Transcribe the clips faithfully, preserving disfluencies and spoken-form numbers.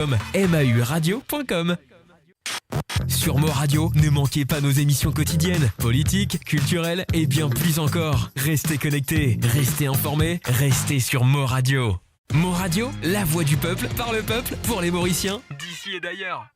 M A U radio point com. Sur Mo Radio, ne manquez pas nos émissions quotidiennes, politiques, culturelles et bien plus encore. Restez connectés, restez informés, restez sur Mo Radio. Mo Radio, la voix du peuple, par le peuple, pour les Mauriciens, d'ici et d'ailleurs.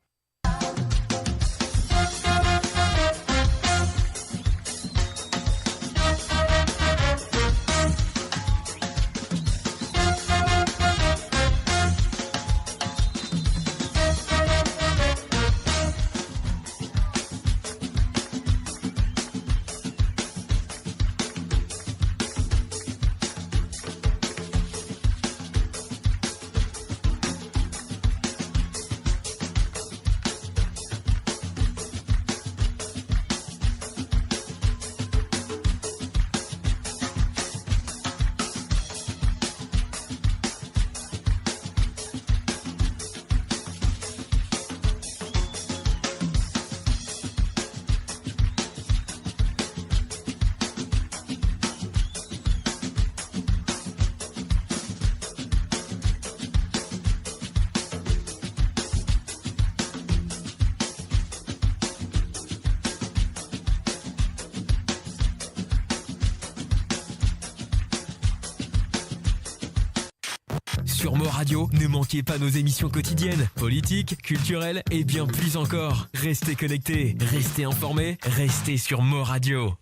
Sur Mo Radio, ne manquez pas nos émissions quotidiennes, politiques, culturelles et bien plus encore. Restez connectés, restez informés, restez sur Mo Radio.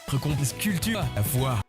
Récompense culture, la voix.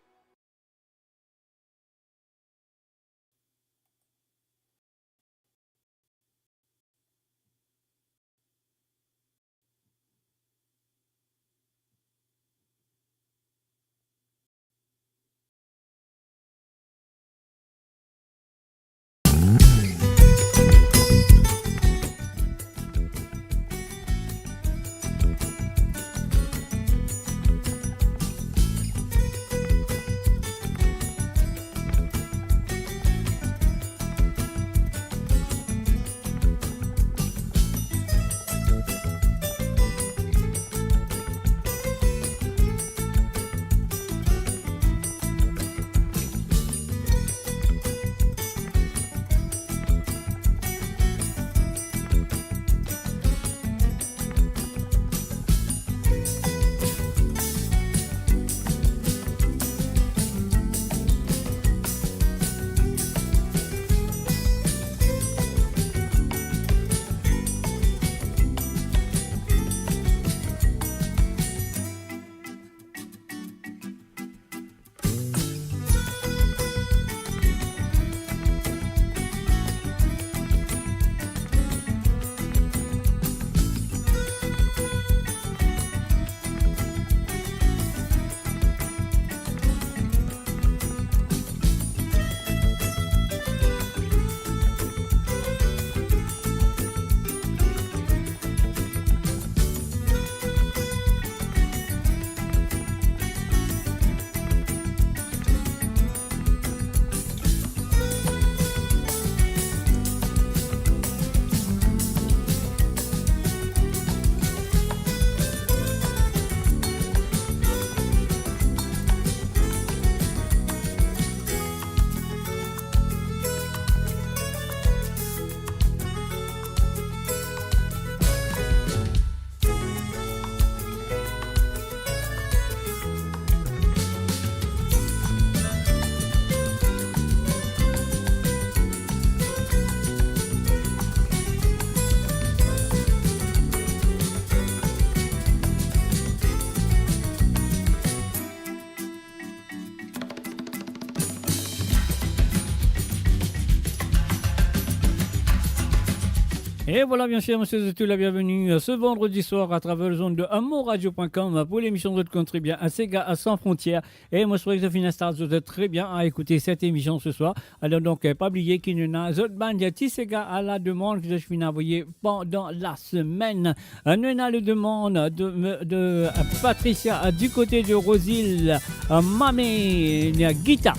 Et voilà, bien sûr, monsieur, tout la bienvenue, euh, ce vendredi soir à travers les ondes de amour radio point com pour l'émission de Country Bien, un séga à sans frontières. E mo swete zot finn instal zot tre bien a ekoute set emision se swar. Alor donk, eh, pa bliye ki nou ena zot bann ti sega a la demann ki zot finn avoye pandan lasemenn. Eh, nou ena le demann de, de, eh, Patricia, eh, du côté de Rosil, eh, Mamé, eh, Gita,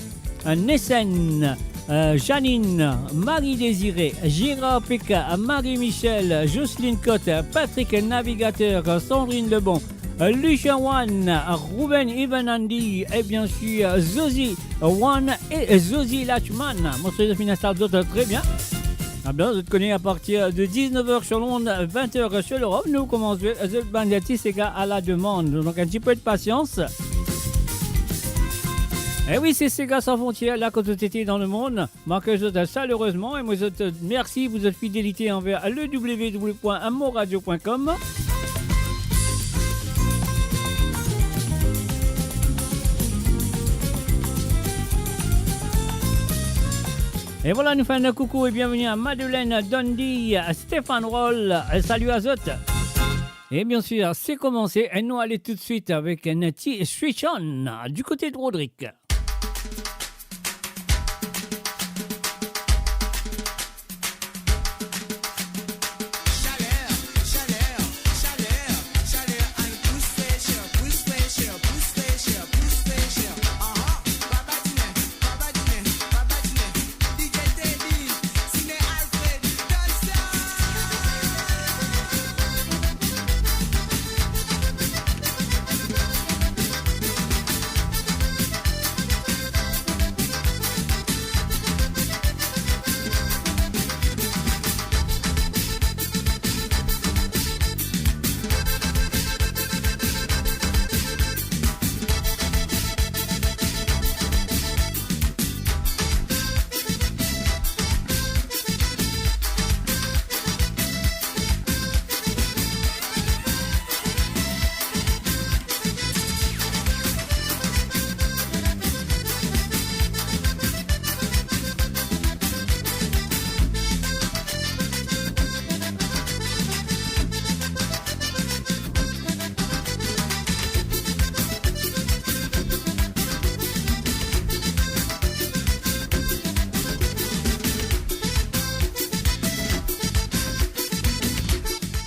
eh, Nesen, eh, Janine, Marie Désirée, Gérard Pika, Marie Michel, Jocelyne Cotte, Patrick Navigateur, Sandrine Lebon, Lucia One, Ruben Ivan Andy et bien sûr Zozi One et Zozi Lachman. Mo swete zot finn instal zot tre bien. Ah bien, zot kone, à partir de dix-neuf heures sur l'onde, vingt heures sur l'Europe, nou koumans zwe zot bann ti sega a la demann. Donk, un petit peu de patience. E wi, se Sega San Frontières, la kot zot ete dan lemond. Mo akey zot salerezman e mo zot mersi pou zot fidelite anver le w w w point amour radio point com. E voilà, nou fer enn koukou e bienveni a Madeleine, Dondi, Stéphane Roll. Salut à zot. E bien sûr, se koumanse, e nou ale toudsuit avek enn ti Switch On du côté de Rodrigue.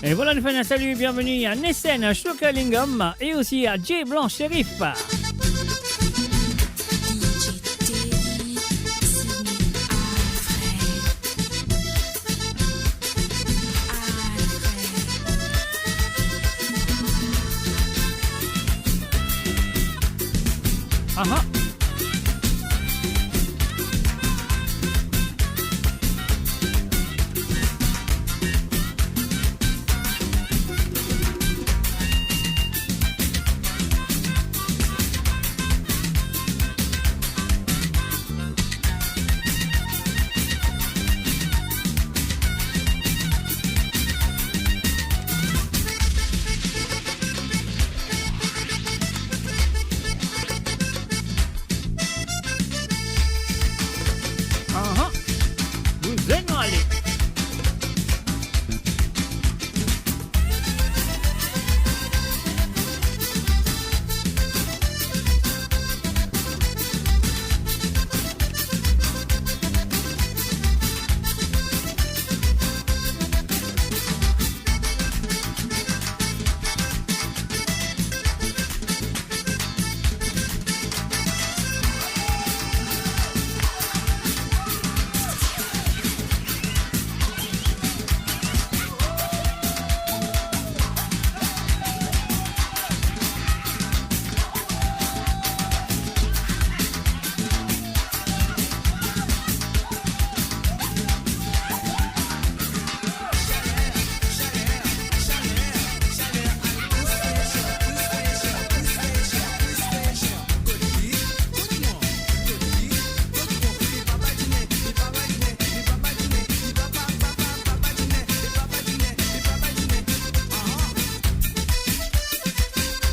E voilà, nou fer enn salut, bienvenue à Nesen, à Shokalingam et aussi à Jay Blanc Shérif. Aha. Aha. Bouze nou ale.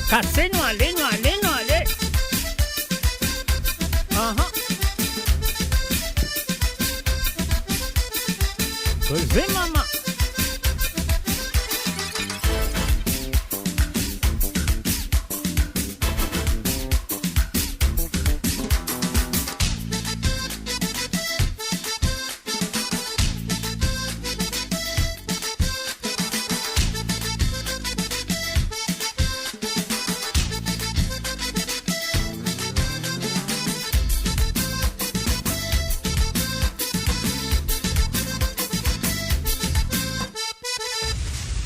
Kase nou ale, nou ale, nou ale. Aha. Leve mama.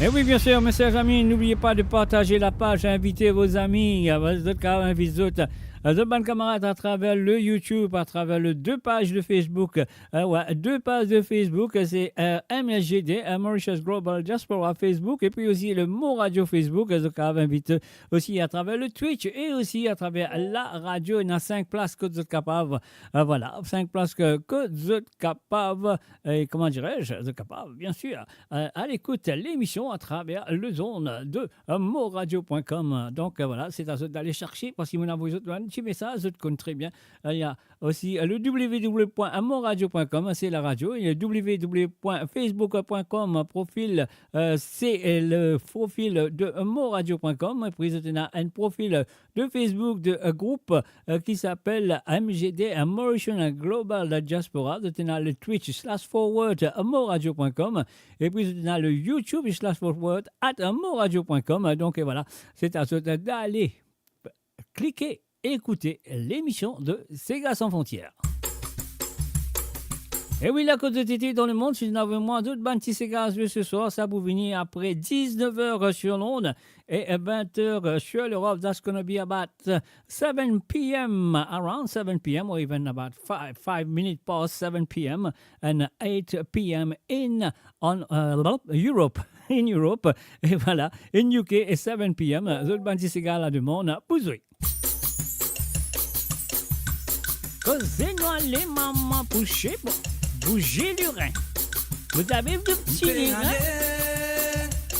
Eh oui, bien sûr, mes chers amis, n'oubliez pas de partager la page, invitez vos amis, euh, zot kapav invit zot, euh, zot bann kamarad atraver le YouTube, atraver le deux pages de Facebook. Euh, ouais, deux pages de Facebook, c'est, euh, M S G D, euh, Mauritius Global Diaspora Facebook, et puis aussi le Mo Radio Facebook, euh, zot kapav invit osi atraver le Twitch et aussi atraver la radio. Ena sink plas kot zot kapav, euh, voilà, sink plas ke, kot zot kapav, euh, comment dirais-je, zot kapav, bien sûr, euh, al ekout lemision atraver lezond de, euh, moradio point com. Donc, euh, voilà, se a zot ale serse, parski mo'nn avoy zot enn ti mesaz, zot konn tre bien. Euh, ena osi, euh, le w w w point moradio point com, se la radio, e w w w point facebook point com, profil, euh, se, euh, le profil de moradio point com, epi zot ena enn profil de Facebook de, euh, group, euh, ki apel M G D, euh, Mauritian Global Diaspora. Zot ena le Twitch slash forward, euh, moradio point com. Epi zot ena le YouTube slash forward at moradio point com. Donc, euh, voilà, se a zot dale klike, ekoute lemision de Sega Sans Frontières. E oui, la kot zot ete dan lemond, si zot ena vre mwa, zot bann ti sega a zwe se swar, sa pou vini apre diznef er sur l'onde e, euh, vin er, euh, sur l'Europe. That's gonna be about, uh, seven p m, around seven p m, or even about five, five minutes past seven p m, and eight p m in, on, uh, Europe, in Europe, e voilà, in U K, e seven p m, zot bann ti sega la demann pou zwe. Koze nou ale, mama, pou Shebo, bouze lirin. Vous avez de petits lirins?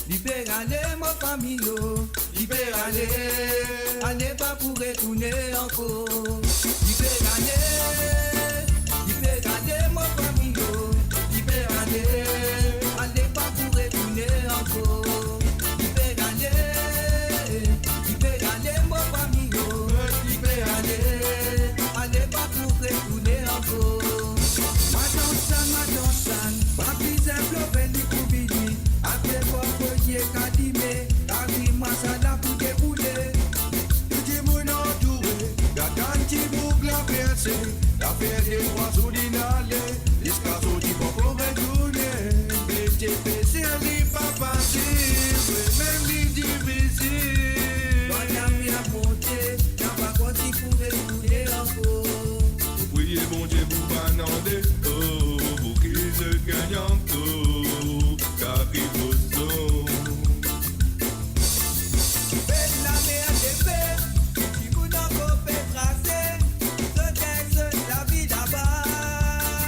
Li pe ale, li pe ale, mo fami yo. Li pe ale, ale pa pou retourne ankor. Li pe ale, li pe ale, mo fami yo. Li pe ale, ale pa pou retourne ankor. Li pe ale, li pe ale, mo fami yo. Li pe ale, ale pa pou retourne ankor. Madan San, madan San, pa bizin plore, li pou vini. Apre fwa foye kalime, kari masala pou deboule. Tou dimoun antoure, gard enn ti boug la perse, la fer de trwa zour li ale, ziska zordi pankor retourne. Mete pese li pa fasil, vre mem li difisil. Bann lamer monte, napa konn si pou retourne ankor. Priye Bondie pou bann ande, oh, pou ki zot gagn ankor, kari boson. Bel lamer leve, dimoun ankor pe trase, zot gagn zot lavi laba.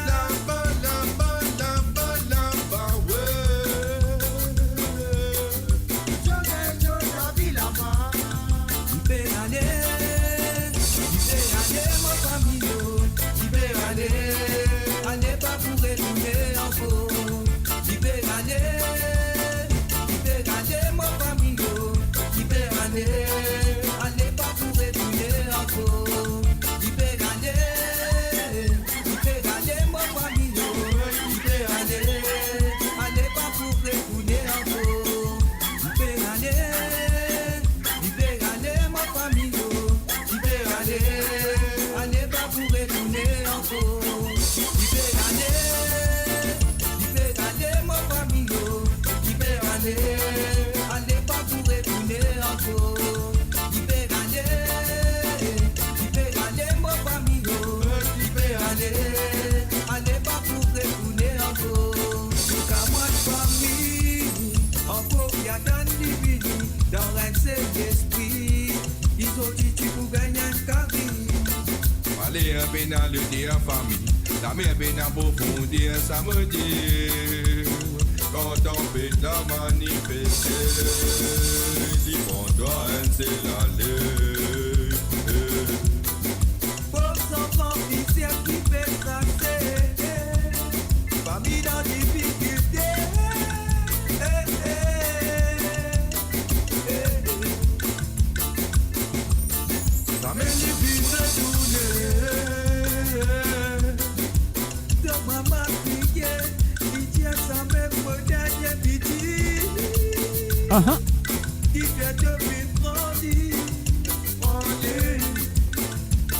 Laba, laba, laba, laba, we. Zot gagn zot lavi laba. Li pe ale, li pe ale, mo fami yo. Li pe ale, ale pa pou retourne ankor. Li pe ale, li pe ale, mo fami yo. Li pe ale, ale pa pou retourne ankor. Li pe ale, li pe ale, mo fami yo. Li pe ale, ale pa pou retourne ankor. Li pe ale, li pe ale, mo fami yo. Li pe ale, ale pa pou retourne ankor. Li pe ale, li pe ale, mo fami yo. Li pe ale, ale pa pou retourne ankor. Li pe ale, li pe ale, mo fami yo. Li pe ale, ale pa pou retourne ankor. Touka mwa fami, ankor li atann li vini, dan enn sel lespri, li sorti ti pou gagn enn kari. Vale pena lete a fami, lamer pena profonder, sa mo dir. Kan tanpet la manifeste, li pran twa enn sel ale. Pov zanfan isi ki pe trase, fami dan difikilte. Eh, eh, eh, eh. Zame li vinn retourne. To mama kriye, li dir zame mo dernie piti. Aha. Ki fer to finn grandi.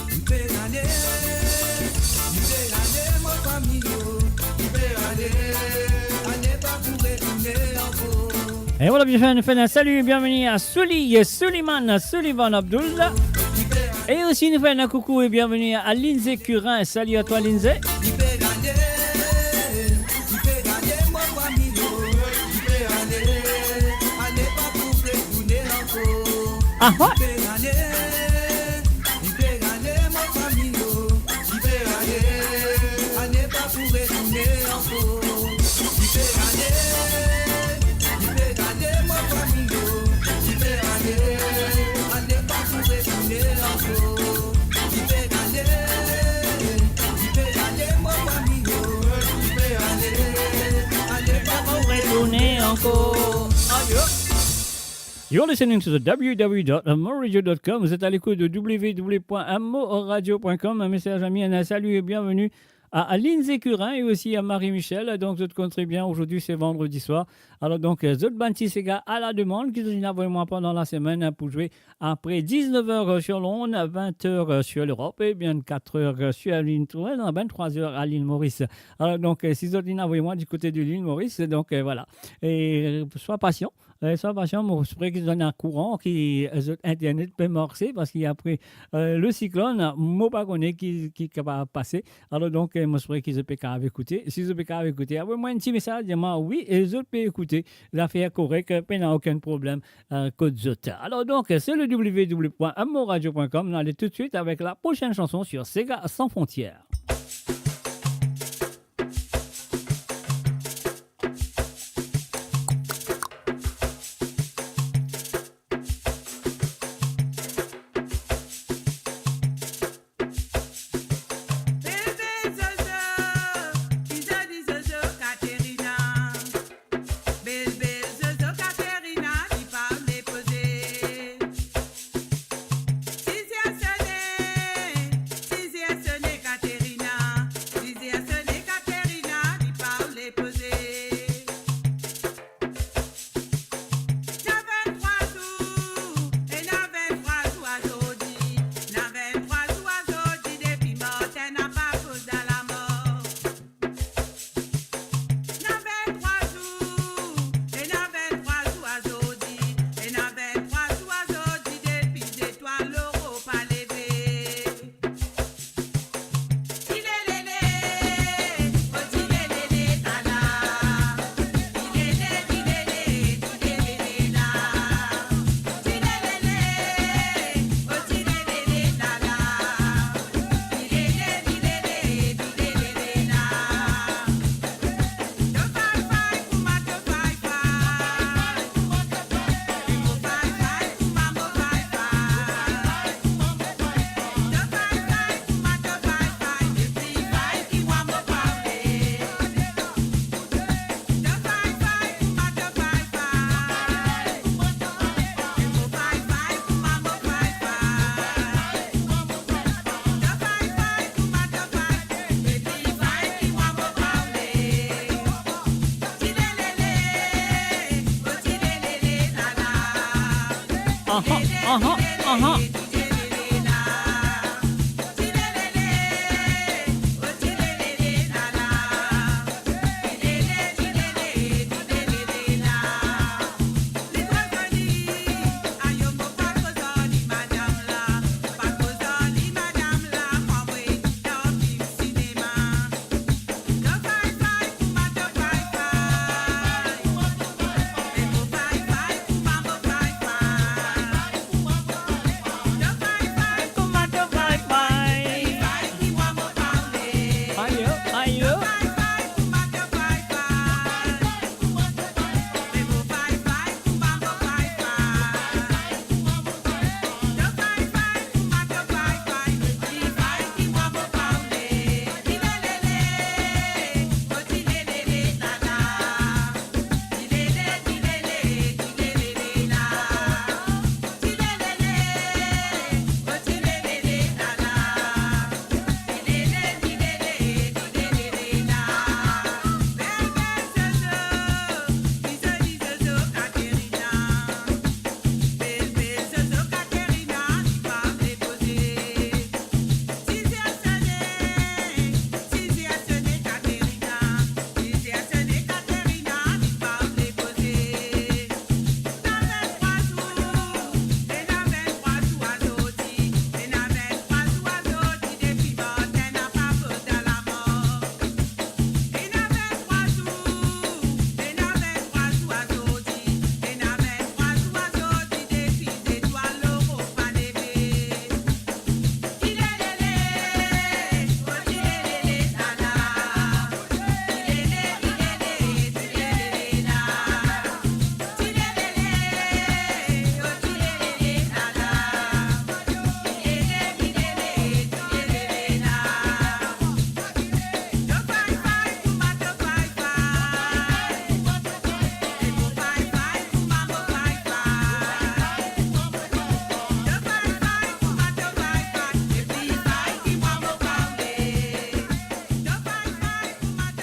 Li pe ale, li pe ale, mo fami yo. Li pe ale, ale pa pou retourne ankor. E vwala, bizin fer, nou fer enn sali, bienveni a Souli, Souliman, Soulivan Abdoul. E osi nou fer enn koukou e bienveni a Lindsay Curin. Sali a twa, Lindsay. Aha. Retourne ankor. Ayo. You're listening to the W W W dot moradio dot com. Vous êtes à l'écoute de W W W point moradio point com. Mes chers amis, un salut et bienvenue à, à Lindsay Curin et aussi à Marie-Michel. Donc, zot konn tre bien, aujourd'hui c'est vendredi soir. Alors donc, euh, zot bann ti sega à la demande ki zot inn avoy mwa pandan la semaine, hein, pour jouer après dix-neuf heures sur l'onde, vingt heures sur l'Europe, et bien quatre heures sur l'île, ouais, non, vingt-trois heures à l'île Maurice. Alors donc, euh, si zot inn avoy mwa du côté de l'île Maurice, donc, euh, voilà. Et, euh, sois patient. Eh, sa, par exemple, mo espere ki zot ena kouran, ki, eh, zot internet pe marse, parski apre, eh, le siklonn, mo pa kone ki, ki kapav pase. Alor donk, eh, mo espere ki zot pe kapav ekoute. Si zot pe kapav ekoute, avoy mwa enn ti mesaz, dir mwa wi, e zot pe ekoute, zafer korek, eh, pena okenn problem, eh, kot zot. Alor donk, c'est le W W W point moradio point com. Nou ale toutswit avek la prochaine chanson sur Sega Sans Frontières. Bel bel zozo, ki zoli zozo Katerina. Bel bel zozo Katerina, li pa vle poze. Siz ler sone, siz ler sone Katerina, siz ler sone Katerina, li pa vle poze. Ena vinn-trwa zour, ena vinn-trwa zour azordi, ena vinn-trwa zour azordi depi Martin napa poz dan lamor. Ena vinn-trwa zour, ena vinn-trwa zour azordi, ena vinn-trwa zour azordi depi zetwal loro pa leve. Aha, aha, aha.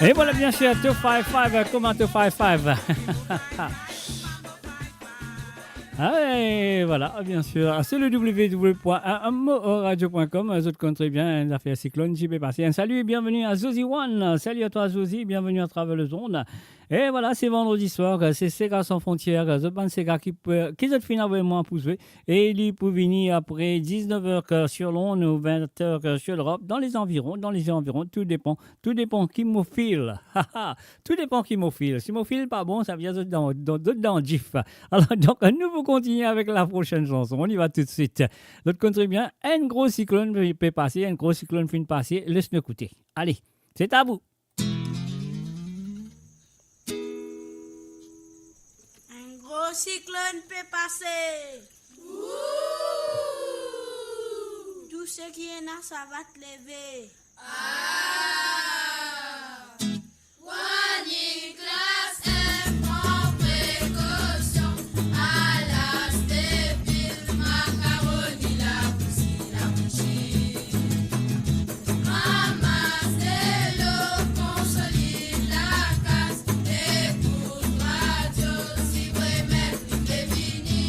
Et voilà, bien sûr, two five five, euh, comment two five five? Ah, et voilà, bien sûr, c'est le w w w point mo o radio point com, euh, zot konn tre bien, hein, zafer siklonn, ti pe pase. Un salut et bienvenue à Zozi One. Salut à toi, Zozi, bienvenue à travers le zone. Et voilà, c'est vendredi soir, euh, c'est Sega Sans Frontières, euh, zot bann sega ki, euh, ki zot finn avoy mwa pou zwe. E li pou vini apre diznef er, euh, sur Londres ou vin er, euh, sur l'Europe, dans les environs, dans les environs, tout dépend. Tou depan ki mo fil. Tou depan ki mo fil. Si mo fil pa bon, sa vedir zot dan, dan, zot dan dif. Alor, donk, nou pou kontigne avek la prosenn sanson. On y va tout de suite. Zot konn tre bien, enn gro siklonn pe pase, enn gro siklonn finn pase. Les nou ekoute. Ale, se a vou. Enn gro siklonn pe pase. Tou seki ena savat leve. Ah! Warning, class M, pran prekosion. Alas, depil, makaroni, labouzi, labouzi. Ramas delo, konsolid lakaz, ekout radio, si vremem li pe vini.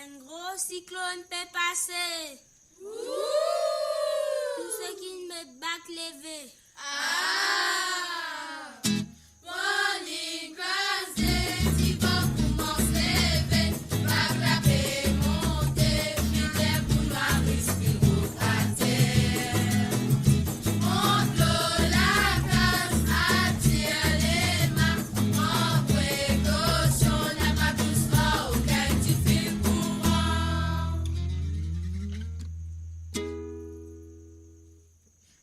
Enn gro siklonn pe pase. Tou seki met bak leve. Ah! Warning, class D, divan koumans leve, bak la pe monte, finn ler pou nou al respire ater. Mont lor lakaz, atir lema, pran prekosion, napa dousman, okenn tifil kouran.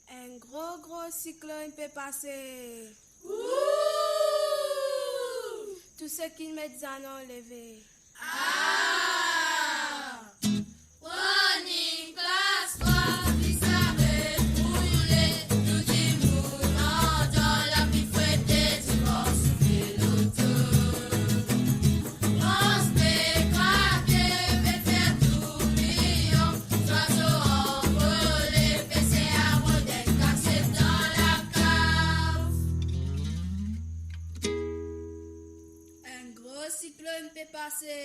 Enn gro, gro siklonn pe pase. Tou seki met zanon leve. Ah! Warning, class trwa, li sa ret pou roule, tou dimoun andan lapli frete, divan soufle loto. Brans pe krake, pe fer tourbiyon, zwazo anvole, pe sey rod enn kasiet dan lakav. Enn gro siklonn pe pase.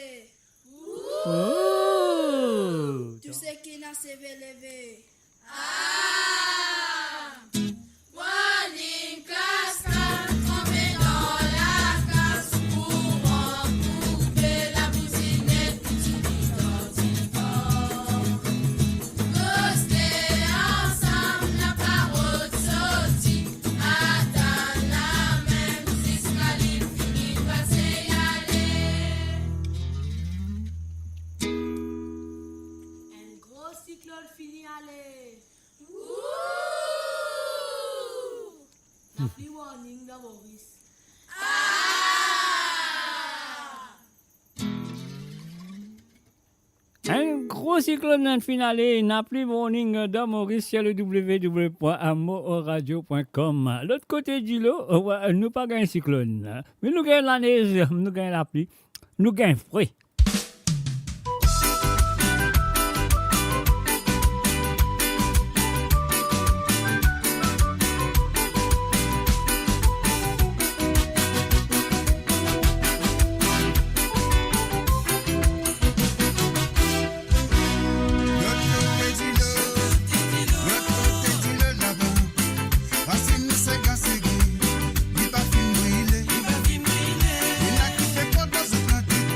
Ooh! Tou seki ena seve leve. Ah! Warning, class trwa, tranblemann dan lakaz, kouran koupe, labouzinet, ti divan divan. Koste ansam, napa rod sorti, atann lamem ziska li fini pase ale. Enn gro siklonn fini ale. Ooh! Lapli warning dan Moris. Ah! Enn gro siklonn finn ale, ena pli warning dan Moris, sur le w w w point mo o radio point com. Lot kote dilo, euh, nou pa gagn siklonn, me nou gagn lanez, nou gagn lapli, nou gagn fre. Lot kote dilo, lot kote dilo laba. Racine sega segi, li pa finn brile. Ena ki pe kont dan zot lantik,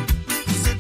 se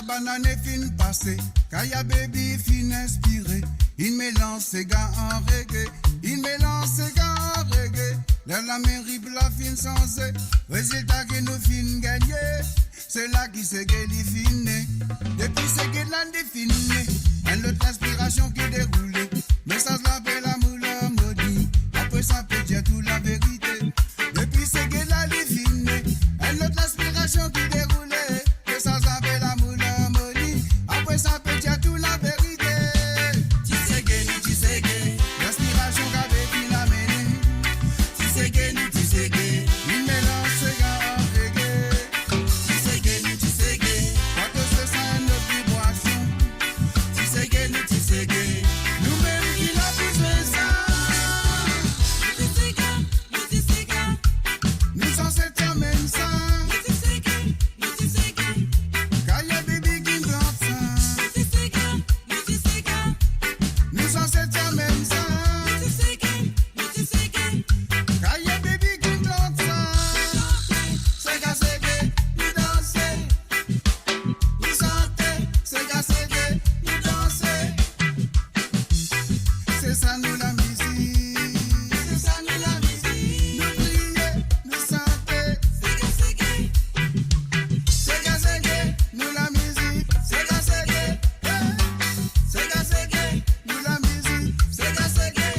Banane finn pase, Kaya Baby finn inspire. Inn melanz sega an reggae, inn melanz sega an reggae. Ler lamem rit la finn sanze, rezilta ki nou finn gagne, se la ki sege li finn ne. Depi sege la li finn ne, enn lot inspirasion ki deroule. Mesaz la pe lamour larmoni, apre sa pe dir tou laverite. Depi sege la li finn ne, enn lot inspirasion ki deroule. Mesaz la pe lamour larmoni, apre sa pe dir tou laverite. Ti sege, nou ti sege, linspirasion Kaya Baby finn amene. Ti sege, nou ti sege, inn melanz sega an reggae. Ti sege, nou ti sege, pa koz sa enn lot vibration. Ti sege, nou ti sege, noumem ki la bizin sa. Ti sege, nou ti sege, nou sanse ti amenn sa. Ti sege, nou ti sege, Kaya Baby ki plant sa. Ti sege, nou ti sege, nou sanse ti amenn sa. Ti sege, nou ti sege, Kaya Baby ki plant sa. Sega sege, nou danse. Nou sante, sega sege, nou danse. Se sa nou lamizik. Se sa nou lamizik. Nou kriye, nou sante. Sega sege. Sega sege, nou lamizik. Sega sege. Hey! Sega sege, nou lamizik. Sega sege.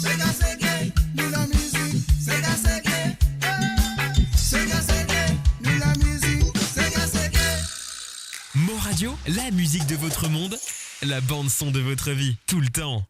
Sega sege, nou lamizik. Sega sege. Hey! Sega sege, nou lamizik. Sega sege. Mon Radio, la musique de votre monde, la bande son de votre vie, tout le temps.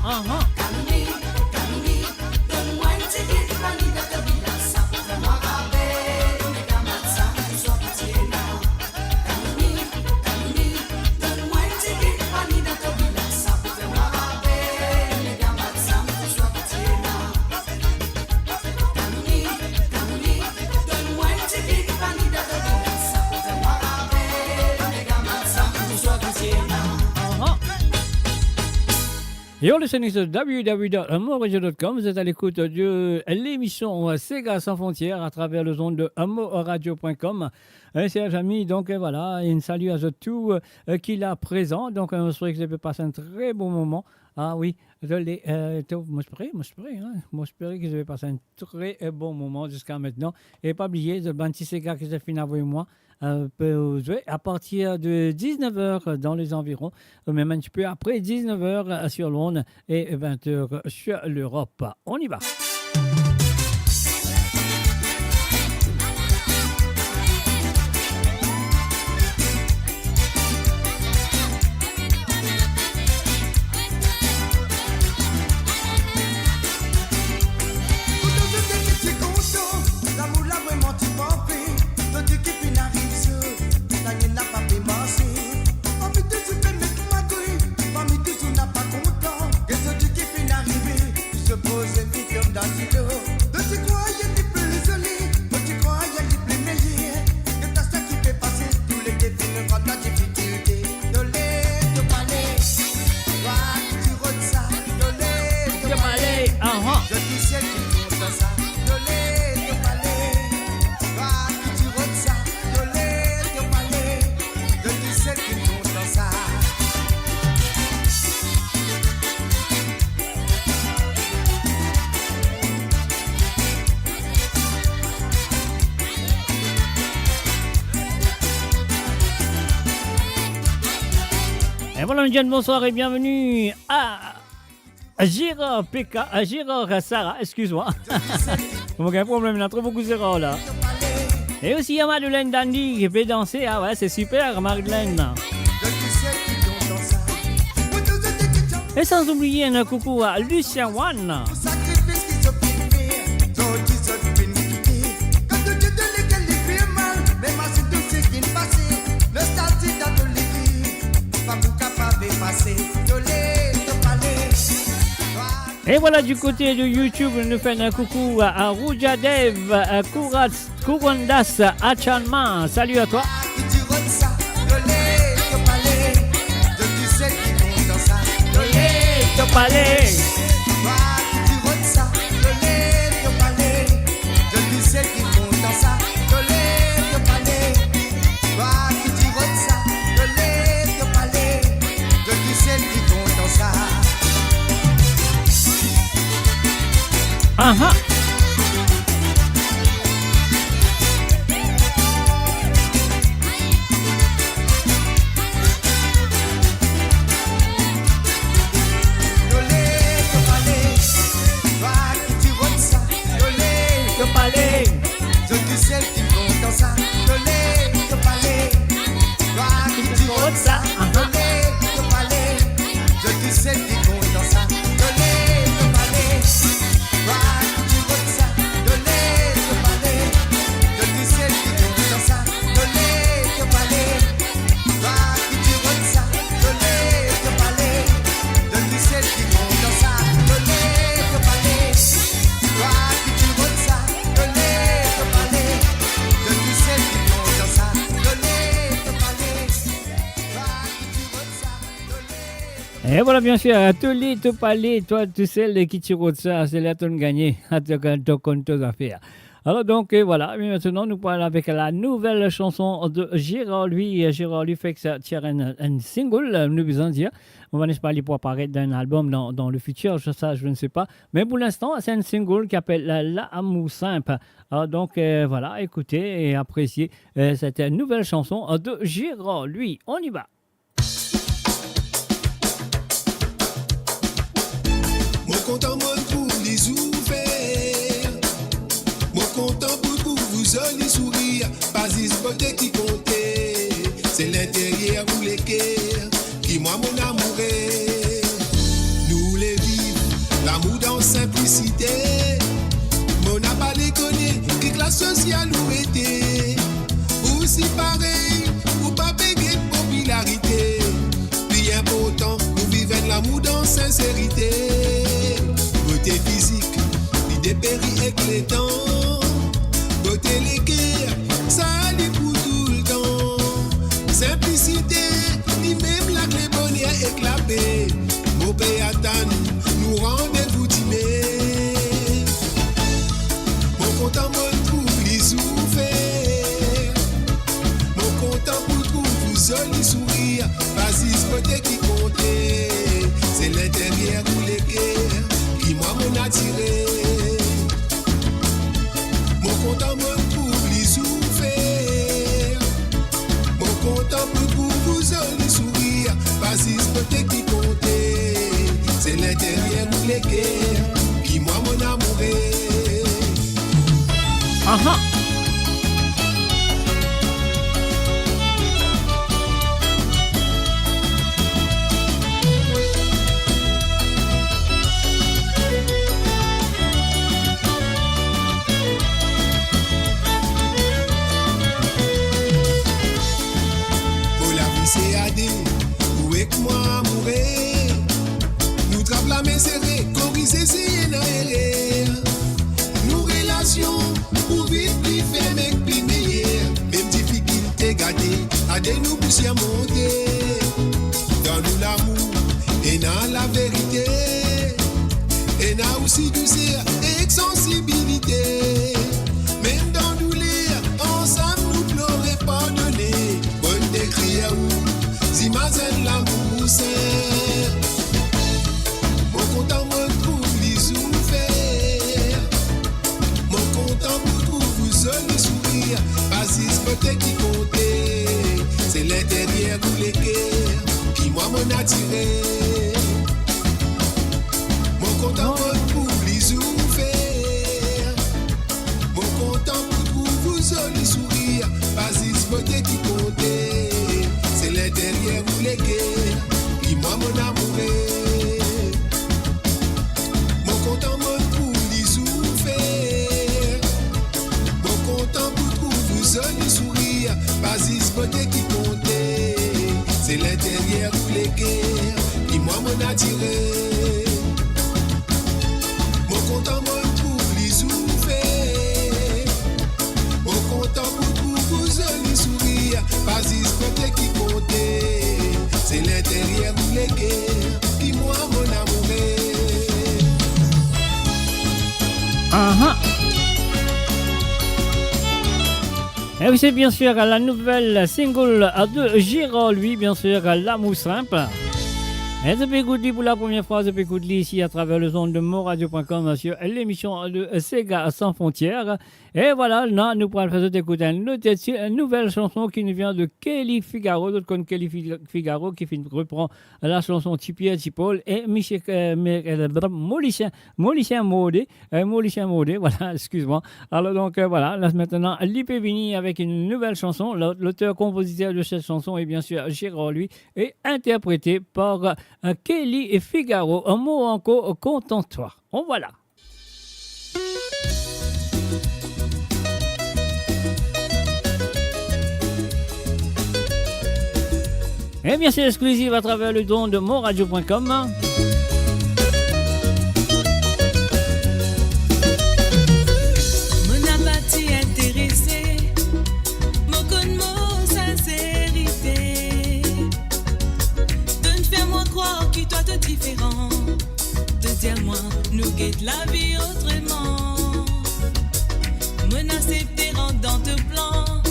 Aha. Aha. You're listening to w w w dot mo radio dot com. Vous êtes à l'écoute de l'émission Sega Sans Frontières à travers les ondes de mo radio point com. Hein, chers amis, donc, euh, voilà, un salut à tous, euh, qui est là présent. Donc, euh, on espère que vous avez passé un très bon moment. Ah oui, désolé, euh, to, mo espere, mo espere, hein, mo espere que vous avez passé un très, euh, bon moment jusqu'à maintenant. E pa bliye, zot bann ti sega ki zot finn avoy mwa, euh, pou zwe à partir de dix-neuf heures dans les environs, ou même un petit peu après dix-neuf heures, euh, sur l'onde et vingt heures sur l'Europe. On y va. Pou tou zot ki ti kontan, lamour la vremem ti parfe, zot ki finn ariv sot, nanye napa pe marse. Parmi tou zot pe met magouy, parmi tou zot napa kontan, e zot ki finn arive, se poze fitom dan dilo. Zot ti krwar li pli zoli, zot ti krwar li pli meyer, e ta sa ki pe pase, toulede finn rant dan difikilte. Dole, to pale. Twa ki ti rod sa. Dole, to pale. Aha. Zot tousel ki kontan sa. Dole, to pale. Twa ki ti rod sa. Dole, to pale. Zot tousel ki kontan sa. Et voilà, une jeune bonsoir et bienvenue à Gérard P K, à Gérard Sarah, excuse-moi. Mo gagn problem, ena tro boukou Gérard la. E osi, il y a Madeleine Dandy ki pe danse. Ah ouais, c'est super, Madeleine. Et sans oublier un coucou à Lucien One. Sakrifis ki zot finn fer, zot ki zot finn kite. Kan to Dieu donn lekel li fer mal, me mazinn tou seki finn pase. Nostalzi dan to leker, pa pou kapav efase. Dole, to pale. Et voilà, du côté de YouTube, nous faisons un coucou à, à Rouja Dev, à Kourat, Kourandas Achanma, salut à toi. Aha. Dole, to pale. Twa ki ti rod sa. Dole, to pale. Zot tousel ki kontan sa. Dole, to pale. Twa ki ti rod sa. Dole, to pale. Zot tousel ki kontan sa. Dole, to pale. Twa ki ti rod sa. Dole, to pale. Zot tousel ki kontan sa. Dole, to pale. Twa ki ti rod sa. Dole, to pale. Zot tousel ki kontan sa. Dole, to pale. Twa ki ti rod sa. Dole, to pale. Zot tousel ki kontan sa. Dole, to pale. Twa ki ti rod sa. Dole, to pale. E voilà, bien sir, Dole, to pale, twa tousel ki ti rod sa, se la to'nn gagne. Atann, to konn to zafer. Alors donc, euh, voilà, mais maintenant nous parlons avec la nouvelle chanson de Gérard Louis. Euh, Gérard Louis fek sa, tir enn, enn single, euh, nou bizin dir. Mo pa kone si li pou aparet dan enn album dan, dan le futur, sa, sa, je ne sais pas. Mais pour l'instant, c'est un single qui s'appelle La, Lamour Sinp. Alors donc, euh, voilà, écoutez et appréciez, euh, cette nouvelle chanson, euh, de Gérard Louis. On y va. Mo kontan mo trouv li zouver. Mo kontan pou trouv ou zoli sourir. Pa zis bote ki konte, se linteryer ou leker ki mwa mo amoure. Nou le viv Sinplisite, mo napa lekole ki klas sosial ou ete. Ou si parey, ou pa pe get popilarite. Pli inportan, nou viv enn lamour dan sinserite. Bote fizik, li deperi ek letan. Bote leker, sa li pou toultan. Sinplisite, limem lakle boner ek lape. Mo pe atann nou randevou dime. Mo kontan mo trouv li soufer. Mo kontan pou trouv ou zoli sourir. Pa zis bote ki konte, se linteryer ou leker ki mwa mo atire. Mo kontan mo trouv li soufer. Mo kontan pou trouv ou zoli sourir. Pa zis bote ki konte, se linteryer ou leker ki mwa mo amoure. Aha. Mo lavi se a de, ou ek mwa amoure. Nou trap lame sere, korize si ena erer. Nou relasion pou vinn pli ferm ek pli meyer. Mem difikilte gate, a de nou pou sirmonte. Dan nou lamour, ena laverite, ena osi douser ek sansibilite. Mem dan douler, ansam nou plore, pardone. Mo dekrir ou, zimaz enn lamour sin. Mo kontan mo trouv li soufer. Mo kontan pou trouv ou zoli sourir. Pa zis bote ki konte, se linteryer ou leker ki mwa mo atire. Mo kontan mo trouv li soufer. Mo kontan pou trouv ou zoli sourir. Pa zis bote ki konte, se linteryer ou leker ki mwa mo amoure. Mo kontan mo trouv li soufer. Mo kontan pou trouv ou zoli sourir. Pa zis bote ki konte, se linteryer ou leker ki mwa mo atire. Mo kontan mo trouv li soufer. Mo kontan pou trouv ou zoli sourir. Pa zis bote ki konte, se linteryer ou leker ki mwa mo amoure. Aha. Et oui, c'est bien sûr la nouvelle single de Gérard Louis, bien sûr, L'amour simple. Et zot pe ekout li pou la première fois, zot pe ekout li isi à travers les ondes de monradio point com sur l'émission de Sega Sans Frontières. Et voilà, la nou pral fer zot ekout enn lot, enn nouvel chanson ki nou vien de Kelly Figaro. Zot konn Kelly Fi-, Figaro ki finn repran la chanson Ti Pier Ti Pol e Michel, euh, me-, euh, Molicien, Molicien Mordé, euh, Molicien Mordé, voilà, excuse-moi. Alors donc, euh, voilà, la maintenant, li pe vini avec une nouvelle chanson. L'au-, l'auteur-compositeur de cette chanson est bien sûr Gérard Louis et interprété par, euh, Kelly Figaro. Un mot encore, contente-toi. On voit là. Eh bien, c'est exclusif à travers les ondes de monradio point com. Mo napa ti interese, mo konn mo sinserite. To'nn fer mwa krwar ki twa to diferan. To dir mwa nou get lavi otreman. Mo'nn aksepte rant dan to plan.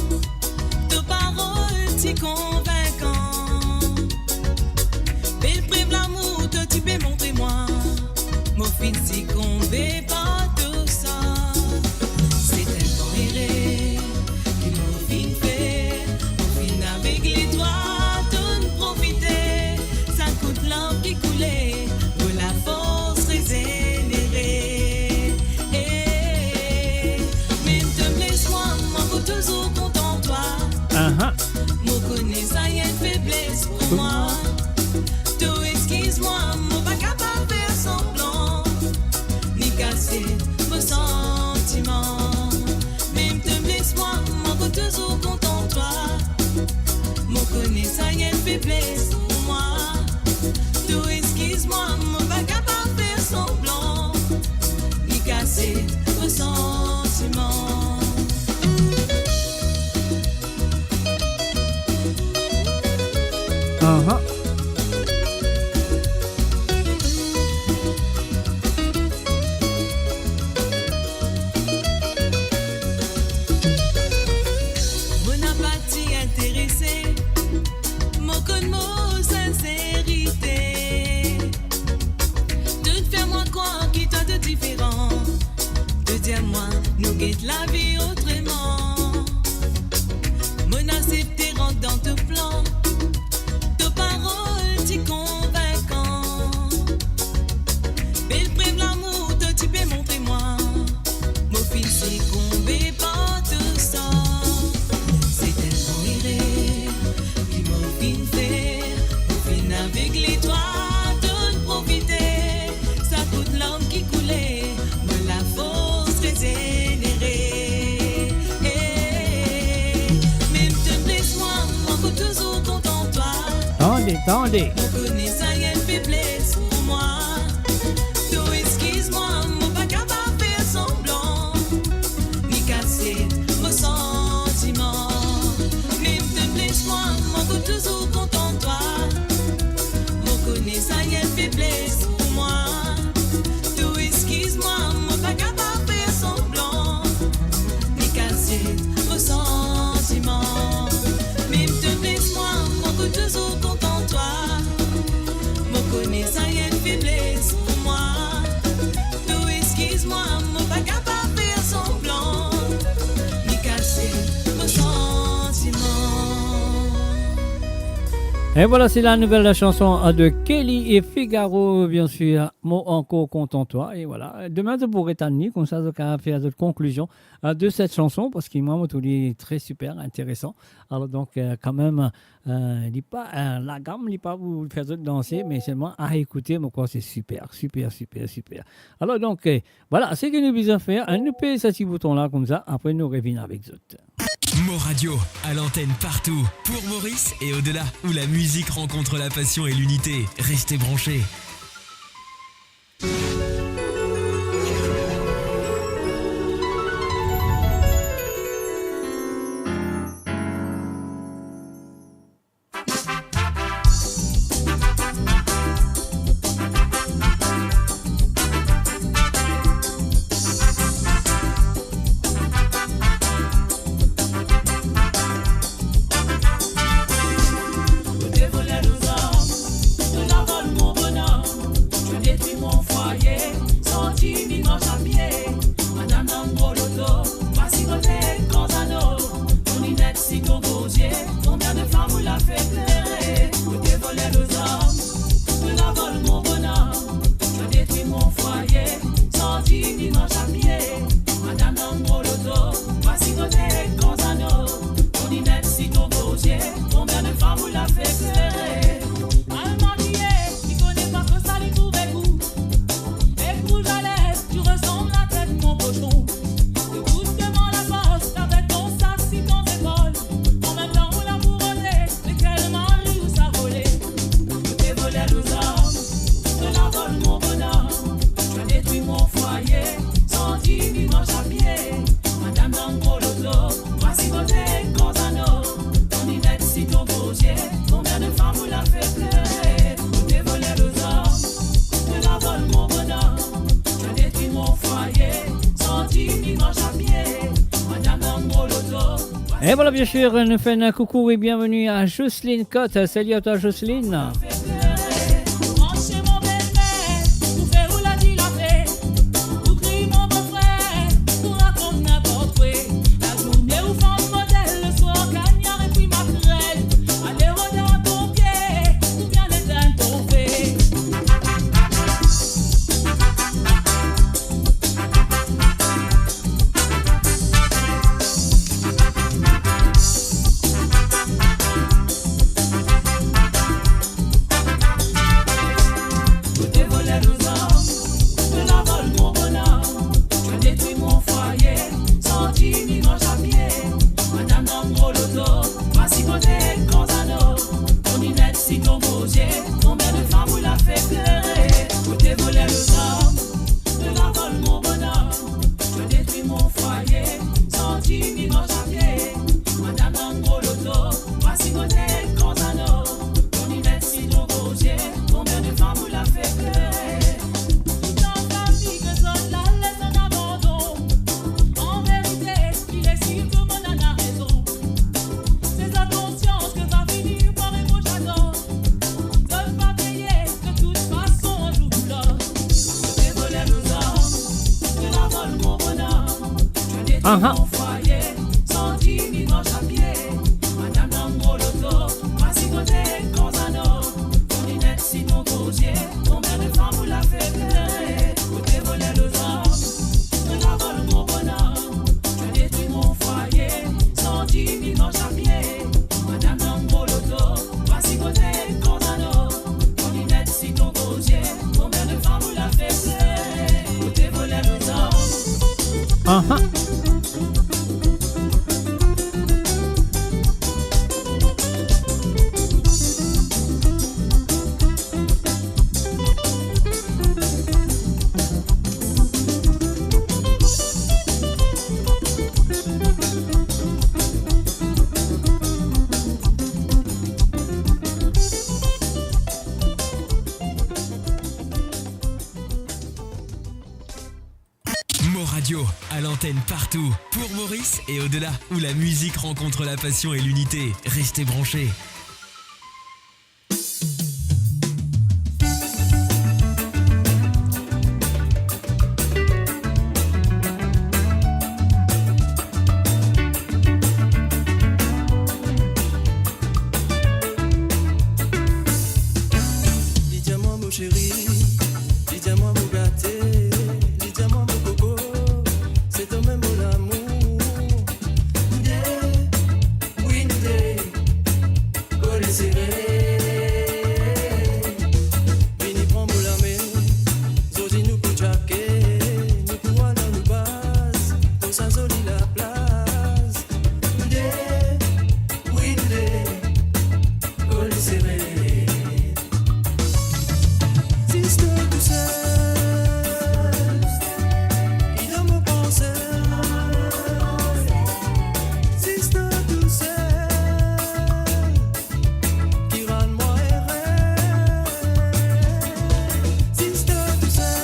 To parol ti konvinkan. Bel prev lamour to ti pe Plis pou mwa, to eskiz mwa, mo pa kapav fer sanblan, ni kase mo santiman. Aha. Mo napa ti interese, mo konn mo sinserite. To fer mwa krwar ki twa to diferan. To dir mwa nou get lavi otreman. Mo'nn aksepte rant dan to plan. To parol ti konvinkan. Bel prev lamour to ti pe montre mwa. Mo finn sikonbe par to sor. Se telman ere ki mo finn fer, mo finn aveg letwal, to'nn profite. Sa kout larm ki koule, mo lafors rezenere. Eh, mem to bles mwa, mo pou touzour kontan twa. Tande, tande. Mo kone sa enn febles pou mwa. To eskiz mwa, mo pa kapav fer sanblan, ni kase mo santiman. Mem to bles mwa, mo pou touzour kontan twa. Mo kone sa enn febles pou mwa. To eskiz mwa, mo pa kapav fer sanblan, ni kase mo santiman. Mem to bles mwa, mo pou touzour kontan twa. Mo kone sa enn febles pou mwa. To eskiz mwa, mo pa kapav fer sanblan, ni kase mo santiman. Et voilà, c'est la nouvelle chanson, euh, de Kelly et Figaro, bien sûr, Mo ankor kontan twa. Et voilà, demin zot pou retann li, koumsa zot kapav fer zot konklizion, euh, de cette chanson, parski mwa, mo trouv li tre siper, interesan. Alor donk, euh, kanmem, euh, li pa, euh, lagam, li pa pou fer zot danse, me selman a ekoute, mo krwar se siper, siper, siper, siper. Alor donk, euh, voilà, seki nou bizin fer, hein, nou pez sa ti bouton la koumsa, apre nou revinn avek zot. Mo Radio, à l'antenne partout, pour Maurice et au-delà, où la musique rencontre la passion et l'unité. Restez branchés. To voler lezom, to la vol mon bonom, to detri mon fwaye, santi mi mars a pie, madam dan gro loto, pa sipote gran zano, to linet si to gro zie, konbien de fam ou la fer plere, to voler lezom, to la vol mon bonom, to detri mon fwaye, santi mi mars a pie, madam dan gro loto, pa sipote gran zano, to linet si to gro zie, konbien de fam ou la fer plere. Al marie, li kone pa kosa li trouve gou. Ek rouz a lev, tu resanm latet mon kochon. To kout devan laport avek ton sak si ton zepol. An mem tan ou la pou roze, lekel mari ou sa vole? To voler lezom, to la vol mon bonom. To detri mon fwaye, santi mi mars a pie, madam dan gro loto, pa sipote gran zano, to linet si to gro zie, konbien de fam ou la fer plere? To voler lezom, to la vol mon bonom, to detri mon fwaye, santi mi mars a pie, madam dan gro loto. Et voilà, bien sûr, nous faisons un coucou et bienvenue à Jocelyne Cotte. Salut à toi, Jocelyne. Aha. Mon fwaye, san dix mil manch a pie. Madam dan gro loto, asiz kote gran zano. Ton linet si ton gro zie, konbien de fam ou la fer plere? Ou te vole lozom, ou la vol mon bonom. Tu as détruit mon foyer, san dix mil manch a pie. Madam dan gro loto, asiz kote gran zano. Ton linet si ton gro zie, konbien de fam ou la fer plere? Ou te vole lozom. Aha. Mo Radio, à l'antenne partout, pour Maurice et au-delà, où la musique rencontre la passion et l'unité. Restez branchés. Li dir mwa mo seri, li dir mwa mo gate, li dir mwa mo koko, se tomem mo lamour. Nou de, wi nou de, kole sere. Vini pran mo lame, zordi nou pou tchake, nou pou al dan nou baz, dan sa zoli laplas. Nou de, wi nou de, kole sere. Zis nou tousel, ki dan mo panse. Zis nou tousel, ki rann mwa ere. Zis nou tousel,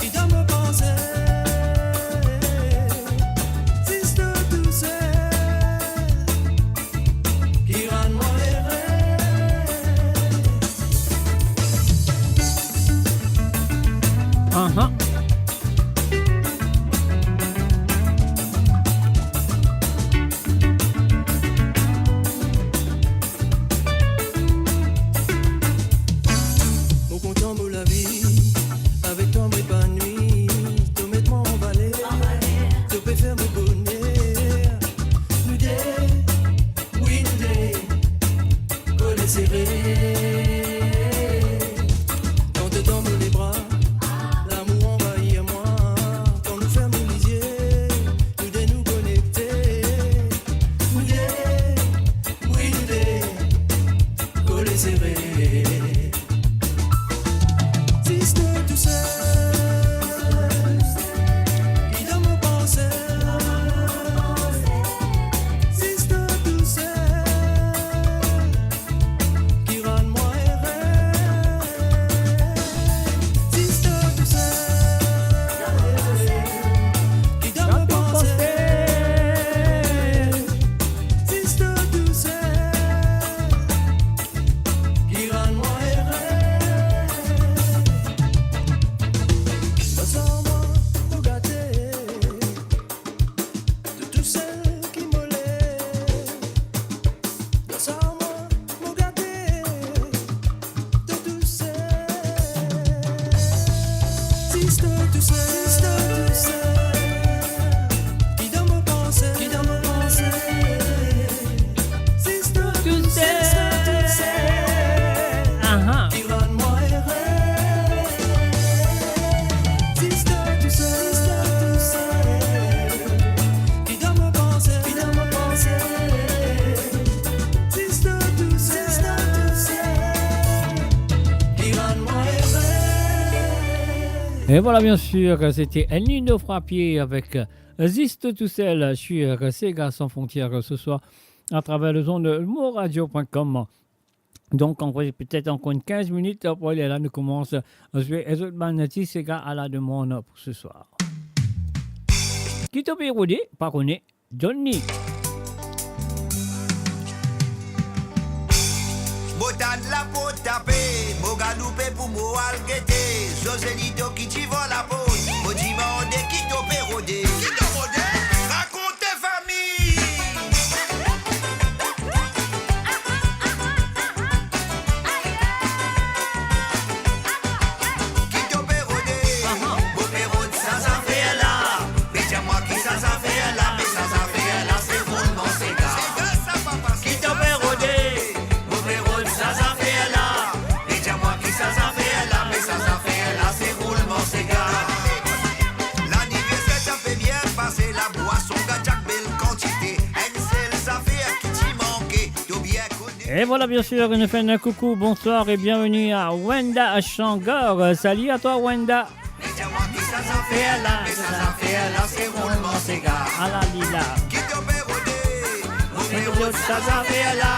ki dan mo panse. Zis nou tousel, ki rann mwa ere. Aha. Mo kontan mo lavi, avek twa mo epanwi, to met mwa anvaler, to pe fer mo boner. Nou de, wi nou de, kole sere. Kan to dan mo lebra, lamour anvahir mwa. Kan nou ferm nou lizie, nou de nou konekte. Nou de, wi nou de, kole sere. Zis nou tousel, ki dan mo panse. Zis nou tousel, ki rann mwa ere. Zis nou tousel, ki dan mo panse. Zis nou tousel, ki rann mwa ere. Pas ar mwa, mo gate, to tousel ki mo le. Pas ar mwa, mo gate, to tousel. Zis to tousel, zis to tousel, ki dan mo panse, ki dan mo panse. Zis to tousel, zis to tousel, aha, ki rann mwa ere. Zis to tousel, zis to tousel, ki dan mo panse, ki dan mo panse. Zis to tousel, zis to tousel, ki rann mwa ere. Et voilà, bien sûr, que c'était Nino Frappier avec, euh, Zis Tousel sur Sega Sans Frontières ce soir à travers les ondes moradio point com. Donc, on va peut-être encore une quinze minutes pour aller là, nous commence à jouer les autres bandes de Sega à la demande pour ce soir. Qui t'a payé, Rodé, par contre, Johnny. Mo tann laport tape, mo galoupe pou mo al gete Joselito ki ti vwar laport. Mo Dimande ki to pe rode. Ki to rode? Rakont fami. Ki to pe rode? Mo pe rod sa zafer la. Me dir mwa ki sa zafer la, me sa zafer la se roulman sega. Sega sa papa, ki to pe rode? Mo pe rod sa zafer la. Me dir mwa ki sa zafer la, me sa zafer la se roulman sega. Laniverser ti pe bien pase, labwason gagn bel kantite. Enn sel zafer ki ti manke, to bien kone. Et voilà, bien sûr, nous faisons un coucou, bonsoir et bienvenue à Wenda à Shangar. Euh, salut à toi, Wenda. Ala li la. Sa zafer la.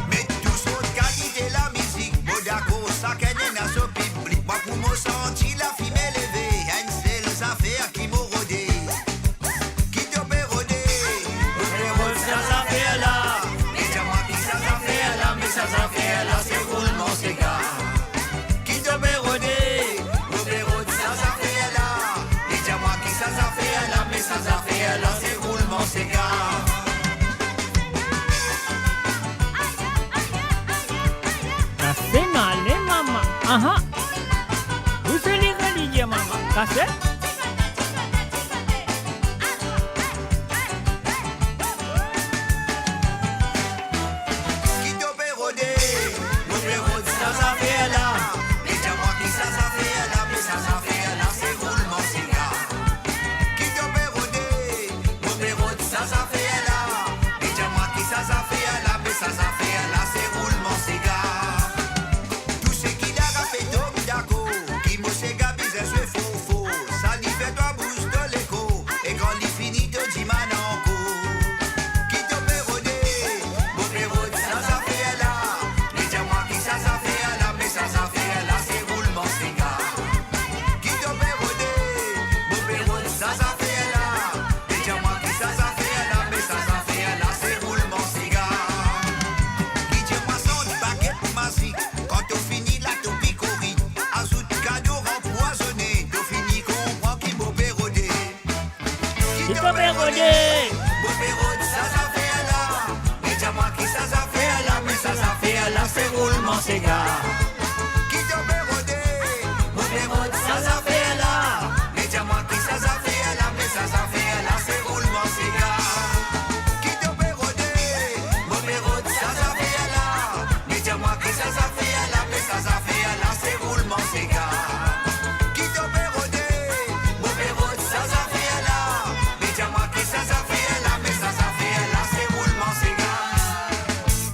Me tou sort kalite lamizik, mo dakor, sakenn ena so piblik. Mwa pou mo santi lafime leve, enn sel zafer ki mo rode. Ki to pe rode? Mo pe rod sa zafer la. Me dir mwa ki sa zafer la, me sa zafer la se roulman sega. Ki to pe rode? Mo pe rod sa zafer la. Me dir mwa ki sa zafer la, me sa zafer la se roulman sega. Sa finn ale, mama. Aha. Ou se li religie, mama. Sa se? Ki to pe rode? Mo pe rod sa zafer la. Me dir mwa ki sa zafer la, me sa zafer la se roulman sega. Ki to pe rode? Mo pe rod sa zafer la. Me dir mwa ki sa zafer la, me sa zafer la se roulman sega. Tou seki la rape tom dakor, ki mo sega bizin zwe for for, sa li fer twa bouz to lekor, e kan li fini to dimann ankor. Ki to pe rode? Mo pe rod sa zafer la. Me dir mwa ki sa zafer la, me sa zafer la se roulman sega. Ki to pe rode? Mo pe rod sa zafer la. Me dir mwa ki sa zafer la, me sa zafer la se roulman sega. Ki dir mwa sant baget mazik, kan to fini la to pikouri, azout kado anpwazone, to fini konpran ki mo pe rode. Ki to pe rode? Mo pe rod sa zafer la. Me dir mwa ki sa zafer la, me sa zafer la se roulman sega. Ki to pe rode? Mo pe rod sa zafer la. Me dir mwa ki sa zafer la, me sa zafer la se roulman sega. Ki to pe rode? Mo pe rod sa zafer la. Me dir mwa ki sa zafer la, me sa zafer la se roulman sega. Ki to pe rode? Mo pe rod sa zafer la. Me dir mwa ki sa zafer la, me sa zafer la se roulman sega.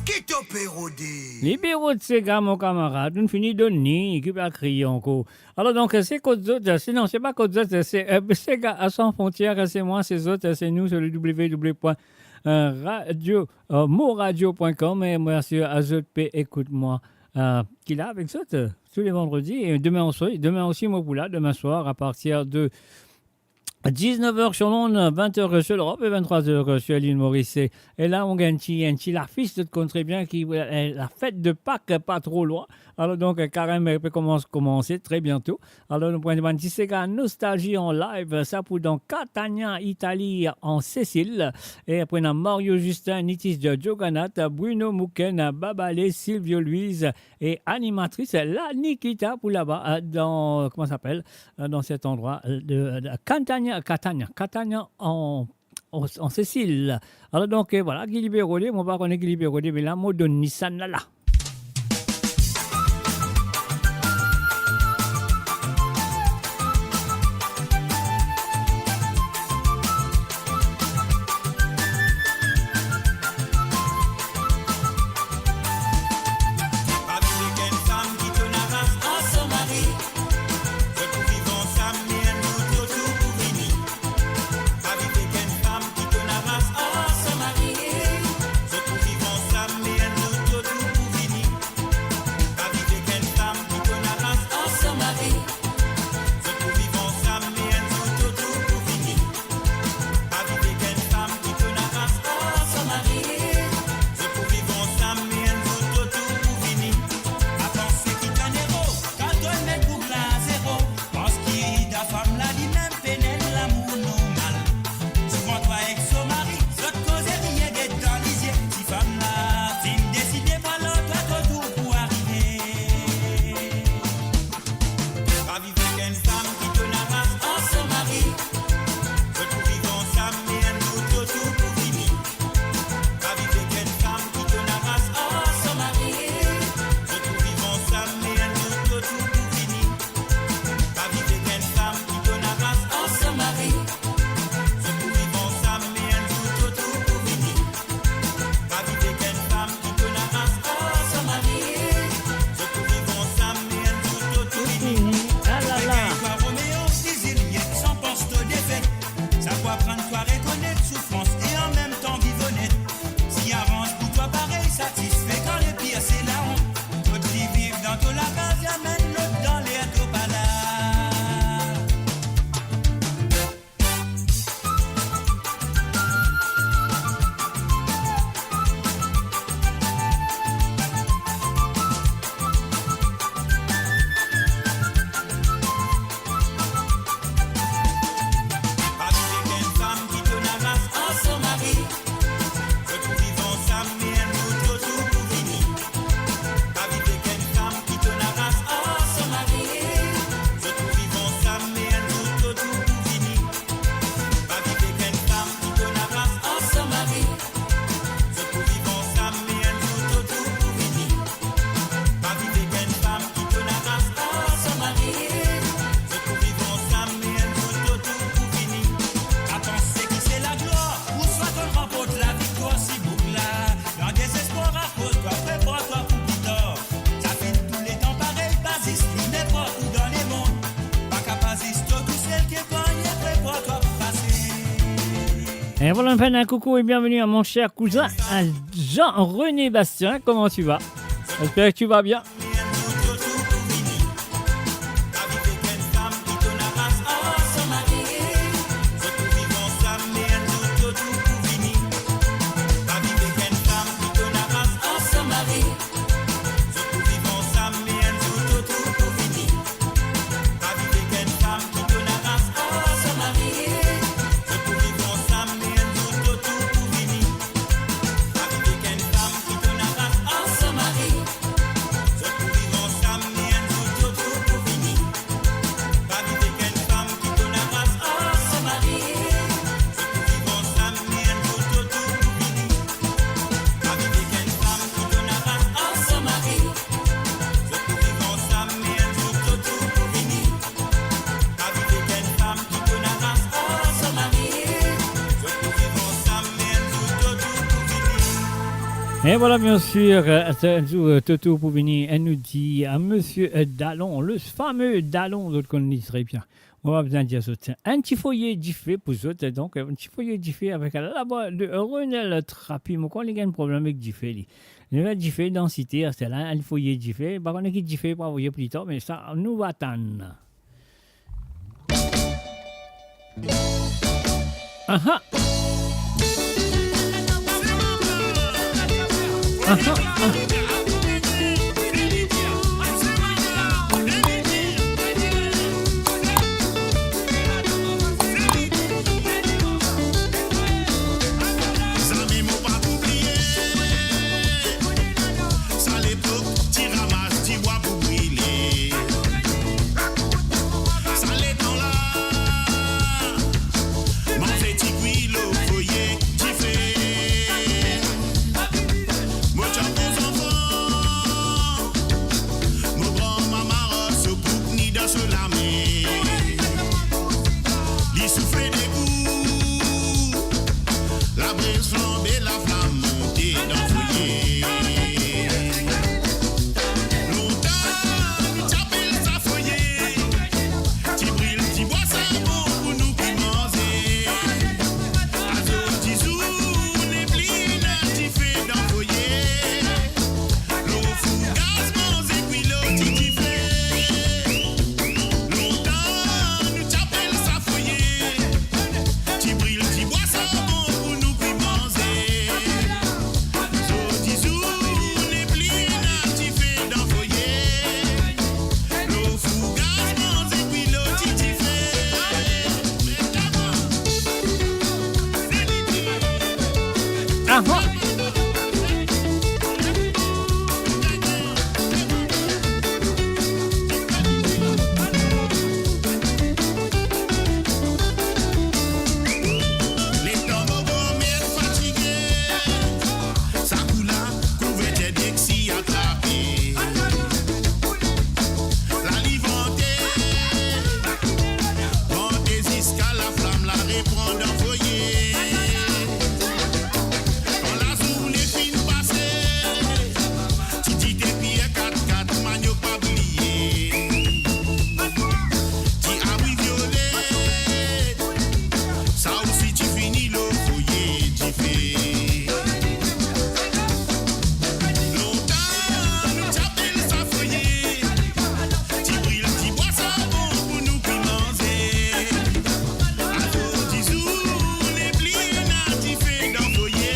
Ki to pe rode? Li pe rod sega, mo kamarad, nou fini donn li, ki pa kriye ankor. Alor donk, se kot zot, se, non, se pa kot zot, se, euh, Sega Sans Frontières, se mwa, se zot, se nou, sur le w w w point radio, euh, moradio point com, e mersi a zot pe ekout mwa, euh, ki la avek zot, euh, tou le vandredi, e demin osi, demin osi, mo pou la, demin swar, a partir de dix-neuf heures sur l'onde, vingt heures sur l'Europe et vingt-trois heures sur l'île Maurice. E la, nou gagn enn ti, enn ti lafis, zot konn tre bien ki, euh, la fèt de Pak pa tro lwin. Alor donk, euh, karem, euh, pe koumans, koumanse tre biento. Alor, nou pou enn ti sega Nostalgie en live, sa pou dan Catania, Itali, an Sicile. E apre, ena Mario Justin, Nitis Djoganath, Bruno Mouken, Babale, Silvio Luiz, e animatris, la Nikita pou laba, euh, dan, kouma sa apel, euh, dan set landrwa, euh, de, de Catania, Catania, Catania an, an, an Sicile. Alor donk, euh, vwala, ki li pe rode, mo pa kone ki li pe rode, me la, mo donn li sann la la. Pa viv ek enn fam ki to ena ras ar so mari. Zot pou viv ansam, me enn zour to tou pou vini. Pa viv ek enn fam ki to ena ras ar so mari. Zot pou viv ansam, me enn zour to tou pou Fam la limem pena enn lamour normal. Souvan twa ek so mari, zot koze, riye, get dan lizie. Si fam la finn deside pa lor twa, to tour pou arive. Pa viv ek enn fam ki to naras ar so mari. Zot pou viv ansam, me enn zour to tour pou vini. Pa viv ek enn fam ki to naras ar so mari. Zot pou viv ansam, me enn zour to tour pou vini. Pa viv ek enn fam ki to naras ar so mari. Zot pou viv ansam, me enn zour to tour pou vini. Pa viv ek enn fam ki to naras ar so mari. Zot pou viv ansam, me enn zour to tour pou vini. Ah la la. Zot pe gagn twa Romeo, li Ziliet, san pans to defet. Sa pou aprann twa rekonet soufrans e anmemtan viv onet. Si aranz pou twa parey satisfe, kan lepir se laont. Kot li viv dan to lakaz, li amenn lot dan ler to pa la. Pa viv ek enn fam ki to naras ar so mari. Zot pou viv ansam, me enn zour to tour pou vini. Pa viv ek enn fam ki to naras ar so mari. Zot pou viv ansam, me enn zour to tour pou vini. Pa viv ek enn fam ki to naras ar so mari. Zot pou viv ansam, me enn zour to tour pou vini. Pa viv ek enn fam ki to naras ar so mari. Zot pou viv ansam, me enn zour to tour pou vini. Pa panse ki se laglwar ouswa to'nn ranport laviktwar si boug la. Dan dezespwar akoz twa prepar twa pou plitar. Sa finn touletan parey, pa zis li, ninport ou dan lemond. Pa kapav zis to tousel, ki panye prepar twa pou pase. Et voilà, on fait un coucou et bienvenue à mon cher cousin, à Jean-René Bastien. Comment tu vas ? J'espère que tu vas bien. Et voilà, bien sûr, euh, c'est un jour, euh, to tour pou vini. Elle nous dit à monsieur, euh, Dalon, le fameux Dalon, zot konn li très bien. Mo pa bizin dir zot, enn ti foye dife pou zot, donk, enn ti foye dife avek lavwa de Renel Trapi. Mo krwar li gagn problem avek dife, li. Li met dife dan site, aster la, enn foye dife. Pa kone ki dife pou avoye pli tar, me sa, nou va tann. Aha. Aha, aha. Zame, mo pa pou bliye sa lepok ti ramas dibwa pou brile. Sa letan la, manze ti kwi lor foye dife. Mo ti anvi zanfan, Aha. Letan mo granmer fatige, sa kou la, kouvertir dexi atrape. La li vante, vante ziska laflam la repran dan foye. Kan lazourne finn pase, ti dite piye kat kat, maniok pa bliye. Ti abri viole, sa osi ti fini lor foye dife. Lontan nou ti apel sa foye, ti bril dibwa sarbon pou nou kwi manze. Azordi zour, nepli ena dife dan foye.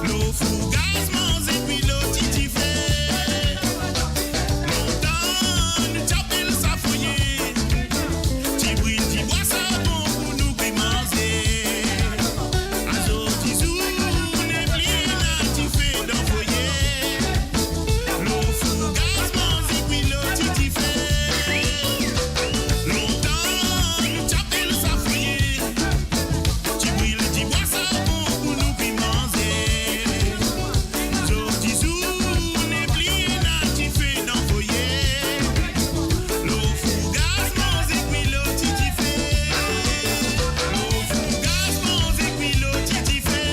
Lo fou gaz manze kwi lo ti dife. Lontan nou ti apel sa foye, ti bril dibwa sarbon pou nou kwi manze. Azordi zour, nepli ena dife dan foye. Lo fou gaz manze kwi lo ti dife. Lontan nou ti apel sa foye, ti bril dibwa sarbon pou nou kwi manze. Zordi zour, nepli ena dife dan foye. Lo fou gaz manze kwi lo ti dife. Lo fou gaz manze kwi lo ti dife.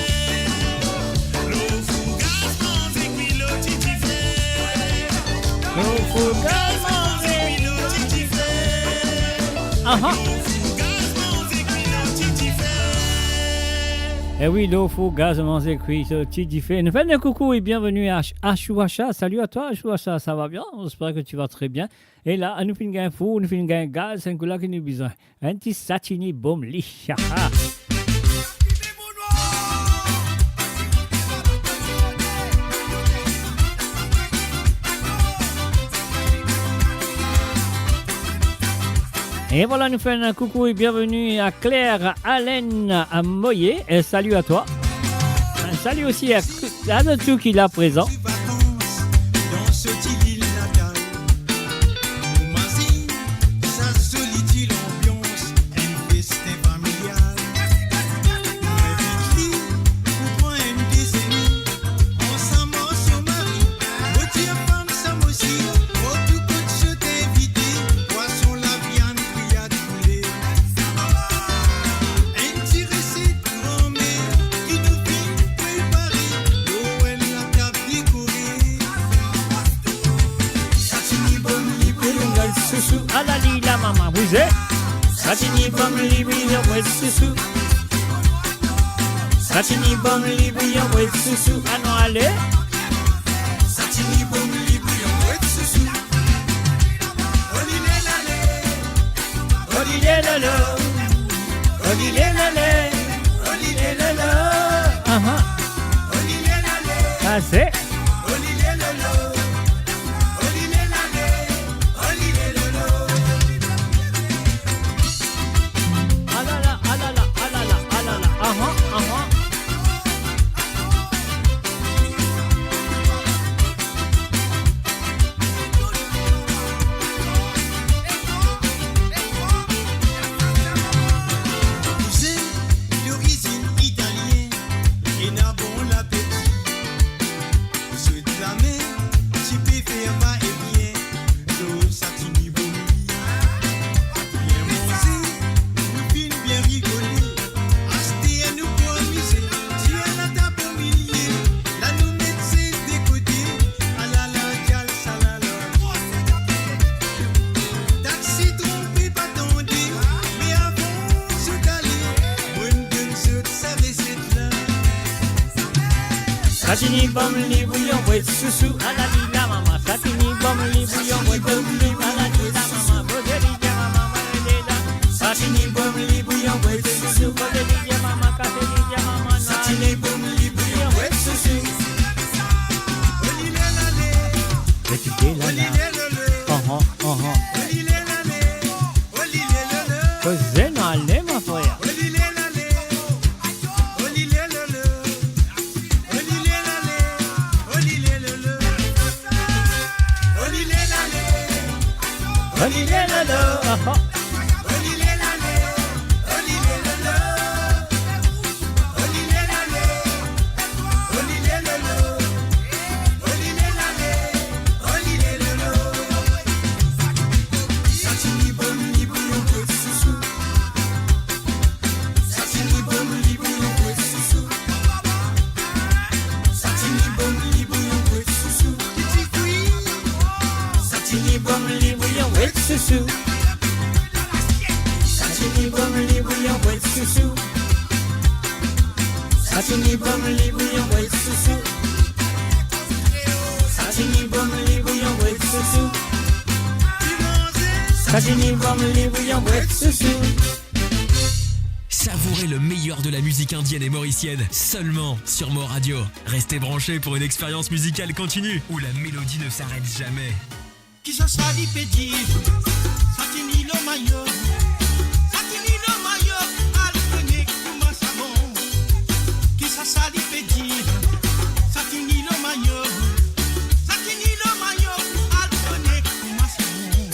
Lo fou gaz manze kwi lo ti dife. Lo fou gaz manze kwi lo ti dife. Aha. Lo fou gaz manze kwi lo ti dife. Eh wi, lo fou gaz manze kwi lo ti dife. Nou fer enn koukou e bienveni a Ach-, Achou Acha. Salut à toi, Achou Acha, ça va bien ? J'espère que tu vas très bien. E la, nou finn gagn fou, nou finn gagn gaz, se enn kou la ki nou bizin. Enn ti Satini Boom Li. E vwala, nou fer enn koukou e bienveni a Claire Allen Moye. E salut à toi. Salut aussi à, à tous qui là présents. Mo mazinn sa zoli ti lanbians, enn festin familial. Mo invit li pou pran enn dezene ansam ar so mari. Mo dir fam sam osi, partou kot zot invite, pwason, laviann, griyad, poule. Enn ti reset granmer ki nou finn prepare, lor enn latab dekore. Satini Boom Li bouyon wet sousou, ala li la mama bouze. Satini Boom Li bouyon wet sousou. Satini Boom Li bouyon wet sousou, anou ale. Satini Boom Li bouyon wet sousou. Olile lale, olile lolo, olile lale, olile lolo. Aha. Olile lale. Sa se. Olile lolo, olile lale, olile lolo. Alala, alala, alala, alala. Aha, aha. Kouzin dorizinn italien, ena bon lapeti. Swet lame, ti pe fer va-e-vien, lor Satini Boom Li. Bien manze, nou finn bien rigole. Aster nou pou amize, ti ena latab omilie, la nou met sez de kote, alala, gyal, salala. Taksi tronpe pa tande, me avan zot ale, mo'nn donn zot sa reset la. Satini Boom Li bouyon wet sousou, ala li la mama. Satini Boom Li bouyon wet sousou, ala li la mama. Boze li la mama, boze li la. Satini Boom Li bouyon wet sousou, boze li la mama, kase li la mama. Satini Boom Li bouyon wet sousou. Olile lale, olile lala. Aha, aha. Olile lale, olile lolo. Koze nou ale, mon frer. Olile lale, olile lolo. Aha. Sa tini bouyon bwet sousou. Sa tini bouyon bwet sousou. Sa tini bouyon bwet sousou. Sa tini bouyon bwet sousou. Sa tini bouyon bwet sousou. Savourez le meilleur de la musique indienne et mauricienne seulement sur Mo Radio. Restez branchés pour une expérience musicale continue où la mélodie ne s'arrête jamais. Ki sa sa li pe dir? Sa tini lo mayo, sa tini lo mayo, al kone kouma sa bon. Ki sa sa li pe dir? Sa tini lo mayo, sa tini lo mayo, al kone kouma sa bon.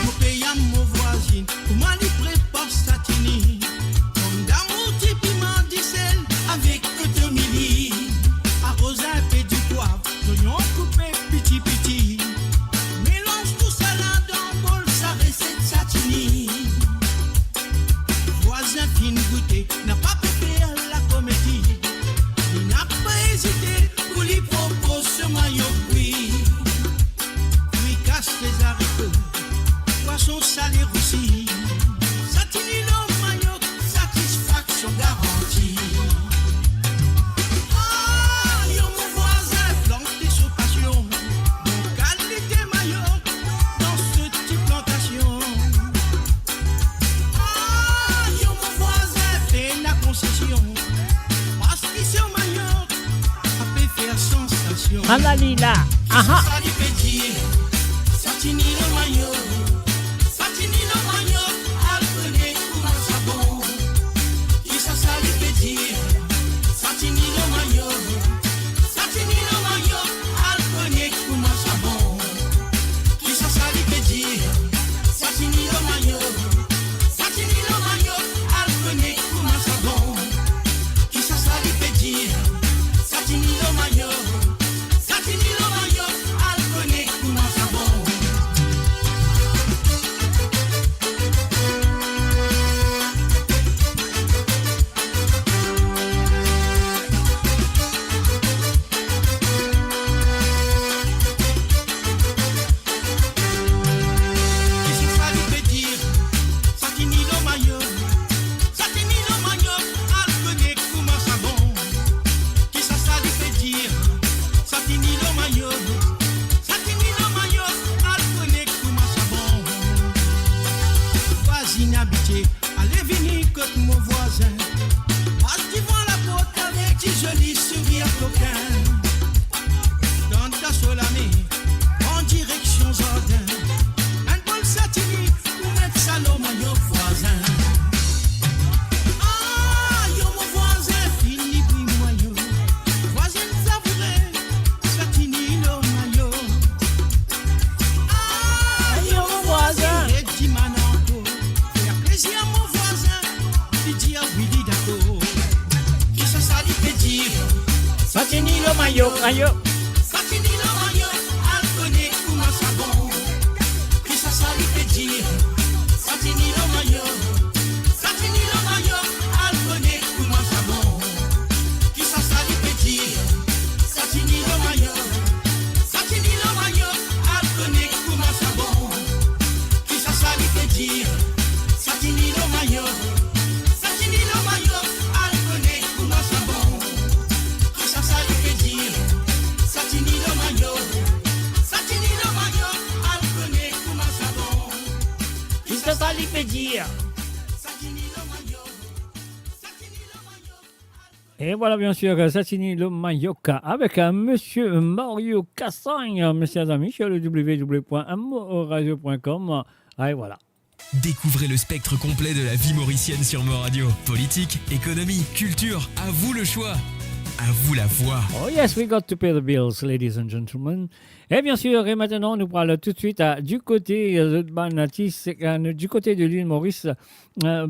Mo pe gard mo vwazinn, kouma li prepar sa tini. Pom damour, ti piman, disel avek kotomili. Aroz inpe dipwav, zonyon koupe piti piti. Melanz tousala dan bol, sa reset sa tini. Vwazin finn goute, napa pe fer lakomedi. Li napa ezite pou li propoz so mayo bwi. Frikas, lezariko, pwason sale rousi. Sa tini lo mayo, satisfaksion garanti. Ah, yo mo vwazin, plante so pasion. Bon kalite mayo dan so ti plantasion. Ah, yo mo vwazin, pena konsesion. Paski so mayo, sa pe fer sansasion. Ala li la. Aha. Sa li pe dir, sa tini lo mayo. Sa tini lo mayo, al kone kouma sa bon. Ki sa sa li pe dir? Sa tini lo mayo. Sa tini lo mayo, al kone kouma sa bon. Ki sa sa li pe dir? Sa tini lo mayo. Sa tini lo mayo, al kone kouma sa bon. Ki sa sa li pe dir? Sa tini lo mayo. Sa tini lo mayo, al kone kouma sa bon. Ki sa sa li pe dir? Sa tini lo mayo. Sa tini lo mayo, al kone kouma sa bon. Ki sa sa li pe dir? Sa tini lo mayo. Sa tini lo mayo, al kone kouma sa bon. Vwazin abitie, ale vini kot mo vwazin. Pas divan laport avek ti zoli sourir kokin. Tann dan so lame, pran direksion zardin. Enn bol sa tini, pou met sa lo mayo vwazin. Ah, yo mo vwazin, fini bwi mayo. Vwazin savoure, sa tini lo mayo. Ah, yo mo vwazin, ret dimann ankor. Fer plezir mo vwazin, li dir wi, li dakor. Ki sa sa li pe dir? Sa tini lo mayo, ayo. Sa tini lo mayo, al kone kouma sa bon. Ki sa sa li pe dir? Sa tini lo mayo. Sa tini lo mayo, al kone kouma sa bon. Ki sa sa li pe dir? Sa tini lo mayo. Sa tini lo mayo, al kone kouma sa bon. Ki sa sa li pe dir? Sa tini lo mayo. Sa tini lo mayo, al kone kouma sa bon. Ki sa sa li pe dir? Sa tini lo mayo. Sa tini lo mayo, al kone kouma sa bon. Ki sa sa li pe dir? Sa tini lo mayo. Sa tini lo mayo. Et voilà, bien sûr, euh, ça finit le Mayoka avec, euh, Monsieur Mario Cassagne, euh, mes chers amis, sur le w w w point moradio point com. Ah, et voilà. Découvrez le spectre complet de la vie mauricienne sur Mo Radio. Politique, économie, culture, à vous le choix. À vous la voix. Oh yes, we got to pay the bills, ladies and gentlemen. Et bien sûr, et maintenant, nous parlons tout de suite à, du côté, euh, de Banatis, euh, du côté de l'île Maurice, euh,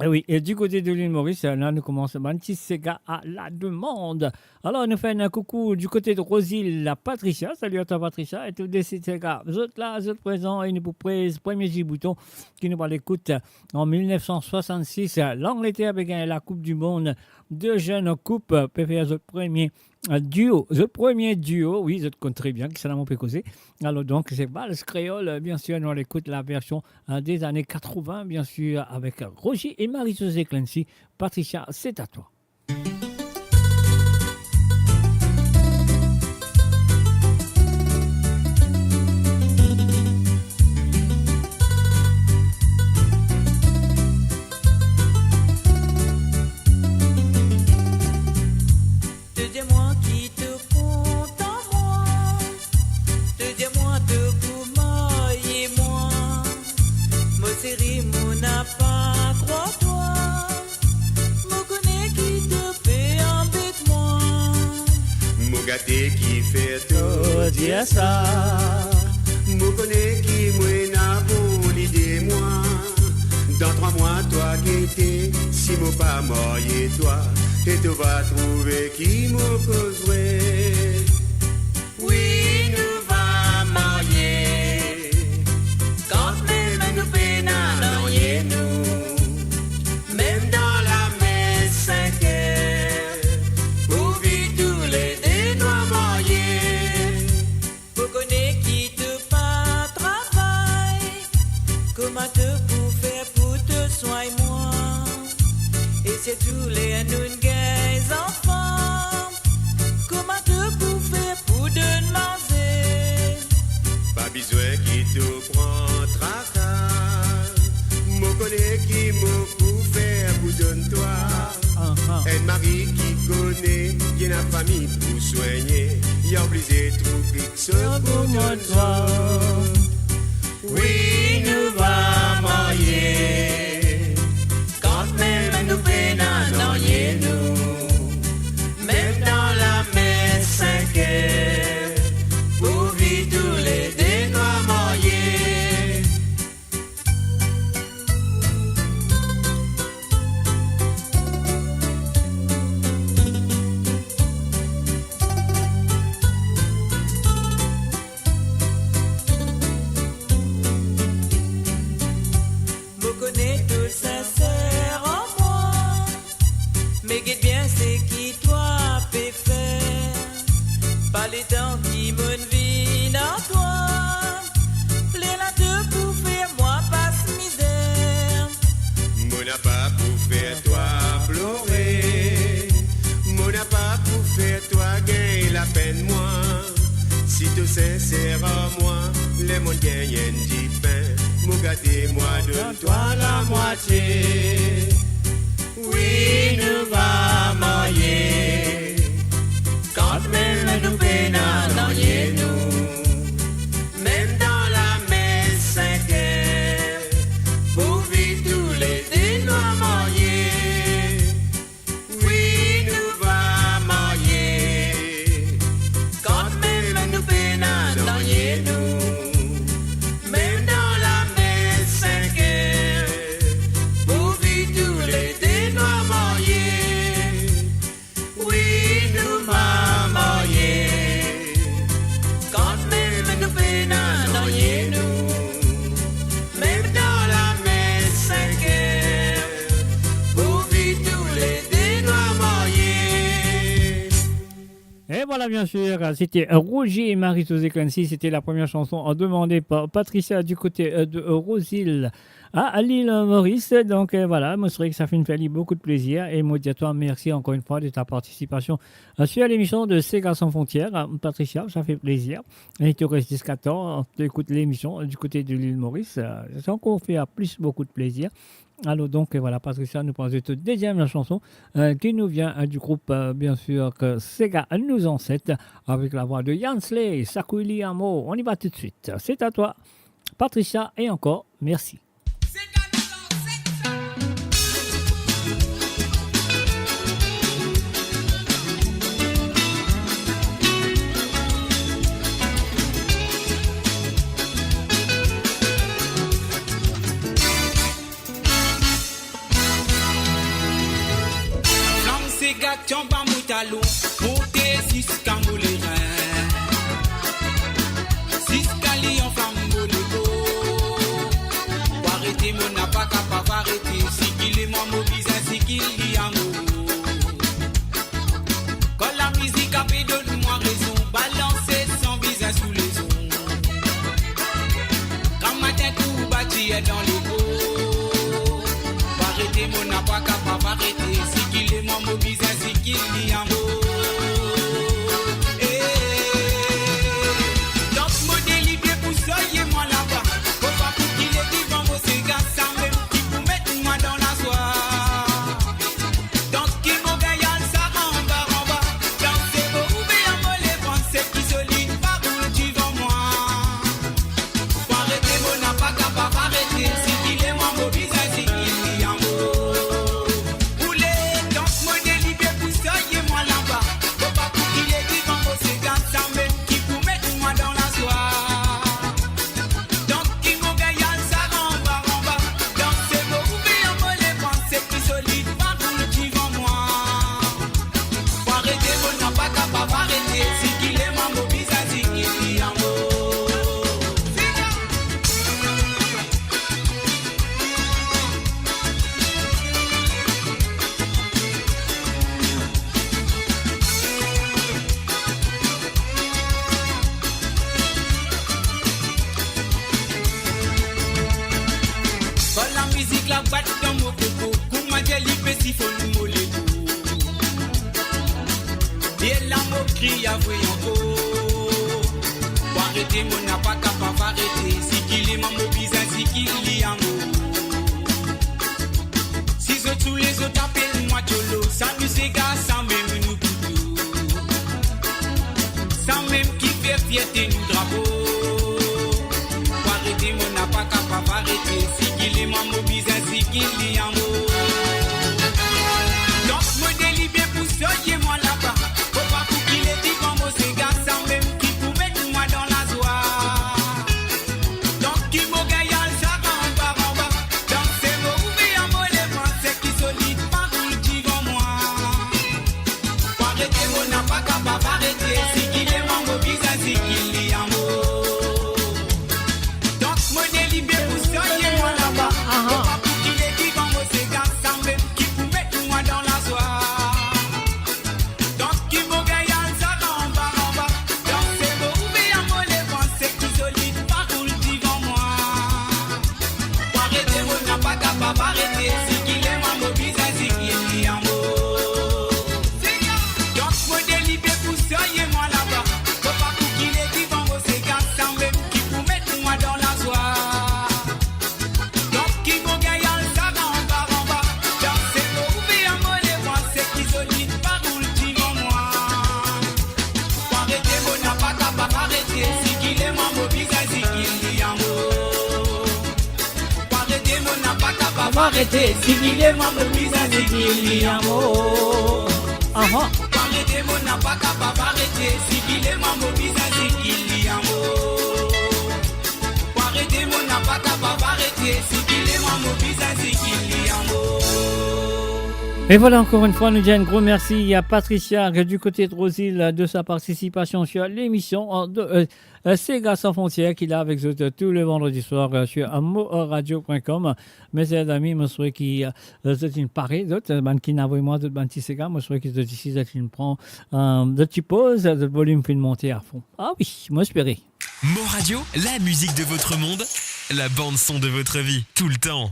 Eh oui, et du côté de l'île Maurice, la, nou koumans bann ti sega a la demande. Alor, nou fer enn koukou du côté de Rosil, la Patricia. Salut à toi, Patricia, et tous les sega. Zot la, zot prezan, e nou pou prez premie ti bouton ki nou pou al ekout. En mil nef san swasann-sis, Langleter pe gagn la Coupe du Monde. De zenn koup pe fer zot premie duo. Zot premie duo, wi, zot konn tre bien kisannla mo pe koze. Alor donk, se Vals Kreol, bien sir, nou al ekout la version, euh, des années quatre-vingts, bien sûr, avec Roger et Marie-Josée Clancy. Patricia, c'est à toi. To dir mwa ki to kontan mwa, to dir mwa to pou marye mwa. Mo seri, mo napa krwar twa, mo kone ki to pe anbet mwa. Mo gate kifer to dir sa, mo kone ki mo ena bon lide mwa. Dan trwa mwa, twa gete, si mo pa marye twa, e to va trouve ki mo koz vre. Wi, nou va marye, kantmem nou pena nanye nou, mem dan lame sink er, pou vi toulede nou marye. Mo kone ki to pa travay, kouma to pou fer pou to swagn mwa? E sirtou ler nou'nn gagn zanfan, kouma to pou fer pou donn manze? Pa bizin ki to pran traka, mo kone ki mo pou fer pou donn twa. Aha. Enn mari ki kone ki ena fami pou swegne, li oblize trouv kiksoz pou donn twa. Wi, nou va marye, kantmem nou pena nanye nou, mem dan lame sink er, pou vi toulede nou marye. Mo kone to sinser an mwa, me get bien seki twa pe fer. Pa letan ki monn vinn ar twa, lerla to pou fer mwa pas mizer. Mo napa pou fer twa plore, mo napa pou fer twa gagn lapenn mwa. Si to sinser ar mwa, ler monn gagn enn dipin, mo gate mwa donn twa lamwatie. Wi, nou va marye, kantmem nou pena nanye nou, mem dan lame sink er, pou vi toulede nou marye. Wi, nou va marye, kantmem nou pena nanye nou, mem dan lame sink er, pou vi toulede nou marye. Wi, nou va marye, kantmem nou pena nanye nou, mem dan lame sink er, pou vi toulede nou marye. Et voilà, bien sûr, c'était Roger et Marie-Josée Clancy. C'était la première chanson, euh, demandée par Patricia du côté, euh, de, euh, Rosil. Ah, à l'île Maurice. Donc, euh, voilà, mo swete ki sa finn fer li boukou de plezir. E mo dir twa mersi ankor enn fwa de ta partisipasion, euh, sur l'émission de Sega Sans Frontières. Euh, Patricia, sa fer plezir. E to res ziska tar, to ekout lemision, euh, du côté de l'île Maurice. Euh, sa ankor fer plis boukou de plezir. Alors donc, euh, voilà, Patricia nous propose tout deuxième chanson, euh, qui nous vient, euh, du groupe, euh, bien sûr, que Sega Nos Ancêtres, avec la voix de Yansley, Sakouy li amor. On y va tout de suite. C'est à toi, Patricia, et encore, merci. Flam sega ti anba mo talon, monte ziska mo lerin, ziska li anflam mo lekor. Pou arete mo napa kapav arete, sikile mwa mo bizin sikil li amor. Kan lamizik ape donn mwa rezon, balanse san bizin sou lezon. Gramatin kou batir dan lekor. Pou arete mo napa kapav arete, sikile mwa mo bizin sikil li amor. Eh, donk mo delibere pou soye mwa laba. Mo pa pou kile divan mo sega, samem ki pou met mwa dan lazwa. Donk ki mo gagn al sara anba, anba. Danse mo oubien mo levan, seki solid pa boul divan mwa. Pou arete mo napa kapav arete, sikile mwa mo bizin sikil li amor. Boule, donk mo delibere pou soye mwa laba. Mo pa pou kile divan mo sega, samem ki pou met mwa dan lazwa. Donk ki mo gagn al sara anba, anba. Danse mo oubien mo levan, seki solid pa boul divan mwa. Pou arete mo napa kapav arete, sikile mwa mo bizin sikil li amor. Kan lamizik la bat dan mo koko, kouma dir li pe sifonn mo lekor. E la mo kriye vre ankor. Pou arete mo napa kapav arete, sikile mwa mo bizin sikil li amor. Si zot soule zot apel mwa Tcholo, sa nou sega samem nou pou tou. Samem ki fer fierte nou drapo. Pou arete mo napa kapav arete, sikile mwa mo bizin sikil li amor. Donk mo delibere pou soye mwa laba. Mo pa pou kile divan mo sega, samem ki pou met mwa dan lazwa. Donk ki mo gagn al sara anba, anba. Danse mo oubien mo levan, seki solid pa boul divan mwa. Pou arete mo napa kapav arete, sikile mwa mo bizin sikil li amor. Donk mo delibere pou soye mwa laba. Mo pa pou kile divan mo sega, samem ki pou met mwa dan lazwa. Donk ki mo gagn al sara anba, anba. Danse mo oubien mo levan, seki solid pa boul divan mwa. Pou arete mo napa kapav arete, sikile mwa mo bizin sikil li amor. Donk mo delibere pou soye mwa laba. Mo pa pou kile divan mo sega, samem ki pou met mwa dan lazwa. Donk ki mo gagn al sara anba, anba. Danse mo oubien mo levan, seki solid pa boul divan mwa. Pou arete mo napa kapav arete, sikile mwa mo bizin sikil li amor. Pou arete mo napa kapav arete, sikile mwa mo bizin sikil li amor. Aha. Pou arete mo napa kapav arete, sikile mwa mo bizin sikil li amor. Pou arete mo napa kapav arete, sikile mwa mo bizin sikil li amor. Et voilà, encore une fois, nous disons un gros merci à Patricia, du côté de Rosil, de sa participation sur l'émission, euh, de, euh, euh, Sega Sans Frontières, qui est là avec nous, euh, tous les vendredis soirs, euh, sur, euh, moradio point com. Mes chers amis, mo swete ki, euh, zot inn pare, zot, euh, bann ki inn avoy mwa zot bann ti sega, mo swete ki zot isi, zot inn pran, euh, zot ti poz, zot volim finn monte a fon. Ah oui, mo espere. Mo Radio, la musique de votre monde, la bande son de votre vie, tout le temps.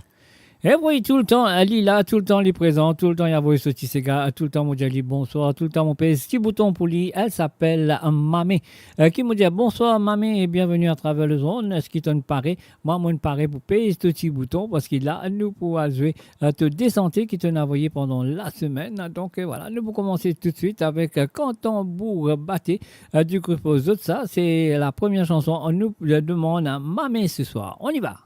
E wi, toultan, eh, li la, toultan li prezan, toultan li avoy so ti sega, toultan mo dir li bonswar, toultan mo pez ti bouton pou li, elle s'appelle, eh, Mame. Eh, ki mo dir, bonswar Mame e bienveni atraver lezonn. Eski to'nn pare? Mwa, mo'nn pare pou pez to ti bouton, parski la, nou pou al zwe, eh, to de sante ki to'nn avoye pandan lasemenn. Donk, eh, vwala, nou pou koumanse toutswit avek, eh, Kan tanbour bate, eh, du group Zotsa. Se la première chanson, nou, eh, demann a Mame ce soir. On y va.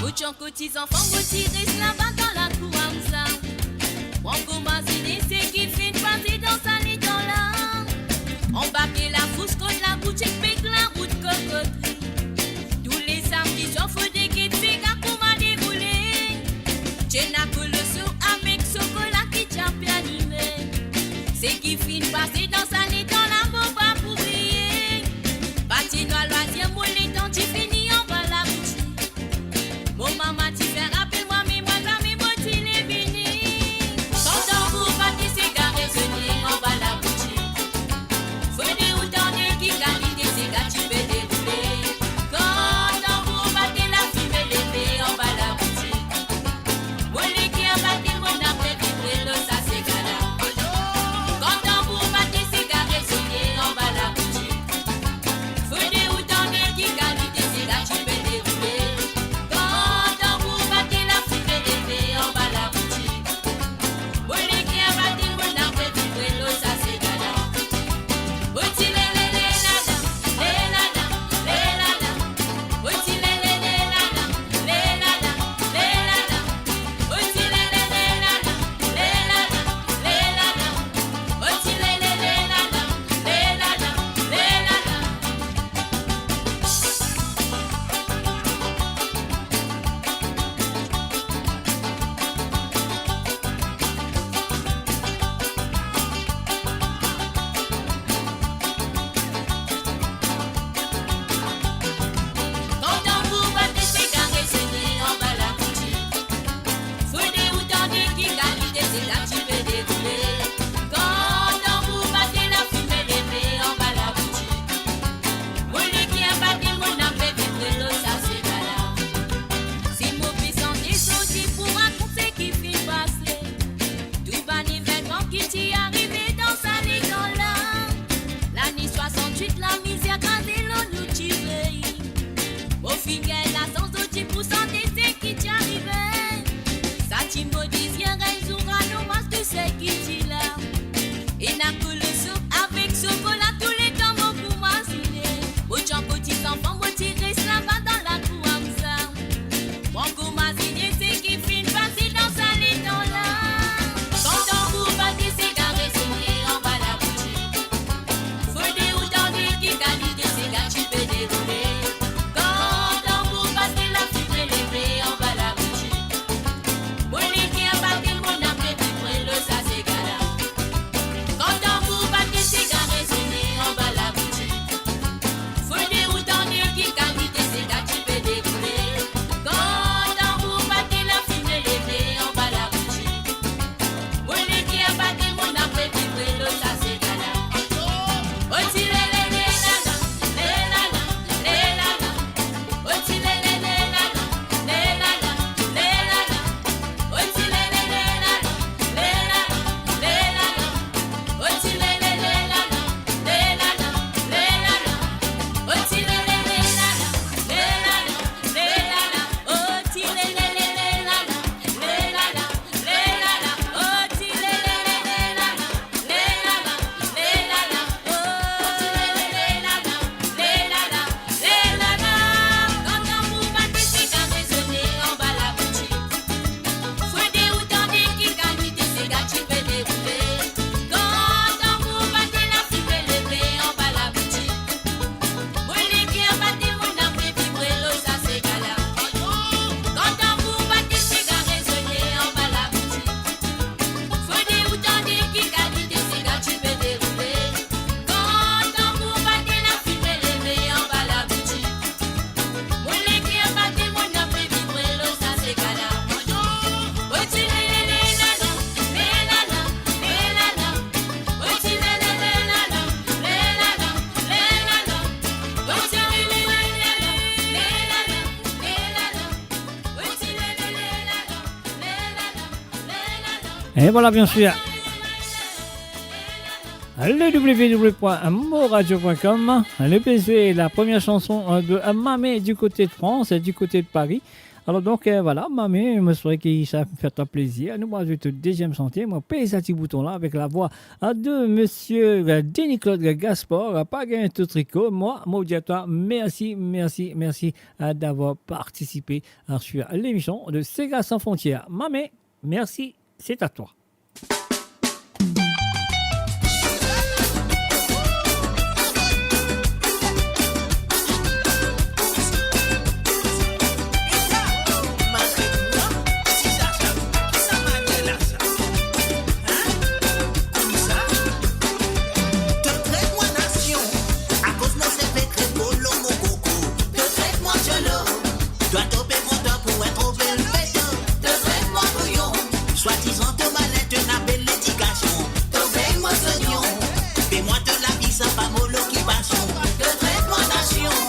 Mo ti ankor ti zanfan, mo ti res laba dan lakour Hamza. Mo ankor mazine seki finn pase dan sa letan la. Anba pie lafous kot laboutik, pek larout Kokotri. Tou le samdi swar, fode get sega kouma deroule. Ti ena koloso avek sokola ki ti pe anime. Seki finn pase dan sa letan la, mo pa pou bliye. Patinwar Lwazir, mo letan ti fini anba laboutik. Mo mama ti fer apel mwa, me mwa zame mo ti le vini. Kan tanbour bate, sega rezone anba laboutik. Fode ou tande ki kalite sega ti pe deroule. Kan tanbour bate, lafime leve anba laboutik. Mo leker bate, mo nam pe vibre lor sa sega la. Kan tanbour bate, sega rezone anba laboutik. Fode ou tande ki kalite sega ti pe deroule. Kan tanbour bate, lafime leve anba laboutik. Mo leker bate, mo nam pe vibre lor sa sega la. Oti lele le la la, le la la, le la la. Oti lele le la la, le la la, le la la. Oti lele le la la, le la la, le la la. Oti lele le la la, le la la, le la la. Kan tanbour bate, sega rezone anba laboutik. Fode ou tande ki kalite sega ti pe deroule. Kan tanbour bate, lafime leve anba laboutik. Mo leker bate, mo nam pe vibre lor sa sega la. Si mo pe sante, sorti pou rakont seki finn pase. Tou bann evennman ki ti arive dan sa letan la. Lane swasant-wit, lamizer kraze lor nou ti pei. Mo finn gagn lasans oti pou sante seki ti arive. Sa ti mo deziem regn zour a nou mas Et voilà, bien sûr. Le w w w point moradio point com. Le P S V, la première chanson, euh, de Mamé du côté de France, du côté de Paris. Alors donc, euh, voilà, Mamé, mo swete ki sa fer twa plezir. Nou va zwe to dezyem santi, mo pez sa ti bouton la avek lavwa, euh, de monsieur, euh, Denis Claude Gaspard, euh, Pa gagn to triko. Mwa, mo dir twa mersi, mersi, mersi, euh, d'avoir participé, euh, sur l'émission de Sega Sans Frontières. Mamé, mersi, c'est à toi. Twa to pe pran twa pou enn tro bel peto, to tret mwa kouyon. Swadizan to malin, to ena bel ledikasion, to pey mo zonion. Pe mwa to lavi, sa pa mo lokipasion. To tret mwa nasion,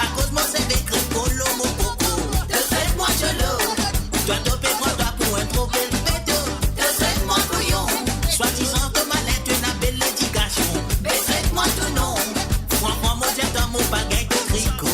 akoz mo seve kre polo mo koko. To tret mwa diolo, twa to pe pran twa pou enn tro bel peto, to tret mwa kouyon. Swadizan to malin, to ena bel ledikasion, be tret mwa tou non. Fran fran mo dir twa, mo pa gagn to triko.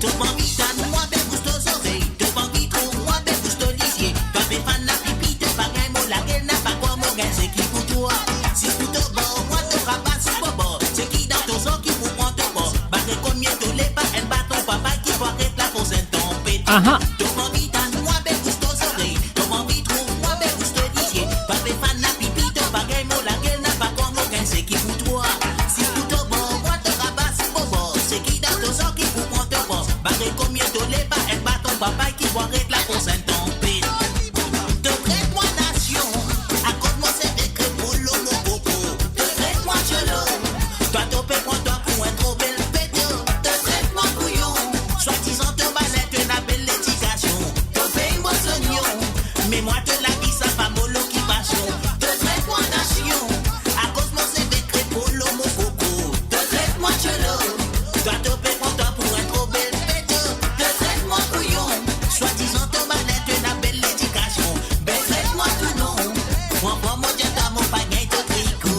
To pa anvi tann mwa, be bous to zorey. To pa anvi trouv mwa, be bous to lizie. Twa pe fann lapipi, to pa gagn mo lagel, napa kwa mo gagn seki pou twa. Si pou to bor, mwa to rabas pou bor. Seki dan to zor ki pou pran to bor. Bare komie to le, pa enn baton papay ki pou aret la prozenn tanpet. Aha. To pa anvi tann mwa, be bous to zorey. To pa anvi trouv mwa, be bous to lizie. Twa pe fann lapipi, to pa gagn mo lagel, napa kwa mo gagn seki pou twa. Si pou to bor, mwa to rabas pou bor. Seki dan to zor ki pou pran to bor. Bare komie to le, pa enn baton papay ki pou aret la prozenn tanpet. To tret mwa nasion, akoz mo seve kre polo mo koko. To tret mwa diolo, twa to pe pran twa pou enn tro bel peto. To tret mwa kouyon, swadizan to malin, to ena bel ledikasion, to pey mo zonion. Me mwa to lavi, sa pa mo lokipasion. To tret mwa nasion, akoz mo seve kre polo mo koko. To tret mwa diolo, twa to pe pran twa pou enn tro bel peto. To tret mwa kouyon, swadizan to malin, to ena bel ledikasion, be tret mwa tou non. Fran fran mo dir twa, mo pa gagn to triko.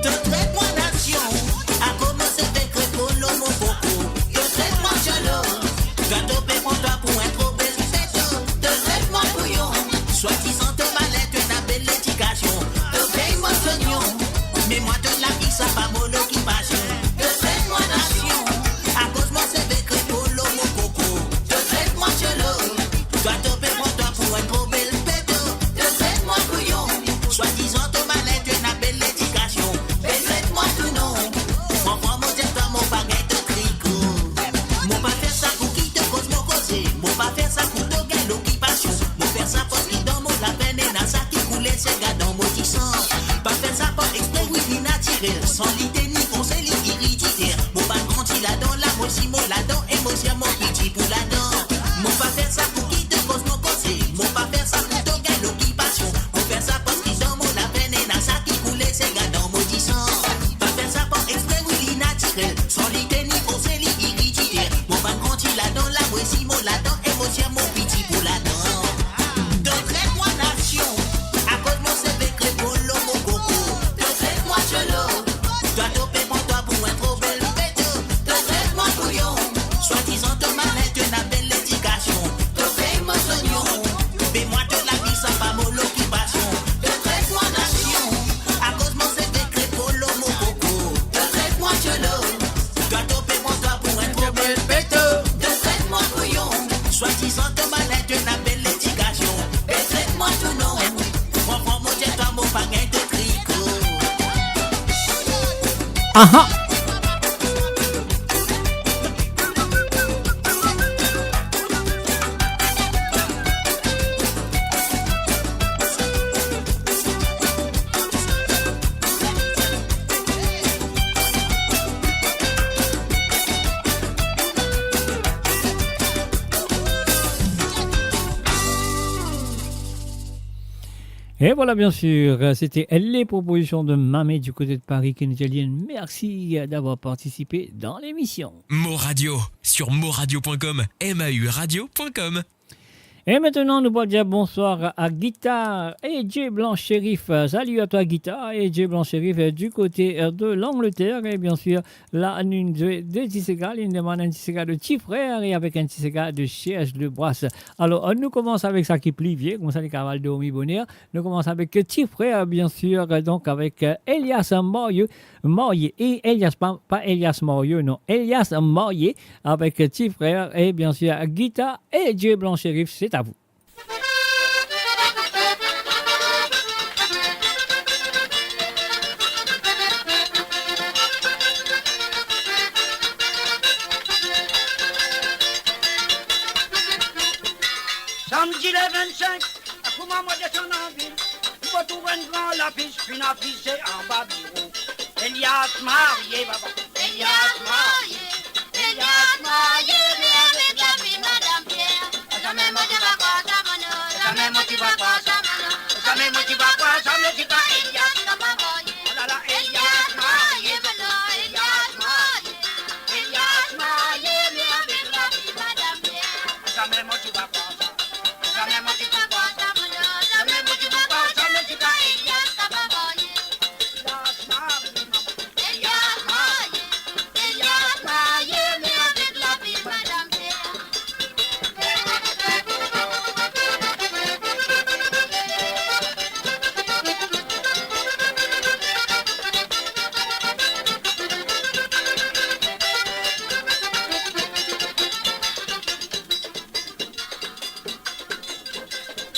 To tret mwa nasion, akoz mo seve kre polo mo koko. To tret mwa diolo, twa to pe pran twa pou enn tro bel peto. To tret mwa kouyon, swadizan to malin, to ena bel ledikasion, to pey mo zonion. Me mwa to lavi, sa pa mo lokipasion. To tret mwa nasion, akoz mo seve kre polo mo koko. To tret mwa diolo, twa to pe pran twa pou enn tro bel peto. To tret mwa kouyon, swadizan to malin, to ena bel ledikasion, be tret mwa tou non. Fran fran mo dir twa, mo pa gagn to triko. Mo pa fer sa pou ki to koz mo koze. Mo pa fer sa pou to gagn lokipasion. Mo fer sa parski dan mo lapenn ena sa ki koule, sega dan mo disan. Pa fer sa par expre, wi, li natirel. San lite ni fonse, li iriditer. Mo pa grandi ladan la, mo zimo ladan e mo zir mo piti pou ladan. Mo pa fer sa pou ki to koz mo koze. Mo pa fer sa pou to gagn lokipasion. Mo fer sa parski dan mo lapenn ena sa ki koule, sega dan mo disan. Pa fer sa par expre, wi, li natirel. San lite ni fonse, li iriditer. Mo pa grandi ladan la, mo zimo ladan e mo zir mo piti pou ladan. To tret mwa nasion, akoz mo seve kre polo mo koko. To tret mwa diolo, twa to pe pran twa pou enn tro bel peto. To tret mwa kouyon, swadizan to malin, to ena bel ledikasion, to pey mo zonion. Be mwa to lavi, sa pa mo lokipasion. To tret mwa nasion, akoz mo seve kre polo mo koko. To tret mwa diolo, twa to pe pran twa pou enn tro bel peto. To tret mwa kouyon, swadizan to malin, to ena bel ledikasion, be tret mwa tou non. Fran fran mo dir twa, mo pa gagn to triko. Aha. Et voilà, bien sûr, c'était les propositions de Mamé du côté de Paris qui nous dit merci d'avoir participé dans l'émission. Mo Radio, sur mo radio point com, M A U radio point com. Et maintenant, nous allons dire bonsoir à Guitar et J Blanc Shérif. Salut à toi, Guitar et J Blanc Shérif, euh, du côté, euh, de l'Angleterre. Et bien sûr, la, nou, de, de ti sega, li demann enn ti sega de Ti Frer e avek enn ti sega de Serge Lebras. Alor, euh, nou koumans avek sa ki pli vie, koumsa li kapav al dormi boner. Nou koumans avek Ti Frer, bien sûr, euh, donc avec, euh, Elias Mario, Mario et Elias, pas, pas Elias Mario, non, Elias Mario avec Ti Frer et bien sûr Guitar et J Blanc Shérif, c'est à vous. Samdi le vennsenk, kouma mo desann anvil, mo trouv enn gran lafis finn afise anba biro. Elias marie, baba. Elias marie, Elias marie, me avek lafi madam Pierre. Zame mo ti va krwar sa, mo non. Zame mo ti va krwar sa, mo non. Zame mo ti va krwar sa, me si pa Elias ki kapav marie. Oh la la, Elias marie, mo non. Elias marie, Elias marie, me avek lafi madam Pierre. Zame mo ti va krwar sa. Zame mo ti va krwar sa, mo non. Zame mo ti va krwar sa, me si pa Elias ki kapav marie. Elias marie, Elias marie, me avek lafi madam Pierre.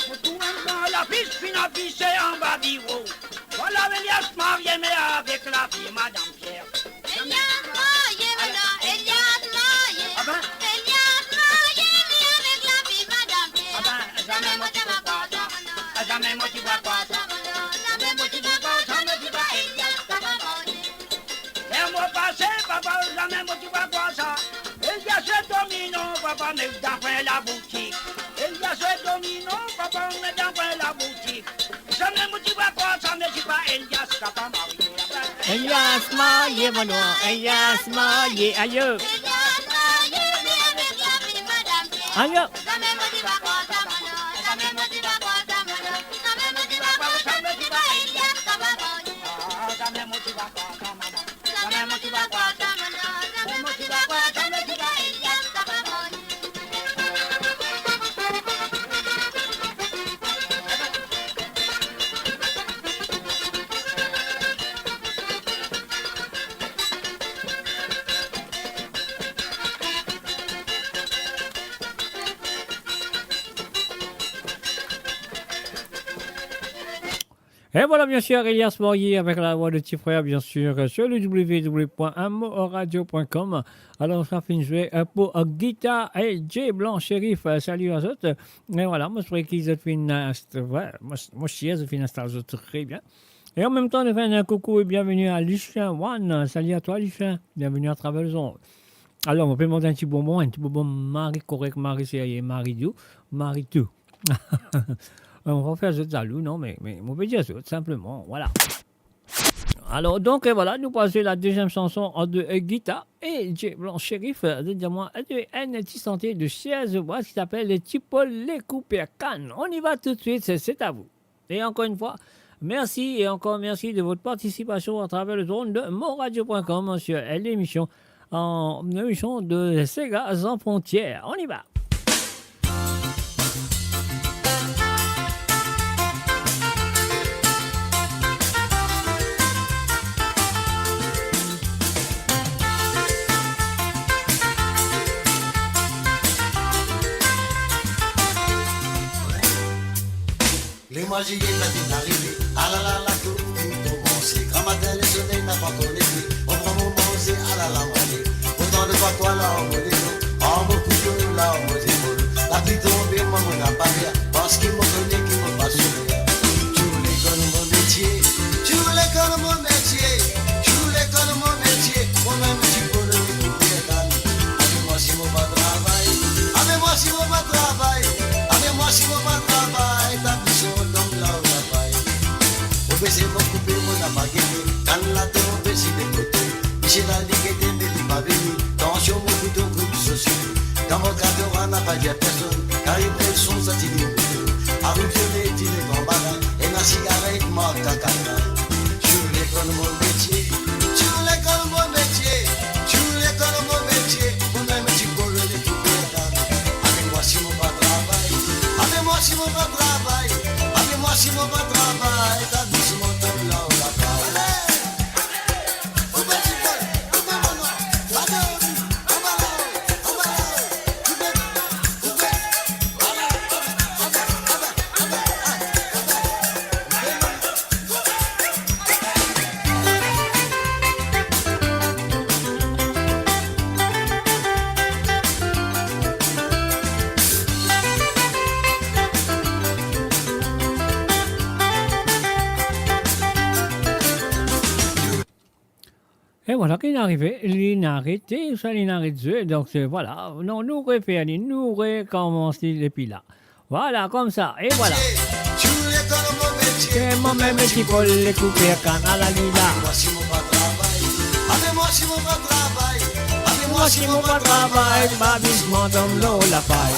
Mo trouv enn gran lafis finn afise anba biro. Vwala Elias marie, me avek lafi madam Pierre. Elias marie, mo non, Elias marie. Ah ben? Elias marie, me avek lafi madam Pierre. Ah ben, zame mo ti va krwar sa. Zame mo ti va krwar sa. Zame mo ti va krwar sa, me si pa Elias ki kapav marie. Ler mo pase, papa, zame mo ti va krwar sa. Elias domino, papa, me dan pwin laboutik. Elias domino, papa, me dan pwin laboutik. Zame mo ti va krwar sa, me si pa Elias ki kapav marie. Elias marie, mo non, Elias marie, ayo. Elias marie, me avek lafi madam Pierre. Ayo. Zame mo ti va krwar sa, mo non. Zame mo ti va krwar sa, mo non. Zame mo ti va krwar sa, me si pa Elias ki kapav marie. Ah, zame mo ti va krwar sa, mama. Zame mo ti va krwar sa, mo non. Zame mo ti va krwar sa, me si pa Elias ki kapav marie. Et voilà, bien sûr, Elias Marie avec la voix de Ti Frer, bien sûr, sur le w w w point mo radio point com. Alor, sa finn zwe, euh, pou, euh, Guitar e J Blanc Shérif, euh, salut à zot. E vwala, mo swete ki zot finn, euh, st-, ouais, mo, mo swete zot finn instal zot tre bien. E an mem tan, nou fer enn koukou e bienveni à Lucien One. Salut à toi, Lucien. Bienveni à travers les ondes. Alor, mo pe mande enn ti bonbon, enn ti bonbon mari korek, mari serye, mari dou, mari tou. Mo pa fer zot zalou, non, me, me mo pe dir zot sinpleman, vwala. Alor, donk, euh, vwala, nou pase la deziem sanson de, euh, Guitar e J Blanc Shérif, euh, de, de mwa, de enn ti sante de Serge Lebras ki apel Ti Pol Lekouper Kann. On y va tout de suite, c'est, c'est à vous. Et encore une fois, merci et encore merci de votre participation à travers les ondes de mo radio point com sur l'émission, en émission de Sega Sans Frontières. On y va. Lemwa ziye la finn arive, alala, lakour finn koumanse. Gramatin, lesoley napa ankor leve, mo pran mo manze, alala, manze. Otan de fwa twa la, mo leton, ar mo kouto la, mo zepol. Lapli tonbe, mwa mo napa per, parski mo kone ki mo pa soufer. Tou lekol mo metie, tou lekol mo metie, tou lekol mo metie, mwa mem Ti Pol Lekouper Kann. Ame mwa si mo pa travay, ame mwa si mo pa travay, ame mwa si mo pa travay, ta pison tonbe la ou lapay. Se mo koupe, mo napa gete, kann la tonbe si de kote. Misie la li gete, me li pa vini. Tansion mo kouto, koup sosi. Dan mo katora napa dir personn, kari preson sa ti vinn kouto. Ariv zone, ti levan bala, ena sigaret, mark Kakala. Sou lekol mo metie, sou lekol mo metie, sou lekol mo metie. Mo mem ti kole le koupe kan. Ame mwa si mo pa travay, ame mwa si mo pa travay, ame mwa si mo pa travay, ta dousman tonbe lor lapay. E vwala ki inn arive, li inn arete, sa li inn aret zwe, donk, eh, vwala. Non, nou refer li, nou rekoumans li depi la. Vwala, koumsa, e vwala. Sou lekol mo metie. Ke mo mem ti kole le koupe kan, ala li la. Mwa si mo pa travay, ame mwa si mo pa travay, ame mwa si mo pa travay, ta dousman tonbe lor lapay.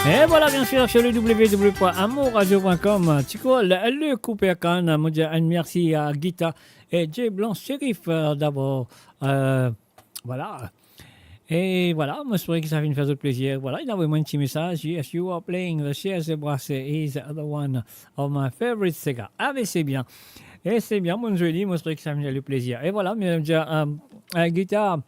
E vwala, biensir, sir le w w w pwin amour radio pwin com, ti kol le koupe kan, mo dir enn mersi a Gita e Jay Blanc Cherif, euh, dabor, euh, vwala. E vwala, mo espere ki sa finn fer zot plezir. Vwala, inn avoy mwa enn ti mesaz. "Yes, you are playing the Serge Brassens is the one of my favorite sega." Ah, me se bien. E se bien, mo zwe li, mo espere ki sa finn fer li plezir. E vwala, mo dir, euh, euh, Gita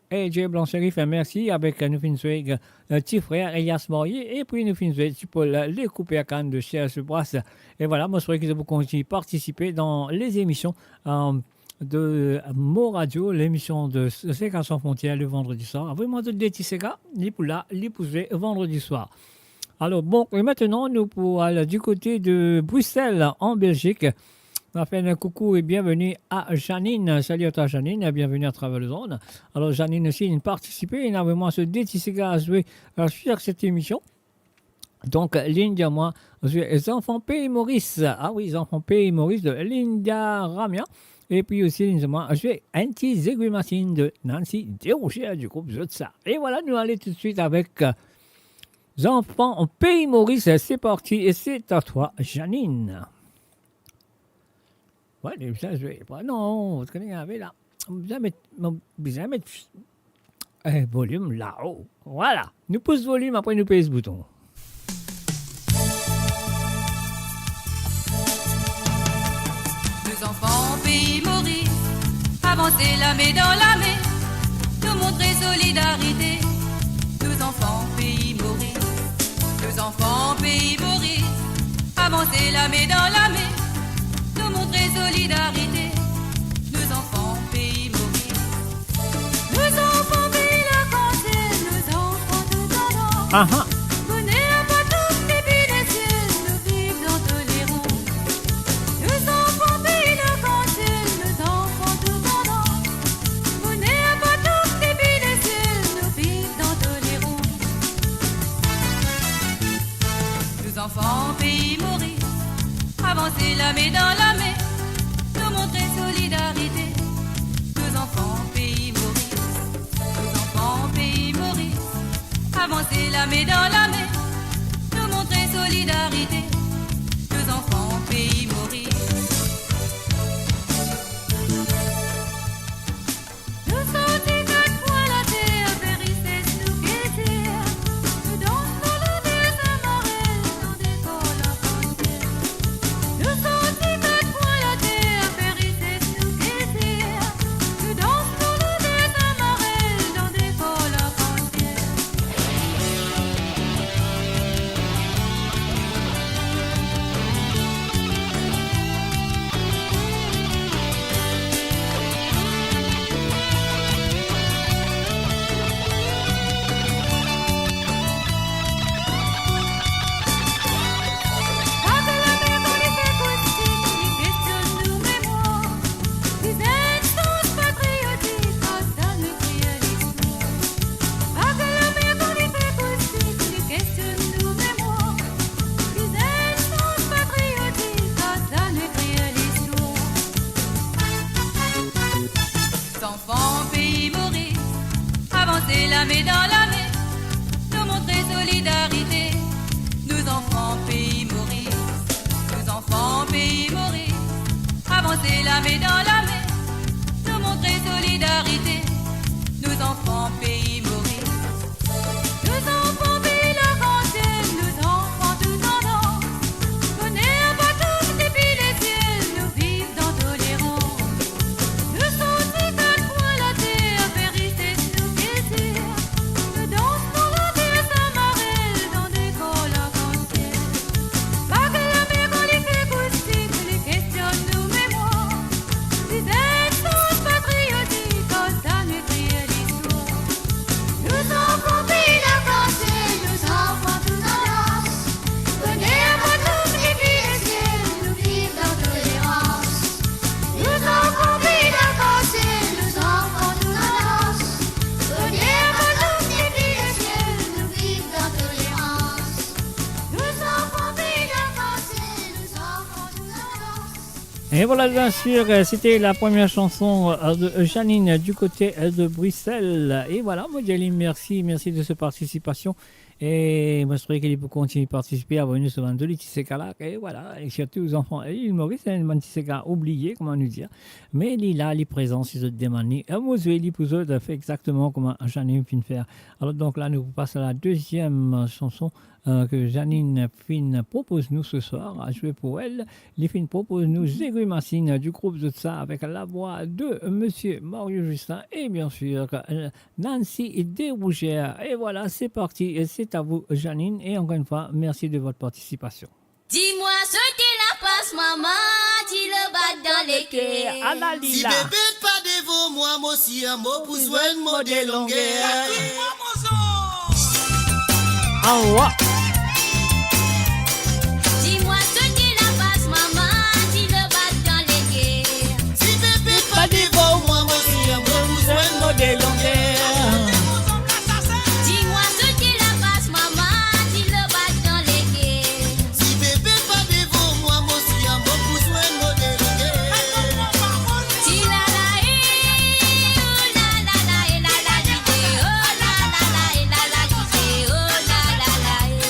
e Jay Blanc Cherif, mersi, avek, euh, nou finn zwe, euh, Ti Frer Elias Marie, epi nou finn zwe Ti Pol, euh, le koupe kan de Serge Brassens. E vwala, mo espere ki zot pou kontign partisipe dan lezemision, euh, de Mo Radio, lemision de Sega San Frontières le vandredi swar. Avoy mwa zot de ti sega, li pou la, li pou zwe vandredi swar. Alor, bon, e aster nou pou al di kote de Brisel, an Belzik. Nou fer enn koukou e bienveni a Janine. Salut à toi, Janine, et bienvenue à travers le zone. Alor, Janine osi, inn partisipe, inn avoy mwa so de ti sega a zwe, euh, sur cette émission. Donk, li inn dir mwa, zwe Zanfan Pei Moris. Ah wi, Zanfan Pei Moris de Linda Ramia. Epi osi, li inn dir mwa, zwe enn ti Zegwi Masin de Nancy Desrochers du groupe Zotsa. E vwala, nou ale toutswit avek, euh, Zanfan Pei Moris. C'est parti, et c'est à toi, Janine. Wi, li bizin zwe. Non, ou kone ave la. Bizin met, bizin met, eh, volim lao. Vwala. Nou pous volim, apre nou pez bouton. Nou zanfan pei Moris, avanse lame dan lame, nou montre solidarite. Nou zanfan pei Moris, nou zanfan pei Moris, avanse lame dan lame, nou montre solidarite. Nou zanfan pei Moris, nou zanfan pei lakantin, nou zanfan toutandans. Aha. Boner partou depi lesiel, nou viv dan tolerans. Nou zanfan pei lakantin, nou zanfan toutandans. Boner partou depi lesiel, nou viv dan tolerans. Nou zanfan pei Moris, avanse lame dan lame, nou montre solidarite. Nou zanfan pei Moris, nou zanfan pei Moris, avanse lame dan lame, nou montre solidarite. Nou zanfan pei Moris. Nou sorti kat kwin later, fer rises nou plezir. Nou dans lor lame, zanmarel, dan dekor lakantin. Nou sorti kat kwin later, fer rises nou plezir. Nou dans lor lame, zanmarel, dan dekor lakantin. Lame dan lame, nou montre solidarite, nou zanfan pei Moris. Nou zanfan pei lakansiel, nou zanfan tou tandans. Boner pa tonbe depi lesiel, nou viv dan tolerans. Nou sorti kat kwin later, fer rises nou kiltir. Nou dans pou later, sa marel dan dekor lakansiel. Bak lame kan li fer koustik, li kestionn nou memwar. Li zet sans patriotik, kan sa nou ekrir listwar. Nou zanfan pei lakansiel, nou zanfan tou tandans. Boner pa tonbe depi lesiel, nou viv dan tolerans. Nou zanfan pei lakansiel, nou zanfan tou tandans. Boner pa tonbe depi lesiel, nou viv dan tolerans. Nou zanfan pei lakansiel, nou zanfan tou tandans. Et voilà, bien sûr, euh, c'était la première chanson, euh, de Jeannine du côté, euh, de Bruxelles. Et voilà, mo dir li mersi, mersi de sa partisipasyon. E mo espere ki li pou kontign partisipe avek nou so bann zoli ti seka la. E voilà, e sirtou zanfan Lil Moris, enn bann ti seka oubliye, kouma nou dir. Me li la, li prezan, si zot demann li, e mo zwe li pou zot, fer exakteman kouma Jeannine finn fer. Alor, donk la, nou pou pas a la deziem chanson, euh, ke Jeannine finn propoz nou se swar, a zwe pou el. Li finn propoz nou Zegri Masin, euh, du groupe Zotsa, avek la voix de Monsieur Mario Justin et bien sûr, euh, Nancy Desrougères. Et voilà, c'est parti, et c'est à vous, Jeannine. Et encore une fois, merci de votre participation. Di mwa sot ki lapas mama, ti le bat dan leker. Ala li la. Si bebe pa devan mwa, mo sir mo pou zwenn mo de longer. Awa. Di mwa sot ki lapas mama, ti le bat dan leker. Si bebe pa devan mwa, mo sir mo pou zwenn mo de longer. Di mwa sot ki lapas mama, ti le bat dan leker. Si bebe pa devan mwa, mo sir mo pou zwenn mo de longer. Ti la la e, oh la la la e, la la dide, oh la la la e, la la dide, oh la la la e.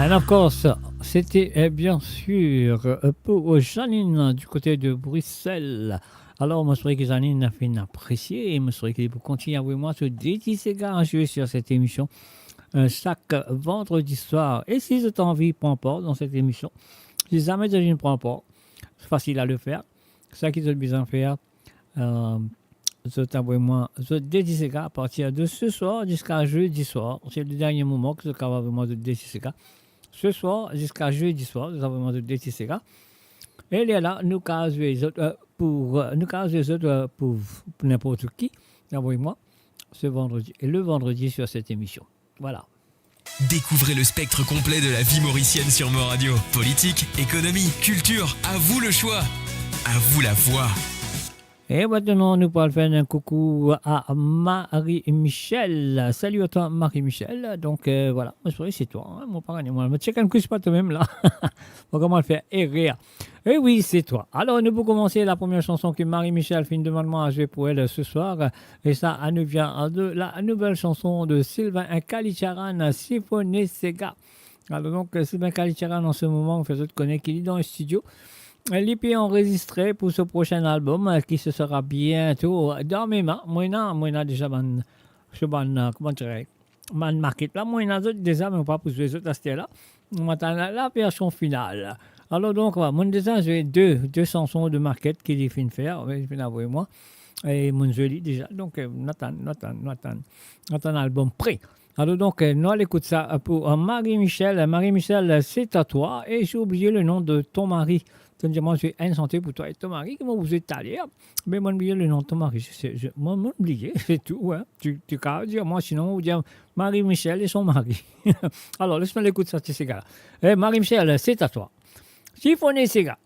And of course, c'était, euh, bien sûr, euh, pour Janine, euh, du côté de Bruxelles. Alors, mo swete ki Janine finn apresie e mo swete ki pou kontigne avek mwa so de ti sega a zwe sur cette émission, euh, chaque vendredi soir. E si zot anvi pran par dan cette émission, si zame zot inn pran par, c'est facile à le faire. Sa ki zot bizin fer, euh, zot avoy mwa zot de ti sega a partir de ce soir jusqu'à jeudi soir. Se le dernier moment ki zot kapav avoy mwa zot de ti sega. Ce soir jusqu'à jeudi soir, zot avoy mwa zot de ti sega. E lerla, nou kapav zwe zot, euh, pou, euh, nou kapav zwe zot, euh, pou, pou ninport ki. Avoy mwa ce vendredi et le vendredi sur cette émission. Voilà. Découvrez le spectre complet de la vie mauricienne sur Mo Radio. Politique, économie, culture, à vous le choix. À vous la voix. E aster nou pou al fer enn koukou a Marie-Michel. Salut à toi, Marie-Michel. Donc, euh, voilà, mo swete se twa, hein. Mo pa kone, mo, mo check enn kou, se pa twa mem la. Mo koumans fer erer. E wi, se twa. Alor, nou pou koumans, la première chanson que Marie-Michel finn demann mwa a zwe pou elle ce soir. Et ça, elle nous vient de la nouvelle chanson de Sylvain Kalitcharan, Sifoné Sega. Alor donk, euh, Sylvain Kalitcharan, an se moman, nou fer zot kone ki li dan studio. Euh, li pe anrezistre pou so prosin album, euh, ki se sera bientôt dan me man. Mo ena, mo ena deza bann, so bann, euh, kouma dir, bann maket la, mo ena zot deza, me mo pa pou zwe zot aster la. Mo atann la, la version finale. Alor donk, voilà, mo deza zwe de, de chanson de maket ki li finn fer, li finn avoy mwa. E mo zwe li deza. Donk, euh, nou atann, nou atann, nou atann. Nou atann album pre. Alor donk, euh, nou al ekout sa, euh, pou, euh, Marie-Michel. Marie-Michel, euh, c'est à toi. Et j'ai oublié le nom de ton mari. Tann dir mwa, zwe enn sante pou twa e to mari, ki mo pou zwe taler. Me mo bliye le nom de ton mari. Se, se, mo, mo bliye, se tou, hein. Tu, tu kapav dir mwa, sinon, ou dir Marie-Michel et son mari. Alor, les nou al ekout sa ti sega la. Eh, Marie-Michel, c'est à toi. Sifoné Sega.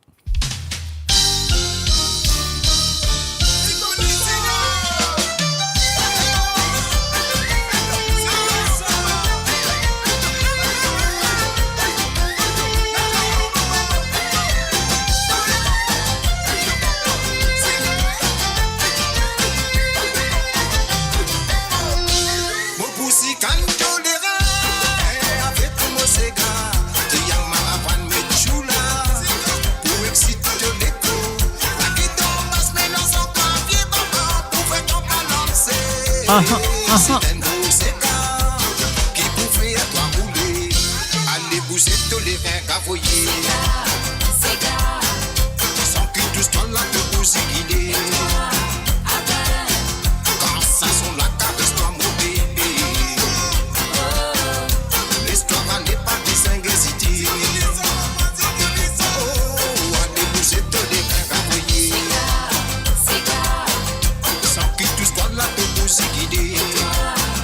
Mo pou sikann to lerin avek mo sega, ti a maravann met zoula pou exsit to lekor. Lage to bas, melanz ankor vie baba pou fer to balanse. Aha, aha. Si enn gro sega ki pou fer twa roule, ale bouze to lerin, gavoye. San ki tous twa la to pou zigile. Kan sa son la, kares twa mo bebe. Les twa ale, pa bizin ezite. Oh, ale bouze to lerin, gavoye. San ki tous twa la to pou zigile.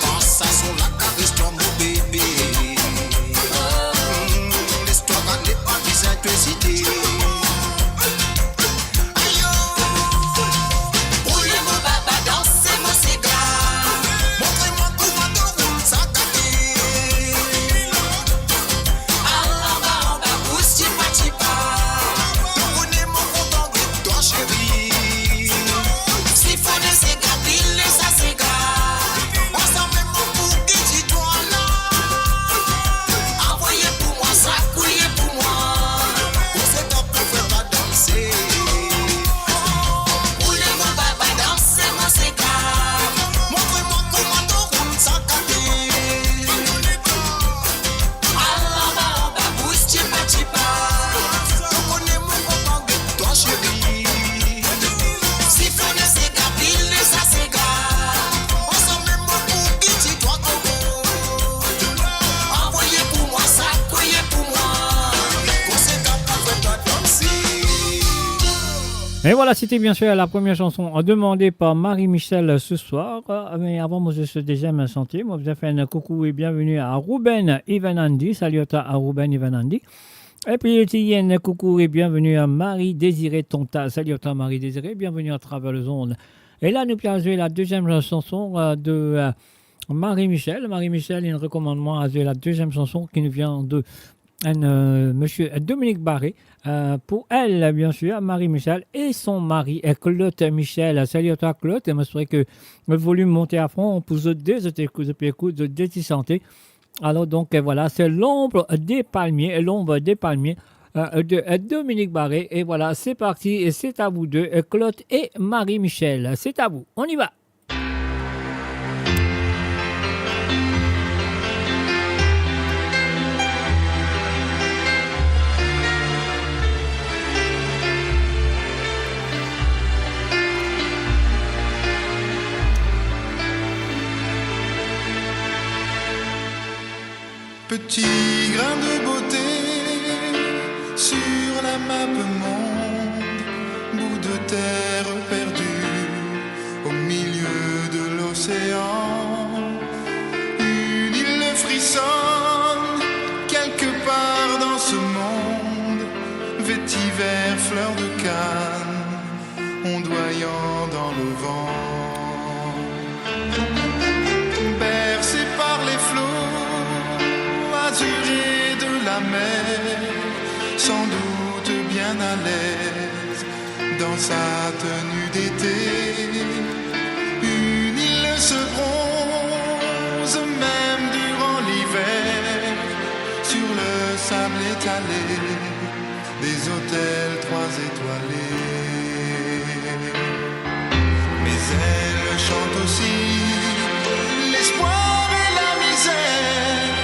Pans sa son lakares twa, mo bebe. Mm, les twa ale, pa bizin to ezite. Ayo! Boule mo baba, danse mo sega. Montre mwa kouma to roul sa gate. Al anba, anba, bous tipa tipa. To kone mo kontan get twa, seri. Sifone sega, pile sa sega. Ansanm mo pou ki ti twa la. Anvoye pou mwa, sakouye pou mwa. Koze twa pou fer twa danse. Boule mo baba, danse mo sega. Montre mwa kouma to roul sa gate. Al anba, anba, bous tipa tipa. To kone mo kontan get twa, seri. Sifone sega, pile sa sega. Ansanm mo pou ki ti twa kobo. Anvoye pou mwa, sakouye pou mwa. Koze twa pou fer twa danse. Et voilà, c'était bien sûr la première chanson demandée par Marie-Michèle ce soir. Euh, mais avant, moi, je suis deuxième chantier. Moi, je fais un coucou et bienvenue à Ruben Ivanandi. Salut à toi, à Ruben Ivanandi. Et puis, ti enn coucou et bienvenue à Marie-Désirée Tonta. Salut à toi, Marie-Désirée. Bienvenue à travers les ondes. Et là, nous allons jouer la deuxième chanson, euh, de, euh, Marie-Michèle. Marie-Michèle, il recommande moi à jouer la deuxième chanson qui nous vient de un, euh, monsieur Dominique Barré, euh, pour elle, bien sûr, Marie-Michèle et son mari, euh, Claude Michel. Salut à toi, Claude. Et moi, c'est vrai que le volume monte à fond pour zot deux, zot écoute, zot écoute, zot deux ti sante. Alors donc, euh, voilà, c'est L'ombre des palmiers, L'ombre des palmiers, euh, de, euh, Dominique Barré. Et voilà, c'est parti, et c'est à vous deux, euh, Claude et Marie-Michèle. C'est à vous, on y va. Petit grain de beauté sur la map monde, bout de terre perdu au milieu de l'océan. Une île frissonne quelque part dans ce monde, vétiver, fleur de canne, ondoyant dans le vent. Bercé par les flots azurés de la mer, sans doute bien à l'aise dans sa tenue d'été. Une île se bronze même durant l'hiver, sur le sable étalé des hôtels trois étoilés. Mais elle chante aussi l'espoir et la misère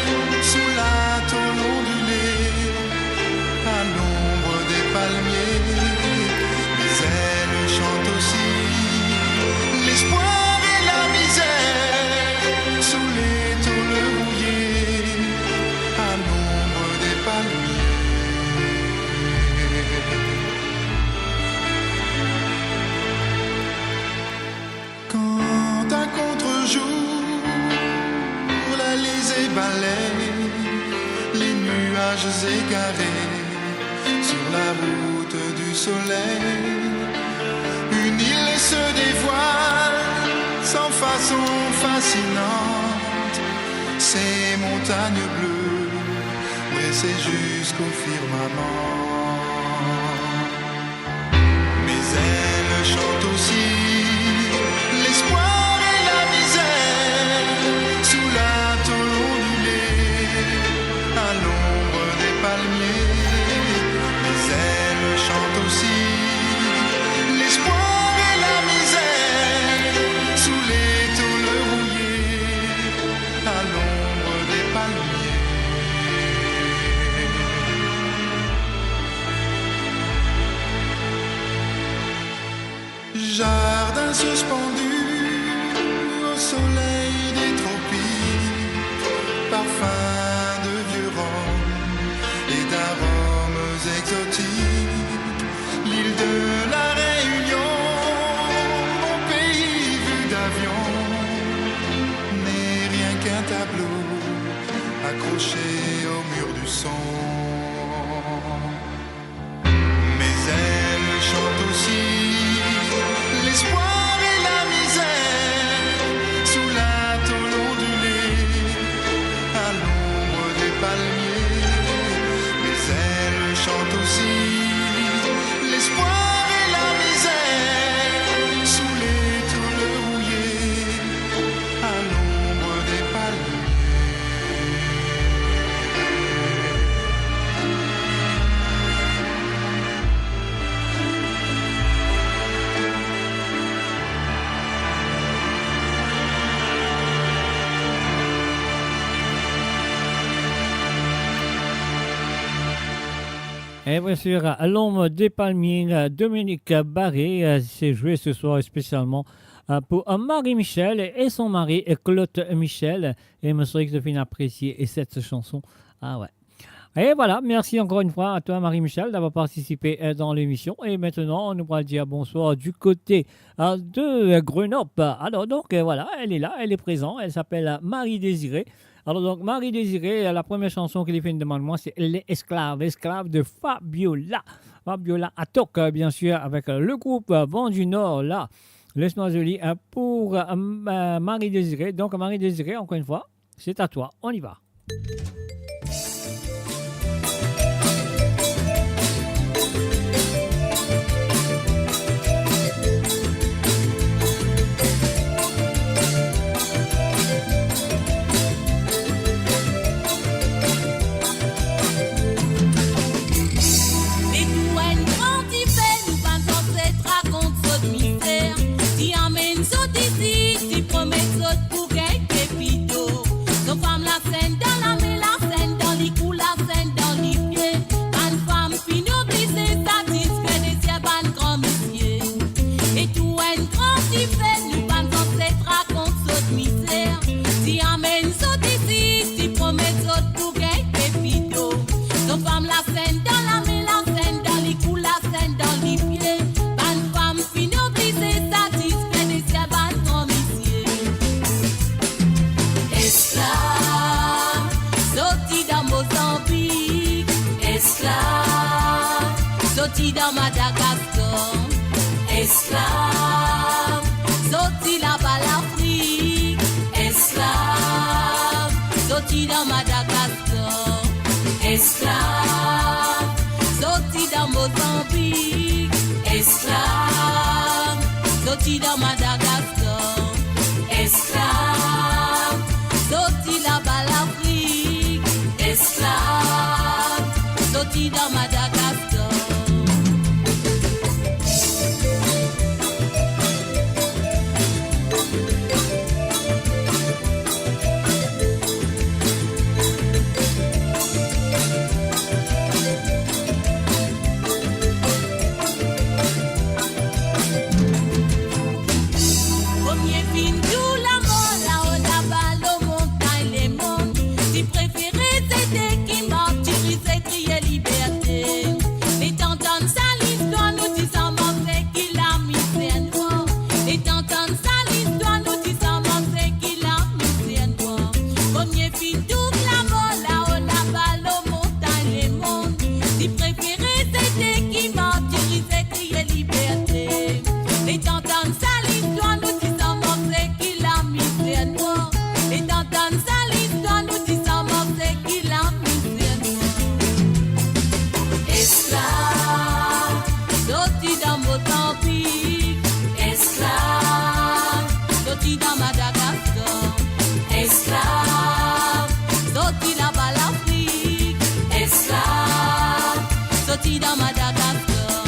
sous la tôle ondulée, à l'ombre des palmiers. Mais elle chante aussi l'espoir et la misère sous les tôles rouillées, à l'ombre des palmiers. Quand à contre-jour l'Alizé balaye les nuages égarés sur la route du soleil, une île se dévoile sans façon fascinante, ses montagnes bleues dressées jusqu'au firmament. Mais elle chante aussi l'espoir et la misère sous la tôle ondulée, à l'ombre des palmiers. Mais elle chante aussi l'espoir et la misère sous les tôles rouillées, à l'ombre des palmiers. Jardin suspendu au soleil des tropiques, parfum de vieux rhum et d'arômes exotiques. L'île de la Réunion, mon pays vu d'à Et bien sûr, l'homme des Palmiers, Dominique Barré, euh, s'est joué ce soir spécialement, euh, pour, euh, Marie Michel et son mari, euh, Claude Michel. Et moi, c'est vrai que je viens apprécier cette chanson. Ah ouais. Et voilà, merci encore une fois à toi, Marie-Michel, d'avoir participé, euh, dans l'émission. Et maintenant, nous allons dire bonsoir du côté, euh, de, euh, Grenoble. Alors donc, euh, voilà, elle est là, elle est présente. Elle s'appelle, euh, Marie Désirée. Alors donc, Marie Désirée, euh, la première chanson qu'elle fait demande moi, c'est Esclave, Esclave de Fabiola. Fabiola Atok, euh, bien sûr, avec, euh, le groupe, euh, Vent du Nord, là. Laisse-moi zoli, euh, pour, euh, euh, Marie Désirée. Donc, Marie Désirée, encore une fois, c'est à toi. On y va. Met nou enn gran dife, nou bann zanset rakont zot mizer. Ti amenn zot isi, ti promet zot pou gagn pepito. Zot fam lasenn dan lame, lasenn dan likou, lasenn dan lipie. Bann fam finn oblize satisfe dezir bann gran misie. E tou enn gran dife, nou bann zanset rakont zot mizer. Ti amenn zot isi, ti promet zot pou gagn pepito. Zot fam lasenn dan lame, lasenn dan likou, lasenn dan lipie. Bann fam finn oblize satisfe dezir bann gran misie. Esklav, sorti dan Mozanbik. Esklav, sorti dan Madagaskar. Esklav, sorti laba Lafrik. Esklav, sorti dan Madagaskar. Esklav, sorti dan Mozanbik. Esklav, sorti dan Madagaskar. Esklav, sorti laba Lafrik. Esklav, sorti dan Madagaskar. Premie finn dour lamor, lao laba lor montagn Lemonn. Ti prefere zete ki martirize, kriye liberte. Letan tann sa listwar, nou ti sanble ki lamizer nwar. Letan tann sa listwar, nou ti sanble ki lamizer nwar. Premie finn dour lamor, lao laba lor montagn Lemonn. Ti prefere zete ki martirize, kriye liberte. Letan tann sa listwar, nou ti sanble ki lamizer nwar. Letan tann sa listwar, nou ti sanble ki lamizer nwar. Esklav, sorti dan Mozanbik. Esklav, sorti dan Madagaskar. Esklav, sorti laba Lafrik. Esklav, sorti dan Madagaskar.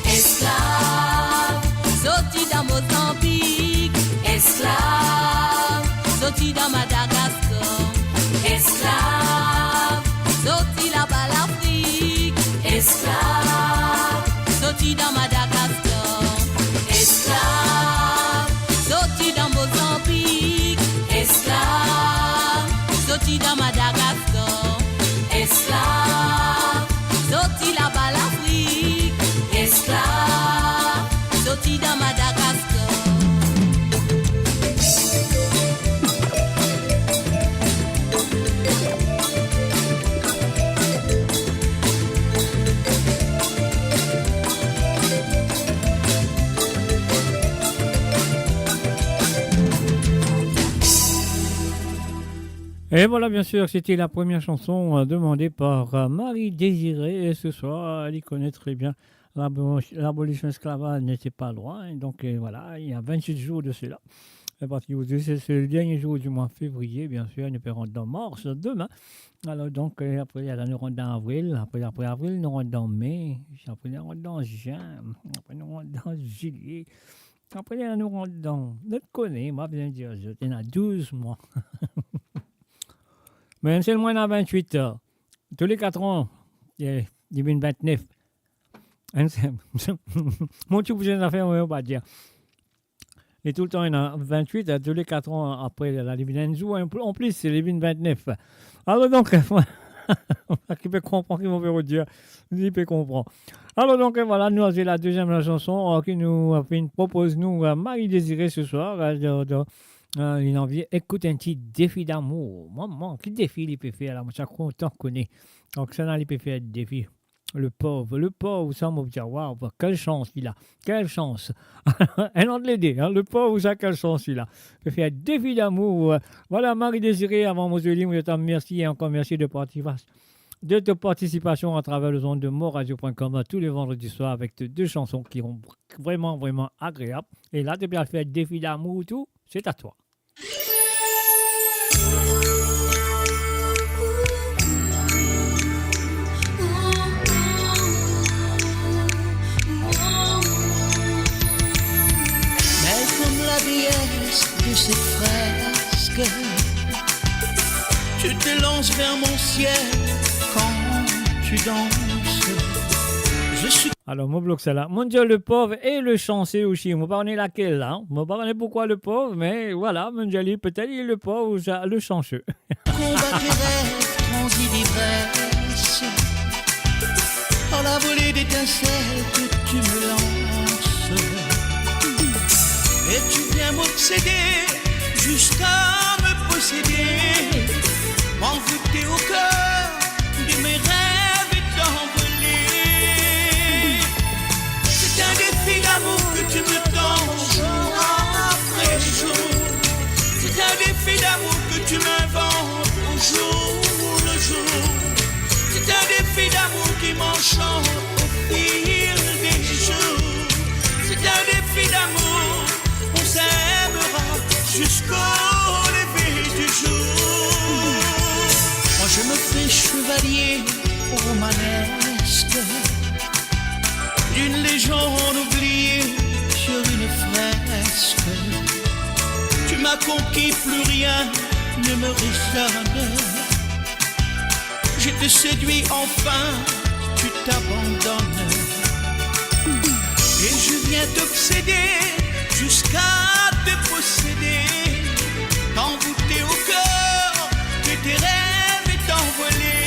Esklav, sorti dan Mozanbik. Esklav, sorti dan Madagaskar. Esklav, sorti laba Lafrik. Esklav, sorti dan Madagaskar. Esklav, sorti dan Mozanbik. Esklav, sorti dan Madagaskar. Esklav, sorti laba Lafrik. Esklav, sorti dan Madagaskar. Et voilà, bien sûr, c'était la première chanson, euh, demandée par, euh, Marie Désirée. Et ce soir, elle y connaît très bien l'abolition esclavage n'était pas loin. Donc, euh, voilà, il y a vingt-huit jours de cela. Et parce que aujourd'hui, c'est, c'est le dernier jour du mois de février, bien sûr, nou pe rant dan mars demin. Alors, donc, euh, après, la, nou rant dan avril. Après, après avril, nou rant dan mai. Après, nou rant dan juin. Après, nou rant dan juillet. Après, la, nou rant dan, nou kone, mo bizin dir zot, ena douz mwa. Me sel mwa ena vingt-huit, euh, tou le kat an, eh, Li vinn vintnef. Enn se-, mo ti pou dir enn zafer, mo pa dir. Li toultan ena vintwit, a, tou le kat an apre, la, li vinn enn zour, an plis, li vinn vintnef. Alor donk, ki pe konpran ki mo pe dir, li pe konpran. Alor donk, vwala, nou ariv la deziem sanson, a, ki nou, a, finn propoz nou, a, Marie Désirée ce soir, a, de, de, a, li anvi ekout enn ti Défi d'amour. Mama, ki defi li pe fer la, mo ti kontan kone. Donk, sa la, li pe fer defi. Le pov, le pov, sa, mo dir, waw, kel sans li la, kel sans. Enn ant le de, hein, le pov, sa, kel sans li la. Pe fer Défi d'amour. Vwala, Marie Désirée, avan mo dir li, mo dir twa mersi e ankor mersi de parti-, de ta participasion à travers les ondes de moradio point com tous les vendredis soirs avec tes deux chansons qui sont vraiment, vraiment agréables. E la, to pe al fer Défi d'amour tou, c'est à toi. Belle comme la déesse de ces fresques, tu te lances vers mon ciel quand tu danses. Je suis Alor, mo blok sa la. Mo dir le pov e le sanse osi. Mo pa kone lakel la. Mo pa kone pourkwa le pov, me vwala, mo dir li, petet li le pov ouswa le sanse. Combat tes rêves, transi d'ivresse. Par la volée d'étincelles que tu me lances. Et tu viens m'obséder jusqu'à me posséder. M'envoûter au cœur de mes rêves et t'envoler. C'est un défi d'amour que tu me tends jour après jour. C'est un défi d'amour que tu m'inventes au jour le jour. C'est un défi d'amour qui m'enchante au fil des jours. C'est un défi d'amour, on s'aimera jusqu'au lever du jour. Moi je me fais chevalier romanesque d'une légende oubliée sur une fresque. Tu m'as conquis, plus rien ne me résonne. Je te séduis enfin, tu t'abandonnes. Et je viens t'obséder jusqu'à te posséder, t'envoûter au cœur de tes rêves et t'envoler.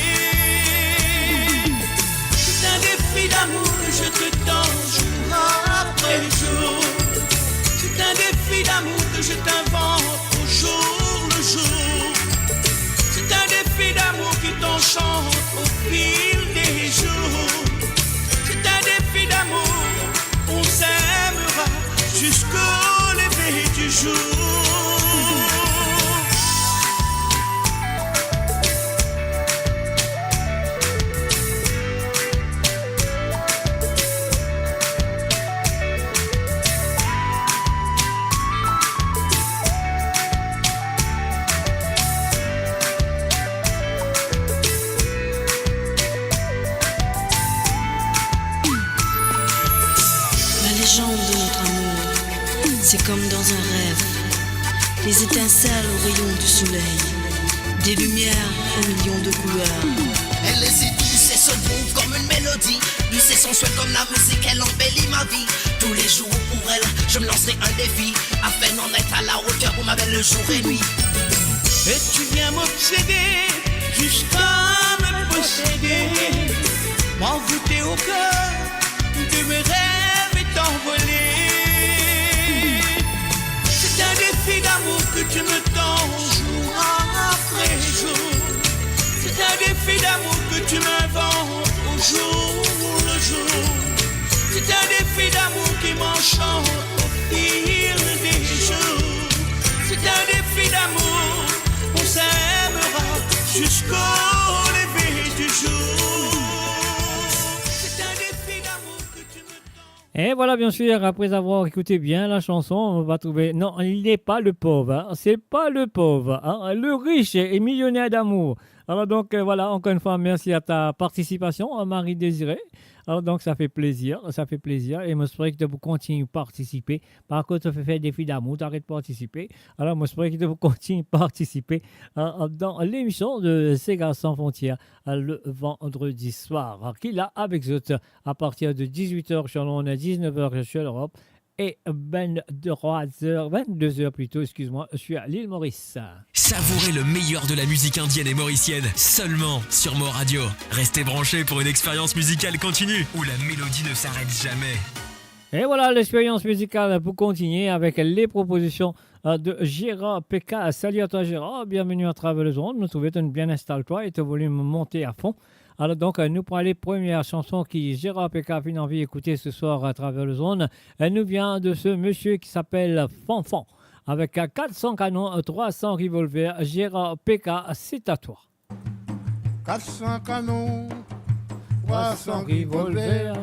C'est un défi d'amour que je te tends jour après jour. C'est un défi d'amour que je t'invente au jour le jour. C'est un défi d'amour qui t'enchante au fil des jours. C'est un défi d'amour, on s'aimera jusqu'au lever du jour. La légende de notre amour, c'est comme dans un rêve. Les étincelles aux rayons du soleil, des lumières aux millions de couleurs. Elle est si douce et se trouve comme une mélodie. Douce et sensuelle comme la musique, elle embellit ma vie. Tous les jours pour elle, je me lancerai un défi, afin d'en être à la hauteur pour ma belle jour et nuit. Et tu viens m'obséder jusqu'à me posséder, m'envoûter au cœur de mes rêves et t'envoler. C'est un défi d'amour que tu me tends jour après jour. C'est un défi d'amour que tu m'inventes au jour le jour. C'est un défi d'amour qui m'enchante au fil des jours. C'est un défi d'amour, on s'aimera jusqu'au lever du jour. C'est un défi d'amour que tu me tends. Et voilà, bien sûr, après avoir écouté bien la chanson, on va trouver, non, il n'est pas le pauvre, hein. C'est pas le pauvre, hein. Le riche et millionnaire d'amour. Alors donc, euh, voilà, encore une fois, merci à ta participation, à Marie Désirée. Alor, donk, sa fer plezir, sa fer plezir, e mo espere ki to pou kontign partisipe. Par kont, to fer defi damour, to aret partisipe. Alor, mo espere ki to pou kontign partisipe, euh, dan lemision de Sega Sans Frontières, euh, le vandredi soir, ki la avek zot a partir de dix-huit heures sur l'onde, dix-neuf heures sur l'Europe, e vingt-trois heures, vingt-deux heures plutôt, excuse-moi, sur l'île Maurice. Savourez le meilleur de la musique indienne et mauricienne seulement sur Mo Radio. Restez branchés pour une expérience musicale continue où la mélodie ne s'arrête jamais. Et voilà, l'expérience musicale pour continuer avec les propositions, euh, de Gérard P K. Salut à toi, Gérard. Bienvenue à travers le zone. Nou trouve to bien, install-toi et ton volume monté à fond. Alor, donk, euh, nou pou ale premie sanson ki Gérard P K finn anvi ekoute ce soir à travers le zone. Elle nous vient de ce monsieur qui s'appelle Fanfan. Avec, euh, quatre cents canons, euh, trois cents revolvers, Gérard P K, c'est à toi. Quatre cents canons, trois cents revolvers,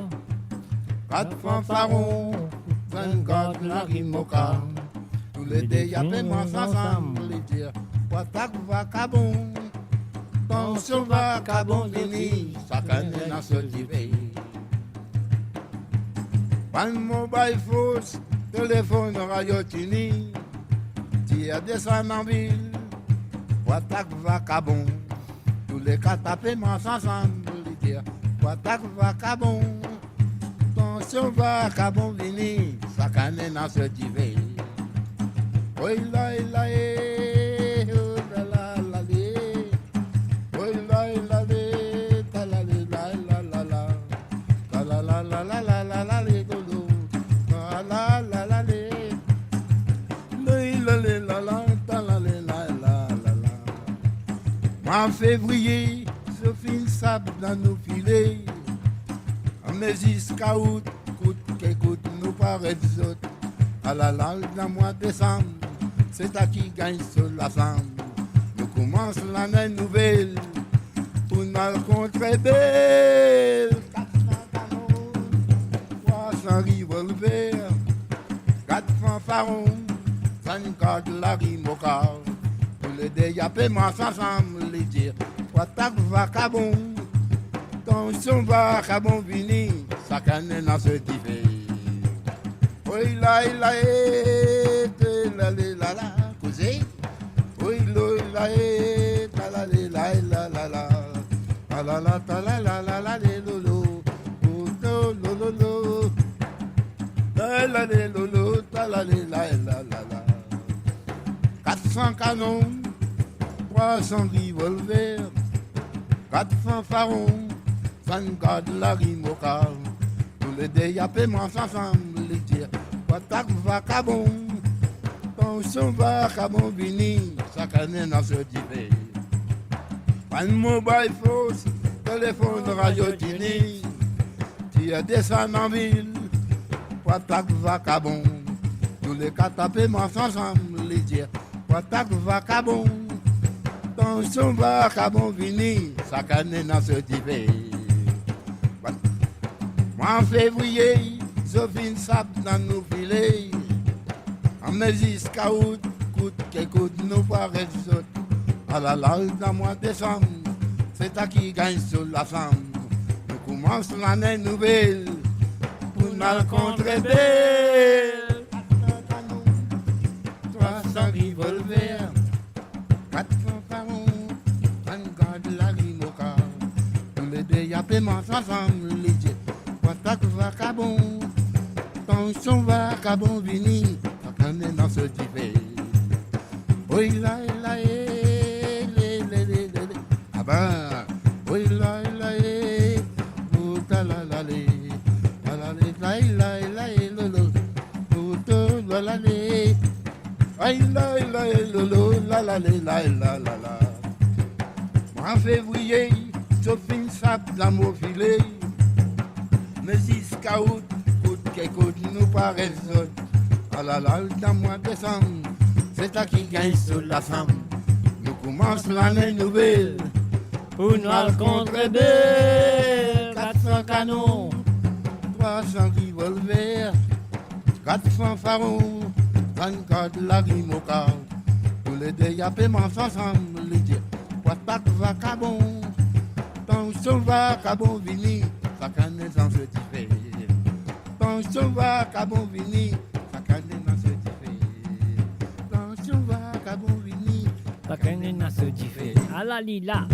quatre fanfaron, zot inn gard lari Moka. Toulede ya pe mars ansam, li dir, pou atak vakabon. Tansion vakabon vini, sakenn ena so dife. Bann mobile force, telefonn, radyo tini, tir desann anvil, pou atak vakabon. Touleka tape mars ansam, li dir, pou atak vakabon. Tansion vakabon vini, sakenn ena so dife. Oy la, oy la, e, oh la la la le. Oy la, oy la le, ta la le, la la la la. Ta la la la la la la la le, do lo. Ta la la la le. Oy la le, la la, ta la le, la la la la. Mwa fevriye, so finn sab dan nou file. Ame ziska out, kout ke kout nou pa ret zot. Alala, dan mwa desam, se ta ki gagn so lasam. Nou koumans lane nouvel, pou nou al kontre bel. Kat san kanon, trwa san revolver, kat fanfaron, zot inn gard lari Moka. Toulede ya pe mars ansam, li dir, pou atak vakabon. Tansion vakabon vini, sakenn ena so dife. Oy la, oy la, e, te la le la la, koze. Oy lo, oy la, e, ta la le la, la la la. Ta la la, ta la la la la le lo lo. Oh, lo lo lo lo. La la le lo lo, ta la le la, la la la. Kat san kanon, trwa san revolver, kat fanfaron, zot inn gard lari Moka. Toulede ya pe mars ansam, li dir, pou atak vakabon. Tansion vakabon vini, sakenn ena so dife. Bann mobile force, telefonn, radyo tini, tir desann anvil, pou atak vakabon. Touleka tape mars ansam, li dir, pou atak vakabon. Tansion vakabon vini, sakenn ena so dife. Mwa fevriye, so finn sab dan nou file. Ame ziska out, kout ke kout nou pa ret zot. Alala, dan mwa desam, se ta ki gagn so lasam. Nou koumans lane nouvel, pou nou al kontre bel. Kat san kanon, trwa san revolver, kat fanfaron, zot inn gard lari Moka. Toulede ya pe mars ansam, li dir, pou atak vakabon. Tansion vakabon vini, sakenn ena so dife. Oy la, oy la, e, le, le, le, le, le. Aba, oy la, oy la, e, oh, ta la la le. Ta la le, la, la, la, e, lo, lo. Oh, to, la, la, le. Ay la, ay la, ay lolo, la, la, le, la, la, la, la. Mwa fevriye, so finn sab dan mo file. Me ziska out, kout ke kout nou pa res zot. Alala, dan mwa desam, se ta ki gagn so lasam. Nou koumans lane nouvel. Pou nou al kontre bel, kat san kanon, trwa san revolver, kat fanfaron, zot inn gard lari Moka. Toulede ya pe mars ansam, li dir, pou atak vakabon. Tansion vakabon vini, Sakenn ena so dife. Atansion, vakabon vini. Sakenn ena so dife. Atansion, vakabon vini. Sakenn ena so dife. Ala li la.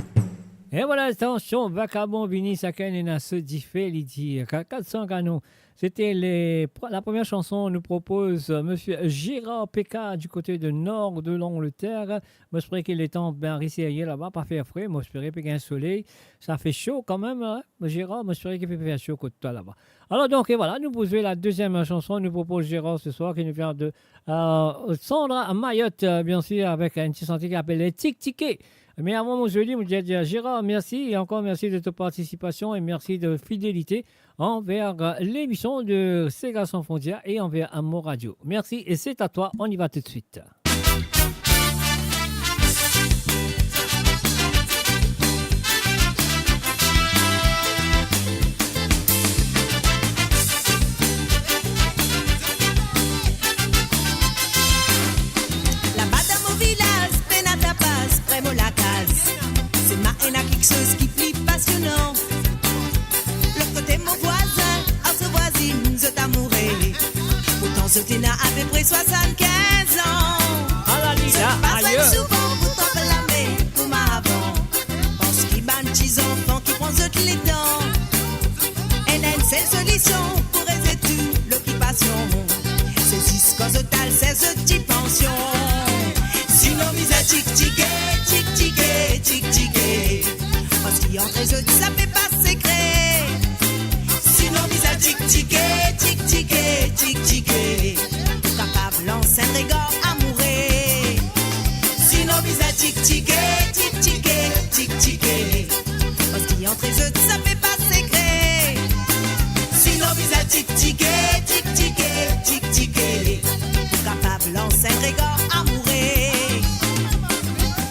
Et voilà, atansion, vakabon vini, sakenn ena so dife, li dir. Ka-, kat san kanon. C'était les, la première chanson, on nous propose, euh, monsieur Gérard Péka du côté de nord de l'Angleterre. Mo espere ki letan bien resi ayer laba, pa fer fre. Mo espere pe gagn soley. Sa fe so kanmem, hein, Gérard? Mo espere ki pe fer so kot twa laba. Alors donc, et voilà, nous posons la deuxième chanson. Nous propose Gérard ce soir, qui nous vient de, euh, Sandra Mayotte, euh, bien sûr, avec un petit chantier qui s'appelle Tik Tike. Mais avant, mon joli, mo dir, Gérard, merci et encore merci de ta participation et merci de fidélité envers, euh, l'émission de Sega Sans Frontières et envers, euh, Mo Radio. Merci et c'est à toi, on y va tout de suite. Laba dan mo vilaz, pena tapas, pre mo lakaz. Selman ena kiksoz ki pli pasionan. Lot kote mo vwazin, ar so vwazinn, zot amoure. Pourtan zot ena apepre swasann-kinz an. Ala li la, zot pa zwenn ayer souvan pou trap lame kouma avan. Parski bann ti zanfan ki pran zot letan. Ena enn sel solision pou rezet tou lokipasion. Se zis kan zot al serv zot ti pansion. Sinon bizin tiktike, tiktike, tiktike. Parski antre zot sa pe pa sekre. Sinon bizin tiktike, tiktike, tiktike. Pou kapav lans enn regar amoure. Sinon bizin tiktike, tiktike, tiktike. Parski antre zot sa pe pa sekre. Sinon bizin tiktike, tiktike, tiktike. Pou kapav lans enn regar amoure.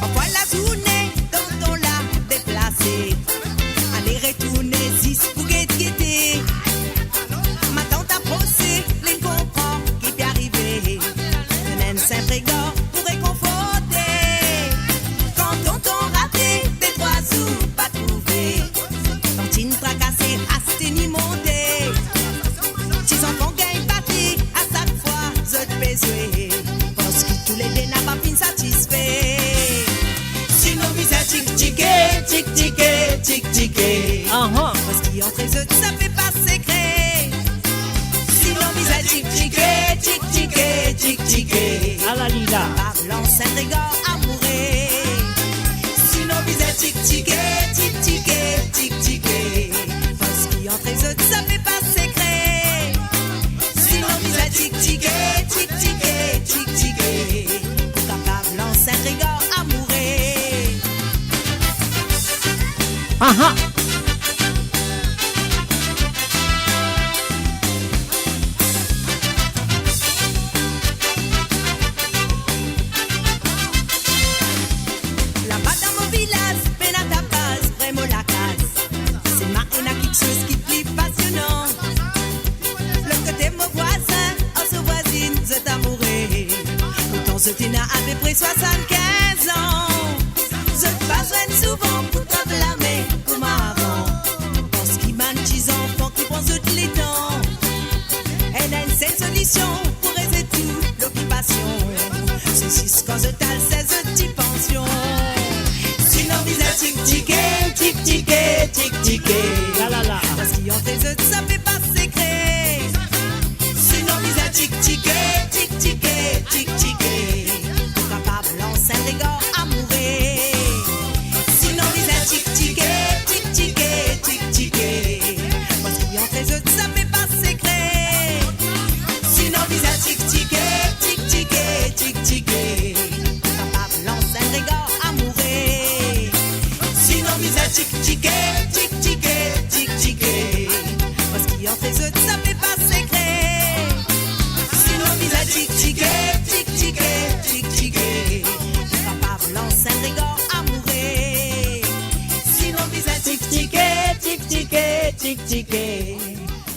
Parfwa lazourne, tonton la deplase. Ale retourne zis pou get gete. Matant aprose, li konpran ki pe arive. Donn enn sinp regar pou rekonforte. Kan tonton rate, de trwa zour pa trouve. Tantinn trakase, aste ni monte. Ti zanfan gagn bate, a sak fwa zot pe zwe. Parski toulede napa finn satisfe. Sinon bizin tiktike, tiktike, tiktike. Aha. Parski antre zot sa pe pa sekre. Sinon bizin tiktike, tiktike, tiktike. Ala li la. Kapav lans enn regar amoure. Sinon bizin tiktike, tiktike, tiktike. Parski antre zot sa pe pa sekre. Sinon bizin tiktike, tiktike, tiktike. Pou kapav lans enn regar amoure. Aha. Laba dan mo vilaz, pena tapas, pre mo lakaz. Selman ena kiksoz ki pli pasionan. Lot kote mo vwazin, ar so vwazinn, zot amoure. Pourtan zot ena apepre swasann-kinz an. Zot pa zwenn souvan pou trap lame kouma avan. Parski bann ti zanfan ki pran zot letan. Ena enn sel solision pou rezet tou lokipasion. Se zis kan zot al serv zot ti pansion. Sinon bizin tiktike, tiktike, tiktike. La, la, la. Parski antre zot sa pe pa sekre. Sinon bizin tiktike, tiktike, tiktike. Pou kapav lans enn regar amoure. Sinon bizin tiktike, tiktike, tiktike. Parski antre zot sa pe pa sekre. Sinon bizin tiktike, tiktike, tiktike. Pou kapav lans enn regar amoure. Sinon bizin tiktike, tiktike, tiktike. Parski antre zot sa pe pa sekre. Sinon bizin tiktike, tiktike, tiktike. Pou kapav lans enn regar amoure. Sinon bizin tiktike, tiktike, tiktike.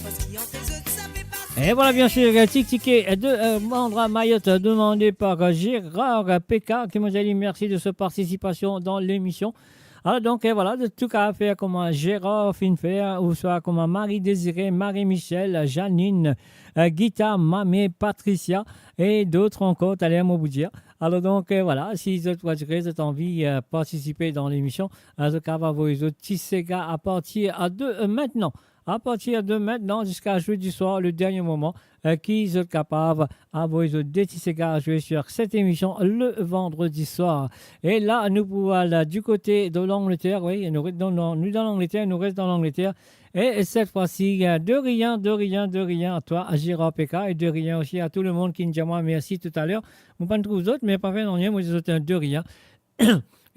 Parski antre zot sa pe pa... Et voilà, bien sûr, euh, Tik Tike, euh, de, euh, Mandra Mayotte, euh, demandé par, euh, Gérard, euh, P K, qui nous a dit merci de sa participation dans l'émission. Alor donk, eh, vwala, zot tou kapav fer kouma Gérard finn fer, ouswa kouma Marie Désirée, Marie Michel, Janine, eh, Gita, Mame, Patricia, e dot ankor, taler mo pou dir. Alor donk, eh, vwala, si zot, zot anvi, eh, partisipe dan lemision, eh, zot kapav avoy zot ti sega apartir de, eh, aster. Apartir de aster ziska zedi swar, le dernie moman, eh, ki zot kapav avoy zot de ti sega zwe sur set emision le vandredi swar. E la, nou pou al di kote de Langleter, wi, nou res dan, nou dan Langleter, nou res dan Langleter. E set fwa si, eh, de rien, de rien, de rien à toi, à Gérard Peka, e de rien osi a tou lemonn ki dir mwa mersi toutaler. Mo pa trouv zot, me pa fer nanye, mo dir zot, eh, de rien.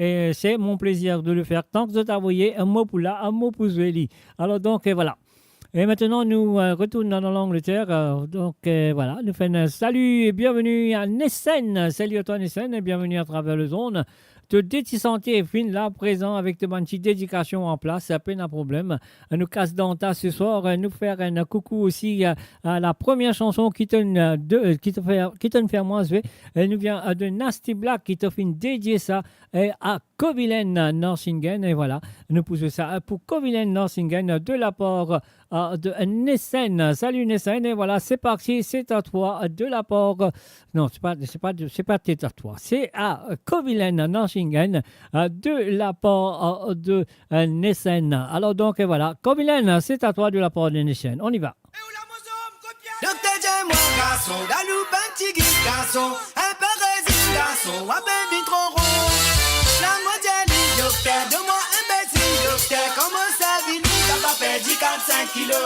Et c'est mon plaisir de le faire. Tank zot avoy enn mo pou la, enn mo pou zwe li. Alor donk, eh, vwala. E aster nou, eh, retourn dan Langleter. Eh, donk, eh, vwala, nou fer enn salut et bienvenue à Nessen. Salut à toi, Nessen, et bienvenue à travers les ondes. To de ti sante finn la prezan avek to bann ti dedikasion an plas, pena problem. Nou kas dan ta se swar, nou fer enn koukou osi a, a la première chanson ki tonn, eh, de, eh, ki tonn fer, ki tonn fer mwa zwe. E nou vinn, eh, de Nasty Black ki to finn dedie sa, eh, a Kovilen Narsingen. E vwala, nou pou zwe sa, eh, pou Kovilen Narsingen, eh, de la par, eh, de Nessen. Salut Nessen, et voilà, c'est parti, c'est à toi, eh, de la par, eh, non, c'est pas, c'est pas, c'est pas c'est à toi, c'est à, eh, Kovilen Narsingen, eh, de la par, eh, de, eh, Nessen. Alor donk, eh, vwala, Kovilen, c'est à toi de la part de Nessen. On y va. Dokter Djemwa garson, Galoup bann tigit garson, inpe rezinn garson, wa pe vinn tro ron. Lamot dir li dokter, donn mwa enn peti dokter, kouma sa vini, kapav perdi kat sink kilo.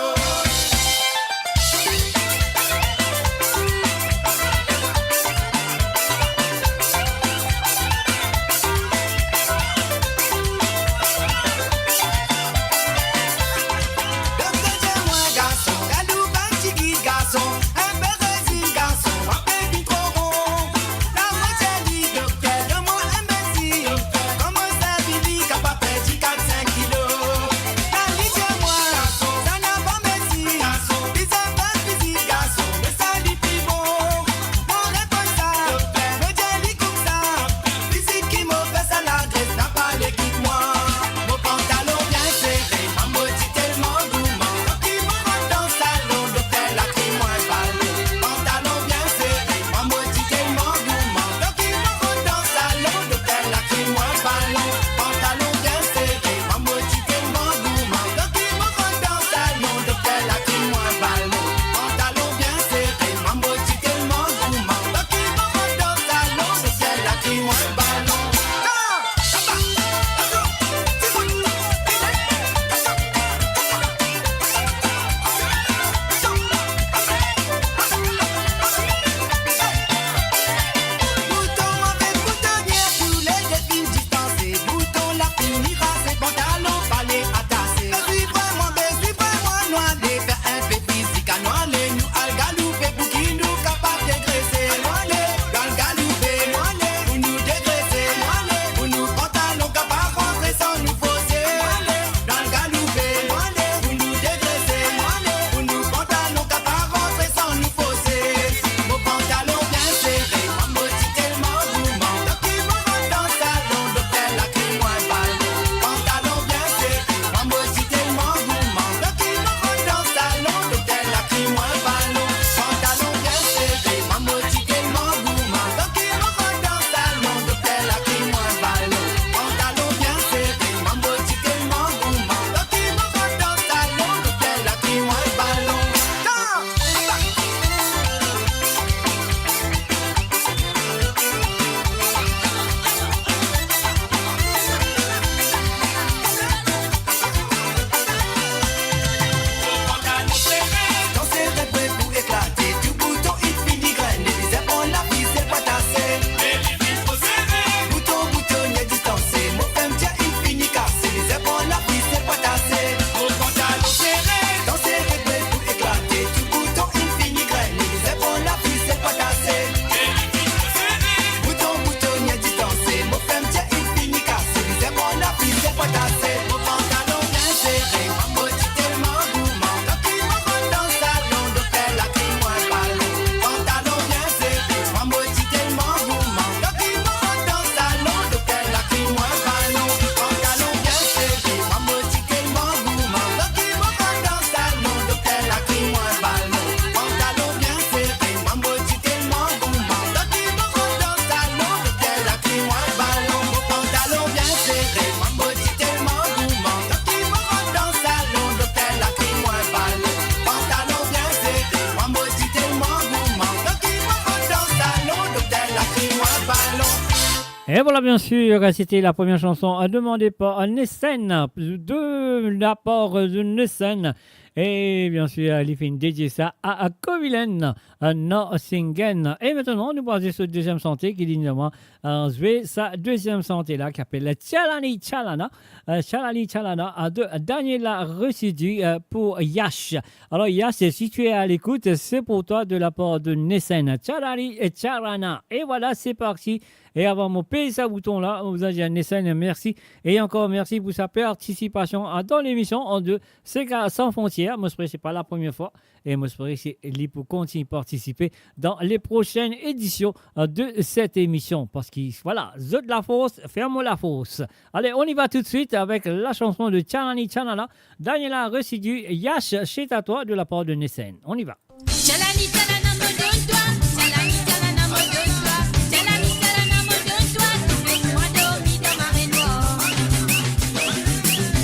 Et voilà, bien sûr, c'était la première chanson, euh, demandée par, euh, Nesen, de la part de Nesen. Et bien sûr, li finn dedie sa a, a Kovilen, euh, Norsingen. Et maintenant, nou pou al zis so deziem sante ki li, euh, zwe sa deziem sante la ki apel Chalani Chalana. Euh, Chalani Chalana, euh, de Daniela Rosidi, euh, pour Yash. Alors, Yash, si tu es à l'écoute, c'est pour toi de la part de Nesen. Chalani Chalana. Et voilà, c'est parti. E avan mo pez sa bouton la, mo bizin dir Nesen mersi. E ankor mersi pou sa partisipasion, a, dan lemision an de Sega San Frontières. Mo espere se pa la premie fwa. E mo espere se li pou kontign partisipe dan le prosenn edision, a, de set emision. Parski, vwala, zot lafors fer mo lafors. Ale, on y va tout de suite avec la chanson de Chalani Chalana, Daniela Rosidi, Yash, c'est à toi de la part de Nesen. On y va. Chalani, chalana, mo donn twa. Chalani, chalana, mo donn twa. Chalani, chalana, mo donn twa. Met mwa dormi dan marenwar.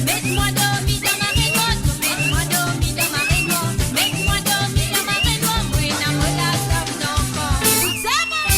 Met mwa dormi dan marenwar. Met mwa dormi dan marenwar. Met mwa dormi dan marenwar. Mwa ena mo latab dan kor. Sa mama!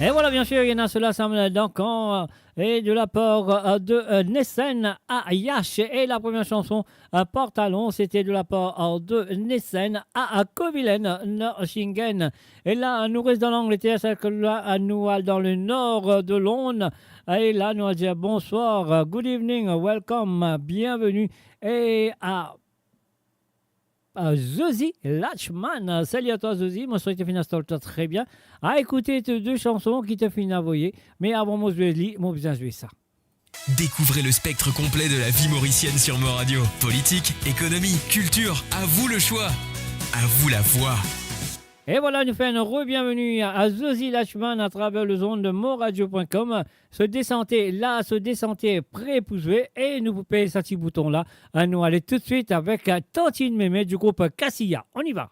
Et voilà, bien sûr, il y en a cela, ça, donc, en, et de la part, euh, de, euh, Nessen à Yash. Et la première chanson, euh, Pantalon, c'était de la part, euh, de Nessen à, à Kovilen, Nord Shingen. Et là, nous restons dans l'Angleterre, c'est que là, nous allons dans le nord, euh, de Londres. Et là, nous allons dire bonsoir, euh, good evening, welcome, euh, bienvenue. Et à Ah, Zozi Lachman. Salut à toi, Zozi. Mo swete finn instal twa tre bien. Ah, écoute tes deux chansons ki to finn avoye. Me avan mo zwe li, mo bizin zwe sa. Découvrez le spectre complet de la vie mauricienne sur Mo Radio. Politique, économie, culture, à vous le choix. À vous la voix. Et voilà, nou fer enn re-bienveni a, a Zozi Lachman à travers les ondes de moradio point com. So de sante la, so de sante pre pou zwe e nou pou pez sa ti bouton la. Nou ale toutswit avek, euh, Tantine Mémé du groupe Cassia. On y va.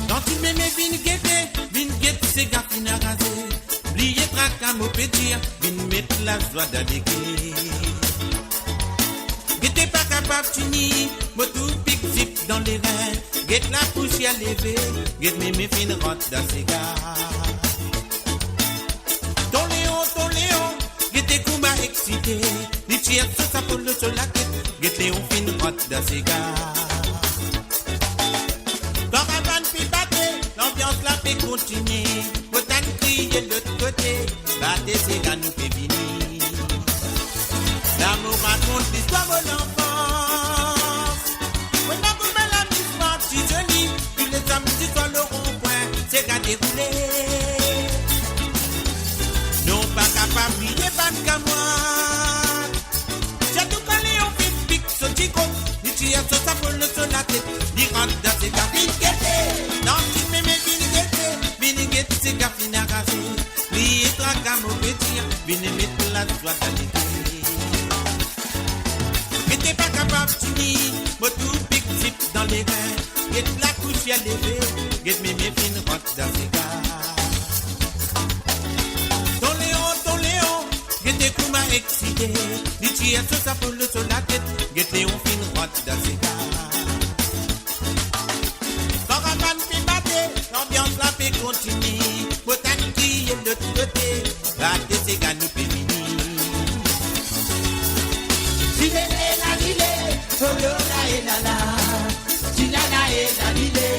Tantine Mémé vinn gete, vinn get sega finn araze. Bliye traka mo pe dir, vinn met lazwa dan leker. Gete pa kapav tini, mo tou pik zip dan lerin. Get lapousier leve, get Mémé finn rant dan sega. Ton Leon, ton Leon, gete kouma eksite. Li tir so sapolo so latet, get Leon finn rant dan sega. Karavann pe bate, lanbians la pe kontinie. Mo tann kriye lot kote, bate sega nou pe vini. La mo rakont listwar mo lanfans. Mo pa koumsa lamizman ti zoli, tou le samdi swar lo ron-pwin, sega deroule. Non pa kapav bliye bann kamwad. Sirtou kan Leon finn pik so ti kot, li tir so sapolo so latet, li rant dan sega vinn gete. Tantine Mémé vinn gete, vinn get sega finn araze. Bliye traka mo pe dir, vinn met lazwa dan leker. Gete pa kapav tini, mo tou pik zip dan lerin. Get lapousier leve, get Mémé finn rant dan sega. Ton Leon, ton Leon, gete kouma eksite. Li tir so sapolo so latet, get Leon finn rant dan sega. Karavann pe bate, lanbians la pe kontinie. Mo tann kriye lot kote, bate sega nou pe vini. Lilele la lile, oh lo la e la la. Lilala e la lile,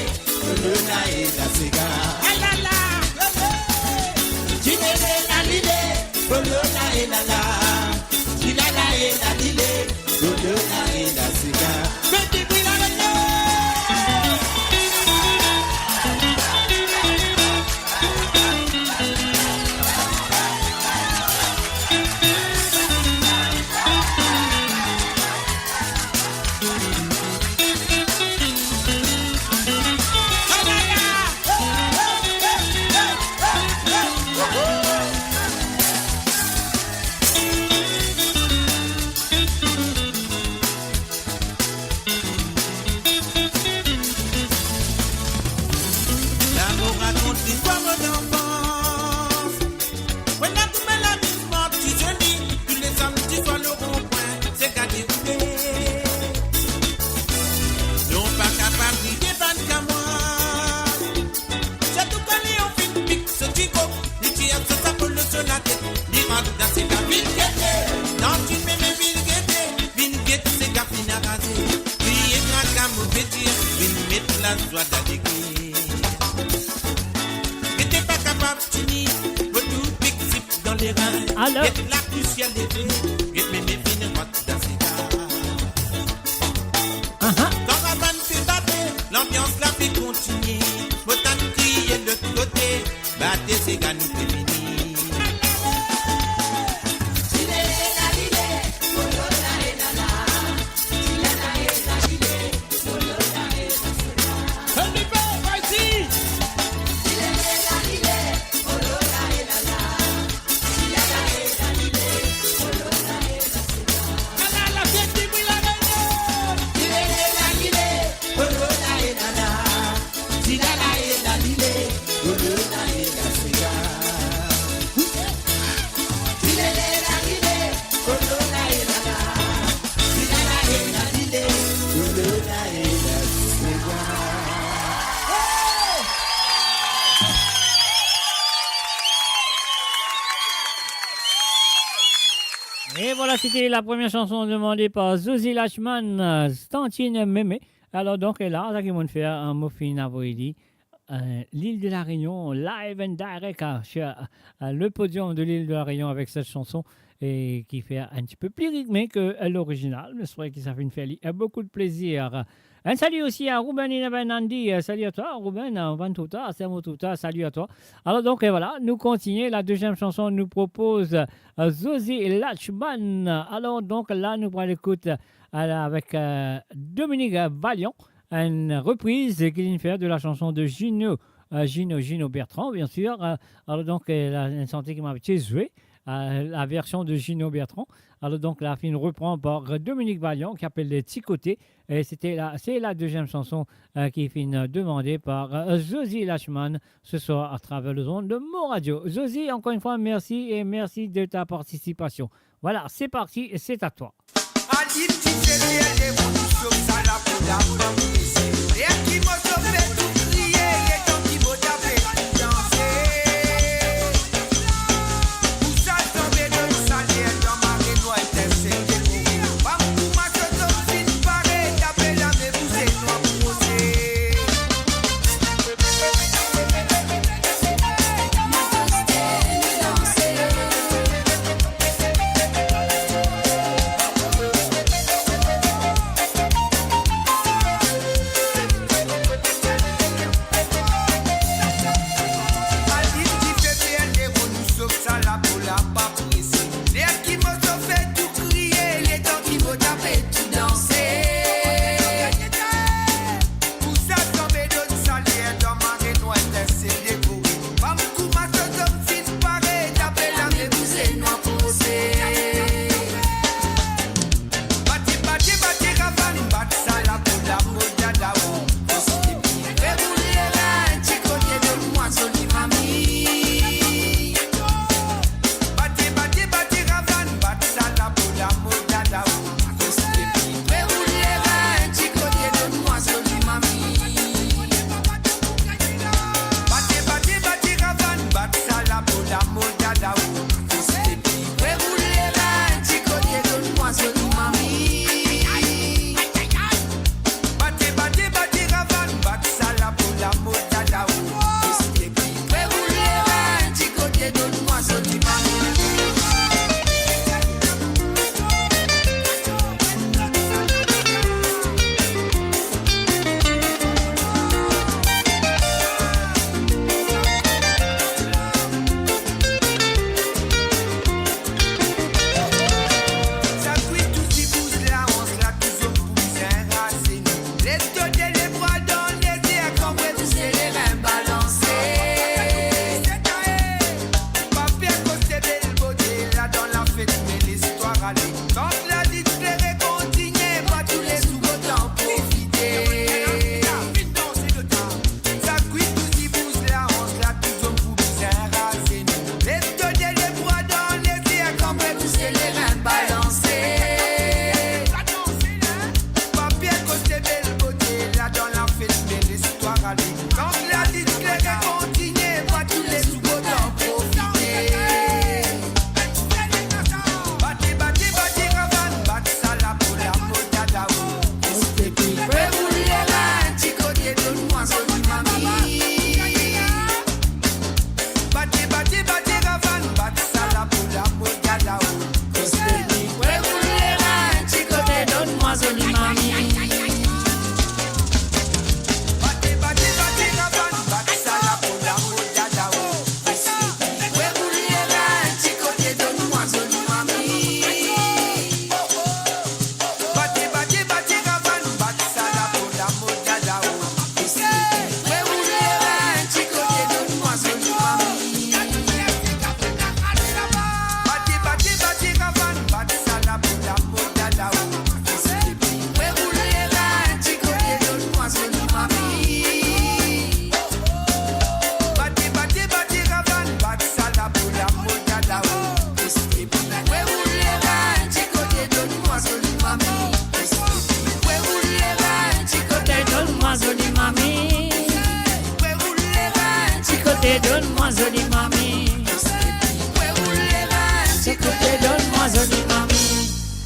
oh lo la e la sega. Ah la la, lele. Lilele la lile, oh lo la e la la. Lilala e la lile, oh lo la e la sega. Fè ti bri la lele. La mo rakont listwar mo lanfans. Mo ena kouma lamizman ti zoli, tou le samdi swar lo ron-pwin, sega deroule. Non pa kapav bliye bann kamwad. Sirtou kan Leon finn pik so ti kot, li tir so sapolo so latet, li rant dan sega vinn gete. Tantine Mémé vinn gete, vinn get sega finn araze. Bliye traka mo pe dir, vinn met lazwa dan leker. Gete pa kapav tini, mo tou pik zip dan lerin. Alors? Get lapousier leve, get Mémé finn rant dan sega. Aha. Karavann pe bate, lanbians la pe kontinie. Mo tann kriye lot kote, bate sega nou pe vini. Voilà, c'était la première chanson demandée par Zozi Lachman, euh, Tantine Mémé. Alors donc, et là, sa ki mo finn fer, euh, mo finn avoy li, euh, l'île de la Réunion, live and direct, hein, sur, euh, le podium de l'île de la Réunion avec cette chanson, et qui fait un petit peu plus rythmé que, euh, l'original. Mais c'est vrai que ça fait une, fait li, euh, beaucoup de plaisir. Un salut aussi à Ruben Inabenandi. Euh, salut à toi, Ruben. Euh, Van Touta, c'est mon Touta. Salut à toi. Alors donc, et voilà, nous continuons. La deuxième chanson nous propose, euh, Zozi Lachman. Alors donc là, nous prenons l'écoute, euh, avec, euh, Dominique Valiant, une reprise qu'il vient faire de la chanson de Gino, euh, Gino, Gino Bertrand, bien sûr. Euh, alors donc, euh, la, une chanson qui m'a fait jouer, euh, la version de Gino Bertrand. Alors donc, la finn repran par Dominique Valiant, ki apel Ti Kote. Et c'était la, c'est la deuxième chanson, euh, qui finn demandée par, euh, Zozi Lachman ce soir à travers les ondes de Mo Radio. Zozi, encore une fois, merci et merci de ta participation. Voilà, c'est parti, c'est à toi.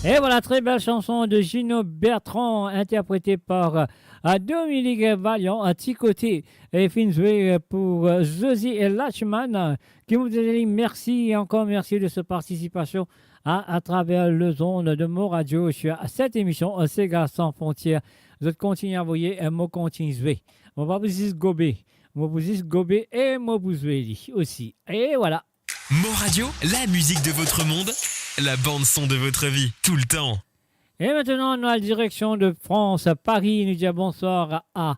Et voilà, très belle chanson de Gino Bertrand, interprétée par, euh, Dominique Valiant, un petit côté, et finn zwe, euh, pour, euh, Josie et Lachman, euh, ki mo dir li mersi, ankor mersi de sa partisipasyon à, à travers les ondes de Mo Radio sur cette émission, euh, Sega Sans Frontières. Zot kontign avoy, euh, mo kontign zwe. Mo pa pou zis gobe. Mo pou zis gobe e mo pou zwe li osi. Et voilà. Mo Radio, la musique de votre monde, la bande son de votre vie, tout le temps. Et maintenant, nou al direksion de France, à Paris. Nou dir bonsoir à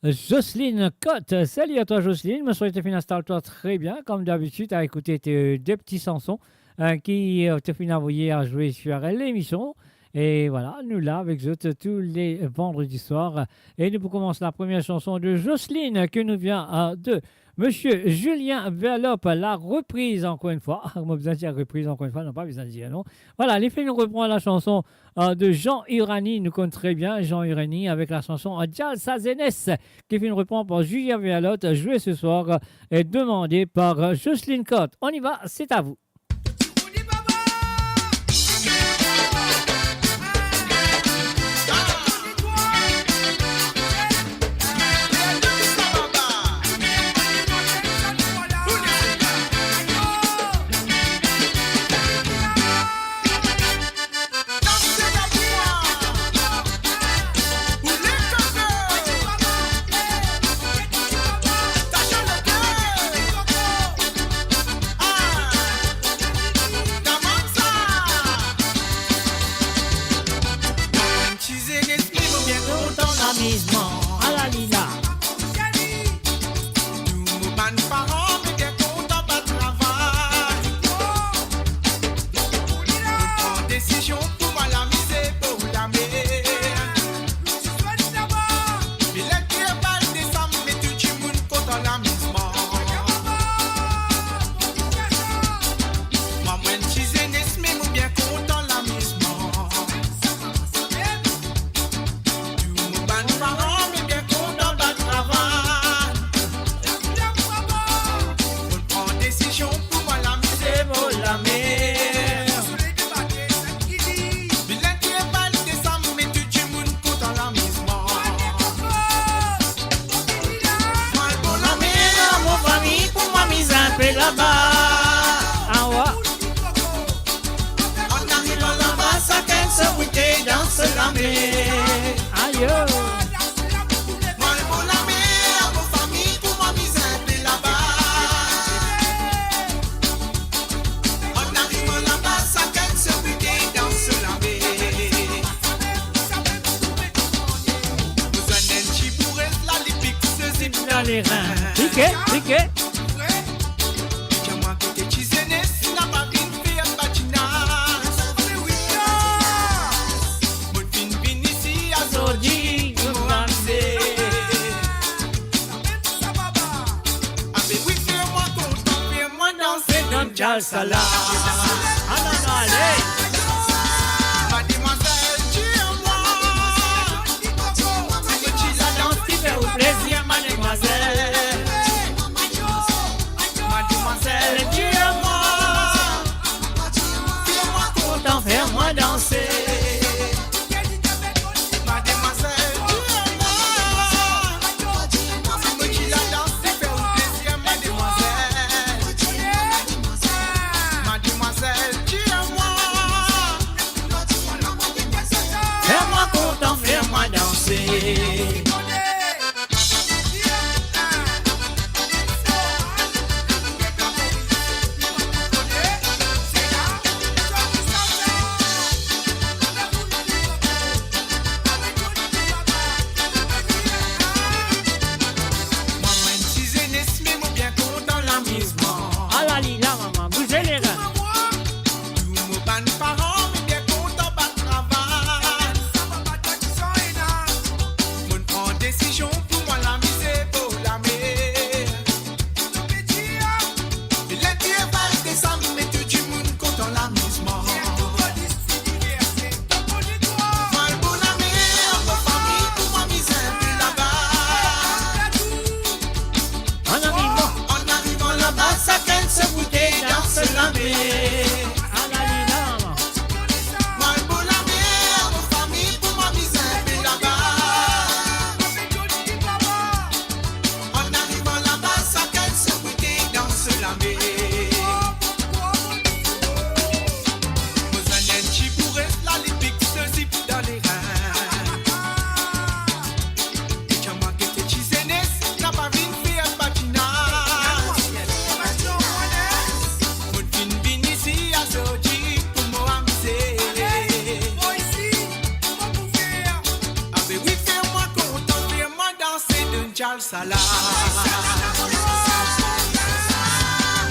Jocelyne Cotte. Salut à toi, Jocelyne. Mo swete to finn instal twa tre bien, comme d'habitude, à écouter tes deux petits chansons, euh, ki, euh, to finn avoye à jouer sur l'émission. Et voilà, nou la avek zot tous les vendredis soirs. Et nou pou koumans la première chanson de Jocelyne, ke nou vien, euh, de Monsieur Julien Verlope, la reprise encore une fois. Ah, mo bizin dir reprise encore une fois, non, pa bizin dir, non. Voilà, li finn repran la chanson, euh, de Jean Uranie, nou konn tre bien Jean Uranie, avec la chanson, euh, Djal sa zenès, ki finn repran par Julien Verlope, joué ce soir, euh, et demandé par, euh, Jocelyne Cotte. On y va, c'est à vous. Ti zenès mem mo bien kontan lamizman. Ala li la. Tou mo bann paran, mo bien kontan bann travay. Mo pran desizion pou mo al amize bor lamer. Me ler ki epal desam, me tou dimoun kontan lamizman. Mwa, mo enn ti zenès, me mo bien kontan lamizman. Tou mo bann paran, me bien kontan bann travay. Mo pran desizion pou mo al amize bor lamer. Bilen ki epal desam, me tou dimoun kontan lamizman. Mo al bor lamer, mo fami, pou mo amiz inpe laba. Awa. An arivan laba, sakenn so boutey dan so lamer. Ayo. Mo al bor lamer, mo fami, pou mo amiz inpe laba. An arivan laba, sakenn so boutey dan so lamer. Mo zwenn enn ti bourez la, li pik so zip dan lerin. Pike, pike. Li dir mwa ki ti zenès, napa vinn fer badinaz. Mo finn vinn isi azordi, mo amize. Abe wi, fer mwa kontan, fer mwa danse dan djal sala. Ala, ale. Mademwazel, dir mwa, ki ti ladans ki fer ou plezir, mademwazel? Mademwazel, dir mwa, fer mwa kontan, fer mwa danse. Mademwazel, dir mwa, si mo ti ladans, li fer ou plezir, mademwazel. Mademwazel, dir mwa, Sa la.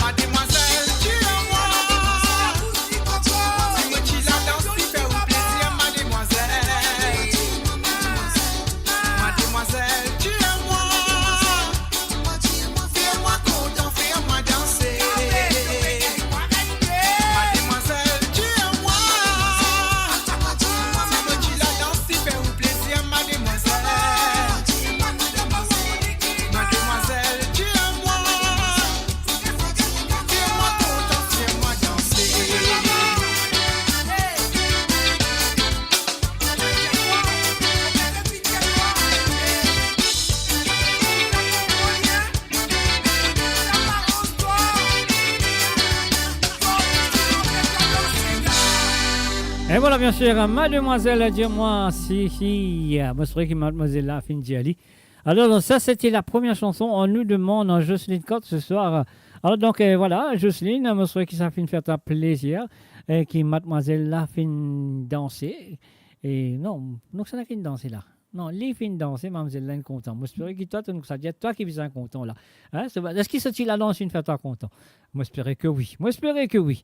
Mademwazel, dir mwa. Ti la dans, ti fer ou plezir, mademwazel. Mademwazel, dir mwa. Fer mwa kontan, fer mwa danse. Mademwazel, dir mwa. Ti la dans, ti fer ou plezir, mademwazel. Mademwazel, dir mwa. Fer mwa kontan, fer mwa danse. E vwala, biensir, mademwazel, dir mwa si, si, mo swete ki mademwazel la finn dir li. Alor, donk, sa, sete la premie sanson On nous demande a Jocelyne Cotte ce soir. Alor, donk, e, vwala, Jocelyne, mo swete ki sa finn fer twa plezir, e ki mademwazel la finn danse. E non, non, sa la finn danse la. Non, li finn danse, mademwazel la inn kontan. Mo espere ki twa, to, donk, sa dir twa ki bizin kontan la. Hein, se, eski sa ti la dans finn fer twa kontan? Mo espere ke wi. Mo espere ke wi.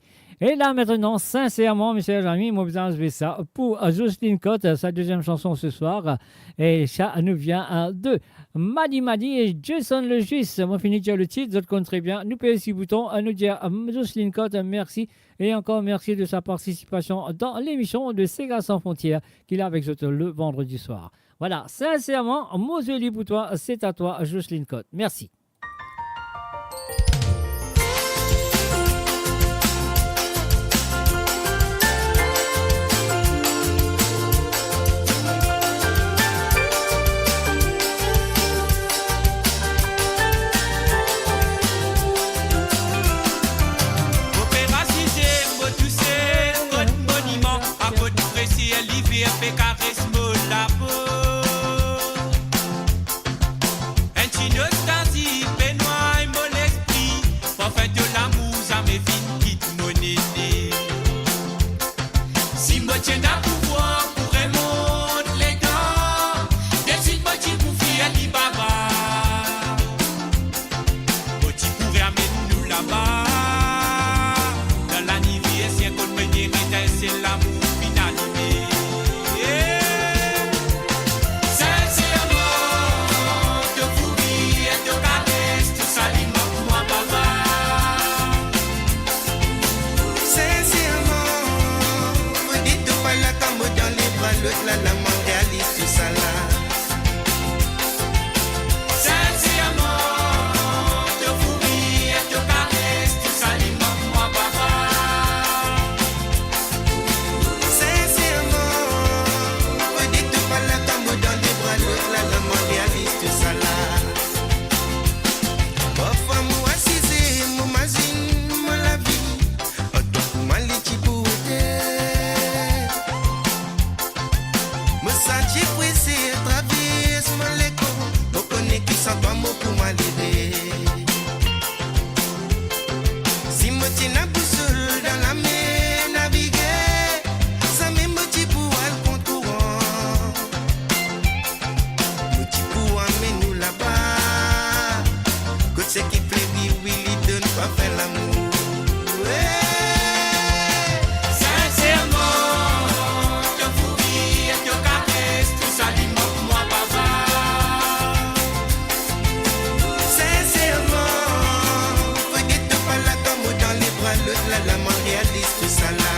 E la, aster, sinserman, mes chers amis, mo bizin zwe sa pou, euh, Jocelyne Cotte, sa deziem sanson ce soir. E sa nou vien, euh, de Madi Madi e Jason Legis. Mo fini dir le tit, zot konn tre bien. Nou pez sir bouton, euh, nou dir, euh, Jocelyne Cotte, mersi. E ankor mersi de sa partisipasion dan lemision de Sega Sans Frontières ki la avek zot le vandredi soir. Vwala, sinserman, mo zoli pou twa, se a twa, Jocelyne Cotte. Mersi. Mo pe rasize, mo touse kot moniman, akoz prese liver pe kares mo lapo. Enn ti nostalzi pe nway mo lespri, parfin to lamour zame finn kit mo nene. Si mo ti ena pouvwar pou remont letan, deswit mo ti pou fer li baba. Mo ti pou ramenn nou laba, dan laniverser kot premie etensel lamour finn alime. Sinserman, to fourir, to kares, tou sa li mank mwa, papa. Sinserman, mo dir to pa la, kan mo dan lebra lot la, la mo realiz tou sa la. Sinserman, to fourir, to kares, tou sa li mank mwa, papa. Sinserman, mo dir to pa la, kan mo dan lebra lot la, la mo realiz tou sa la. Parfwa mo asize, mo mazinn mo lavi, an twa pou mwa li ti pou ete. Mo santi prese travers mo lekor, mo kone ki san twa mo pou malere. Si mo ti ena bousol dan lamer navige, zame mo ti pou al kont kouran. Mo ti pou amenn ou laba, kot seki fleri, wi, li donn parfin lamour. Sinserman, to fourir, to kares, tou sa li mank mwa, papa. Sinserman, mo dir to pa la, kan mo dan lebra lot la, la mo realiz tou sa la.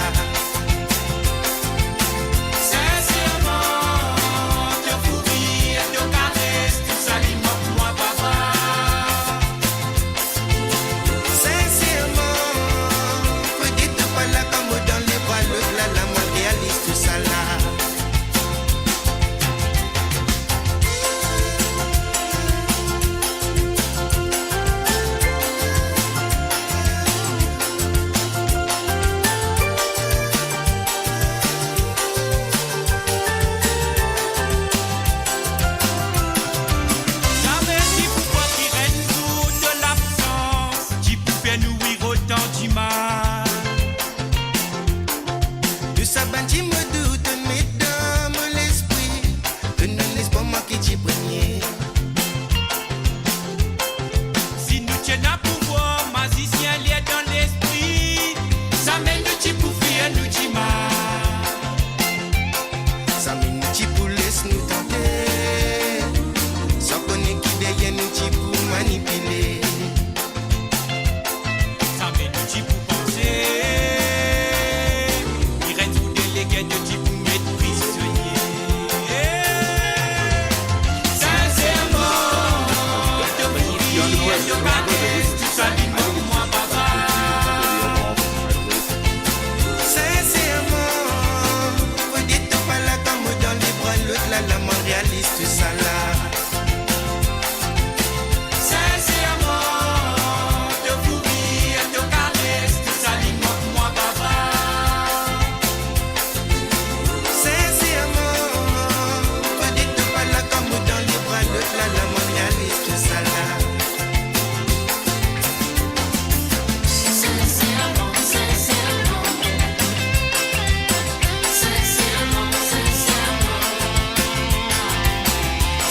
Sinserman, to fourir, to kares, tou sa li mank mwa, papa. Na pouvwar mazisien ler dan lespri. Zame nou ti pou fer nou dimal. Zame nou ti pou les nou tante. San kone ki deryer nou ti pou manipile. Zame nou ti pou panse. Li res ou de leker nou ti pou met prizonie. Sinserman, to fourir, to kares, tou sa li mank mwa, papa. Sinserman, fode to pa la kan mo dan lebra lot la, la mwa realis tou sa la. Sinserman, to fourir, to kares, tou sa li mank mwa, papa. Sinserman, fode to pa la kan mo dan lebra lot la, la mwa realis tou sa la. Sinserman, sinserman, sinserman, sinserman, sinserman,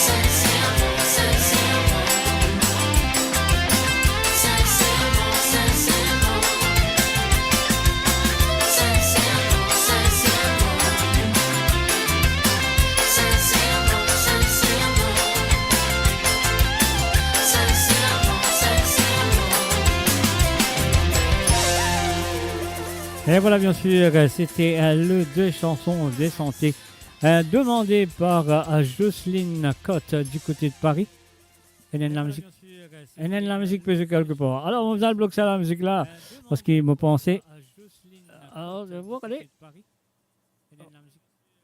sinserman, sinserman, sinserman, sinserman, sinserman, sinserman, sinserman, sinserman, sinserman. Et voilà, bien sûr, c'était, euh, les deux chansons de santé, euh, demandées par, euh, Jocelyne Cotte, euh, du côté de Paris. Enn, enn lamizik, enn, enn lamizik pe zwe kelkepar. Alor, mo bizin blok sa lamizik la, parski mo panse, alor, bon, ale.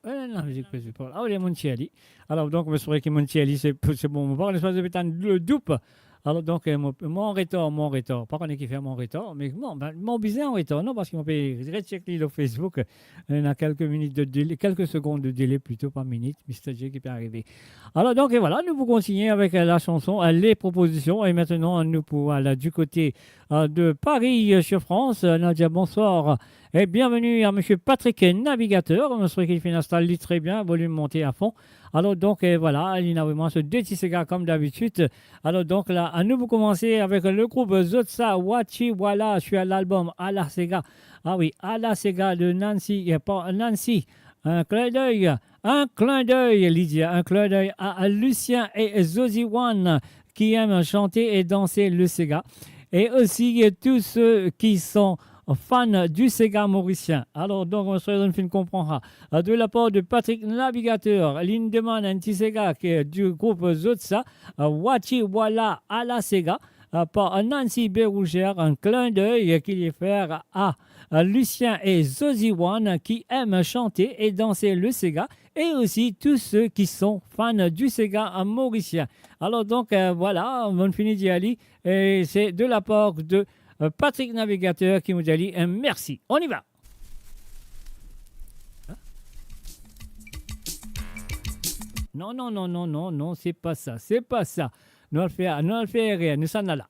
Enn, enn lamizik pe zwe, Paul. Ah, ale, monn tir li. Alor, donk, mo swete ki monn tir li, se, se bon. Mo pa kone si zot pe tann le doup. Alor, donk, euh, mo, mo an retar, mo an retar. Pa kone kifer mo an retar, me bon, ben, mo bizin an retar, non, parski mo pe recheck li lor Facebook. Euh, ena kelke minit de délai, kelke segonn de délai plito, pa minit, Mister J ki pe arive. Alor, donk, e voilà, nou pou kontigne avek, euh, la chanson, euh, les propositions. Et maintenant, nou pou al du côté, euh, de Paris, euh, sur France. Euh, Nadia, bonsoir. Et bienvenue à monsieur Patrick Navigateur. Mo swete ki li finn instal li tre bien, volim monte a fon. Alor, donk, euh, voilà, li ena vremem so de ti sega kom dabitid. Alor, donk, la, anou pou komanse avek le group Zotsa, Wachi Wala, sur l'album A la Sega. Ah oui, A la Sega de Nancy, euh, par Nancy. Un clin d'œil, un clin d'œil, li dir, un clin d'œil à, à Lucien et Zoziwan qui aiment chanter et danser le sega. Et aussi, euh, tous ceux qui sont fans du sega morisien. Alor, donk, mo swete zot finn konpran, hein. Euh, de la part de Patrick Navigateur, li demann enn ti sega ki, euh, du group Zotsa, euh, Wachi Wala A la Sega, euh, par Nancy Bérougère, un clin d'œil ki li fer a, euh, Lucien et Zoziwan qui aiment chanter et danser le sega, et aussi tous ceux qui sont fans du sega morisien. Alor, donk, euh, voilà, mo fini dir li, et c'est de la part de, euh, Patrick Navigateur ki mo dir li, euh, mersi. On y va. Non, non, non, non, non, non, se pa sa, se pa sa. Nou al fer, nou al fer erer, nou sannla.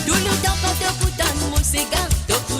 Tou letan kan to pou tann mo sega, to pou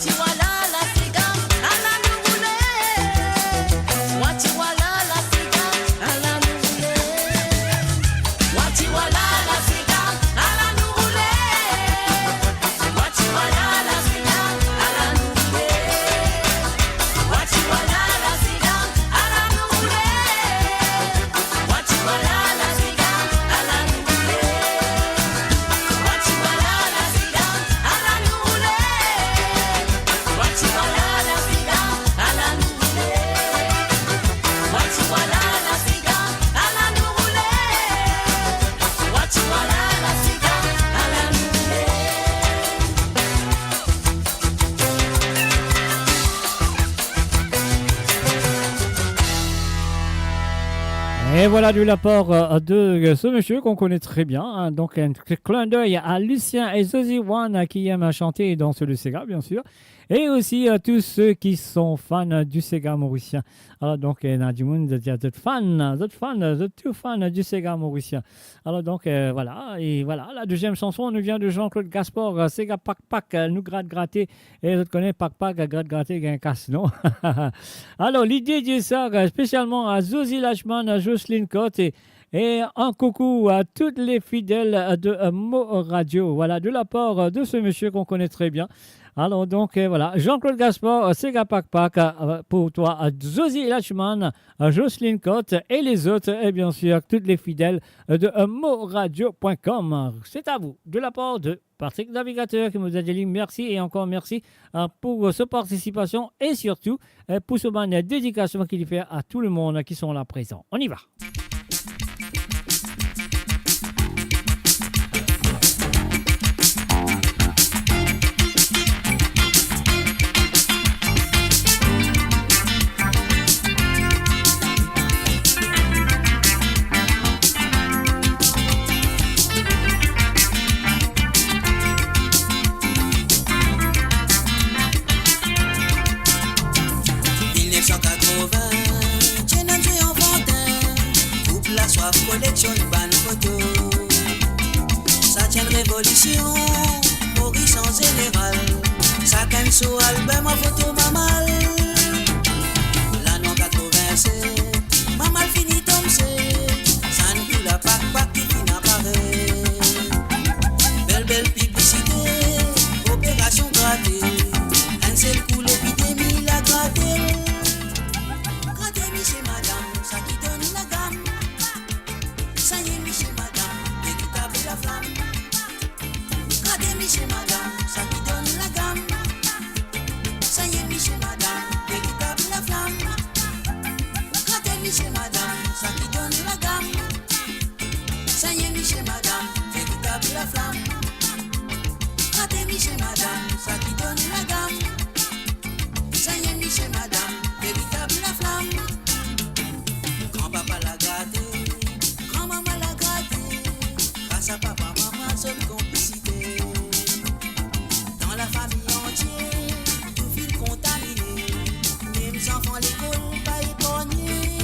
Ti wala la sega, ala nou roule. Wa ti wala la sega, ala nou roule. Wa ti wala la sega, ala nou roule. Wa ti wala la sega, ala nou roule. Wa ti wala la sega, ala nou roule. Wa ti wala la sega, ala nou roule. Wa ti wala la sega, ala nou roule. Wa ti wala la sega, ala nou roule. Wa ti wala la sega, ala nou roule. Wa ti wala la sega, ala nou roule. Et voilà, de la part, euh, de, euh, ce monsieur qu'on connaît très bien, hein, donc un cl-, clin d'œil à Lucien et Zozi One, euh, qui aiment chanter et danser le séga, bien sûr, et aussi à tous ceux qui sont fans du séga mauricien. Alors donc, euh, ena dimoun, zot, zot fan, zot fan, zot tou fan du séga mauricien. Alors donc, euh, voilà, et voilà, la deuxième chanson nous vient de Jean-Claude Gaspard, euh, Séga Pak Pak, euh, nou grat grate, e zot kone Pak Pak, grat grate, gagn kas, non? Alors, li dedie sa, euh, spécialement à Zozi Lachman, à Jocelyne Cotte et, et un coucou à toutes les fidèles de, euh, Mo Radio. Voilà, de la part, euh, de ce monsieur qu'on connaît très bien. Alors donc, euh, voilà, Jean-Claude Gaspard, euh, Séga Pak Pak, euh, pour toi, euh, Zozi Lachman, euh, Jocelyne Cotte et les autres, et bien sûr, toutes les fidèles, euh, de, euh, mo radio point com. C'est à vous, de la part de Patrick Navigateur, ki mo dir a li mersi e ankor mersi, euh, pour, euh, sa partisipasyon e sirtou, euh, pour sa bann dedikasion ki li fer a tou lemonn ki son la prezan. On y va. Mil nef san katrovin, ti ena enn zwe anfantin, koup laswaf koleksionn bann foto. Sa ti enn revolision, Moris an zeneral, sakenn so album an foto Mamal. Lane an katrovin set, Mamal fini tom set, sann kouleur Pak Pak ki finn aparet. Bel, bel piblisite, operasion grate, enn sel kou lepidemi la grate. Grate misie madam, sa ki donn lagam. Sagne misie madam, veritab laflam. Grate misie madam, sa ki donn lagam. Sagne misie madam, veritab laflam. Grate misie madam, sa ki donn lagam. Sagne misie madam, veritab laflam. Grate misie madam, sa ki donn lagam. Sagne misie madam, veritab laflam. Gran papa la grate, gran mama la grate, gras a papa, mama, zot konplisite. Dan lafami antie, tou finn kontamine, mem zanfan lekol pa eparnie.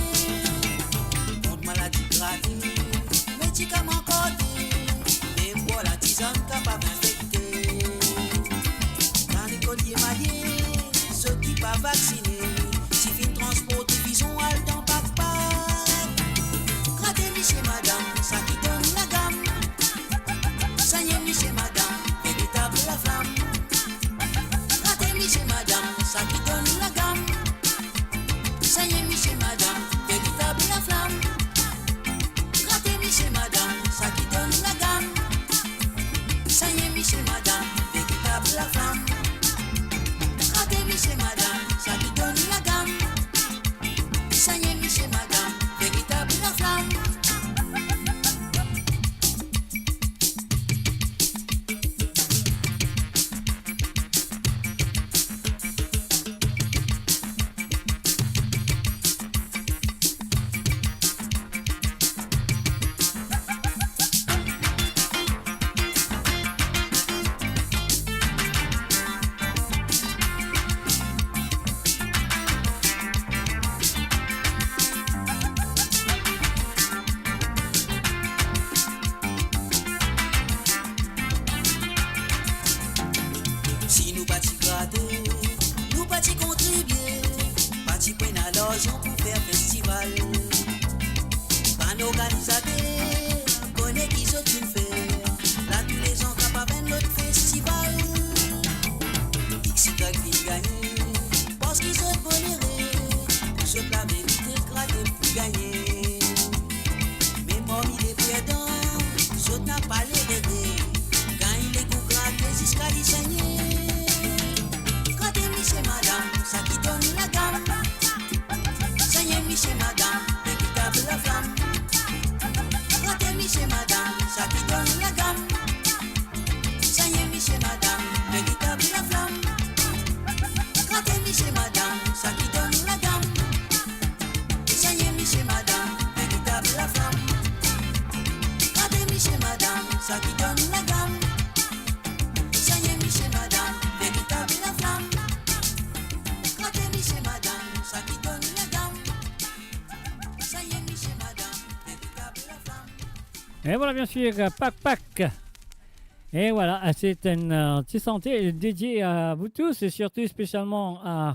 Kont maladi grate, medikaman korte, mem bwar latizann kapav infekte. Bann lekolie maye, zot ki pa vaksine, ti finn transport prizon al dan Pak Pak. Grate misie madam, sa ki donn lagam. Sagne misie madam, veritab laflam. Grate misie madam, sa ki donn lagam. Sagne misie madam, veritab laflam. Grate misie madam, sa ki donn lagam. Sagne misie madam, veritab laflam. Grate misie madam, sa ki Larzan pou fer festival. Bann organizater, kone ki zot finn fer. La tou lezan kapav enn lot festival. X Y finn gagne, parski zot bonere, pou zot laverite grate pou gagne. Me parmi le perdan, zot napa lerere, gagn legou grate ziska li segne. Grate misie madam, sa ki donn lagam. Segne misie madam, veritab laflam. Grate misie madam, sa ki donn lagam. Segne misie madam, veritab laflam. Grate misie madam, sa ki donn lagam. Segne misie madam, veritab laflam. Grate misie madam, sa ki donn lagam. Segne misie madam, veritab laflam. Grate misie madam, sa ki donn lagam. Segne misie madam, veritab laflam. Et voilà, bien sûr, Pak Pak. Et voilà, c'est un, euh, petit santé dédié à vous tous et surtout spécialement à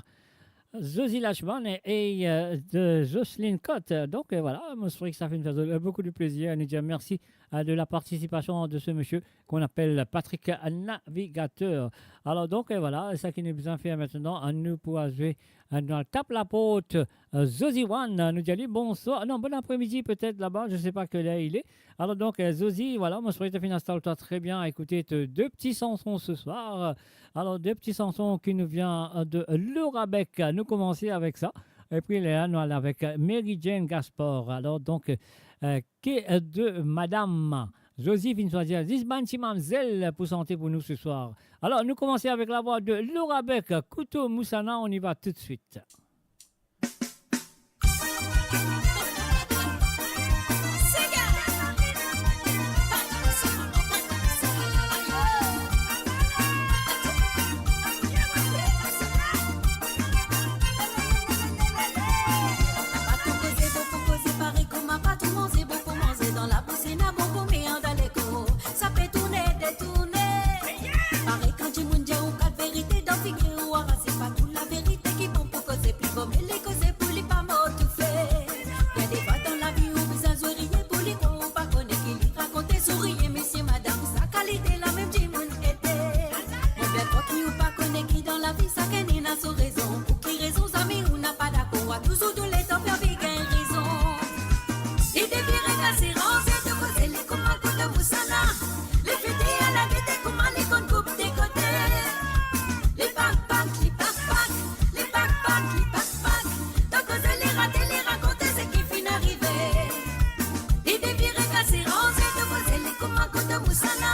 Zozi Lachman et, euh, de Jocelyne Cotte. Donc, euh, voilà, mo swete ki sa finn fer zot, euh, beaucoup de plaisir. Nou dir mersi, euh, de la participation de ce monsieur qu'on appelle Patrick Navigateur. Alors donc, euh, voilà, sa ki nou bizin fer aster, nou pou al zwe, euh, nou al tap laport, euh, Zozi One, euh, nou dir li bonswar. Non, bon apremidi petet laba, je sais pas quelle heure il est. Alors donc, euh, Zozi, voilà, mo swete to finn instal twa tre bien, écouter tes deux petites chansons ce soir. Alors, deux petites chansons qui nous viennent, euh, de Laura Beck. Nou koumans avek sa. Epi la, nou al avek, euh, Mary Jane Gaspar. Alors donc, euh, que, euh, de madame. Zozi finn swazir zis bann ti mamzel pou sante pou nou ce soir. Alors, nou koumans avek la voix de Laura Beck, Kouto Moussana, on y va tout de suite. Pa tou koze, bon pou koze, parey kouma pa tou manze, bon pou manze, dan labous ena bon pou mete dan lekor. Sa pe tourne, detourne. Parey kan dimoun dir ou kat verite dan figir ou, ara se pa tou laverite ki bon pou koze, pli vo mie li koze pou li pa mor toufe. Gete, dan lavi ou bizin zwe riye pou li krwar ou pa kone ki li rakonte, sourire, misie, madam, sa kalite la mem dimoun ete. Mo bien krwar ki ou pa kone ki dan lavi sakenn ena so rezon. Pou ki rezon zame ou napa dakor, ou touzour tou letan fer vey gagn rezon. Li devire kase ranze, to koze li kouma Kouto Moussana. Li fete ala gete kouma li konn koup de kote. Li pak pak, li pak pak, li pak pak, li pak pak. To koze li rate, li rakonte seki finn arive. Li devire kase ranze, to koze li kouma Kouto Moussana.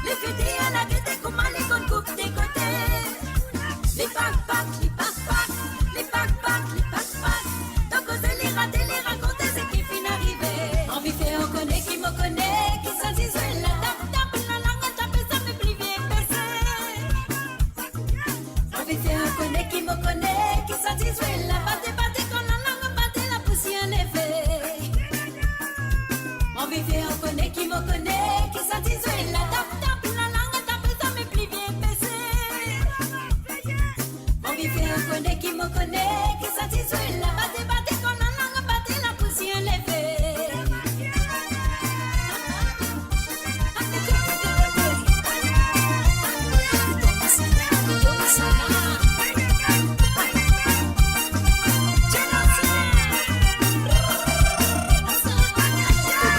Li fete ala gete kouma li konn koup de kote. Li pak pak, li pak pak, li pak pak, li pak pak. To koze li rate, li rakonte seki finn arive. Anvi fer ou kone ki mo kone, ki santi zwe la, tap tap lalang, tape zame pli vit pese. Anvi fer ou kone ki mo kone, ki santi zwe la, bate bate kan lalang, bate lapousier leve. Anvi fer ou kone ki mo kone, ki santi zwe la, tap tap lalang, tape zame pli vit pese. Anvi fer ou kone ki mo kone, ki santi zwe la, bate bate kan lalang, bate lapousier leve.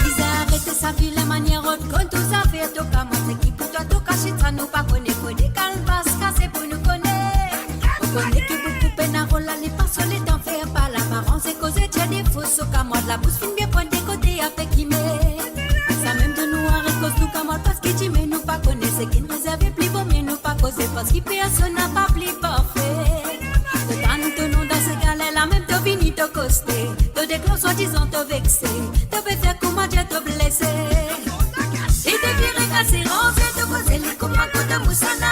Bizin arete sa vilin manier, rod konn tou zafer, to ka mont seki pou twa, to ka sit sa nou pa kone, fode kalbas kase pou nou kone. Ou kone ki boukou pena rol la, li pa so letan fer pa laparans, e koze dir defo so kamwad, labous finn bien pran de kote, ape kime. Sa mem tou nou aret koz nou kamwad, parski dime nou pa kone, seki'nn rezerve pli vo mie nou pa koze, parski personn napa pli parfe. To tann to non dan se galer la, mem to vini to koste, to deklans swadizan to vexe, to pe fer kouma dir to blese. Li devire kase ranze, to koze li kouma Kouto Moussana.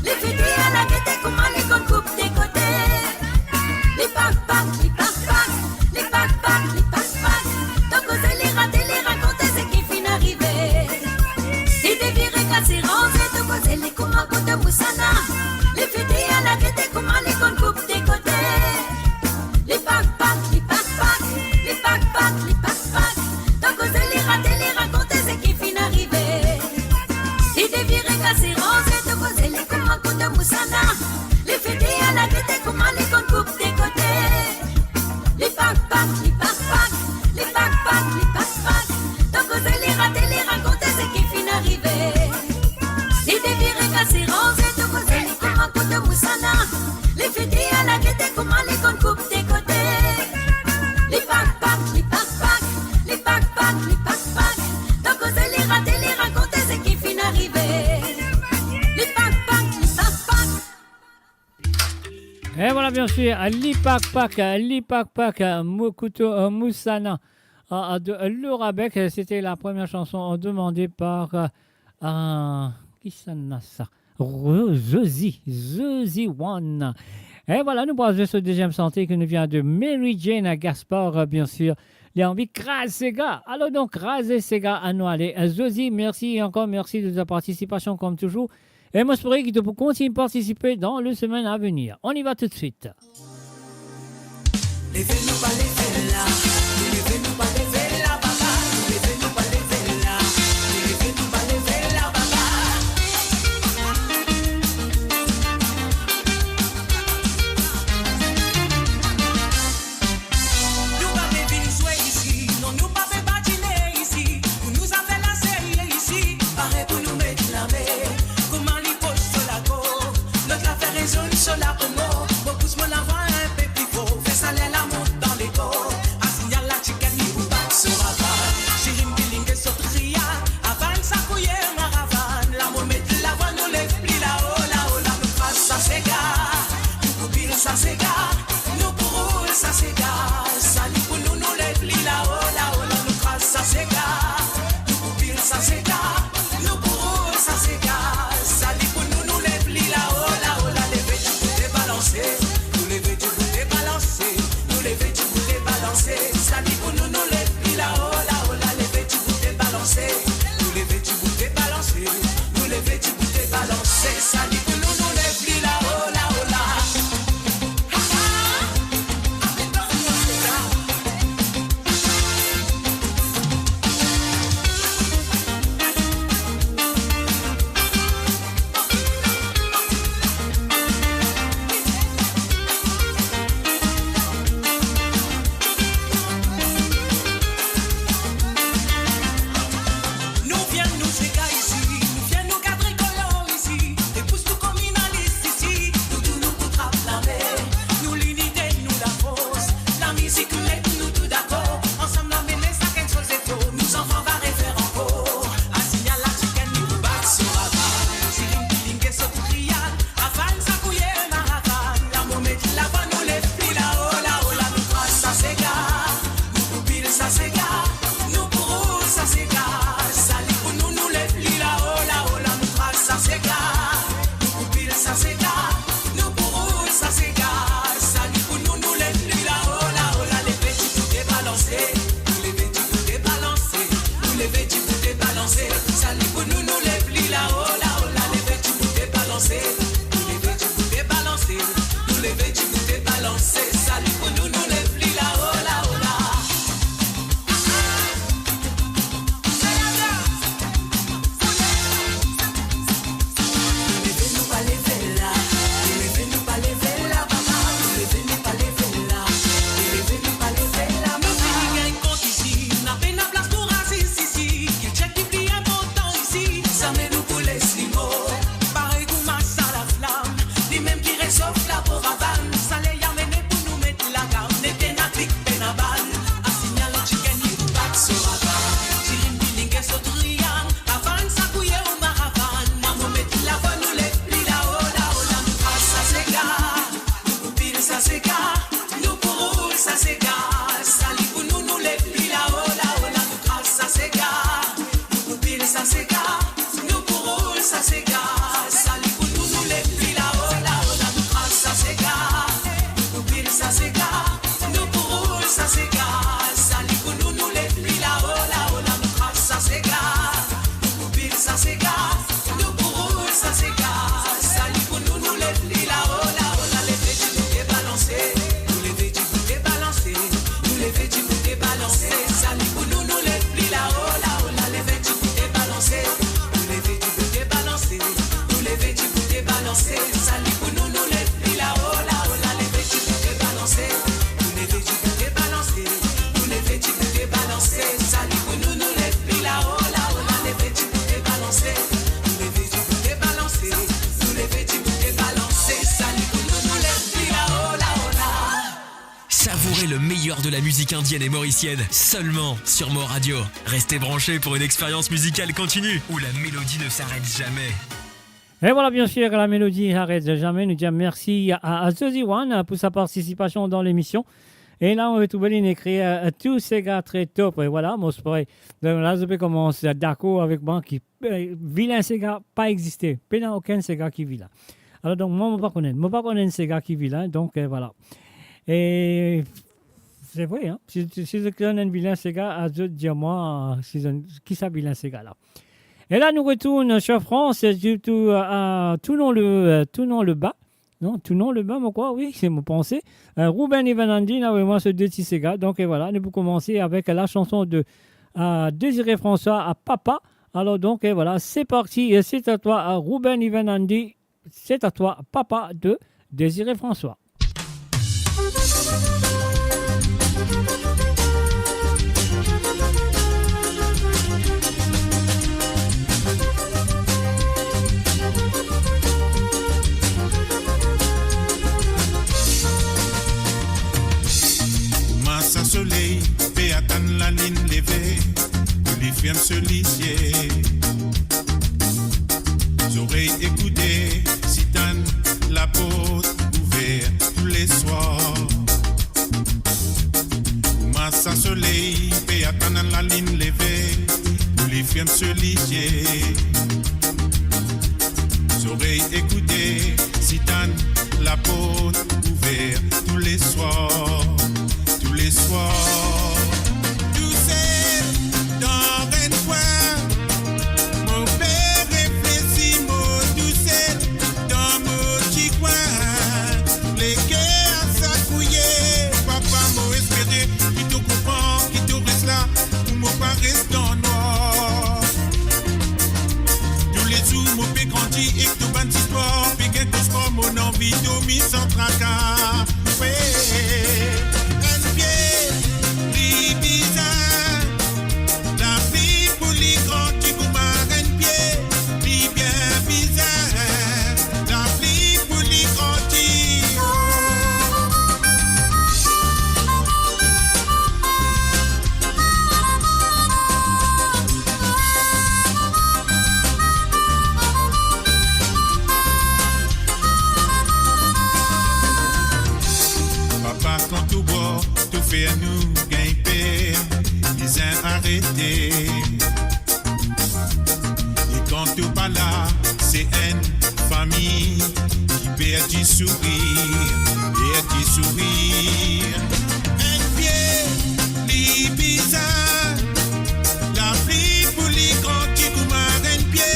Li fete ala gete kouma li konn koup de kote. Li pak pak, li pak pak, li pak pak, li pak pak. To koze li rate, li rakonte seki finn arive. Li devire kase ranze, to koze li kouma Kouto Moussana. Li fete ala gete kouma li konn koup de kote. Li pak pak, Et voilà, bien sûr, Lipakpak, Lipakpak, Moukouto, euh, Moussana, euh, de Laura Beck, c'était la première chanson, euh, demandée par, euh, euh, qui ça n'a ça? Ro-, Zozi, Zozi One. Et voilà, nou pral zwe so dezyem sante ki nou vinn de Mary Jane Gaspar, euh, bien sûr. Li anvi kraz sega. Alors donc, kraz sega, anou ale. Euh, Zozi, merci encore, merci de ta participation comme toujours. E mo espere ki to pou kontign partisipe dan le semaine à venir. On y va tout de suite. Leve nou pa leve la, leve nou pa leve la, baba. Leve nou pa leve la, leve nou pa leve la, baba. Nou pa pe vinn zwe isi, non, nou pa pe badine isi. Pou nou zafer la serye isi, pare pou nou met lame. Kouma li pos so lako, lot la fer rezonn so lapomo. Mo pous mo lavwa inpe pli for, fer sa ler la mont dan lekor. Asinyal la chicken, li pou bat so ravann. Sirim bilinge so trial, avann sa kouye maravann. La mo met lavwa, nou lev pli lao, lao, la nou kraz sa sega. Nou pou pil sa sega, nou pou roul sa sega. Sa li pou nou, nou lev li lao, lao, la nou kraz sa sega. Nou pou pil sa sega, nou pou roul sa sega. Sa li pou nou, nou lev li lao, lao, la leve dibou, debalanse. Nou leve dibou, debalanse. Nou leve dibou, debalanse. Sa li pou nou, nou lev li lao, lao, la leve dibou, debalanse. Nou leve dibou, debalanse. Nou leve dibou, debalanse. Sa li pou nou, nou lev li lao, lao, la. Nou vinn nou sega isi, nou vinn nou gard rikolor isi, e pous nou kominalis isi, nou tou nou pou trap lame. Nou linite, nou lafors, lamizik met nou tou dakor, ansam la mene sakenn so zefor, nou zanfan va refer ankor. Asinyal la chicken, li pou bat so ravann, sirim bilinge so trial, avann sa kouye maravann, la mo met lavwa, nou lev pli lao, lao, la nou kraz sa sega. Nou pou pil sa sega, nou pou roul sa sega. Sa li pou nou, nou lev li lao, lao, la nou kraz sa sega. Nou pou pil sa sega, nou pou roul sa sega. Sa li pou nou, nou lev li lao, lao, la leve dibou, debalanse. Nou leve dibou, debalanse. Nou leve dibou, debalanse. Sa li pou nou, nou lev li lao, lao, la leve dibou, debalanse. Nou leve dibou, debalanse. Nou leve dibou, debalanse. Sa li pou nou, nou lev li lao, lao, la. Leve nou pa leve la, leve nou pa leve la, baba, leve nou pa leve la, leve nou pa leve la, baba. Nou fini gagn kont isi, na pena plas pou rasis isi, ki tchek ki pli inportan isi, zame nou pou les li mor. Parey kouma sa laflam, limem ki resof lapo ravann, sa ler ya mene pou nou met lagam, nete na klik pena bann. Asinyal la chicken, li pou bat so ravann, sirim bilinge so trial, avann sa kouye maravann, na mo met lavwa, nou lev pli lao, lao, la nou kraz sa sega. Nou pou pil sa sega, nou pou roul sa sega. Sa li pou nou, nou lev pli lao, lao, la nou kraz sa sega. Nou pou pil sa sega, nou pou roul sa sega. Sa li pou nou, nou lev pli lao, lao, la nou kraz sa sega. Nou pou pil sa sega, nou pou roul sa sega. Sa li pou nou, nou lev pli lao, lao, la nou kraz sa sega. Nou pou pil sa sega, nou pou roul sa sega. Sa li pou nou, nou lev li lao, lao, la leve dibou, debalanse. Nou leve dibou, debalanse. Nou leve dibou, debalanse. Sa li pou nou, nou lev li lao, lao, la leve dibou, debalanse. Nou leve dibou, debalanse. Nou leve dibou, debalanse. Sa li pou nou, nou lev li lao, lao, la leve dibou, debalanse. Nou leve dibou, debalanse. Nou leve dibou, debalanse. Sa li pou nou, nou lev li lao, lao, la leve dibou, debalanse. Nou leve dibou, debalanse. Nou leve dibou, debalanse. Sa li pou nou, nou lev li lao, lao, la. Savourez le meilleur de la musique indienne et mauricienne seulement sur Mo Radio. Restez branchés pour une expérience musicale continue où la mélodie ne s'arrête jamais. Et voilà, bien sûr, la mélodie s'arrête jamais. Nou dir mersi a, a Josie One pou sa partisipasion dan lemision. E la, nou retrouv li, li ekri, euh, tou sega tre top. E voilà, mo espere. Donk la, zot pe koumans dakor avek mwa ki, euh, vilin sega pa existe. Pena okenn sega ki vilin. Alor, donk, mwa, mo pa konn enn. Mo pa konn enn sega ki vilin, donk, euh, voilà. E se vre, hein. Si, si, si zot konn enn vilin sega, a zot dir mwa, si zot, ki sa vilin sega la. E la, nou retourn sur France, surtout, euh, à Tournon-le, euh, Tournon-le-Bas. Non, Tournon-le-Bas, mo krwar, wi, se mo panse. Euh, Ruben Ivan Andy, la, wi, mwa, se de ti sega. Donk, e voilà, nou pou koumans avek la chanson de, euh, Désiré François, a Papa. Alor, donk, e voilà, c'est parti. Et c'est à toi, euh, Ruben Ivan Andy. C'est à toi, Papa de Désiré François. Kouma sa soley pe atann lalinn leve, tou li ferm so lizie. Zorey ekoute, sitann, laport ouver touleswar. Kouma sa soley pe atann lalinn leve, tou li ferm so lizie. Zorey ekoute, sitann, laport ouver touleswar, touleswar. Tousel dan enn kwin, mo pe reflesi, mo tousel dan mo ti kwin. Leker sakouye, papa, mo espere ki to konpran, ki to res la, pou mo pa res dan nwar. Toulezour mo pe grandi ek to bann zistwar, pe gagn kosmar, mo anvi dormi san traka. Wi, enn pie, li bizin, lapli pou li grandi kouma enn pie, li bien bizin, lapli pou li grandi. Papa, kan to bwar, to fer nou gagn per, bizin arete. E kan to pa la, se enn fami ki perdi sourir, perdi sourir. Enn pie, li bizin, lapli pou li grandi kouma enn pie,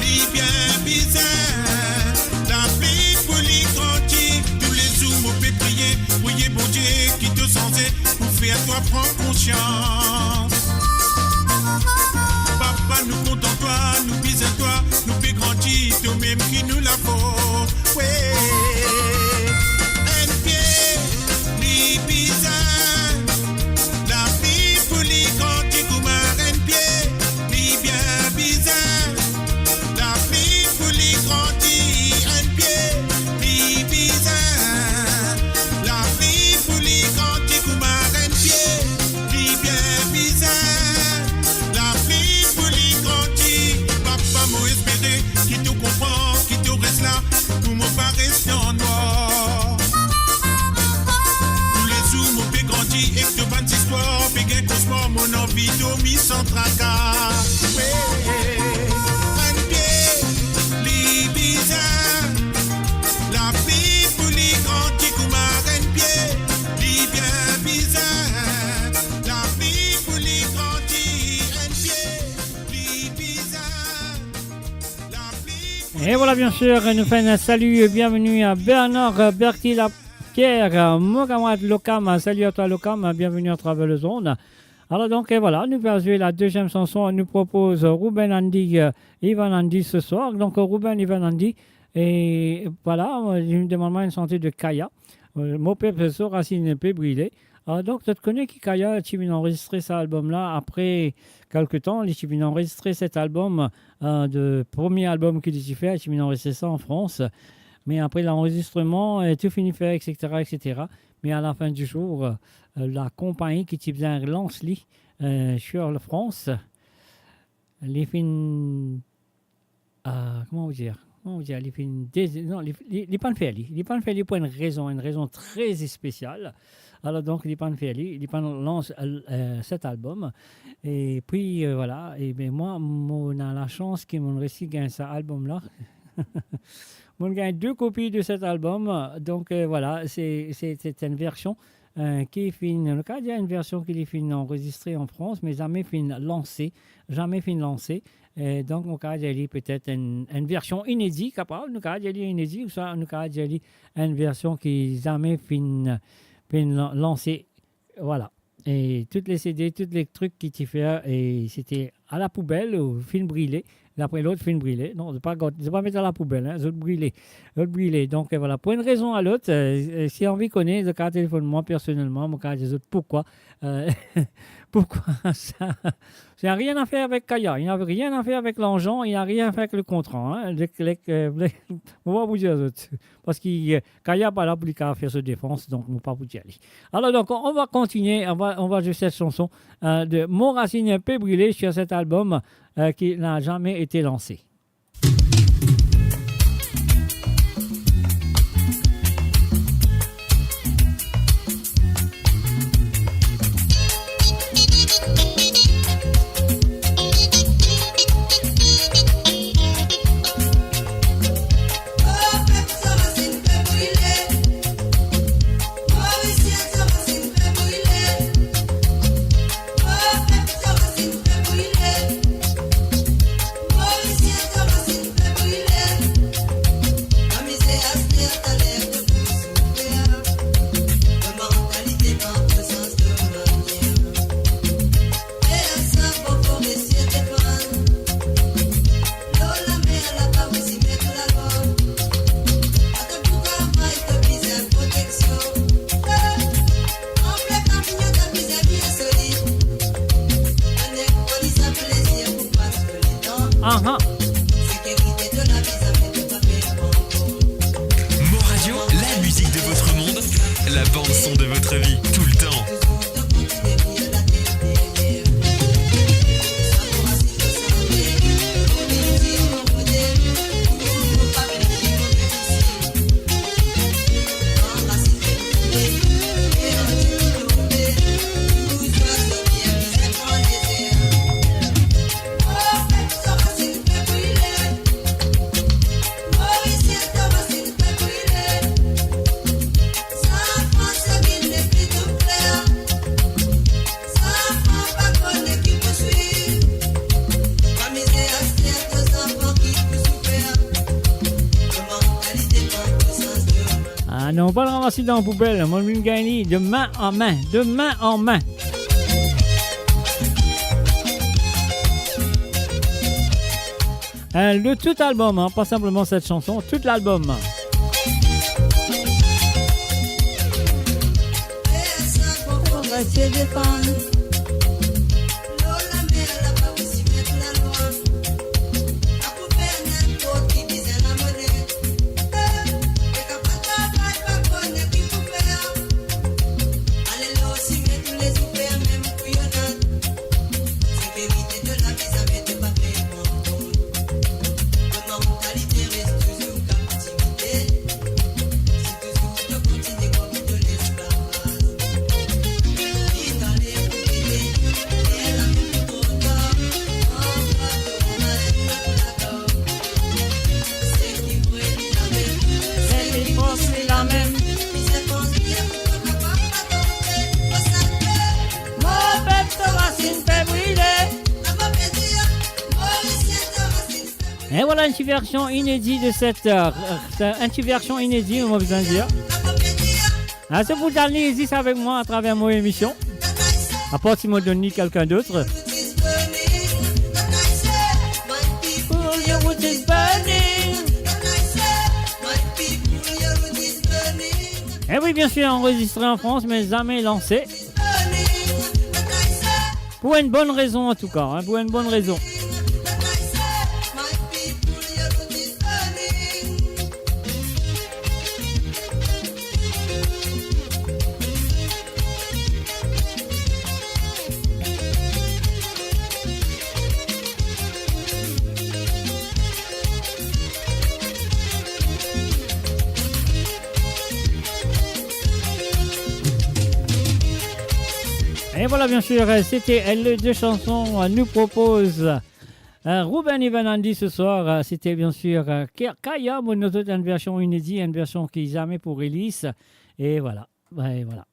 li bien bizin, lapli pou li grandi. Toulezour mo pe priye, priye Bondie ki to sanze, pou fer twa pran konsians. Papa, nou kontan twa, nou bizin twa, nou pe grandi, tomem ki nou lafors. Wi, enn pie, li bizin, lapli pou li grandi kouma enn pie, li bien bizin, lapli pou li grandi, enn pie, li bizin, lapli pou li grandi kouma enn pie, li bien bizin, lapli pou li grandi. Papa, mo espere ki to konpran, ki to res la, pou mo pa res dan nwar. Toulezour mo pe grandi ek to bann zistwar, pe gagn kosmar, mo anvi dormi san traka. Wi, enn pie, li bizin, lapli pou li grandi kouma enn pie, li bien bizin, lapli pou li grandi, enn pie, li bizin, lapli pou li grandi. E voilà, bien sûr, nou fer enn salut, bienvenue à Bernard Bertil Pierre, euh, mon camarade Lokam, salut à toi Lokam, bienvenue à travers le zone. Alors donc, et voilà, nou va zwe la deuxième chanson, nou propoz Ruben Andy, euh, Ivan Andy ce soir. Donc, euh, Ruben Ivan Andy, et voilà, euh, li demann mwa enn sante de Kaya. Euh, mo pep so rasinn pe brile. Alors donc, zot kone ki Kaya ti vinn anrezistre sa album la apre kelke tan, li ti vinn anrezistre set album, euh, de premie album ki li ti fer, li ti vinn anrezistre sa an Frans. Me apre lanrezistreman, e tou fini fer, et cetera, et cetera. Me a la fin di zour, euh, lakonpagni ki ti bizin relans li, euh, sur la Frans, li finn, euh, kouma nou dir, kouma dir, li finn dez-, non, li, li, li pa'nn fer li. Li pa'nn fer li pou enn rezon, enn rezon tre espesial. Alor, donk, li pa'nn fer li, li pa'nn lans, euh, set albom. E pi, euh, vwala, e ben, mwa, mo ena lasans ki mo'nn resi gagn sa albom la. Mo'nn gagn de kopi de set albom. Donk, euh, vwala, se, se, se enn version, euh, ki finn, nou kav dir enn version ki li finn anrezistre an Frans, me zame finn lanse, zame finn lanse. Euh, donk, nou kav dir li petet enn, enn version inedi, kapav, nou kav dir li inedi, ouswa nou kav dir li enn version ki zame finn, finn lan-, lanse. Vwala. E tout le CD, tout le trik ki ti fer, e sete a la poubel ou finn brile, lapre lot finn brile. Non, zot pa gard, zot pa met a la poubel, hein, zot brile. Zot brile. Donk, euh, vwala. Pou enn rezon a lot, euh, euh, si anvi kone, zot kav telefonn mwa personelman, mo kav dir zot poukwa, euh, poukwa sa. Ça n'a rien à faire avec Kaya, il n'a rien à faire avec l'argent, il n'a rien à faire avec le contrat, hein. Le, le, euh, le, mo pa pou dir zot. Parski, euh, Kaya pa la pou li kav fer so defans, donk nou pa pou dir li. Alor, donk, on va continuer, on va, on va jouer cette chanson, euh, de Mo Rasinn Pe Brile sur cet album, euh, qui n'a jamais été lancé. Aha. Mo Radio, la musique de votre monde, la bande son de votre vie, tout le temps. Ah non, pa ranmase dan poubel, mo vinn gagn li de main en main, de main en main. Hein, le tout album, hein, pas simplement cette chanson, tout l'album. Et voilà une petite version inédite de cette, euh, euh, une petite version inédite, on va besoin dire. Ah, c'est pour Dani, existe avec moi à travers mon émission. À part si mo donn li quelqu'un d'autre. Eh oui, bien sûr, enregistré en France, mais jamais lancé. Pour une bonne raison, en tout cas, hein, pour une bonne raison. Et voilà, bien sûr, euh, c'était, euh, les deux chansons, euh, nous propose, euh, Ruben et Vanandi ce soir. Euh, c'était bien sûr, euh, Ka-, Kaya, mo note enn version inédit, enn version ki zame pou release. Et voilà. Ouais, voilà.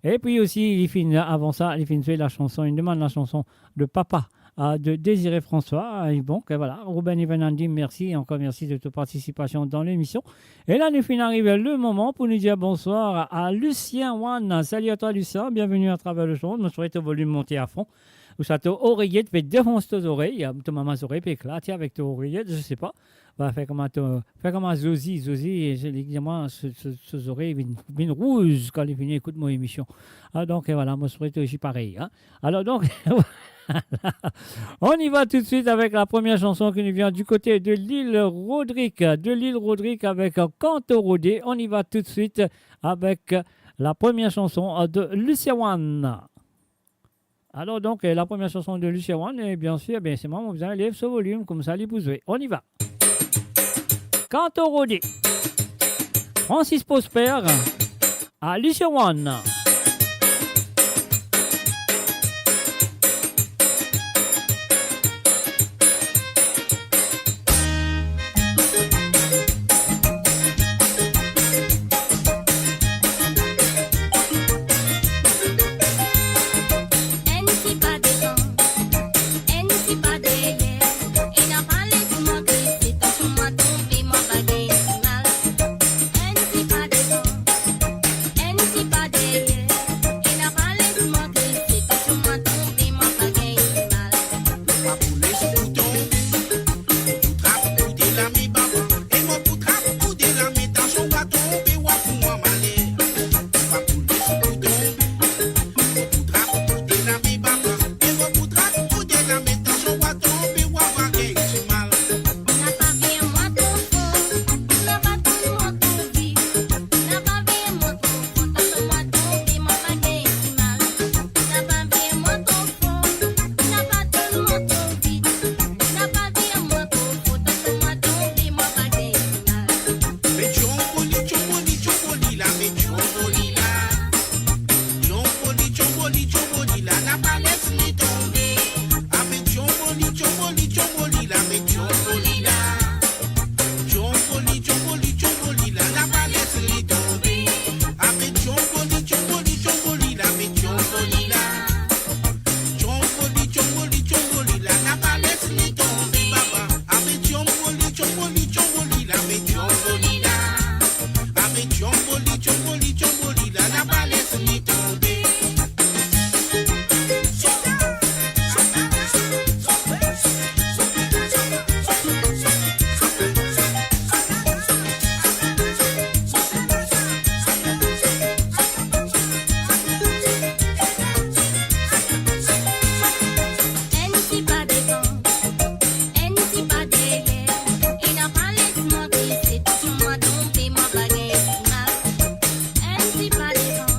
Et puis aussi, li finn, avan sa, li finn zwe la chanson, li demann la chanson de Papa, euh, de Désiré François. Et donc, euh, voilà, Ruben et Vanandi, merci, encore merci de ta participation dans l'émission. E la, nou finn arive le moman pou nou dir bonswar a Lucien One. Salut à toi, Lucien. Bienvenue à travers le monde. Mo swete to volim monte a fon. Ou sa to oreyet pe defons to zorey. To mama zorey pe eklate avek to oreyet, je sais pas. Va fer kouma to, fer kouma Zozi. Zozi, li dir mwa, so, so, so zorey vinn, vinn rouz kan li finn ekout mo emision. Ah, donk, euh, voilà, mo swete to osi parey, hein. Alors donc, on y va tout de suite avec la première chanson qui nous vient du côté de l'île Rodrigue, de l'île Rodrigue avec, euh, Kan to rode. On y va tout de suite avec, euh, la première chanson, euh, de Lucien One. Alors donc, euh, la première chanson de Lucien One, et bien sûr, bien, c'est moi, mo bizin lev so volim, koumsa li pou zwe. On y va. Kan to rode. Francis Prosper, a Lucien One. Enn ti pa devan, enn ti pa deryer, ena pa les mwa glise, tansion mwa tonbe, mwa pa gagn mal. Enn ti pa devan, enn ti pa deryer, ena pa les mwa glise, tansion mwa tonbe, mwa pa gagn mal. Mo pa pou les ou tonbe, mo pou trap ou de lame baba, e mo pou trap ou de lame, tansion wa tonbe, wa pou mwa maler. Mo pa pou les ou tonbe, mo pou trap ou de lame baba, e mo pou trap ou de lame, tansion wa tonbe, wa pa gagn mal. Napa ver mwa tro for, napa tourn mwa tro vit, napa ver mwa tro for, tansion mwa tonbe, mwa pa gagn mal. Napa ver mwa tro for, napa tourn mwa tro vit, napa ver mwa tro for, tansion mwa tonbe, mwa pa gagn mal. Me tchonboli, tchonboli, tchonboli la, me tchonboli la. Tchonboli, tchonboli, tchonboli la, napa les li tonbe. Ave tchonboli, tchonboli, tchonboli la, me tchonboli la. Tchonboli, tchonboli, tchonboli la, napa les li tonbe. Ave tchonboli, tchonboli, tchonboli la, me tchonboli la. Tchonboli, tchonboli, tchonboli la, napa les li tonbe, baba. Ave tchonboli, tchonboli, tchonboli la, me tchonboli la. Ave tchonboli, tchonboli, tchonboli la, napa les li tonbe. Enn ti pa devan, enn ti pa deryer, ena pa les mwa glise, tansion mwa tonbe, mwa pa gagn mal. Enn ti pa devan,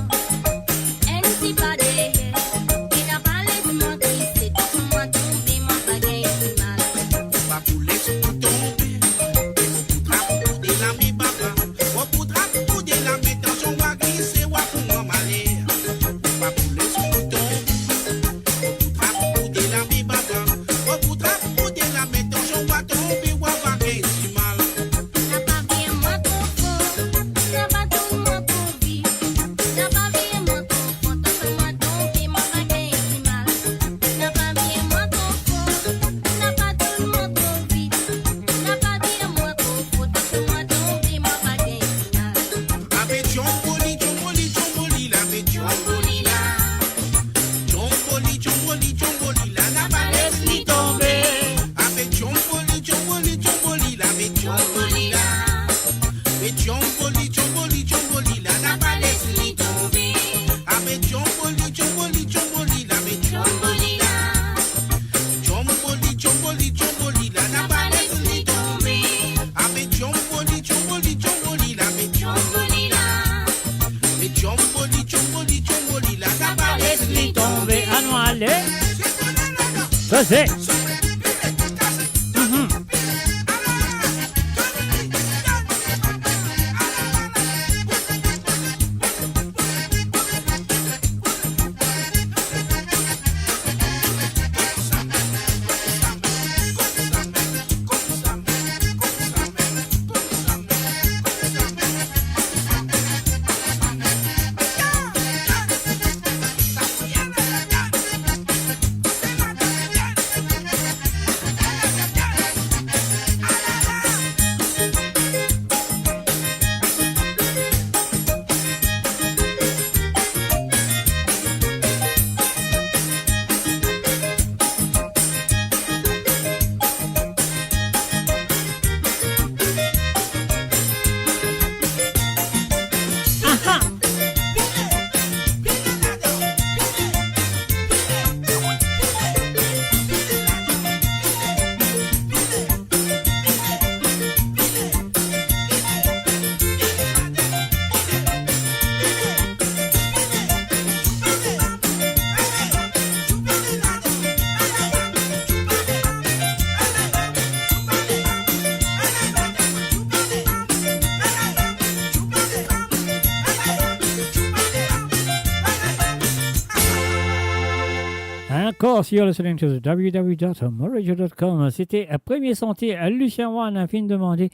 enn ti pa deryer, ena pa les mwa glise, tansion mwa tonbe, mwa pa gagn mal. Mo pa pou les ou tonbe, e mo pou trap ou de lame baba, mo pou trap ou de lame, tansion wa glise, wa pou mwa maler. Mo pa pou les ou tonbe, mo pou trap ou de lame baba, mo pou trap ou de lame, tansion wa tonbe, wa pa gagn mal. Napa ver mwa tro for, napa tourn mwa tro vit, napa ver mwa tro for, tansion mwa tonbe, mwa pa gagn mal. Napa ver mwa tro for, napa tourn mwa tro vit, napa ver mwa tro for, tansion mwa tonbe, mwa pa gagn mal. Ave tchonboli, tchonboli, tchonboli la, me tchonboli la. Tchonboli, tchonboli, tchonboli la, napa les li tonbe. Ave tchonboli, tchonboli, tchonboli la, me tchonboli la. Me tchonboli, tchonboli, tchonboli la, napa les li tonbe. Ave tchonboli, tchonboli, tchonboli la, me tchonboli la. Tchonboli, tchonboli, tchonboli la, napa les li tonbe. Ave tchonboli, tchonboli, tchonboli la, me tchonboli la. Me tchonboli, tchonboli, tchonboli la, napa les li tonbe. Anou ale. Koze. Mhm. Bon, si you're listening to the W W W dot moradio dot com, c'était, euh, premier santé, euh, Lucien One, euh, fin demandé,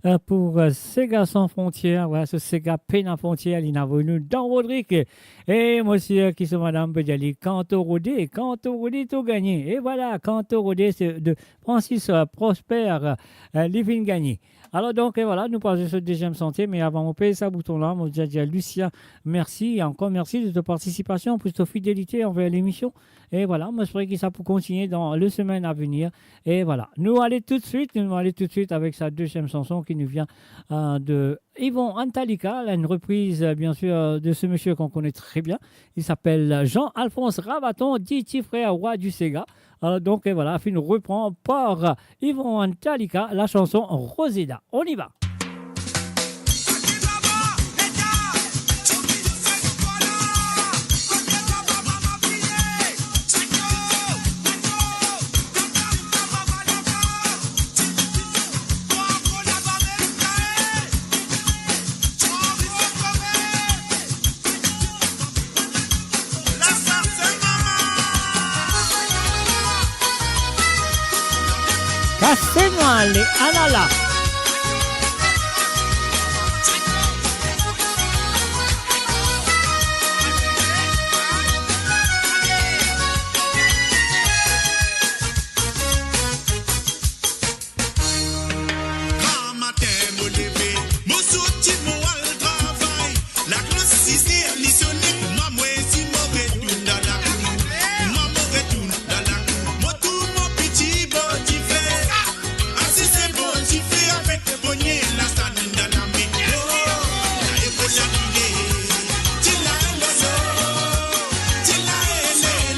euh, pour, euh, Sega Sans Frontières. Voilà, ce Sega pena frontières, li ena voulu dan Rodrigue. E mo sir ki so madam pe dir li, kan to rode, kan to rode, to gagne. E voilà, kan to rode, c'est de Francis, euh, Prosper, euh, li fin gagne. Alors donc, et voilà, nou pase so deziem santé, me avan mo pez sa bouton la, mo dir, dir Lucien, merci, encore merci de ta participation, pour ta fidélité envers l'émission. E voilà, mo espere ki sa pou kontigne dan le semaine à venir. E voilà, nou ale toudsuit, nou ale toudsuit avek sa deziem sanson ki nou vien, euh, de Yvon Antalika, la, une reprise, euh, bien sûr, euh, de ce monsieur qu'on connaît très bien. Il s'appelle Jean-Alphonse Ravaton, dit Ti Frer, roi du Sega. Euh, donc, et voilà, fin repran par Yvon Antalika, la chanson Roseda. On y va. Kase mwa le alala. Gramatin mo leve, mo soti, mo al travay. Laklos siz er li sone, mwa mo esi mo retourn dan lakour. Mwa mo retourn dan lakour, mo trouv mo piti bor dife. Asize bor dife avek bonye lasann dan lame. Oh, la e mo la lile, ti la e lolo, ti la e lele.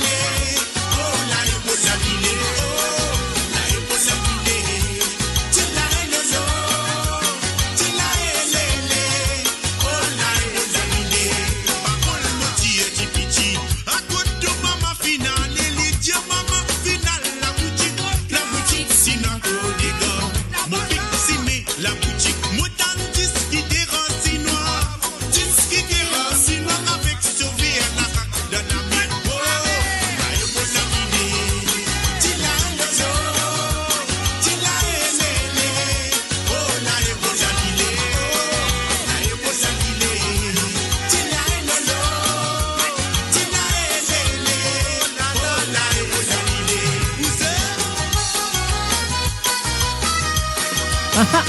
Aha.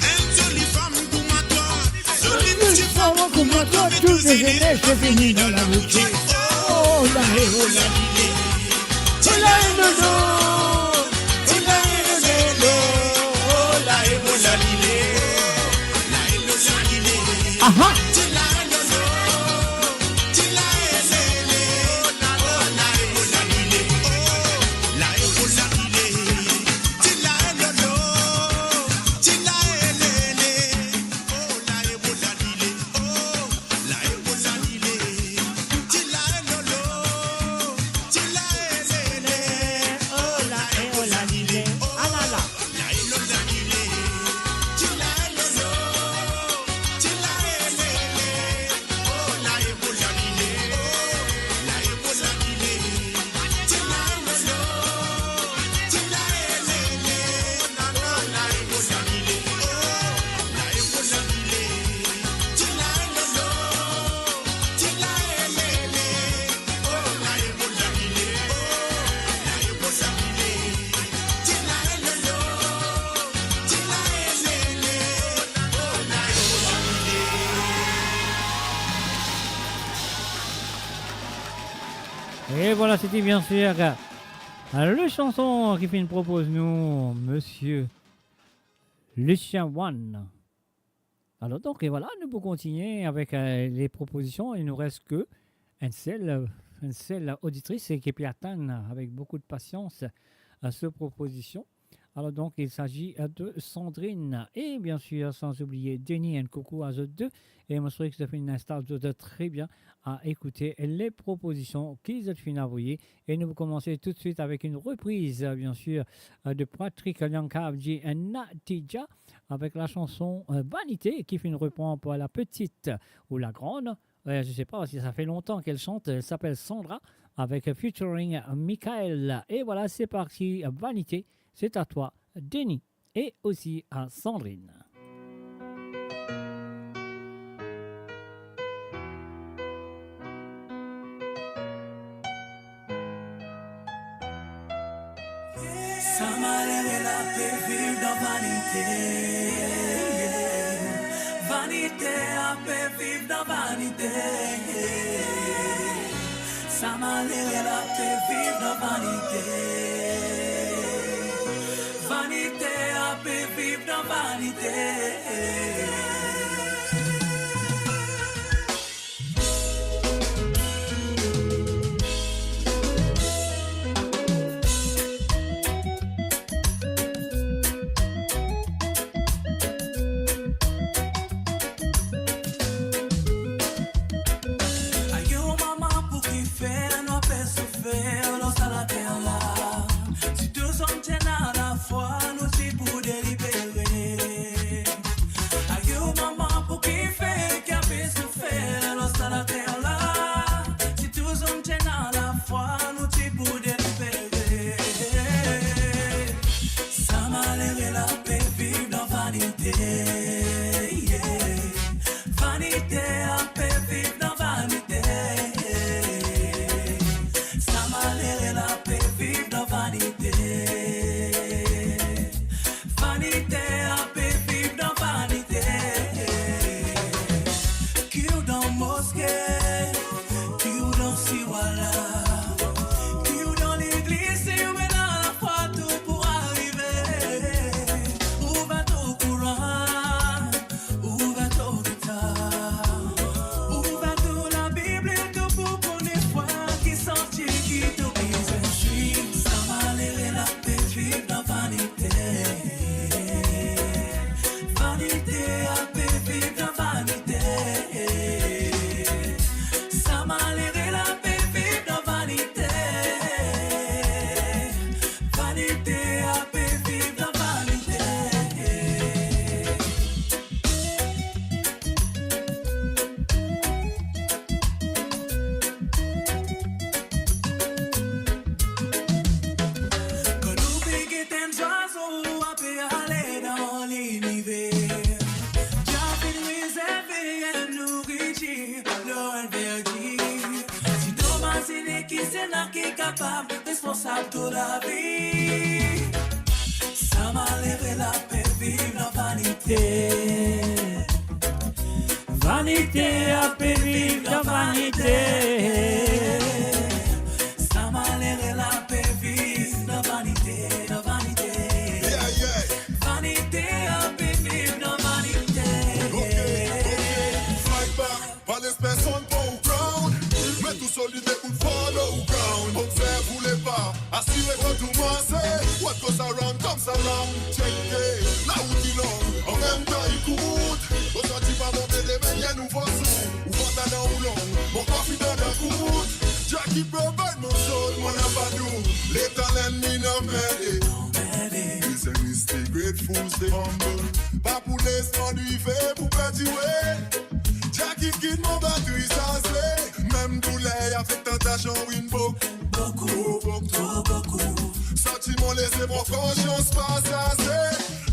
Enn zoli fam kouma twa, zoli ti fam kouma twa, tou zenes fini dan laboutik. Oh, la e, oh, la e. Oh, la e, oh, la e. Oh, la e, oh, la e. Aha. E vwala, se ti bien sir, euh, le sanson ki finn propoz nou misie Lucien One. Alor donk, e vwala, nou pou kontigne avek, euh, le propozision. Il nous reste que enn sel, euh, enn sel oditris ki pe atann avek boukou de pasians, euh, so propozision. Alors donc, il s'agit, euh, de Sandrine. Et bien sûr, sans oublier Denis, un coucou à zot deux. Et moi, je trouve que ça fait une install de très bien à écouter les propositions qu'ils ont fait envoyer. Et nous commençons tout de suite avec une reprise, euh, bien sûr, euh, de Patrick Liankabji et Natidja avec la chanson, euh, Vanité, qui fait une reprise pour la petite ou la grande. Euh, je sais pas si ça fait longtemps qu'elle chante. Elle s'appelle Sandra avec featuring Michael. Et voilà, c'est parti. Vanité, c'est à toi, Denis, et aussi à Sandrine. Sa malere la pe viv dan vanite. Vanite a pe viv dan vanite. Sa malere la pe viv dan vanite. Vanite a pe viv dan vanite. Ayo mama, pou kifer nou pe soufer lor sa later la? Si tou zom ti ena lafwa, nou ti pou delibere. Ayo mama, pou kifer ki a pe soufer lor sa later la? Si tou zom ti ena lafwa, nou ti pou delibere. Sa malere la pe viv dan vanite, yeah. Vanite a pe viv dan vanite. Sa malere la pe viv dan vanite. Vanite a pe viv dan vanite. Ki ou dan moske, ki ou dan siwala, ki ou dan legliz, si ou ena lafwa, tou pou arive. Ou va trouv kouran, ou va trouv gitar, ou va trouv Labib, tou pou kone fwa ki santi ki tou bizin swiv. Sa malere la pe viv dan vanite. Vanite a pe viv dan vanite. Sa malere la pe viv dan vanite. Vanite a pe viv dan vanite. Kan nou pe get enn zwazo a pe ale dan liniver, Dia finn rezerve enn nouritir lor enn verdir. Si to mazine ki sena ki kapab responsab to lavi, sa malere la pe viv dan vanite. Vanite a pe viv dan vanite. Sa malere la pe viv dan vanite, dan vanite. Yeah, yeah. Vanite a pe viv dan vanite. Ok, ok. Fight back. Pa les personn pran ou crown, me tou solid, me pou follow ou crown. Observe ou lepa, asire kot ou manze. What goes around comes around. Check it, la ou ti long, an mem tan li kout. Ozordi pa monte, demin li enn nouvo zour. Ou vant la dan ou long, mo konfidan dan kout. Jackie provide mo soul, mo napa dout. Letan lennmi anmerde, always stay grateful, stay humble. Pa pou les annwi fer pou perdi we. Jackie kit mo batri saze. Mem douler avek tantasion, winn boukou, boukou, tro boukou. Santi mo lese mo konsians pasaze.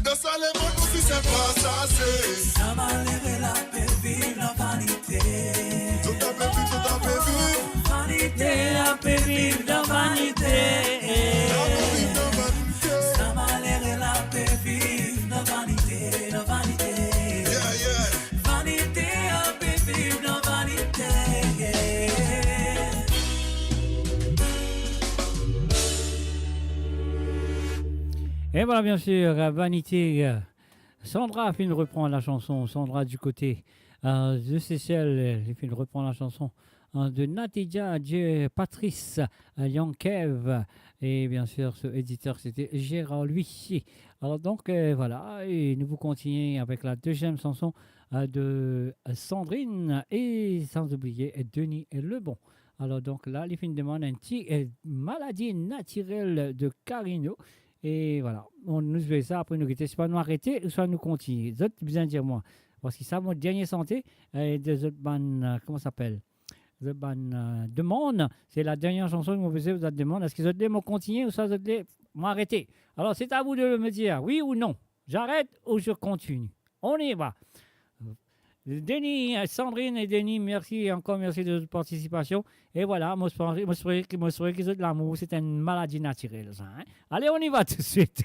Dan sa lemonn nou ti sinp pasaze. Sa malere la pe viv dan vanite. Zot a pe viv, zot a pe viv. Vanite a pe viv dan vanite. La pe viv dan vanite. Sa malere la pe viv dan vanite, dan vanite. Yeah, yeah. Vanite a pe viv dan vanite. Et voilà, bien sûr, euh, Vanité, euh, Sandra finn repran la chanson, Sandra du côté, euh, de Seychelles, euh, li finn repran la chanson. de Natidia Dieu, Patrice, euh, Young Kev, et bien sûr, ce éditeur, c'était Gérard L'Huissier. Alors donc, euh, voilà, et nous vous continuons avec la deuxième chanson, euh, de Sandrine, et sans oublier, euh, Denis Lebon. Alors donc la, li finn demann enn ti, euh, maladi natirel de Carino. E vwala, nou, nou zwe sa, apre nou gete, swa nou arete, ouswa nou kontigne. Zot bizin dir mwa. Parski sa, mo dernie sante, euh, de zot bann, euh, kouma sa apel? Zot bann, euh, demann, se la dernie chanson ki mo pe zwe, zot demann, eski zot le mo kontigne ouswa zot le mo arete? Alors, c'est à vous de me dire, oui ou non. J'arrête ou je continue. On y va. Denis, euh, Sandrine et Denis, merci, encore merci de votre participation. E vwala, mo espere, mo espere ki, mo espere ki zot lamour, se enn maladi natirel, sa, hein. Allez, on y va tout de suite.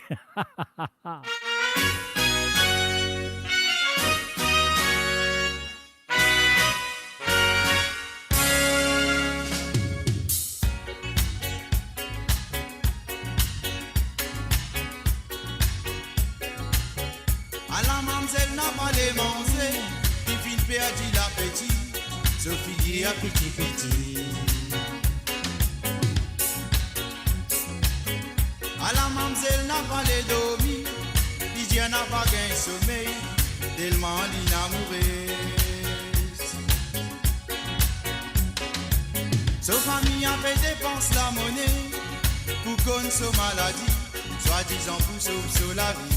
Ala mamzel napa le manze, li finn perdi lapeti, so figir piti piti. Ala mamzel napa le dormi, li dir napa gagn somey, telman li amourez. So fami inn pe depans lamone pou konn so maladi, swadizan pou sov so lavi.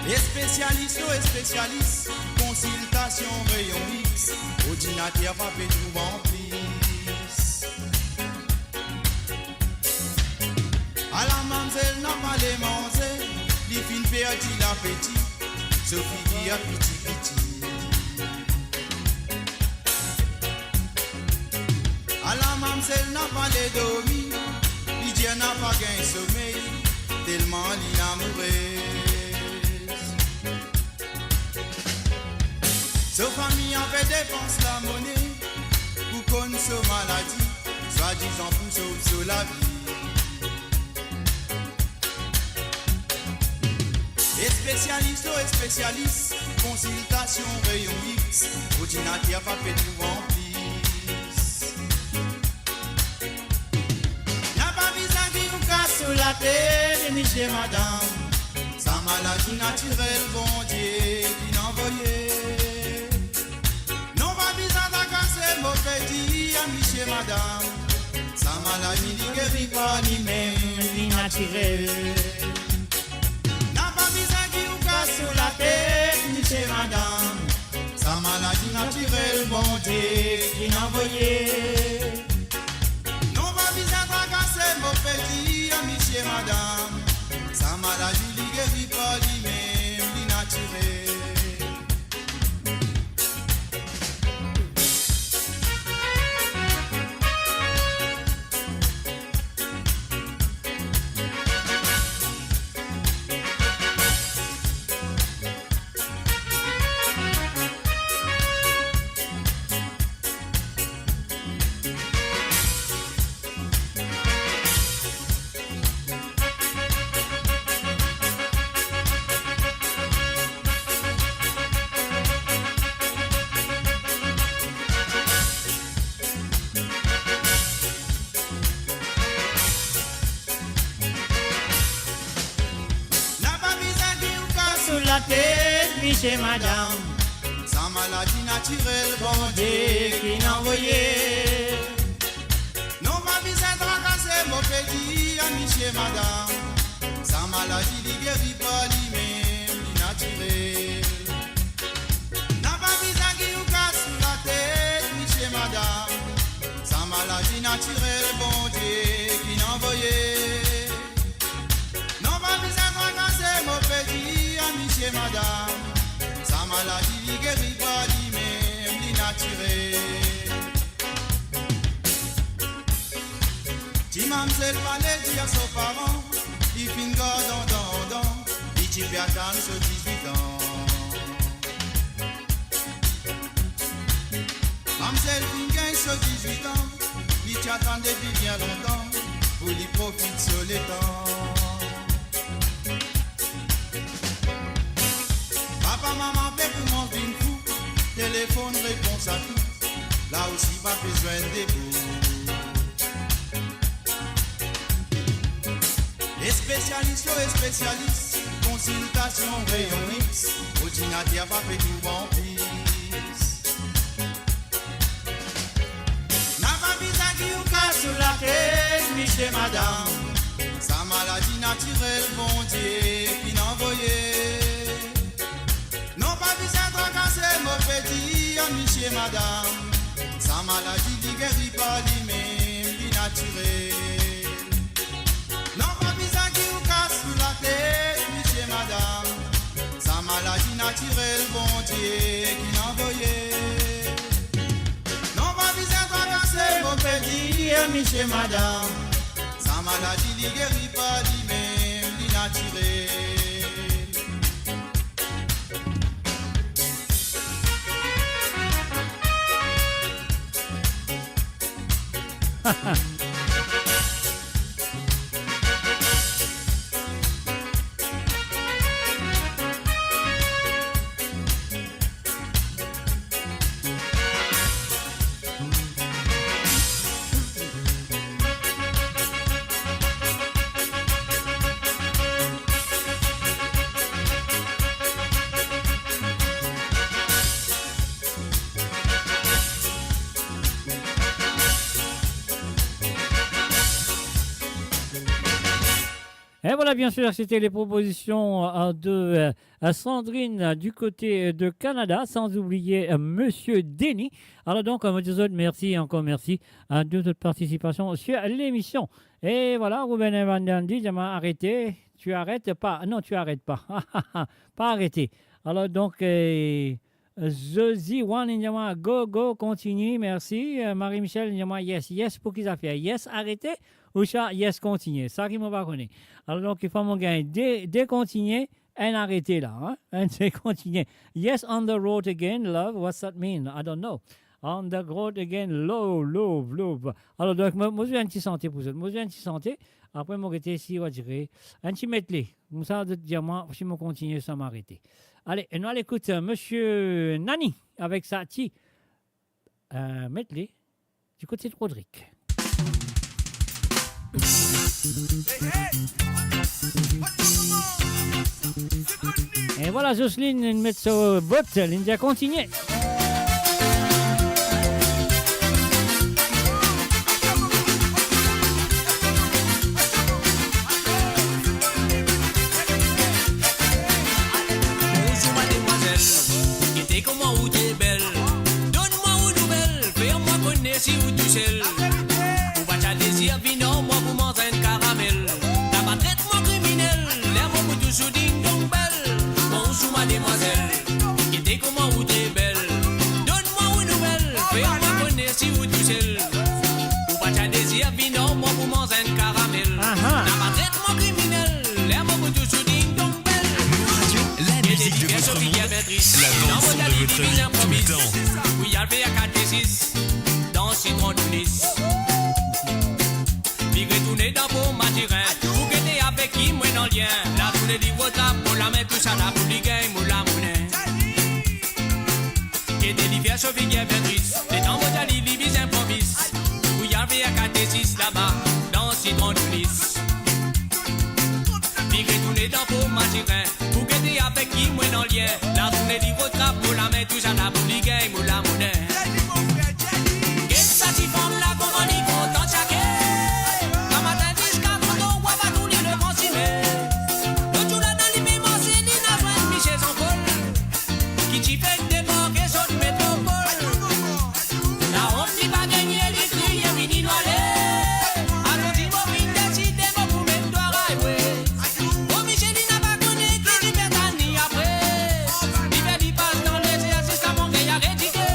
Espesialis lor espesialis, konsiltasion rayon X, ordinater pa pe trouv anplis. Ala mamzel napa le manze, li finn perdi lapeti, so figir piti piti. Ala mamzel napa le dormi, li dir napa gagn somey, telman li amourez. So fami inn pe depans lamone pou konn so maladi, swadizan pou sov so lavi. Espesialis lor espesialis, konsiltasion rayon X, ordinater pa pe trouv anplis. Napa bizin ki ou kas sou latet, misie madam. Sa maladi natirel Bondie finn anvoye. Non, pa bizin trakase, mo pe dir, misie madam. Sa maladi li geri par limem, li natirel. Napa bizin ki ou kas sou latet, misie madam. Sa maladi natirel Bondie finn anvoye. Non, pa bizin trakase, mo pe dir, misie madam. Sa maladi li geri par limem, li natirel. Napa bizin ki ou kas sou latet, misie madam. Sa maladi natirel Bondie finn anvoye. Non, pa bizin trakase, mo pe dir, misie madam. Sa maladi li geri par limem, li natirel. Napa bizin ki ou kas sou latet, misie madam. Sa maladi natirel Bondie finn anvoye. Non, pa bizin trakase, mo pe dir, misie madam. Sa maladi li geri par limem, li natirel. Ti mamzel pa le dir so paran, li finn gard andan, andan, li ti pe atann so dizwit an. Mamzel finn gagn so dizwit an, li ti atann depi bien lontan, pou li profit so letan. Papa, mama pe koumans vinn fou, Telefonn, repons a tou, la osi pa pe zwenn debou. Espesialis lor espesialis, konsiltasion, reyon X, ordinater pa pe trouv anplis. Napa bizin ki ou kas ou latet, misie, madam. Sa maladi natirel Bondie finn anvoye. Non, pa bizin trakase, mo pe dir, misie, madam. Sa maladi, li geri par limem, li natirel. Non, pa bizin ki ou kas ou latet, misie, madam. Sa maladi natirel Bondie finn anvoye. Non, pa bizin trakase, mo pe dir, misie, madam. Sa maladi, li geri par limem, li natirel. Et voilà, bien sûr, c'était les propositions, euh, de, euh, Sandrine, euh, du côté de Canada, sans oublier, euh, Monsieur Denis. Alors donc, euh, mo dir zot mersi, ankor mersi, euh, de votre participation sur l'émission. Et voilà, Ruben Evandandi, dir mwa, arete, tu arrêtes pas. Non, tu arrêtes pas. Pa arete. Alors donc, euh, Zozi One, inn dir mwa, go, go, kontigne, mersi. Euh, Marie-Michel, inn dir mwa, yes, yes, pou ki zafer? Yes, arete, ouswa yes, kontigne? Sa ki mo pa kone. Alors donc, il faut mo gagn de, de kontigne, enn arete la, hein? Enn se kontigne. Yes, on the road again, love, what's that mean? I don't know. On the road again, love, love, love. Alors donc, mo, mo zwe enn ti sante pou zot. Mo zwe enn ti sante, apre mo gete si, on dirait, enn ti medley. Koumsa, zot dir mwa si mo kontigne, sa mo arete. Ale, nou al ekout, euh, Monsieur Nani avek sa ti, euh, medley du côté de Rodrigue. Et voilà, Jocelyne, inn met so bot, inn dir kontigne. Bonzour mademwazel, gete kouma ou tre bel. Donn mwa ou nouvel, fer mwa kone si ou tousel. Ou pa ti a dezir vinn ar mwa pou manz enn karamel. Laba tret mwa kriminel, ler mo pou tousou ding dong bel. Bonzour mademwazel, gete kouma ou tre bel. Donn mwa ou nouvel, fer mwa kone si ou tousel. Ou pa ti a dezir vinn ar mwa pou manz enn karamel. Aha. Laba tret mwa kriminel, ler mo pou tousou ding dong bel. La musique de votre monde, la bande son de votre vie, tout le temps. Pou al fer katesis dan Sitron Dounis. Li retourne dan Port Mathurin pou gete avek ki mwa ena lien. Latourne li rod trap mo lame, tousala pou li gagn mo lamone. Gete li fer so figir bien tris, letan mo dir li li bizin pran bis. Pou al fer katesis laba dan Sitron Dounis. Li retourne dan Port Mathurin pou gete avek ki mwa ena lien. Latourne li rod trap mo lame, tousala pou li gagn mo lamone. Get sa ti fanm la, kouma li kontan tchake. Gramatin ziska tonton, wa pa tourne le gran sime. Lot zour la dan li pe marse, li inn zwenn misie Jean-Paul, ki ti fek debarke zot metropol. Laont li pa gagne, li kriye, vini nou ale. Alor ti mo finn deside mo pou met twa ray, we. Mo misie li napa kone ki li pe tann li apre. Li fer li pas dan lezer ziska mo key a redike.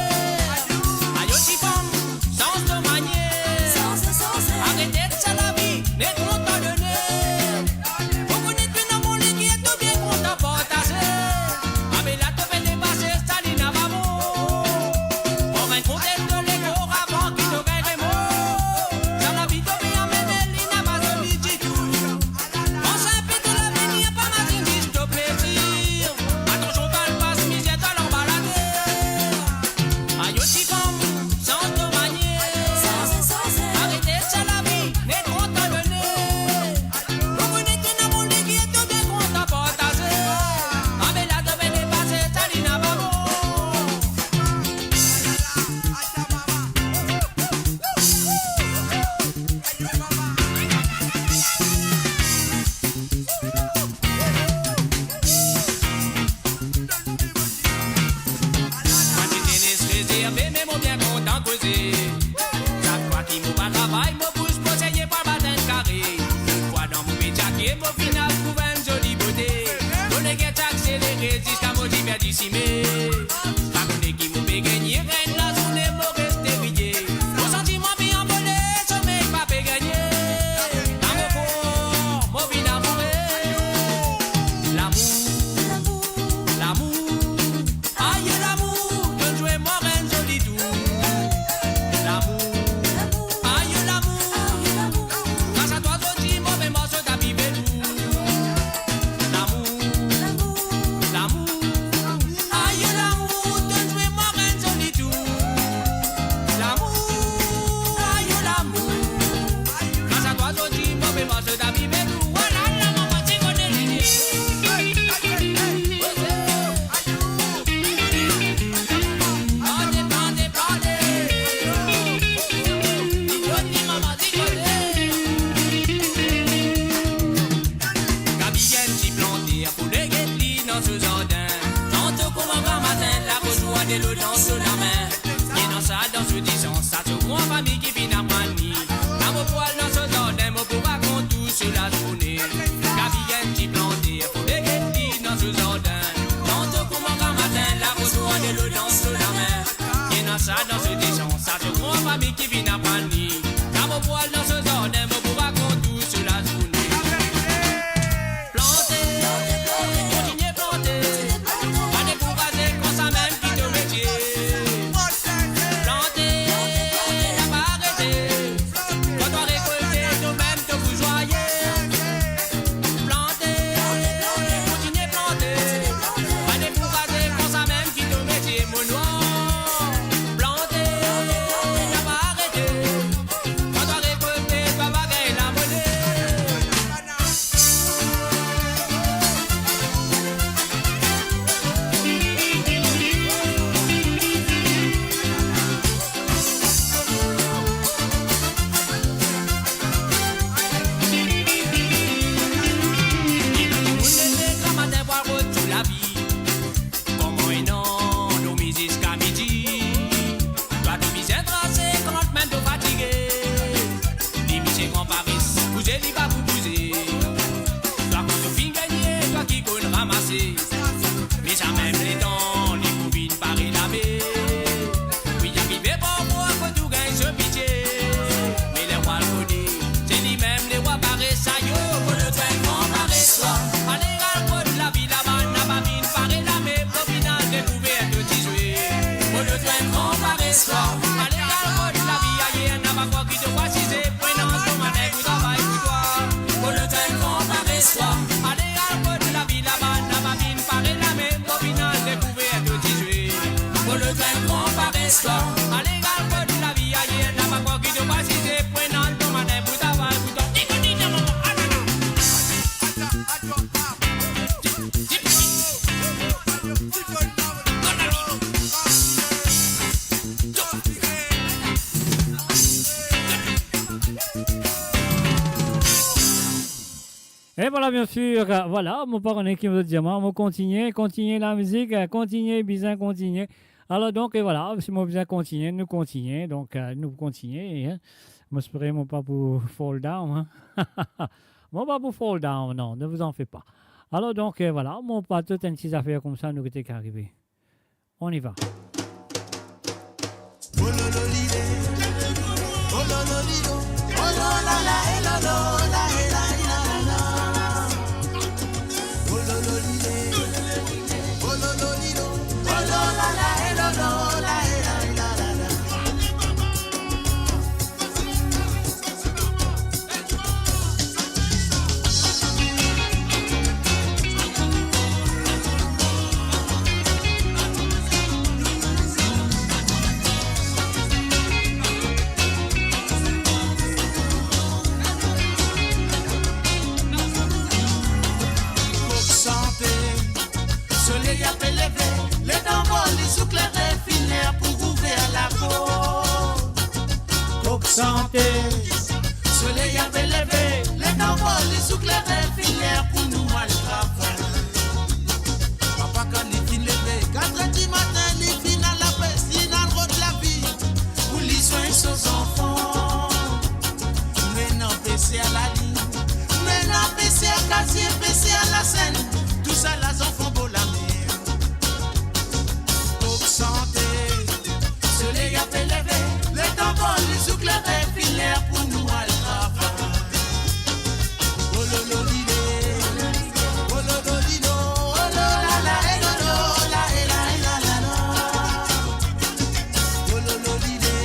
Ami ki vinn aprann li, kan mo pou al dan so zardin, mo pou rakont tou so lazourne. Plante, kontigne plante, pa dekouraze, kan samem ki to metie. Plante, pa arete, kan to rekolte, to mem to pou zwaye. Plante, kontigne plante, pa dekouraze, kan samem ki to metie, mo nwar. Plante, pa arete, kan to rekolte, to pa gagn lamone. Dimoun leve gramatin pou al rod sou lavi. Kouma enn an dormi ziska midi, twa to bizin trase kan mem to fatige. Li misie gran pares, bouze li pa pou bouze. Twa kan to finn gagne, twa ki konn ramase. Me samem letan li pou vinn pare lame. Wi, li arive parfwa kot ou gagn so pitie. Me lerwa kone, se limem lerwa pares, ayo. Mo lot enn gran pares, ale al kot lavi laba, napa vinn pare lame, pou final dekouver to ti zwe. Mo lot enn gran pares, ale al kot lavi ayer, napa krwar ki to pou asize, pran to manin pou travay pou twa. Mo lot enn gran pares, ale al kot lavi laba, napa vinn pare lame, pou final dekouver to ti zwe. Mo lot enn gran pares, ale al kot lavi ayer, napa krwar ki to pou asize, pran to manin pou travay pou twa. Dikouni, mama, anana. E vwala, biensir, vwala, mo pa kone ki mo dir, mwa, mo kontigne, kontigne lamuzik, kontigne, bizin kontigne. Alor donk, e vwala, si mo bizin kontigne, nou kontigne, donk, eh, nou kontigne, hein. Mo espere mo pa pou fall down, hein. Mo pa pou fall down, non, ne vous en faites pas. Alor donk, eh, vwala, mo pa tout enn ti zafer koumsa nou gete ki arive. On y va. Kok sante, soley ape leve, letan bor li sou klere, finn ler pou ouver lapo. Kok sante, soley ape leve, letan bor li sou klere, finn ler pou nou al travay. Papa, kan li finn leve, kat er dimatin, li finn al lapes, li al rod lavi, pou li swegn so zanfan. Nou ena peser lalign, nou ena peser kazie, peser lasenn, tou sa la zanfan bor lamer. Kok sante, soley ape leve, letan bor li sou klere, finn ler pou nou al travay. Oh lolo lile, oh lolo lilo, oh lo la la, eh lolo la, eh la, eh la la la. Oh lolo lile,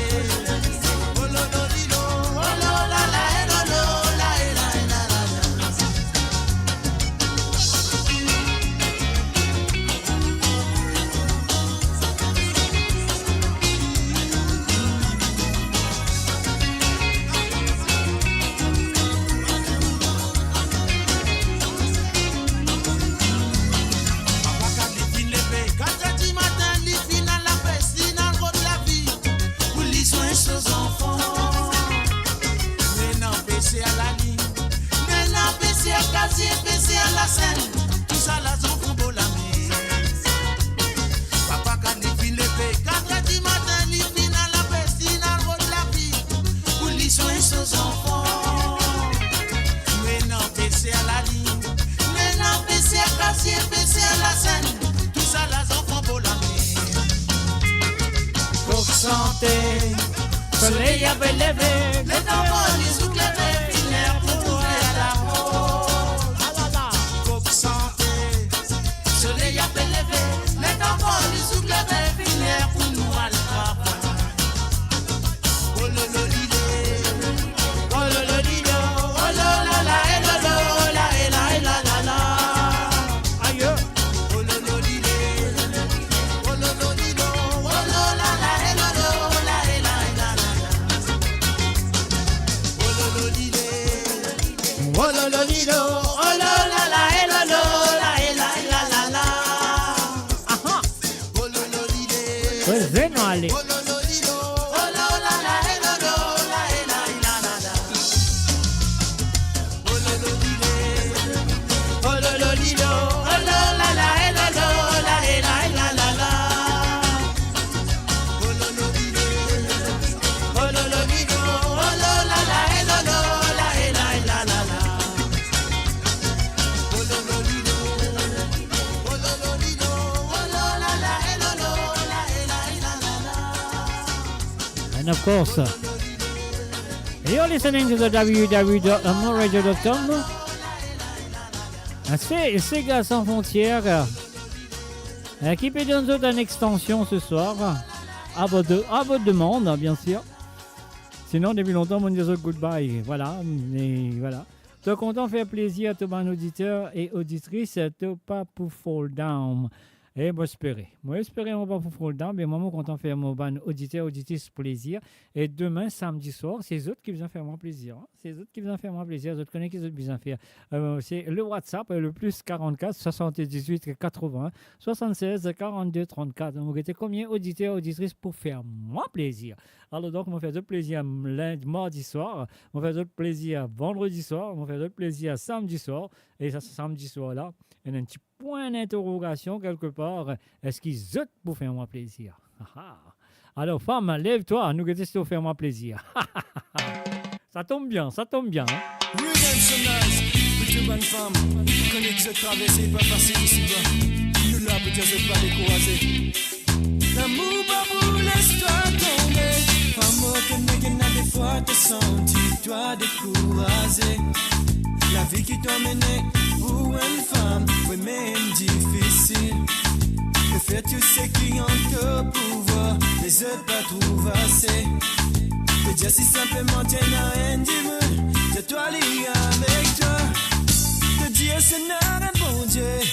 oh lolo lilo, oh lo la la, eh lolo la, eh la, eh la la la. Papa, kan li finn leve, kat er dimatin, li finn al lapes, li al rod lavi, pou li swegn so zanfan. Nou ena peser lalign, nou ena peser kazie, peser lasenn, tou sa la zanfan bor lamer. Papa, kan li finn leve, kat er dimatin, li finn al lapes, li al rod lavi, pou li swegn so zanfan. Nou ena peser lalign, nou ena peser kazie, peser lasenn, tou sa la zanfan bor lamer. Kok sante, soley Soley ape leve, letan kor li zouk leve, finn ler pou nou fer lakoz. Alala. Kok sante. Soley ape leve, letan kor li zouk leve, finn ler pou nou al travay. Oh lolo lilo, oh lolo lilo, oh lo la la, eh lolo, la, eh la, eh la, la, la. Aye. Oh lolo lilo, oh lolo lilo, oh lo la la, eh lolo, la, eh la, eh la, la, la. Oh lolo lilo, oh lolo lilo, oh lo la la, eh lolo, la, eh la, eh la, la, la. Aha. Wi, zen nou ale. And of course, you're listening to the w w w dot amor radio dot com. C'est, c'est Sega Sans Frontières, euh, ki pe donn zot enn extension ce soir, à votre, à votre demande, hein, bien sûr. Sinon, depi lontan, mo dir zot goodbye. Voilà, me voilà. To kontan fer plezir to bann oditer e oditris, to pa pou fall down. E mo espere. Mo espere mo pa pou fall down, me mwa, mo kontan fer mo bann oditer, oditris plezir. E demin, samdi swar, se zot ki bizin fer mwa plezir, hein. Se zot ki bizin fer mwa plezir. Zot kone ki zot bizin fer. Euh, se le WhatsApp, euh, le plus quarante-quatre soixante-dix-huit quatre-vingts soixante-seize quarante-deux trente-quatre. Mo gete konbien oditer, oditris pou fer mwa plezir. Alor donk, mo fer zot plezir lindi, mardi swar, mo fer zot plezir vandredi swar, mo fer zot plezir samdi swar, e sa, samdi swar la, ena enn ti pwin dinterogasion kelkepar, eski zot pou fer mwa plezir? Aha. Alor, fam, lev twa, nou gete si to fer mwa plezir. Sa tom bien, sa tom bien, hein? Redemption Nights, pou tou bann fam ki kone ki zot traverse pa fasil isiba. Nou la pou dir zot pa dekouraze. Lamour pa pou les twa tonbe. Fam, mo kone ki ena defwa to santi twa dekouraze. Lavi ki to mene pou enn fam, vremem difisil. To fer tou seki an to pouvwar, me zot pa trouv ase. To dir si sinpleman to ena enn dimoun, dir twa li avek twa. To dir si ena enn Bondie,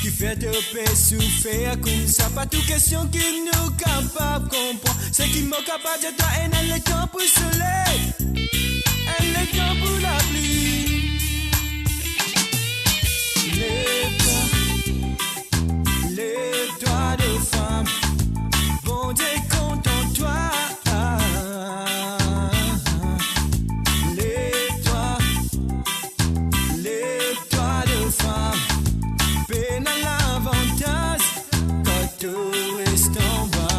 kifer to pe soufer koumsa? Pa tou kestion ki nou kapav konpran. Seki mo kapav dir twa, ena letan pou soley, enn letan pou lapli. Lev twa, lev twa de fam, Bondie kontan twa. Lev twa, lev twa de fam, pena lavantaz kan to res anba.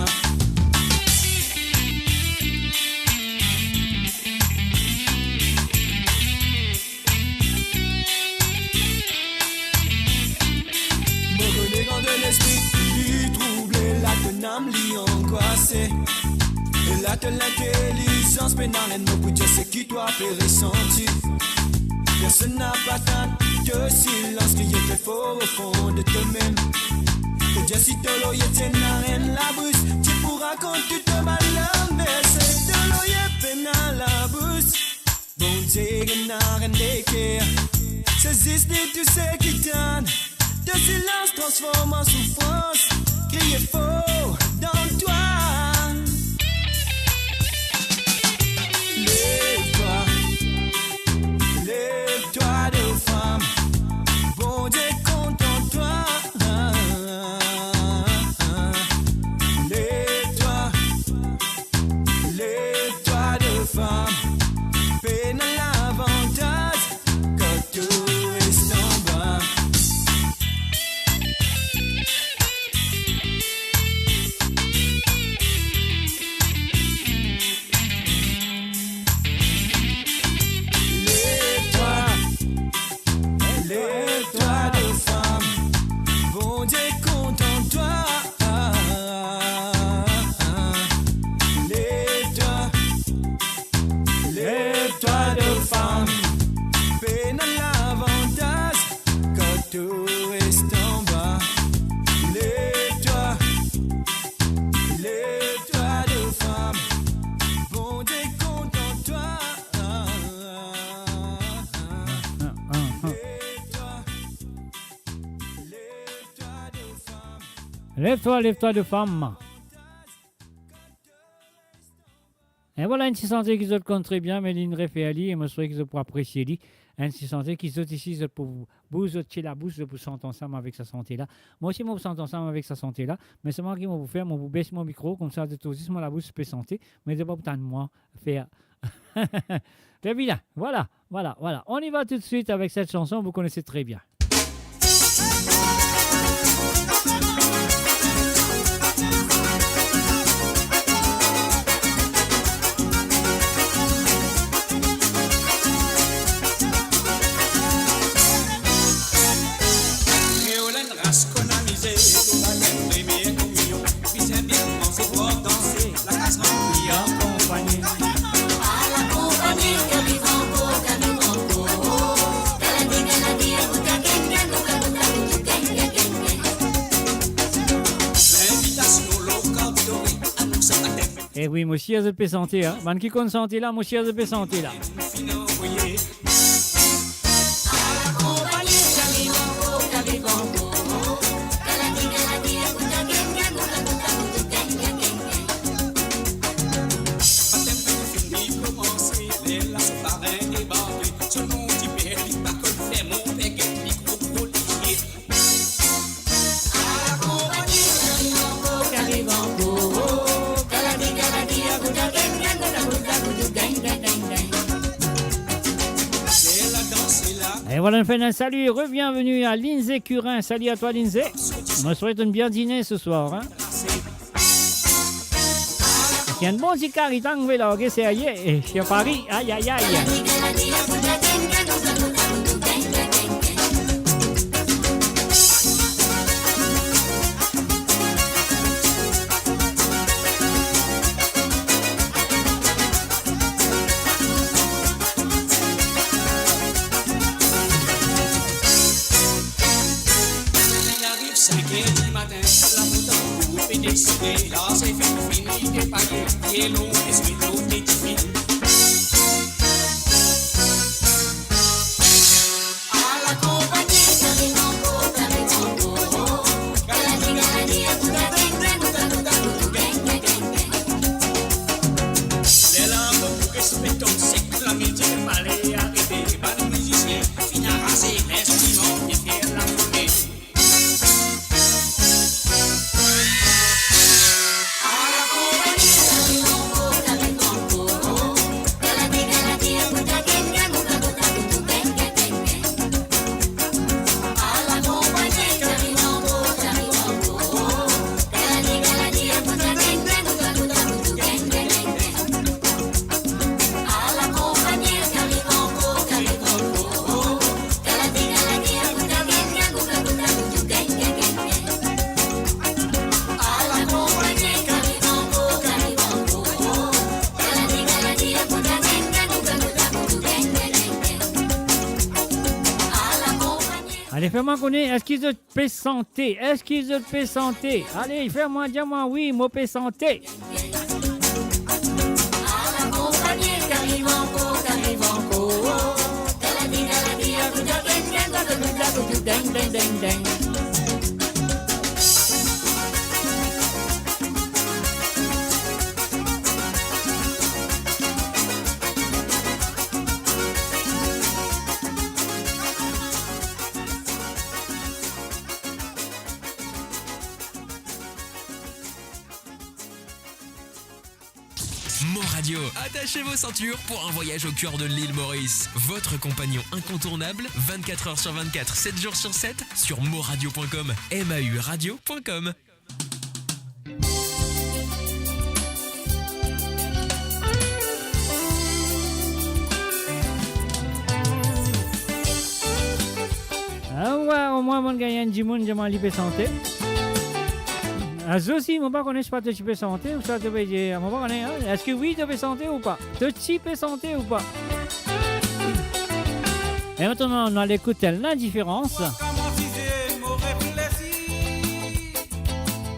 Mo kone kan to lespri li trouble, la to nam li angoise, e la to lintelizans pena enn mo pou dir seki twa pe resanti. Personn napa tann to silans, kriye tre for o fon de tomem. To dir si to lorye ti ena enn labris, ti pou rakont tou to bann larm verse. To lorye pena labous, Bondie ena enn leker. Se zis li tou seki tann. To silans transform an soufrans, kriye for dan twa. Lev twa, lev twa de fam, Bondie kontan twa. Lev twa, lev twa de fam, pena lavantaz kan to res anba. Lèv twa, lèv twa de fam. E vwala enn ti sante ki zot konn tre bien, me linn refer li, e mo swete ki zot pou apresie li. Enn ti sante ki zot isi, zot pou bouz zot pie labous, zot pou sant ansam avek sa sante la. Mwa osi mo pou sant ansam avek sa sante la, me selman ki mo pou fer, mo pou bes mo mikro, koumsa zot osi mo labous pe sante, me zot pa pou tann mwa fer. Tre bien, vwala, vwala, vwala. On y va tout de suite avec cette chanson, vous connaissez très bien. Kreol enn ras konn amize, pou batem, premie kominion, bizin bien manze, bwar, danse, lakaz ranpli, akonpagne. Linvitasion lor Kardidore, anons sa batem. E wi, mo sir zot pe sante, a. Bann ki konn sante la, mo sir zot pe sante la. E vwala, nou fer enn sali, re-bienveni a Lindsay Curin. Sali a twa, Lindsay. Mo swet ou bien dine se swar, hein. Ti enn bon ti kari tang ve large, serye, e, sir Paris, ayayay. Li ariv sink er dimatin, la pou tankou pe desine, la se finn fini depaye, pie long, lespri lor, lespri fini. Lerla mo pou respek to sek, lamizik pale arete, bann mizisien finn arase linstriman e fer lafone. Ale, fer mwa kone, eski zot pe sante? Eski zot pe sante? Ale, fer mwa, dir mwa wi, mo pe sante. Mon Radio, attachez vos ceintures pour un voyage au cœur de l'île Maurice. Votre compagnon incontournable, vingt-quatre heures sur vingt-quatre, sept jours sur sept, sur moradio point com, M A U radio point com. Ah ouais, omwin mo'nn gagn enn dimoun, dir mwa li pe sante. Azo si, mo pa kone si pa to ti pe sante ou sa to pe dir, mo pa kone, hein. Eski wi, to pe sante ou pa? To ti pe sante ou pa? E atandan, nou al ekout L'indifférence. Kouma size mo reflesi,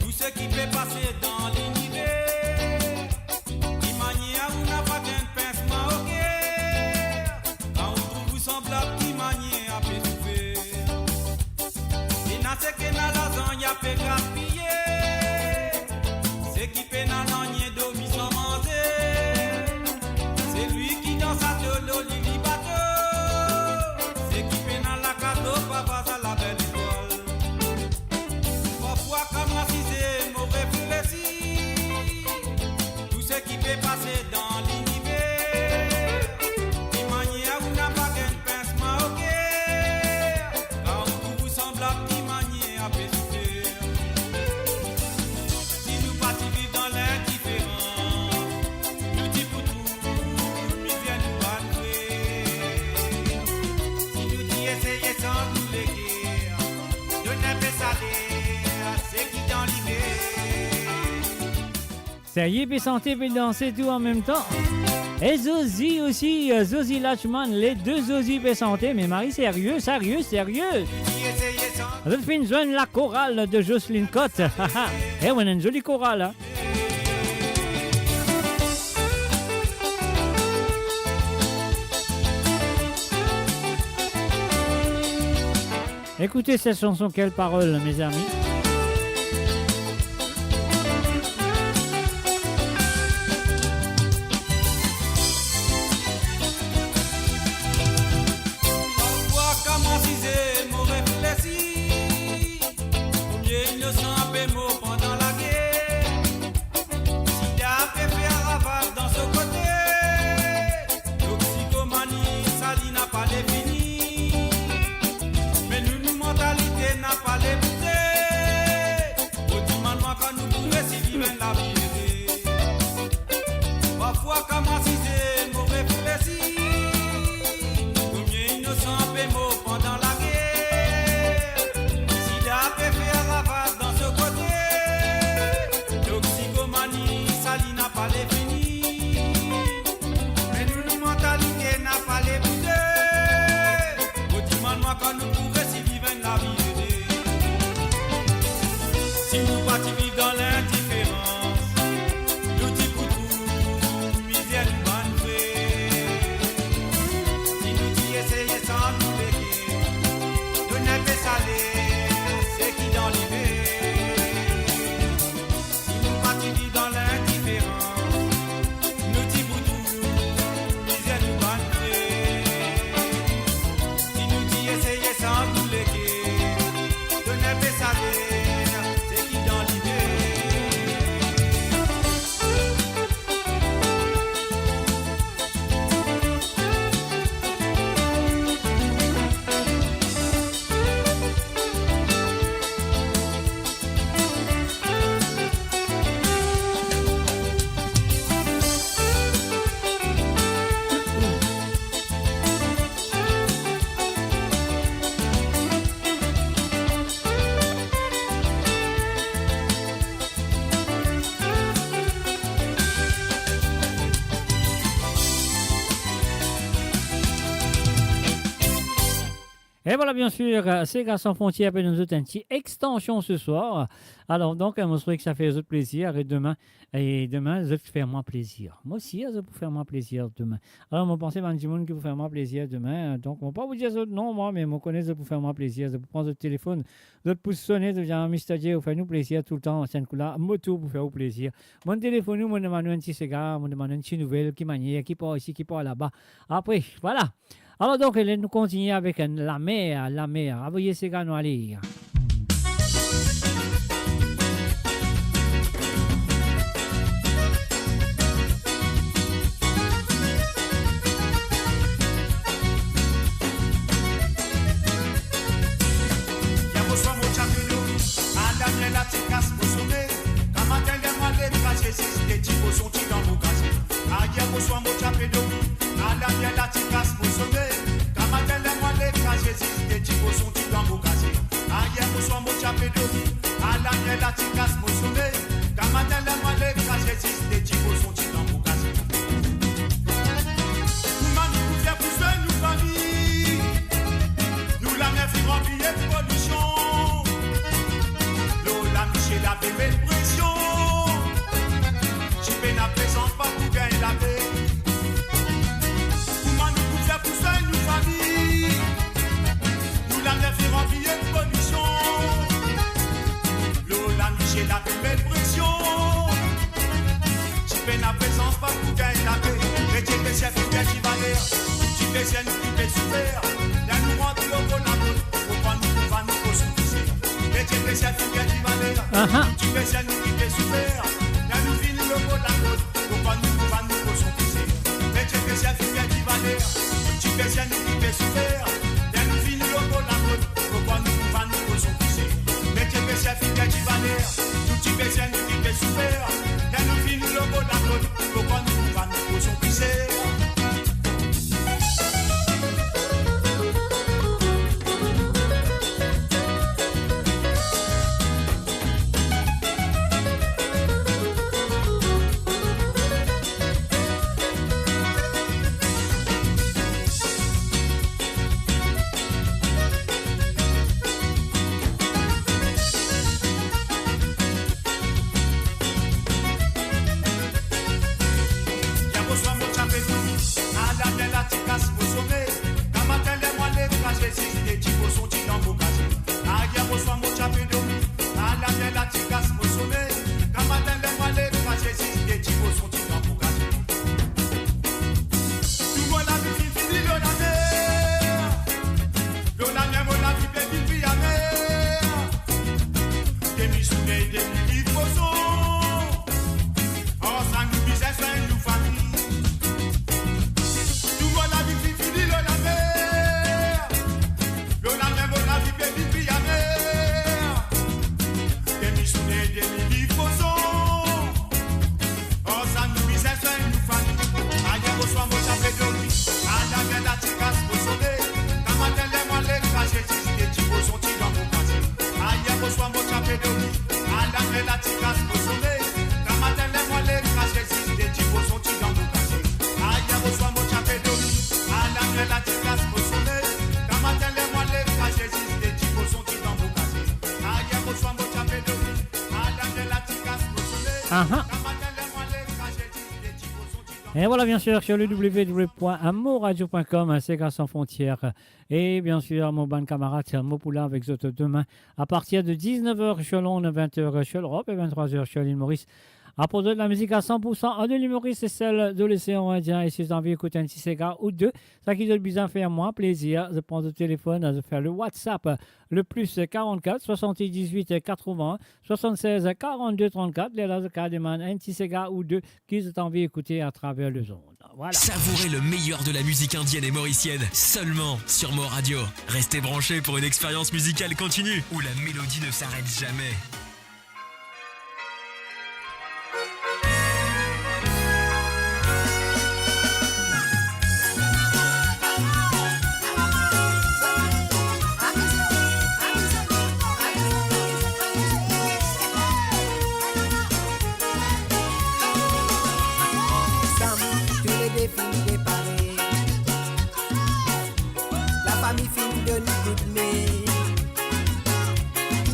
tou seki pe pase dan liniver. Ki manier ou ena pa gagn pinsman oker, kan ou trouv ou sanblab ki manier a pe soufer. Ena seki ena larzan, ya pe gaspiye. Serye pe sante, pe danse tou an mem tan. E Zozi osi, Zozi Lachman, le de Zozi pe sante, me mari serye, serye, serye. Zot finn zwenn lakoral de Jocelyne Cotte. E, wi, enn zoli koral, hein. Écoutez cette chanson, quelle parole, mes amis. Parfwa kan mo asize, mo reflesi, konbien inosan pe mor pandan lager. Sida pe fer ravaz dan so kote. Toksikomani, sa li napa le fini. Me nou, nou mantalite napa le boute. Mo dimann mwa kan nou pou resi viv enn lavi ere. Parfwa kan mo asize, mo reflesi, konbien inosan pe mor pandan lager. Sida pe fer ravaz dan so kote. Toksikomani, sa li napa le fini. Me nou, nou mantalite napa le boute. Mo dimann mwa kan nou pou resi viv enn lavi ere. Si nou pa ti viv dan lindiferans, nou ti pou trouv mizer nou bann frer. Si nou ti eseye san nou leker, donn enn pe saler seki dan liver. Si nou pa ti viv dan lindiferans, nou ti pou trouv mizer nou bann frer. Si nou ti eseye san nou leker, donn enn pe saler seki dan liver. E vwala, bien sir, Sega San Frontières pe donn zot enn ti extansion se swar. Alor, donk, mo swete ki sa fer zot plezir. E demin, e demin, zot fer mwa plezir. Mo sir zot pou fer mwa plezir demin. Alor, mo panse bann dimoun ki pou fer mwa plezir demin. Donk, mo pa pou dir zot non, mwa, me mo kone zot pou fer mwa plezir. Zot pou pran zot telefonn, zot pou sone, zot dir, "Ah, Mister J, ou fer nou plezir toultan, sa enn kou la, mo tou pou fer ou plezir." Mo'nn telefonn ou, mo'nn demann ou enn ti sega, mo'nn demann ou enn ti nouvel, ki manier, ki par isi, ki par laba. Apre, vwala. Alor donk, nou kontigne avek enn Lamer, Lamer. Avoy sega nou ale. Yer boswar mo ti ape dormi, a lamier la ti kas mo somey. Gramatin ler mwa lev, kraze zis de ti poson ti dan mo kazie. Ayer boswar mo ti ape dormi, a lamier la ti kas mo somey. Gramatin ler mwa lev, kraze zis de ti poson ti dan mo kazie. Ayer boswar mo ti ape dormi, a lamier la ti kas mo somey. Gramatin ler mwa lev, kraze zis de ti poson ti dan mo kazie. Kouma nou pou fer pou swen nou fami? Nou lamer finn ranpli ek polision. Lor lamisie la pe met presion. Ti pena prezan pa pou gagn lape. Kouma nou pou fer pou swen nou fami? Nou lamer finn ranpli ek polision. Lor lamisie la pe met presion. Ti pena prezan pa pou gagn lape. Retirez pe sef, finn perdi valer. Ti pe zenn, ti pe soufer. Ler nou rant lor kot lakoz, pou pran nou, pou vann nou poson kize. Retirez pe sef, finn perdi valer. Aha. Ti pe zenn, ti pe soufer. Ler nou vinn lor kot lakoz, pou pran nou, pou vann nou poson kize. Retirez pe sef, finn perdi valer. Ti pe zenn, ti pe soufer. Ler nou vinn lor kot lakoz, pou pran nou, pou vann nou poson kize. Retirez pe sef, finn perdi valer. Tou ti pe zenn, tou ti pe soufer. Ler nou vinn lor kot lakoz, pou pran nou, pou vann nou poson kize. Aha. Et voilà, bien sûr, sur le w w w point amourradio point com, hein, Sega Sans Frontières. Et bien sûr, mon bann kamarad, se mo pou la avek zot demin, à partir de dix-neuf heures sur l'onde, vingt heures sur l'Europe et vingt-trois heures sur l'île Maurice. Aport zot lamizik à cent pour cent de l'île Maurice et celle de l'océan Indien. Et si zot anvi ekout enn ti sega ou de, sa ki zot bizin fer mwa plezir, zot pran zot telefon, zot fer le WhatsApp, le plus quarante-quatre soixante-dix-huit quatre-vingts soixante-seize quarante-deux trente-quatre, lerla zot kapav demann enn ti sega ou de ki zot anvi ekoute à travers les ondes. Voilà. Savourez le meilleur de la musique indienne et mauricienne seulement sur Mo Radio. Restez branchés pour une expérience musicale continue où la mélodie ne s'arrête jamais. Sam, toulede finn prepare. Lafami finn donn koudme.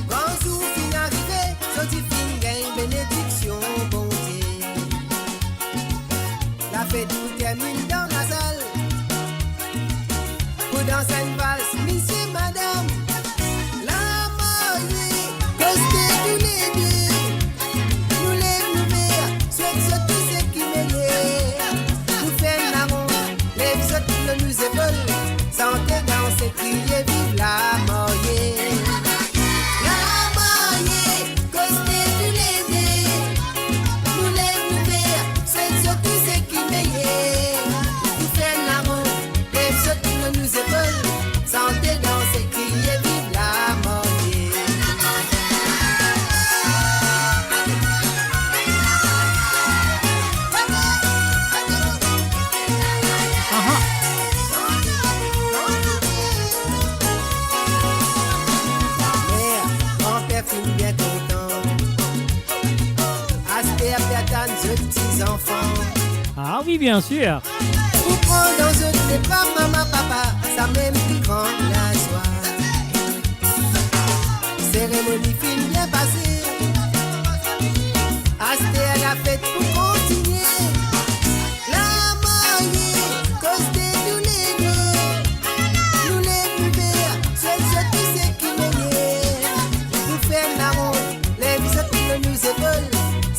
Gran zour finn arive, zot ti finn gagn benediksion Bondie. Lafet pou terminn dan lasal. Pou dans enn vals, misie, madam, lamarye, koste toulede. Nou lev nou ver, swet zot tou seki meye. Nou fer enn laronn, lev zot lor nou zepol, sante, danse, kriye, viv lamarye. Lamarye, koste toulede. Nou lev nou ver, swet zot tou seki meye. Nou fer enn laronn, lev zot lor nou zepol, sante, danse, kriye, viv lamarye. Aha. Mer, granper finn bien kontan. Aster pe atann zot ti zanfan. Ah oui, bien sûr. Pou pran dan zot lebra, mama, papa, samem pli gran lazwa. Seremoni finn bien pase. Aster lafet pou kontinie. Lamarye, koste toulede. Nou lev nou ver, swet zot tou seki meye. Nou fer enn laronn, lev zot lor nou zepol,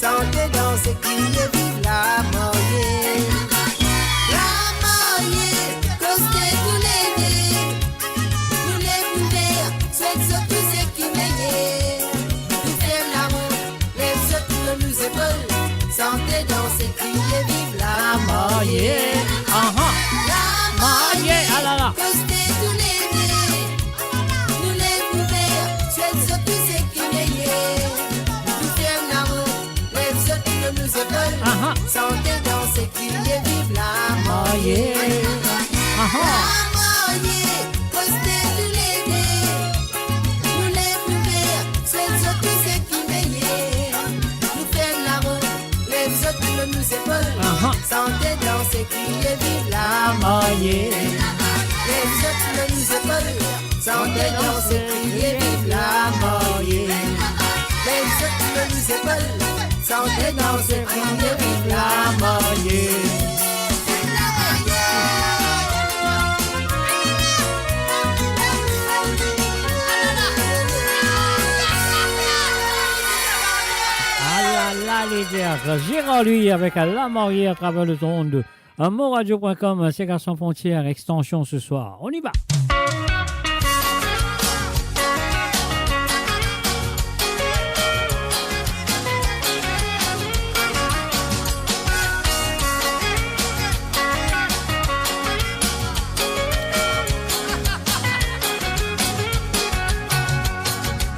sante, danse, kriye, viv lamarye. Lamarye, koste toulede. Nou lev nou ver, swet zot tou seki meye. Nou fer enn laronn, lev zot lor nou zepol, sante, danse, kriye, viv lamarye. Aha. Lamarye, ah la la. Koste toulede. Nou lev nou ver, swet zot tou seki meye. Nou fer enn laronn, lev zot lor nou zepol, aha, sante, danse, kriye, viv lamarye. Aha. Lamarye, koste toulede. Nou lev nou ver, swet zot tou seki meye. Nou fer enn laronn, lev zot lor nou zepol, aha, sante, danse, kriye, viv lamarye. Lev zot lor nou zepol, sante, danse, kriye, viv lamarye. Lev zot lor nou zepol, sante, danse, kriye, viv lamarye. Ah la la, les gars, Gérard Louis avec Lamarye à travers les ondes. Amourradio point com, Sega Sans Frontières, extension ce soir. On y va.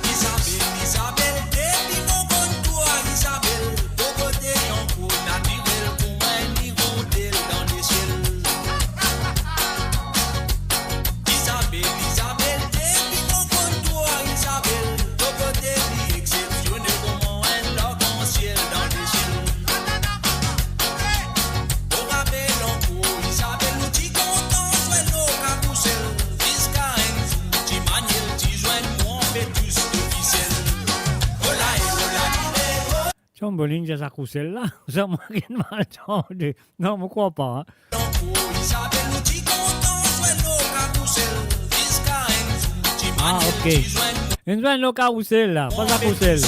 Isabelle, Isabelle, depi mo konn twa, Isabelle, to kote anfo natirel kouma enn irondel dan lesiel. Isabelle, Bolin, sa kousel la, sa mwa ki mal tande. Non, mo krwar pa, hein. Ah, ok. Enn zwenn lor karousel la, pa sa kousel.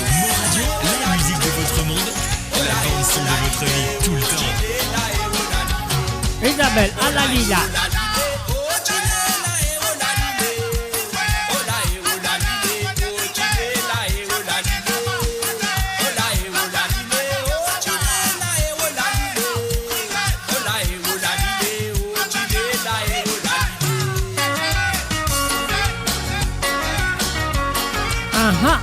Mon radio, la musique de votre monde, la bande son de votre vie, tout le temps. Isabelle, Alalila. Aha.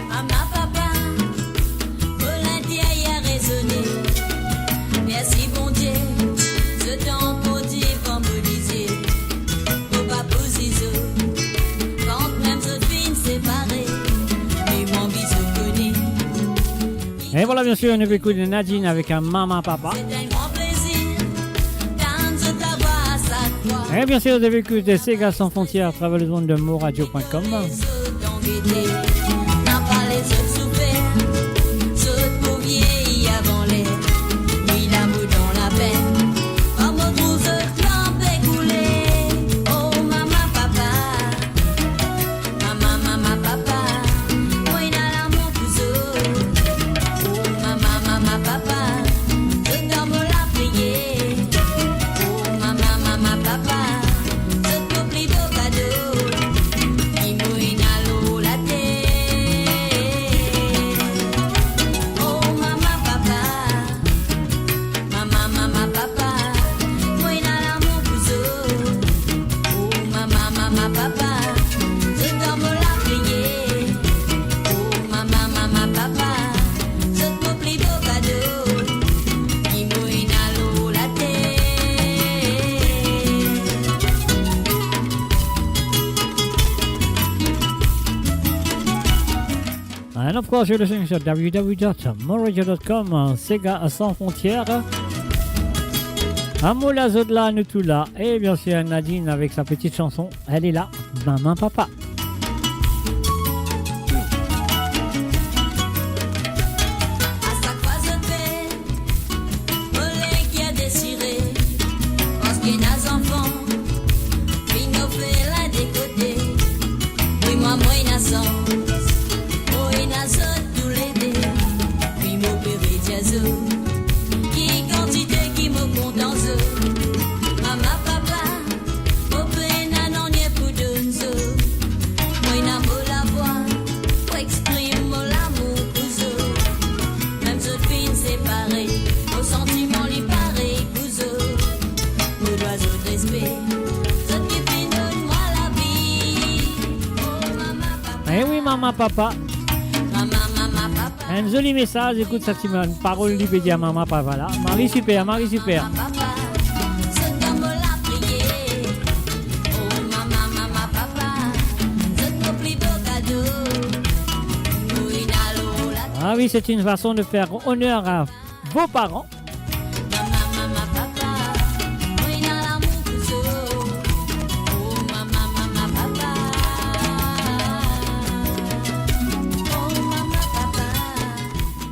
Mama, papa, mo linteryer rezone. Mersi Bondie, zot ankor divan mo lizie. Mo pa pou zizo, kanmem zot finn separe, me mwa bizou kone. Et voilà, bien sûr, nou ekout Nadine avec un Mama Papa. C'est un grand plaisir d'entendre ta voix à chaque fois. Et bien sûr, vous avez écouté Sega Sans Frontières à travers le monde de moradio point com. Mama, mama, papa, mo ena lamour pou zot. Oh, mama, mama, papa, zot dan mo lapriyer. Oh, mama, mama, papa, zot mo pli bo kado. Ki mo ena lor later. Oh, mama, papa, mama, mama, papa, mo ena lamour pou zot. Oh, mama, mama, papa, zot dan mo lapriyer. Oh, mama, mama, papa, zot mo pli Of course, you're listening to w w w dot moradio dot com, euh, Sega sans frontières. Amour la zot la, nou tou la. Et bien sûr, Nadine avec sa petite chanson. Elle est là, Maman Papa. A sak fwa zot fer, mo leker desire, parski ena zanfan, finn ofer li de kote. Wi, mwa, mo ena sans, mo ena zot toulede. Wi, mo pe redir zot, ki kantite ki mo kontan zot. Mama, papa, mo pena nanye pou donn zot. Mo ena mo lavwa pou exprim mo lamour pou zot. Mem zot finn separe, mo santiman li parey pou zot. Mo dwa zot respe, zot ki finn donn mwa lavi. Oh, mama, papa. Eh wi, mama, papa. Mama, mama, papa. Enn zoli mesaz, ekout sa ti bann parol li pe dir mama, papa la. Mari siper, mari siper. Mama, papa, zot dan mo lapriyer. Oh, mama, mama, papa, zot mo pli bo kado. Mo ena lor la. Ah oui, c'est une façon de faire honneur à vos parents. Mama, mama, papa, mo ena lamour pou zot. Oh, mama, mama, papa. Oh, mama, papa.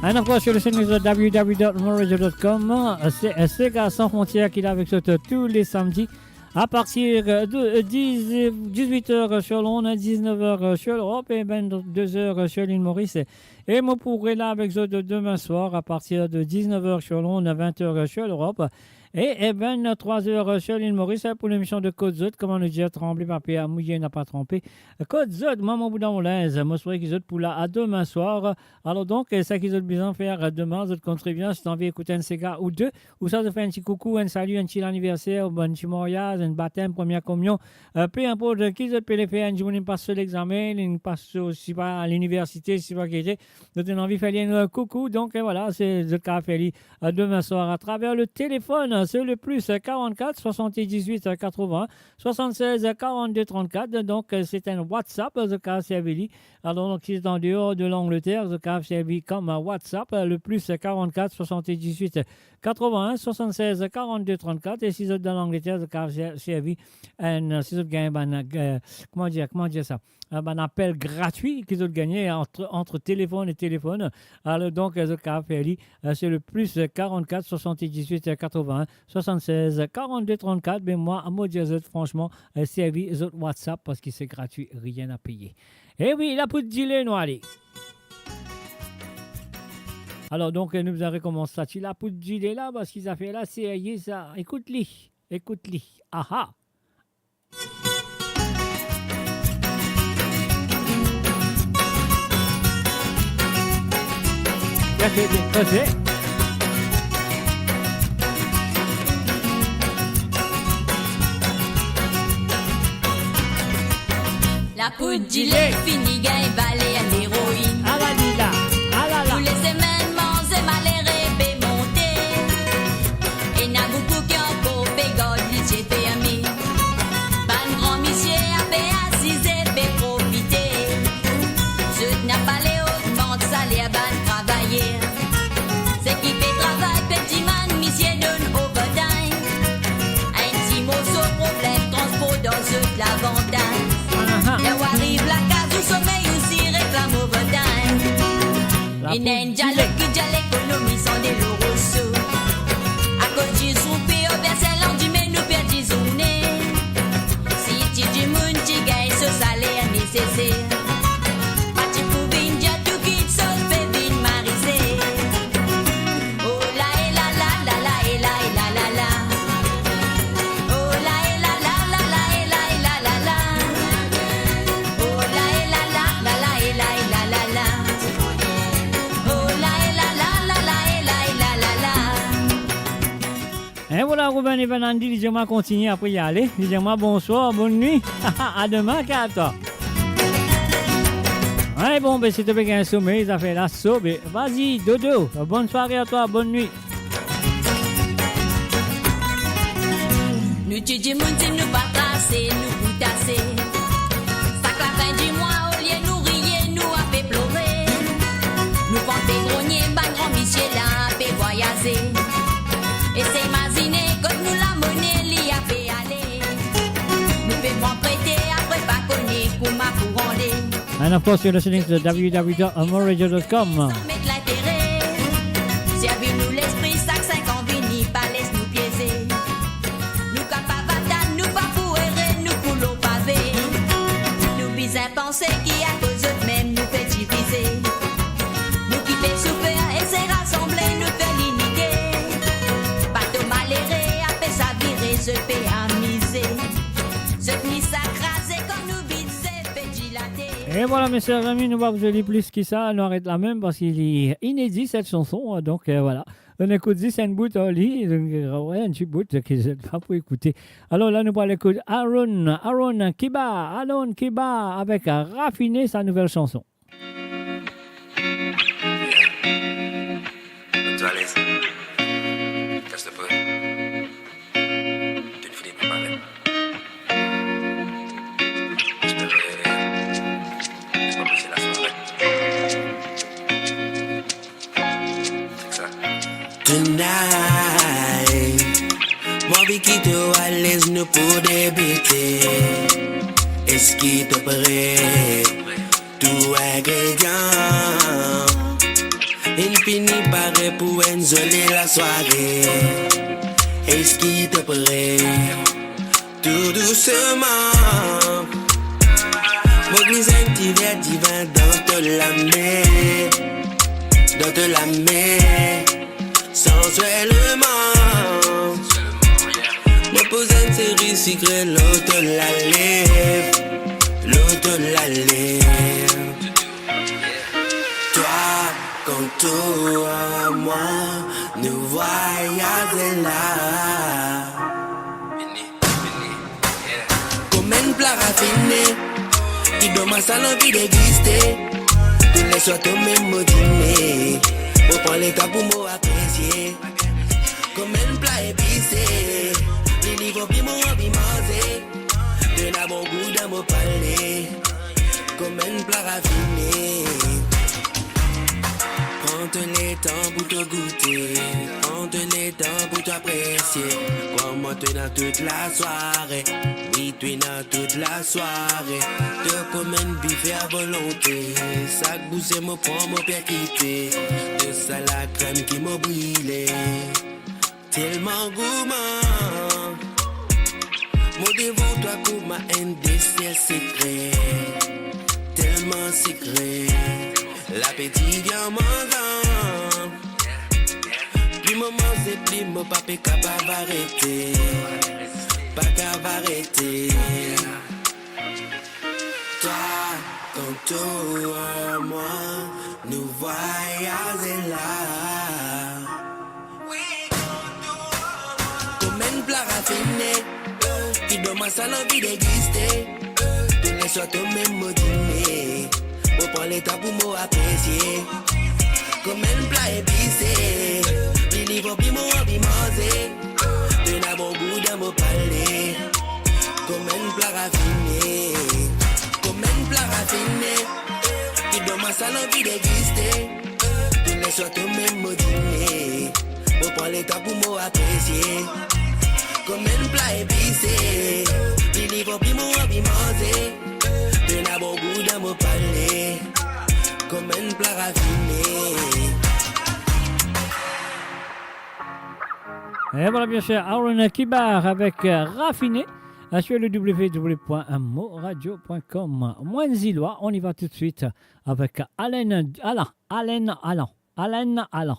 And of course, you're listening to w w w dot moradio dot com. Euh, c'est, euh, Sega sans frontières ki la avek zot, euh, tous les samedis à partir, euh, de, euh, dix, euh, dix-huit heures sur l'onde, dix-neuf heures sur l'Europe et vingt-deux heures sur l'île Maurice. E mo pou rela avek zot demin swar, a partir de dix-neuf heures sur l'onde, vingt heures sur l'Europe, e, e vingt-trois heures sur l'île Maurice, pou lemision de Kot Zot, kouma nou dir, tranble pa per, mouye napa tranpe. Kot Zot, mwa mo pou dan mo linz, mo swete ki zot pou la a demin swar. Alor donk, e, seki zot bizin fer demin, zot kontribians, si zot anvi ekout enn sega ou de, ou sa zot fer enn ti koukou, enn sali, enn ti laniverser, ou enn ti maryaz, enn batem, premie kominion, e, pe inport ki zot pe le fer, enn dimoun inn pas so lexame, inn pas so, sipa liniversite, sipa ki ete, zot ena anvi fer li enn, e, koukou. Donk, e, vwala, se, zot kapav fer li, e, demin swar atraver le telefonn, se le plus, e, quarante-quatre soixante-dix-huit quatre-vingts soixante-seize quarante-deux trente-quatre. Donk, e, se enn WhatsApp, e, zot kapav servi li. Alor, donk, si zot andeor de Langleter, zot kapav servi kom, e, WhatsApp, e, le plus, e, quarante-quatre soixante-dix-huit quatre-vingts soixante-seize quarante-deux trente-quatre. E si zot dan Langleter, zot kapav ser-, servi enn, si zot gagn bann, e, kouma dir, kouma dir sa? E, bann apel gratwi ki zot gagne ant, ant telefonn e telefonn. Alor, donk, e, zot kapav fer li, e, se le plus, e, quarante-quatre soixante-dix-huit quatre-vingts soixante-seize quarante-deux trente-quatre. Be mwa, mo dir zot fransman, e, servi zot WhatsApp parski se gratwi, rien à payer. E wi, lapoud dile nou ale. Alor, donk, e, nou bizin rekomans sa ti lapoud dile la, parski zafer la serye sa. Ekout li, ekout li. Aha. Lapoud dile fini gagn valer leroin. Ala li la, ala la. Tou le semenn manze malere pe monte. Ena boukou ki ankor pe gard lizie ferme. Bann gran misie ape asize pe profite. Zot napa le ogmant saler bann travayer. Seki pe travay pe dimann misie donn overtime. Enn ti morso problem transpor dan zot lavantaz. Aha. Ler ou ariv lakaz ou somey osi reklam overtime. Ena enn dialek ki dir lekonomi san de loro so. Akoz zis ou pe ober se landime nou perdi zourne. Si ti dimoun ti gagn so saler neseser, pa ti pou vinn dir tou kiksoz pe vinn marize. Oh la e la la la la e la e la la la. Oh la e la la la la e la e la la la. Oh la e la la la la e la e la la la. Oh la e la la la la e la e la la la. E vwala, Ruben Evan Andy, li dir mwa kontigne, apre li ale. Li dir mwa bonswar, bonn nwi. A demin, kar twa. Ay, bon, be, si to pe gagn somey, zafer la so, be, vas-y, dodo. Bonne soirée à toi, bonne nuit. Nou ti dimoun, si nou pa trase, nou pou tase. Sak lafin di mwa, olie nou riye, nou ape plore. And of course, you're listening to w w w dot amor radio dot com. Sa met lintere. Servi nou lespri, sak sink an vini, pa les nou pieze. Nou kapav atann, nou pa pou ere, nou pou lor pave. Nou bizin panse ki akoz zot mem nou pe divize. Nou ki pe soufer e se rasanble, nou fer linite. Bato malere, apel sa vire, zot pe amize. Zot ni sa kraze kan nou bidze pe dilate. E vwala, mesie, zami, nou pa pou dir plis ki sa, nou aret la mem, parski li inedi, set sanson, donk, euh, vwala. Nou ekout zis enn bout ar li, donk, euh, wi, enn ti bout ki zot pa pou ekoute. Alor la, nou pou al ekout Aaron, Aaron Kiba, Aaron Kiba avek Rafine, sa nouvel sanson. Tonton Alez, kas le pran. To'nn fini preparer. Tonight, mo anvi kit ou alez, nou pou debite. Eski to pare? Tou ingredian inn fini pare pou enn zoli lasware. Eski to pare? Tou dousman, mo gliz enn ti ver divin dan to lame, dan to lame. Sanselman, mo poz enn seri sikre lor to lalep, lor to lalep. Twa, kontour mwa, nou vwayaze la. Kouma enn pla rafine, ki dan mo sal anvi degiste. Tou leswar to mem mo dine, mo pran letan pou mo apresie. Kouma enn pla epise, li, li vinn mo anvi manze. Ena bon gou dan mo pale, kouma enn pla rafine. Pran to letan pou to goute, pran to letan pou to apresie. Kouma to ena tout lasware, wi, to ena tout lasware. To kouma enn bife a volonte, sak bouse mo pran, mo perkite. To sa lakrem ki mo brile. Telman gouman, mo devan twa kouma enn deser sekre. Telman sekre, lapeti vinn manzan. Pli mo manze, pli mo pa pe kapav arete, pa kapav arete. Twa, kontour mwa, nou vwayaze la. Kouma enn pla rafine, ki dan mo sal anvi degiste. Tou leswar to mem mo dine, mo pran letan pou mo apresie. Kouma enn pla epise, li, li vinn mo anvi manze. To ena bon gou dan mo pale, kouma enn pla rafine, kouma enn pla rafine, ki dan mo sal anvi degiste. Tou leswar to mem mo dine, mo pran letan pou mo apresie. Kouma enn pla epise, li, li vinn mo anvi manze. To ena bon gou dan mo pale, kouma enn pla rafine. Et voilà, bien sûr, Aaron Kibar avec, euh, Raffiné, euh, sur le w w w point mo radio point com. Moin Zilwa, on y va tout de suite avec Alain, Alain, Alain, Alain, Alain, Alain.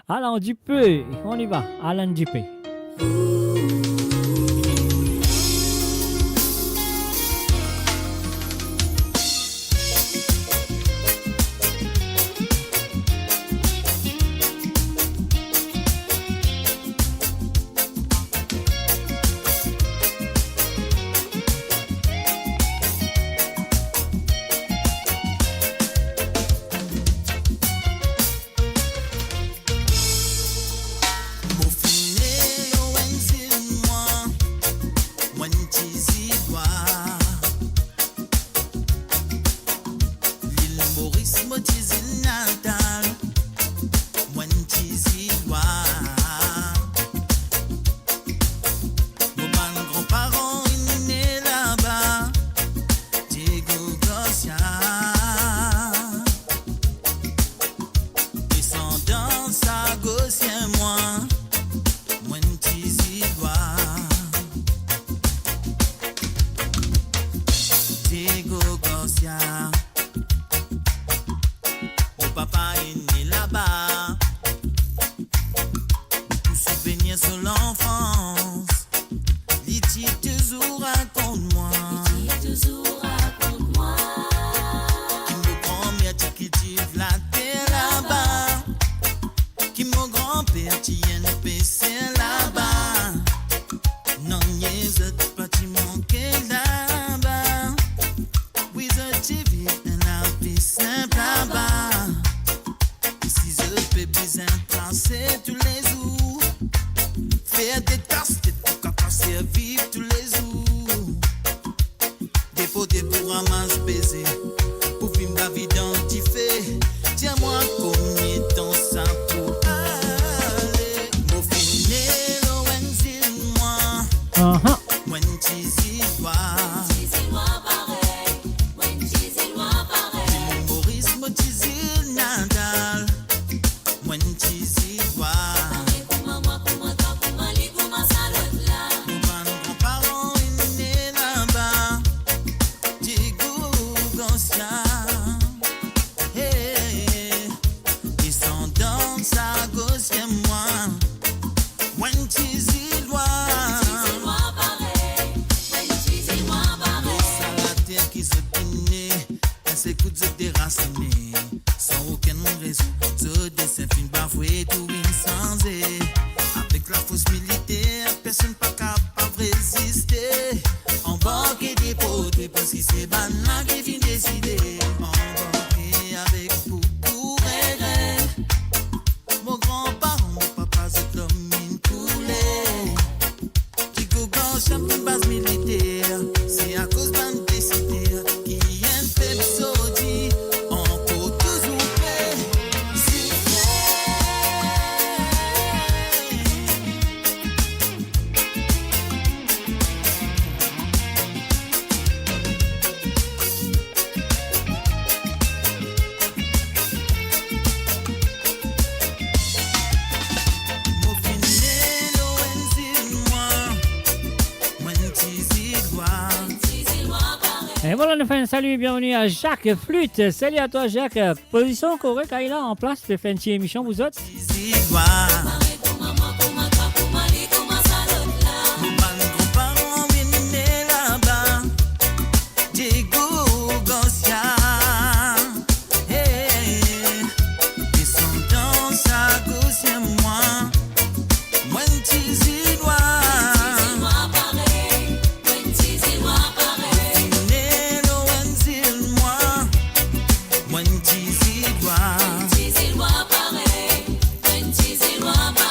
Alain Dupé, on y va, Alain Dupé. Mo finn ena enn Mo papa inn laba, pou souvenir so lanfans, li ti touzour rakont mwa. Li ti touzour rakont mwa. Ki mo granmer ti kiltiv later laba, ki mo granper ti enn peser laba. Nanye zot pa ti manke laba. Wi, zot ti viv enn lavi sinp laba. Isi zot pe bizin trase toulezour, fer de tas tet pou kapav servi toulezour. Depo, depo ramas beze, pou finn lavi dan dife. Dir mwa konbien tan sa pou ale. Mo finn ne lor enn zil mwa. Aha. Mo enn ti zilwa. Ti zilwa parey. Mo enn ti zilwa parey. Mo Moris, mo ti zil natal. Mo enn ti zilwa. Parey kouma mwa, kouma twa, kouma li, kouma sa lot la. Mo bann granparan inn ne laba, Diego, Garcia. Hey, desandan sa gosien mwa. Mo enn ti zilwa. Mo enn ti zilwa parey. Mo enn ti zilwa parey. Lor sa later ki zot inn ne, enn sel kout zot derasine, san okenn rezon. Zot desin finn bafwe, tou inn sanze. Avek lafors militer, personn pa kapav reziste. Anbarke, deporte, parski se bann la ki finn deside. Anbarke avek boukou regre. Mo granparan, mo papa, zot lom inn koule. Diego Garcia finn baz militer, se akoz bann desider ki enn pep zordi ankor touzour pe soufrir. Mo finn ne lor enn zil mwa, mo enn ti zilwa. E vwala, nou fer enn sali, bienveni a Jacques Flûte. Sali a twa, Jacques. Pozision korek, aye la an plas, pe fer enn ti emision pou zot. Mo enn ti zilwa. Mo enn ti zilwa parey. Mo enn ti zilwa parey.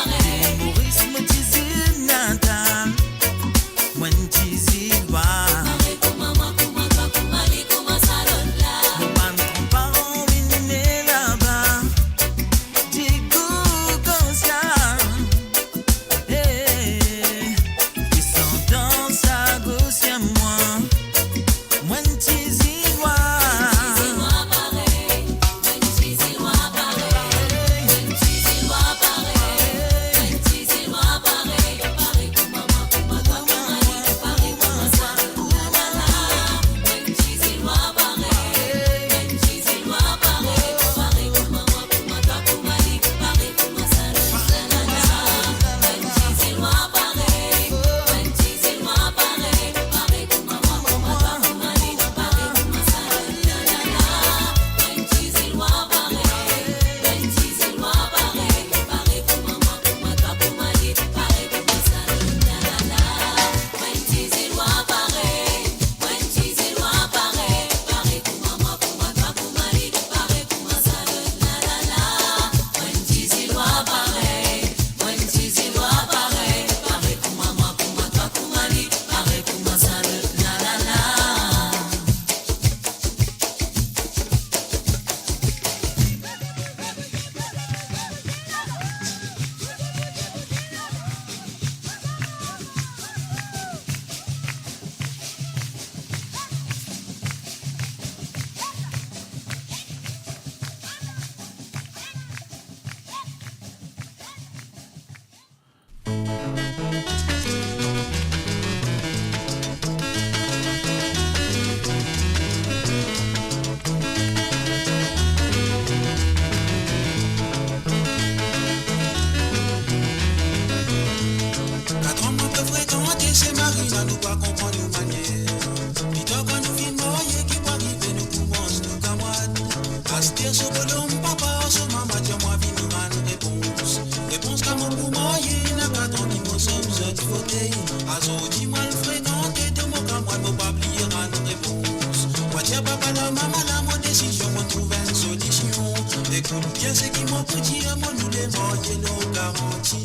Zordi mo al frekante to mo kamwad, mo pa bliye rann repons. Mo dir papa la, mama la, mo desizion, mo trouv enn solision. Ekout bien seki mo pou dir, mo nou de marye lor garanti.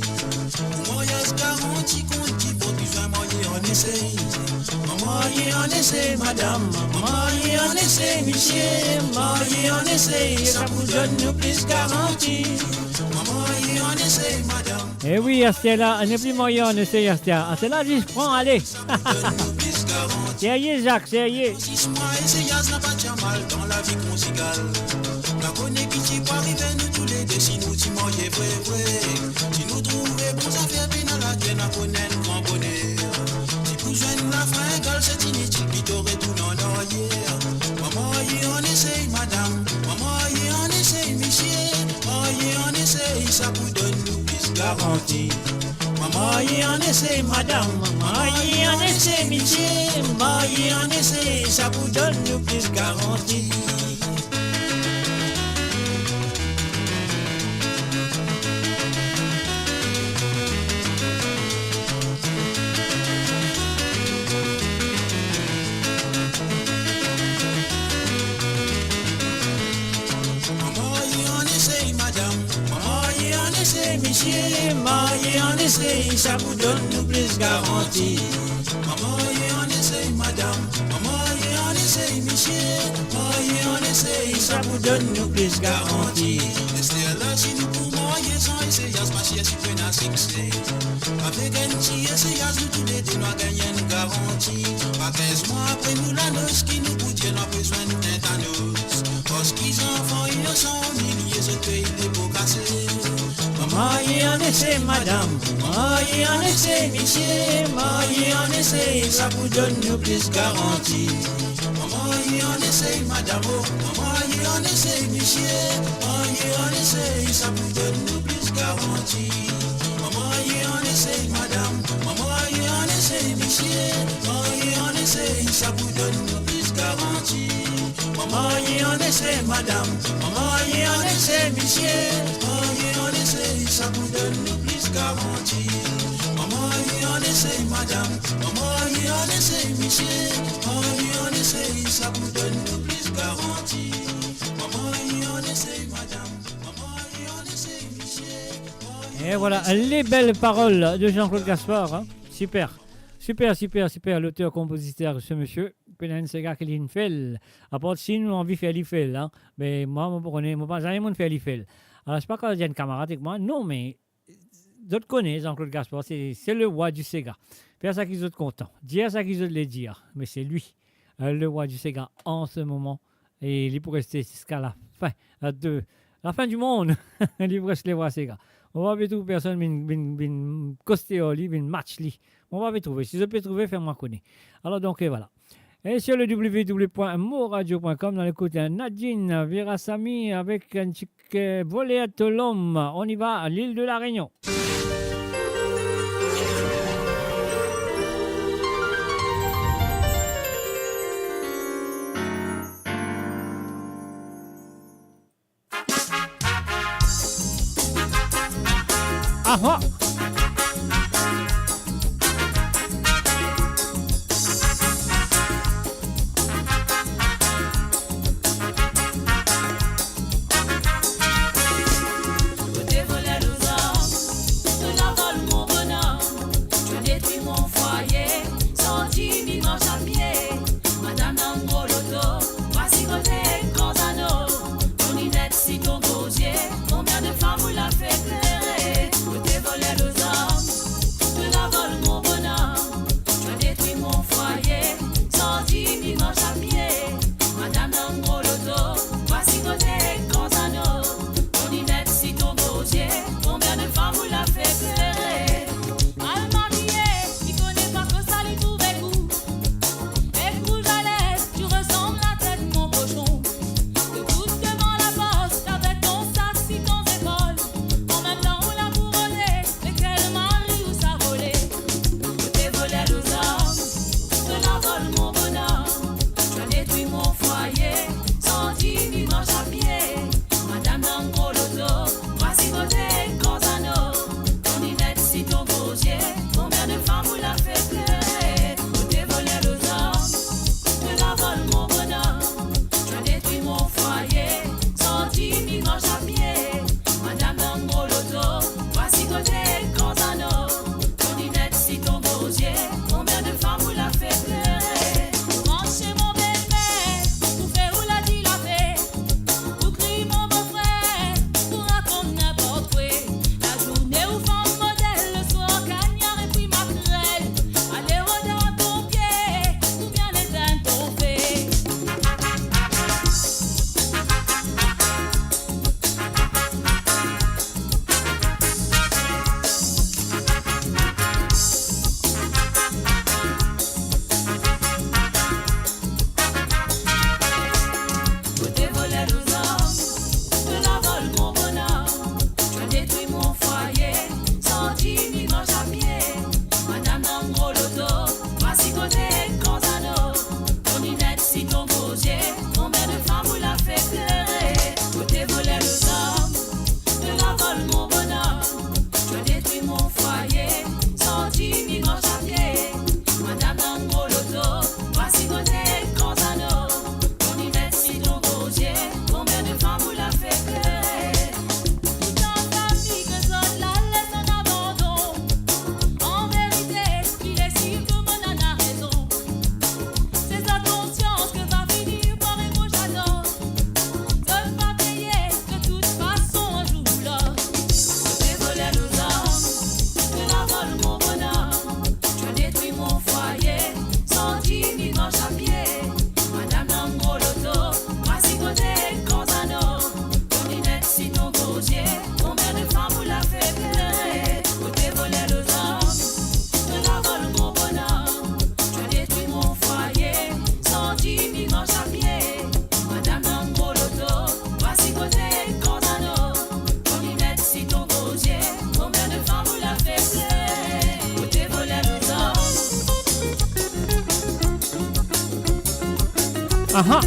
Pou maryaz garanti kont divo, bizin marye an ese. Mo marye an ese, madam, mo marye an ese, misie, marye an ese, sa pou donn nou plis garanti. Mo marye an ese, madam. Eh wi, aster la, nou nepli marye an ese aster. Aster la, zis pran, ale. Serye, Zak, serye. Sis mwa eseyaz, napa ti mal dan lavi konzigal. Pa kone ki ti pou arive nou toulede si nou ti marye vre, vre. Si nou trouve bon zafer, pena lager, nou konn enn gran boner. Ti pou zwenn lafin egal, se initil, plito retourn an aryer. Mo marye an ese, madam, mo marye an ese, misie, marye an ese, sa pou donn nou plis garanti. Mo marye an ese, madam, mo marye an ese, misie, marye an ese, sa pou donn nou plis garanti. Mo marye an ese, madam, mo marye an ese, misie, marye an ese, sa pou donn nou plis garanti. Mo marye an ese, madam, mo marye an ese, misie, marye an ese, sa pou donn nou plis garanti. Aster la, si nou pou marye san eseyaz, pa sir si pou ena sikse. Avek enn ti eseyaz, nou toulede nou a gagn enn garanti. Pa kinz mwa apre nou lanos ki nou pou dir, nou a bezwinn tentanos. Parski zanfan inosan, imilie, zot pey depo kase. Mo marye an ese, madam, mo marye an ese, misie, marye an ese, sa pou donn nou plis garanti. Mo marye an ese, madam, oh, mo marye an ese, misie, marye an ese, sa pou donn nou plis garanti. Mo marye an ese, madam, mo marye an ese, misie, marye an ese, sa pou donn nou plis garanti. Mo marye an ese, madam, mo marye an ese, misie, marye an ese, sa pou donn nou plis garanti. Mo marye an ese, madam, mo marye an ese, misie, marye an ese, sa pou donn nou plis garanti. Mo marye an ese, madam, mo marye an ese, misie, marye an ese. Et voilà, les belles paroles de Jean-Claude Gaspard, hein. Super. Super, super, super, l'auteur-compositeur, ce monsieur. Pena enn sega ki linn fer. Apar si nou anvi fer li fer, hein. Me mwa, mo pa kone, mo pa zame monn fer li fer. Alor, se pa kan dir enn kamarad ek mwa, non, me zot kone Jean-Claude Gaspard, se, se le roi du sega. Fer sa ki zot kontan, dir sa ki zot le dir, me se li, euh, le roi du sega an se moman, e li pou reste ziska la fin, euh, de la fin du monde. Li pou res le roi sega. Mo pa pe trouv personn vinn, vinn, vinn koste ar li, vinn match li. Mo pa pe trouve. Si zot pe trouve, fer mwa kone. Alor donk, euh, voilà. Et sur le w w w point moradio point com, nou al ekout Nadine Virasamy avek enn ti, euh, Voler to lom. On y va, l'île de la Réunion. Aha! To voler mo zam, to la vol mo bonom, to detri mo fwaye, santi mi mars a pie, madam dan gro loto, vwasi koze gran zano, to linet si to gro zie, konbien de fam ou la fer plere, to voler Aha.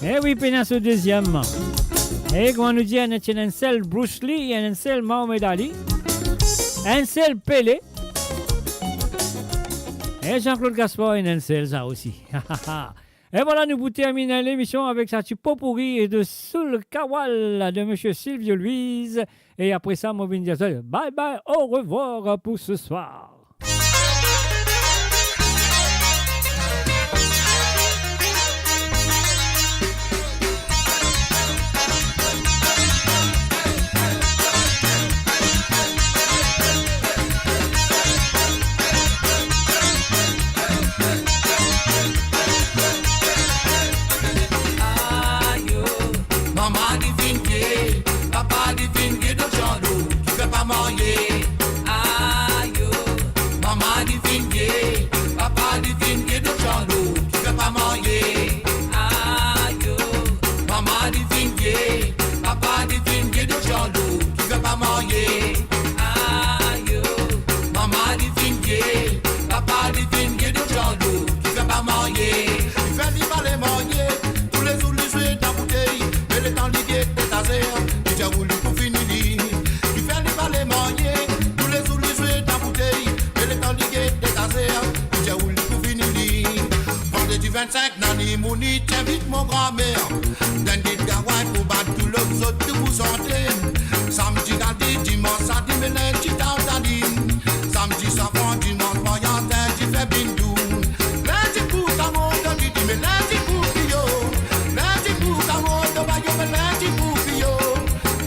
Eh wi, pena so deziem. Eh, kouma nou dir, ena ti enn sel Bruce Lee, ena enn sel Muhammad Ali, enn sel Pele. Eh, Jean-Claude Gaspard, ena enn sel sa osi. E vwala, nou pou terminn lemision avek sa ti potpourri de Soul Kawal de Misie Silvio Luiz. E apre sa, mo vinn dir sa, bye bye, au revoir pour ce soir. Ayo, mama li finn vie, papa li finn vie, dot zan lo, kifer pa marye. Ayo, mama li finn vie, papa li finn vie, dot zan lo, kifer pa marye. Ayo, mama li finn vie, papa li finn vie, dot zan lo, kifer pa marye. Ayo, mama li finn vie, papa li finn vie, dot zan lo, kifer pa marye. Kifer li pa le marye, toulezour li zwe dan boutey, me letan li get etazer, li dir ou li pou fini li. Kifer li pa le marye, toulezour li zwe dan boutey, me letan li get etazer, li dir ou li pou fini li. Vandredi vinn-sink, nani mouni ti invit mo granmer. Lindi, gagay pou bat, tou lot zot tou pou sante. Samdi, gade, dimans, sa dimann, lindi, tartaline. Samdi, safran, dimans, maryaz, lindi, fer bindou. Lindi pou kamo, lindi, me lindi pou piyo. Lindi pou kamo, bayo, me lindi pou piyo.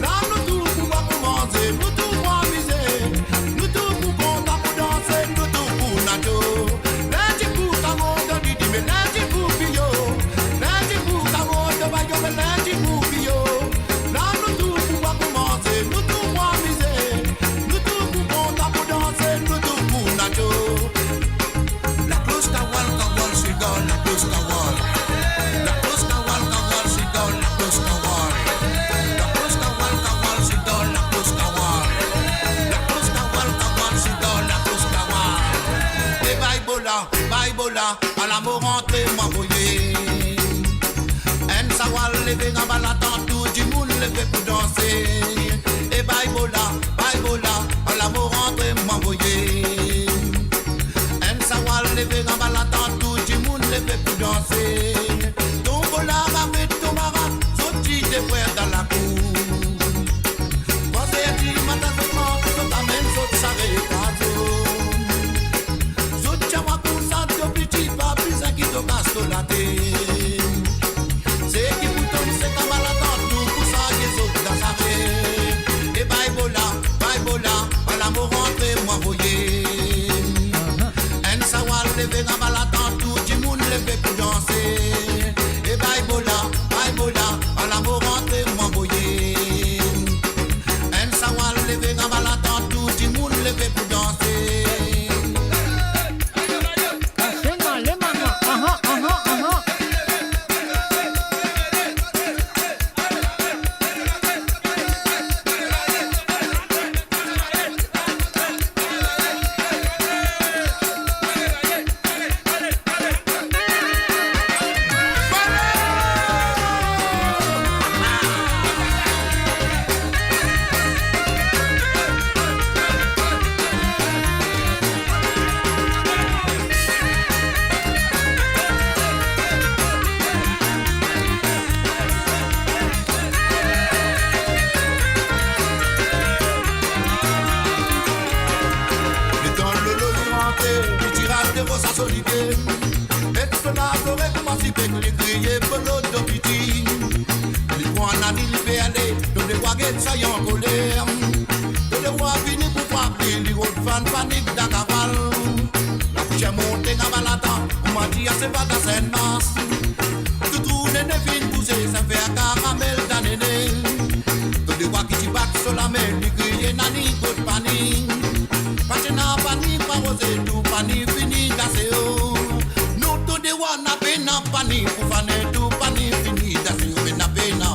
La nou tou pou bwar, pou manze, nou tou pou amize. Nou tou pou kontan, pou danse, nou tou pou nato. Lindi pou kamo, lindi, me lindi pou piyo. Lindi pou kamo, bayo, me lindi pou piyo. La nou tou pou bwar, pou manze, nou tou pou amize. Nou tou pou kontan, pou danse, nou tou pou nato. Laklos Kawal, Kawal, Senegal, Laklos Kawal. Laklos Kawal, Kawal, Senegal, Laklos Kawal. Laklos Kawal, Kawal, Senegal, Laklos Kawal. Laklos Kawal, Kawal, Senegal, Laklos Kawal. E bay bola, bay bola, ala mo rantre, mo anvoye. Enn sawal leve anba latant, tou dimoun leve pou danse. E bay bola, bay bola, ala mo rantre, mo anvoye. Enn sawal leve anba latant, tou dimoun leve pou danse. Tonbola, ravit, tonmara, zot ti de frer dan lakour. Kan se dimatin zot mont, zot amenn zot sare kazo. Zot ti anvi koumsa, to piti pa bizin ki to kas to latet. Seki pou tom sek anba latant, tou pou sarye zot dan sare. E bay bola, bay bola, ala mo rantre, mo anvoye. Enn sawal leve anba latant, tou dimoun leve pou danse. E bay bola, bay bola, ala mo rantre, mo anvoye. Enn sawal leve anba latant, tou dimoun leve pou danse. Letan Lolo li rantre, li ti ras devan sa solite. Ek so la, Lolo koumans li bek, li kriye, "Bolo do piti." Li pran Nani, li pe ale, to de rwa get sa li ankoler. To de rwa vini pou frap li, li rod fann panik dan kaval. Lafiser monte anba latant, kouma dir aseval dan Sennmas. Toutrou nene finn bouze, sa fer karamel dan nene. To de rwa ki ti bat so lame, li kriye, "Nani, kot pani?" Pa ti ena pani pou aroze, tou pani fini gase, o. Non, to de rwa, na pena pani pou fane, tou pani fini gase, o, pena, pena.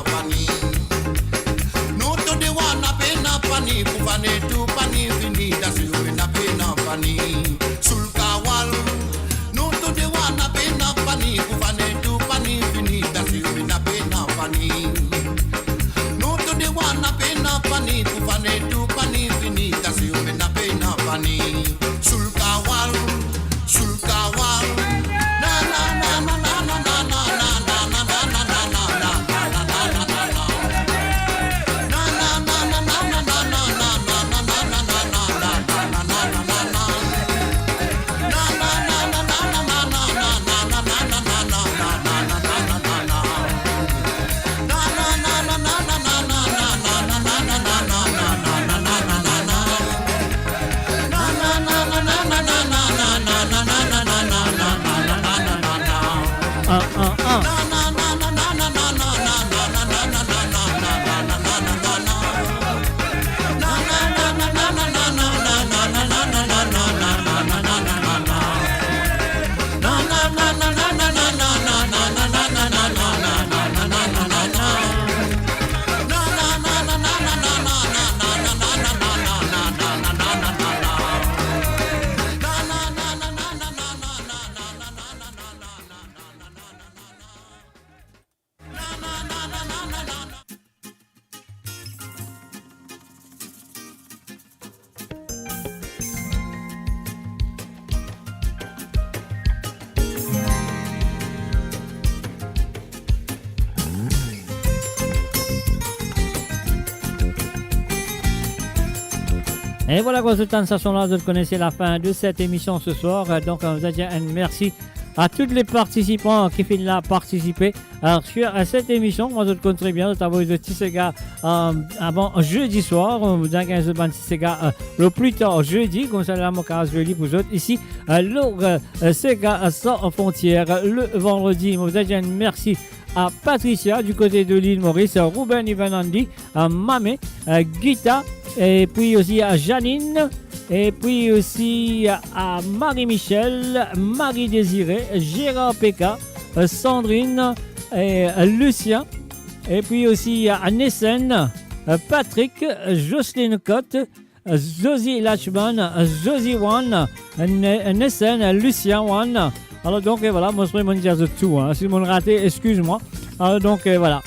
E vwala, kan zot tann sa son la, zot kone se lafin de set emision se swar. Euh, donk, euh, nou dir enn mersi a tou le partisipan ki finn la partisipe, euh, sur, euh, set emision. Mwa, zot konn tre bien, zot avoy zot ti sega, euh, avan zedi swar. Euh, nou dir gagn zot bann ti sega, euh, le pli tar zedi, koumsa la, mo kapav zwe li pou zot isi, euh, lor, euh, Sega Sans Frontières, euh, le vandredi. Mo dir enn mersi a Patricia du kote de Lil Moris, Ruben, Ivan, Andy, euh, Mame, euh, Gita, epi osi a Janine, epi osi a, a Marie-Michel, Marie-Désirée, Gérard Peka, euh, Sandrine, e, euh, Lucien, epi osi a Nessen, euh, Patrick, Jocelyne Cotte, Zozi Lachman, Zozi Wan, Ne-, Nessen, Lucien Wan. Alor donk, euh, vwala, mo, mo dir zot tou, hein. Si mo'nn rate, exkiz mwa. Alor donk, euh, vwala.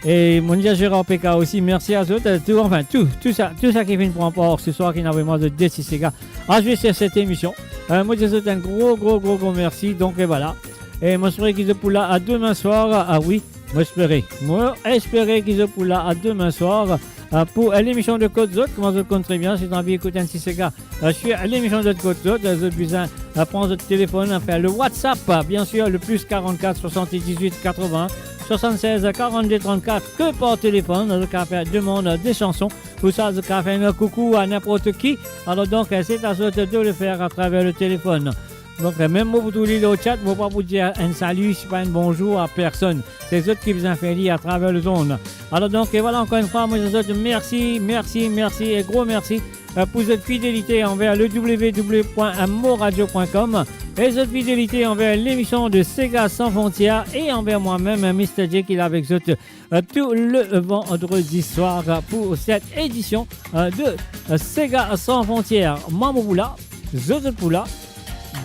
E mo dir Gérard Peka osi, mersi a zot, euh, tou, anfin, tou, tou sa, tou sa ki finn pran par se swar, ki inn avoy mwa zot de ti sega a zwe sur set emision. Euh, mo dir zot enn gro, gro, gro, gro mersi. Donk, euh, vwala. E mo espere ki zot pou la a demin swar. Ah wi, mo espere. Mo espere ki zot pou la a demin swar, euh, pou, euh, lemision de Kot Zot. Kouma zot konn tre bien, si zot anvi ekout enn ti sega, euh, sur lemision de Kot Zot, euh, zot bizin, euh, pran zot telefonn, euh, fer le WhatsApp, euh, bien sir, le plus quarante-quatre soixante-dix-huit quatre-vingts soixante-seize quarante-deux trente-quatre, ke par telefonn, zot kapav fer demann, euh, de sanson. Pou sa, zot kapav fer enn koukou a ninport ki. Alor donk, euh, se a zot de le fer atraver le telefonn. Donk, euh, mem mo pou trouv li lor chat, mo pa pou dir enn sali, sipa enn bonzour a personn. Se zot ki bizin fer li atraver le zonn. Alor donk, euh, vwala, ankor enn fwa, mo dir zot mersi, mersi, mersi e gro mersi, euh, pou zot fidelite anver le w w w point moradio point com e zot fidelite anver lemision de Sega Sans Frontières e anver mwa mem, euh, Mister J, ki la avek zot, euh, tou le vandredi swar, euh, pou set edision, euh, de, euh, Sega Sans Frontières. Mwa mo pou la, zot, zot pou la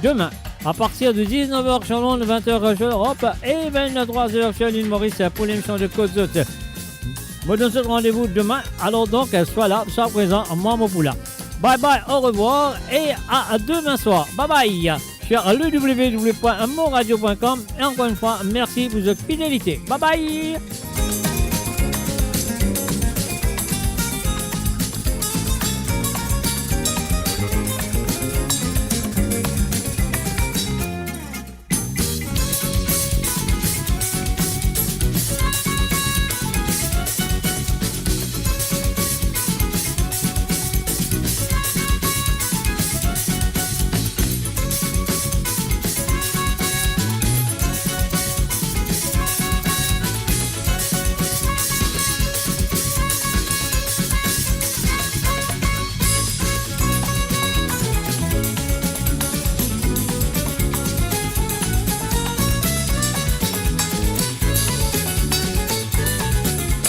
demin, a partir de dix-neuf heures sur Londres, vingt heures sur l'Europe et vingt-trois heures sur l'île Maurice, pour l'émission de Kot Zot. Mo donn zot randevou demin. Alor donk, swa la, swa prezan, mwa mo pou la. Bye bye, au revoir et à, à demain soir. Bye bye. Sur le w w w point moradio point com. E ankor enn fwa, mersi pou zot fidelite. Bye bye.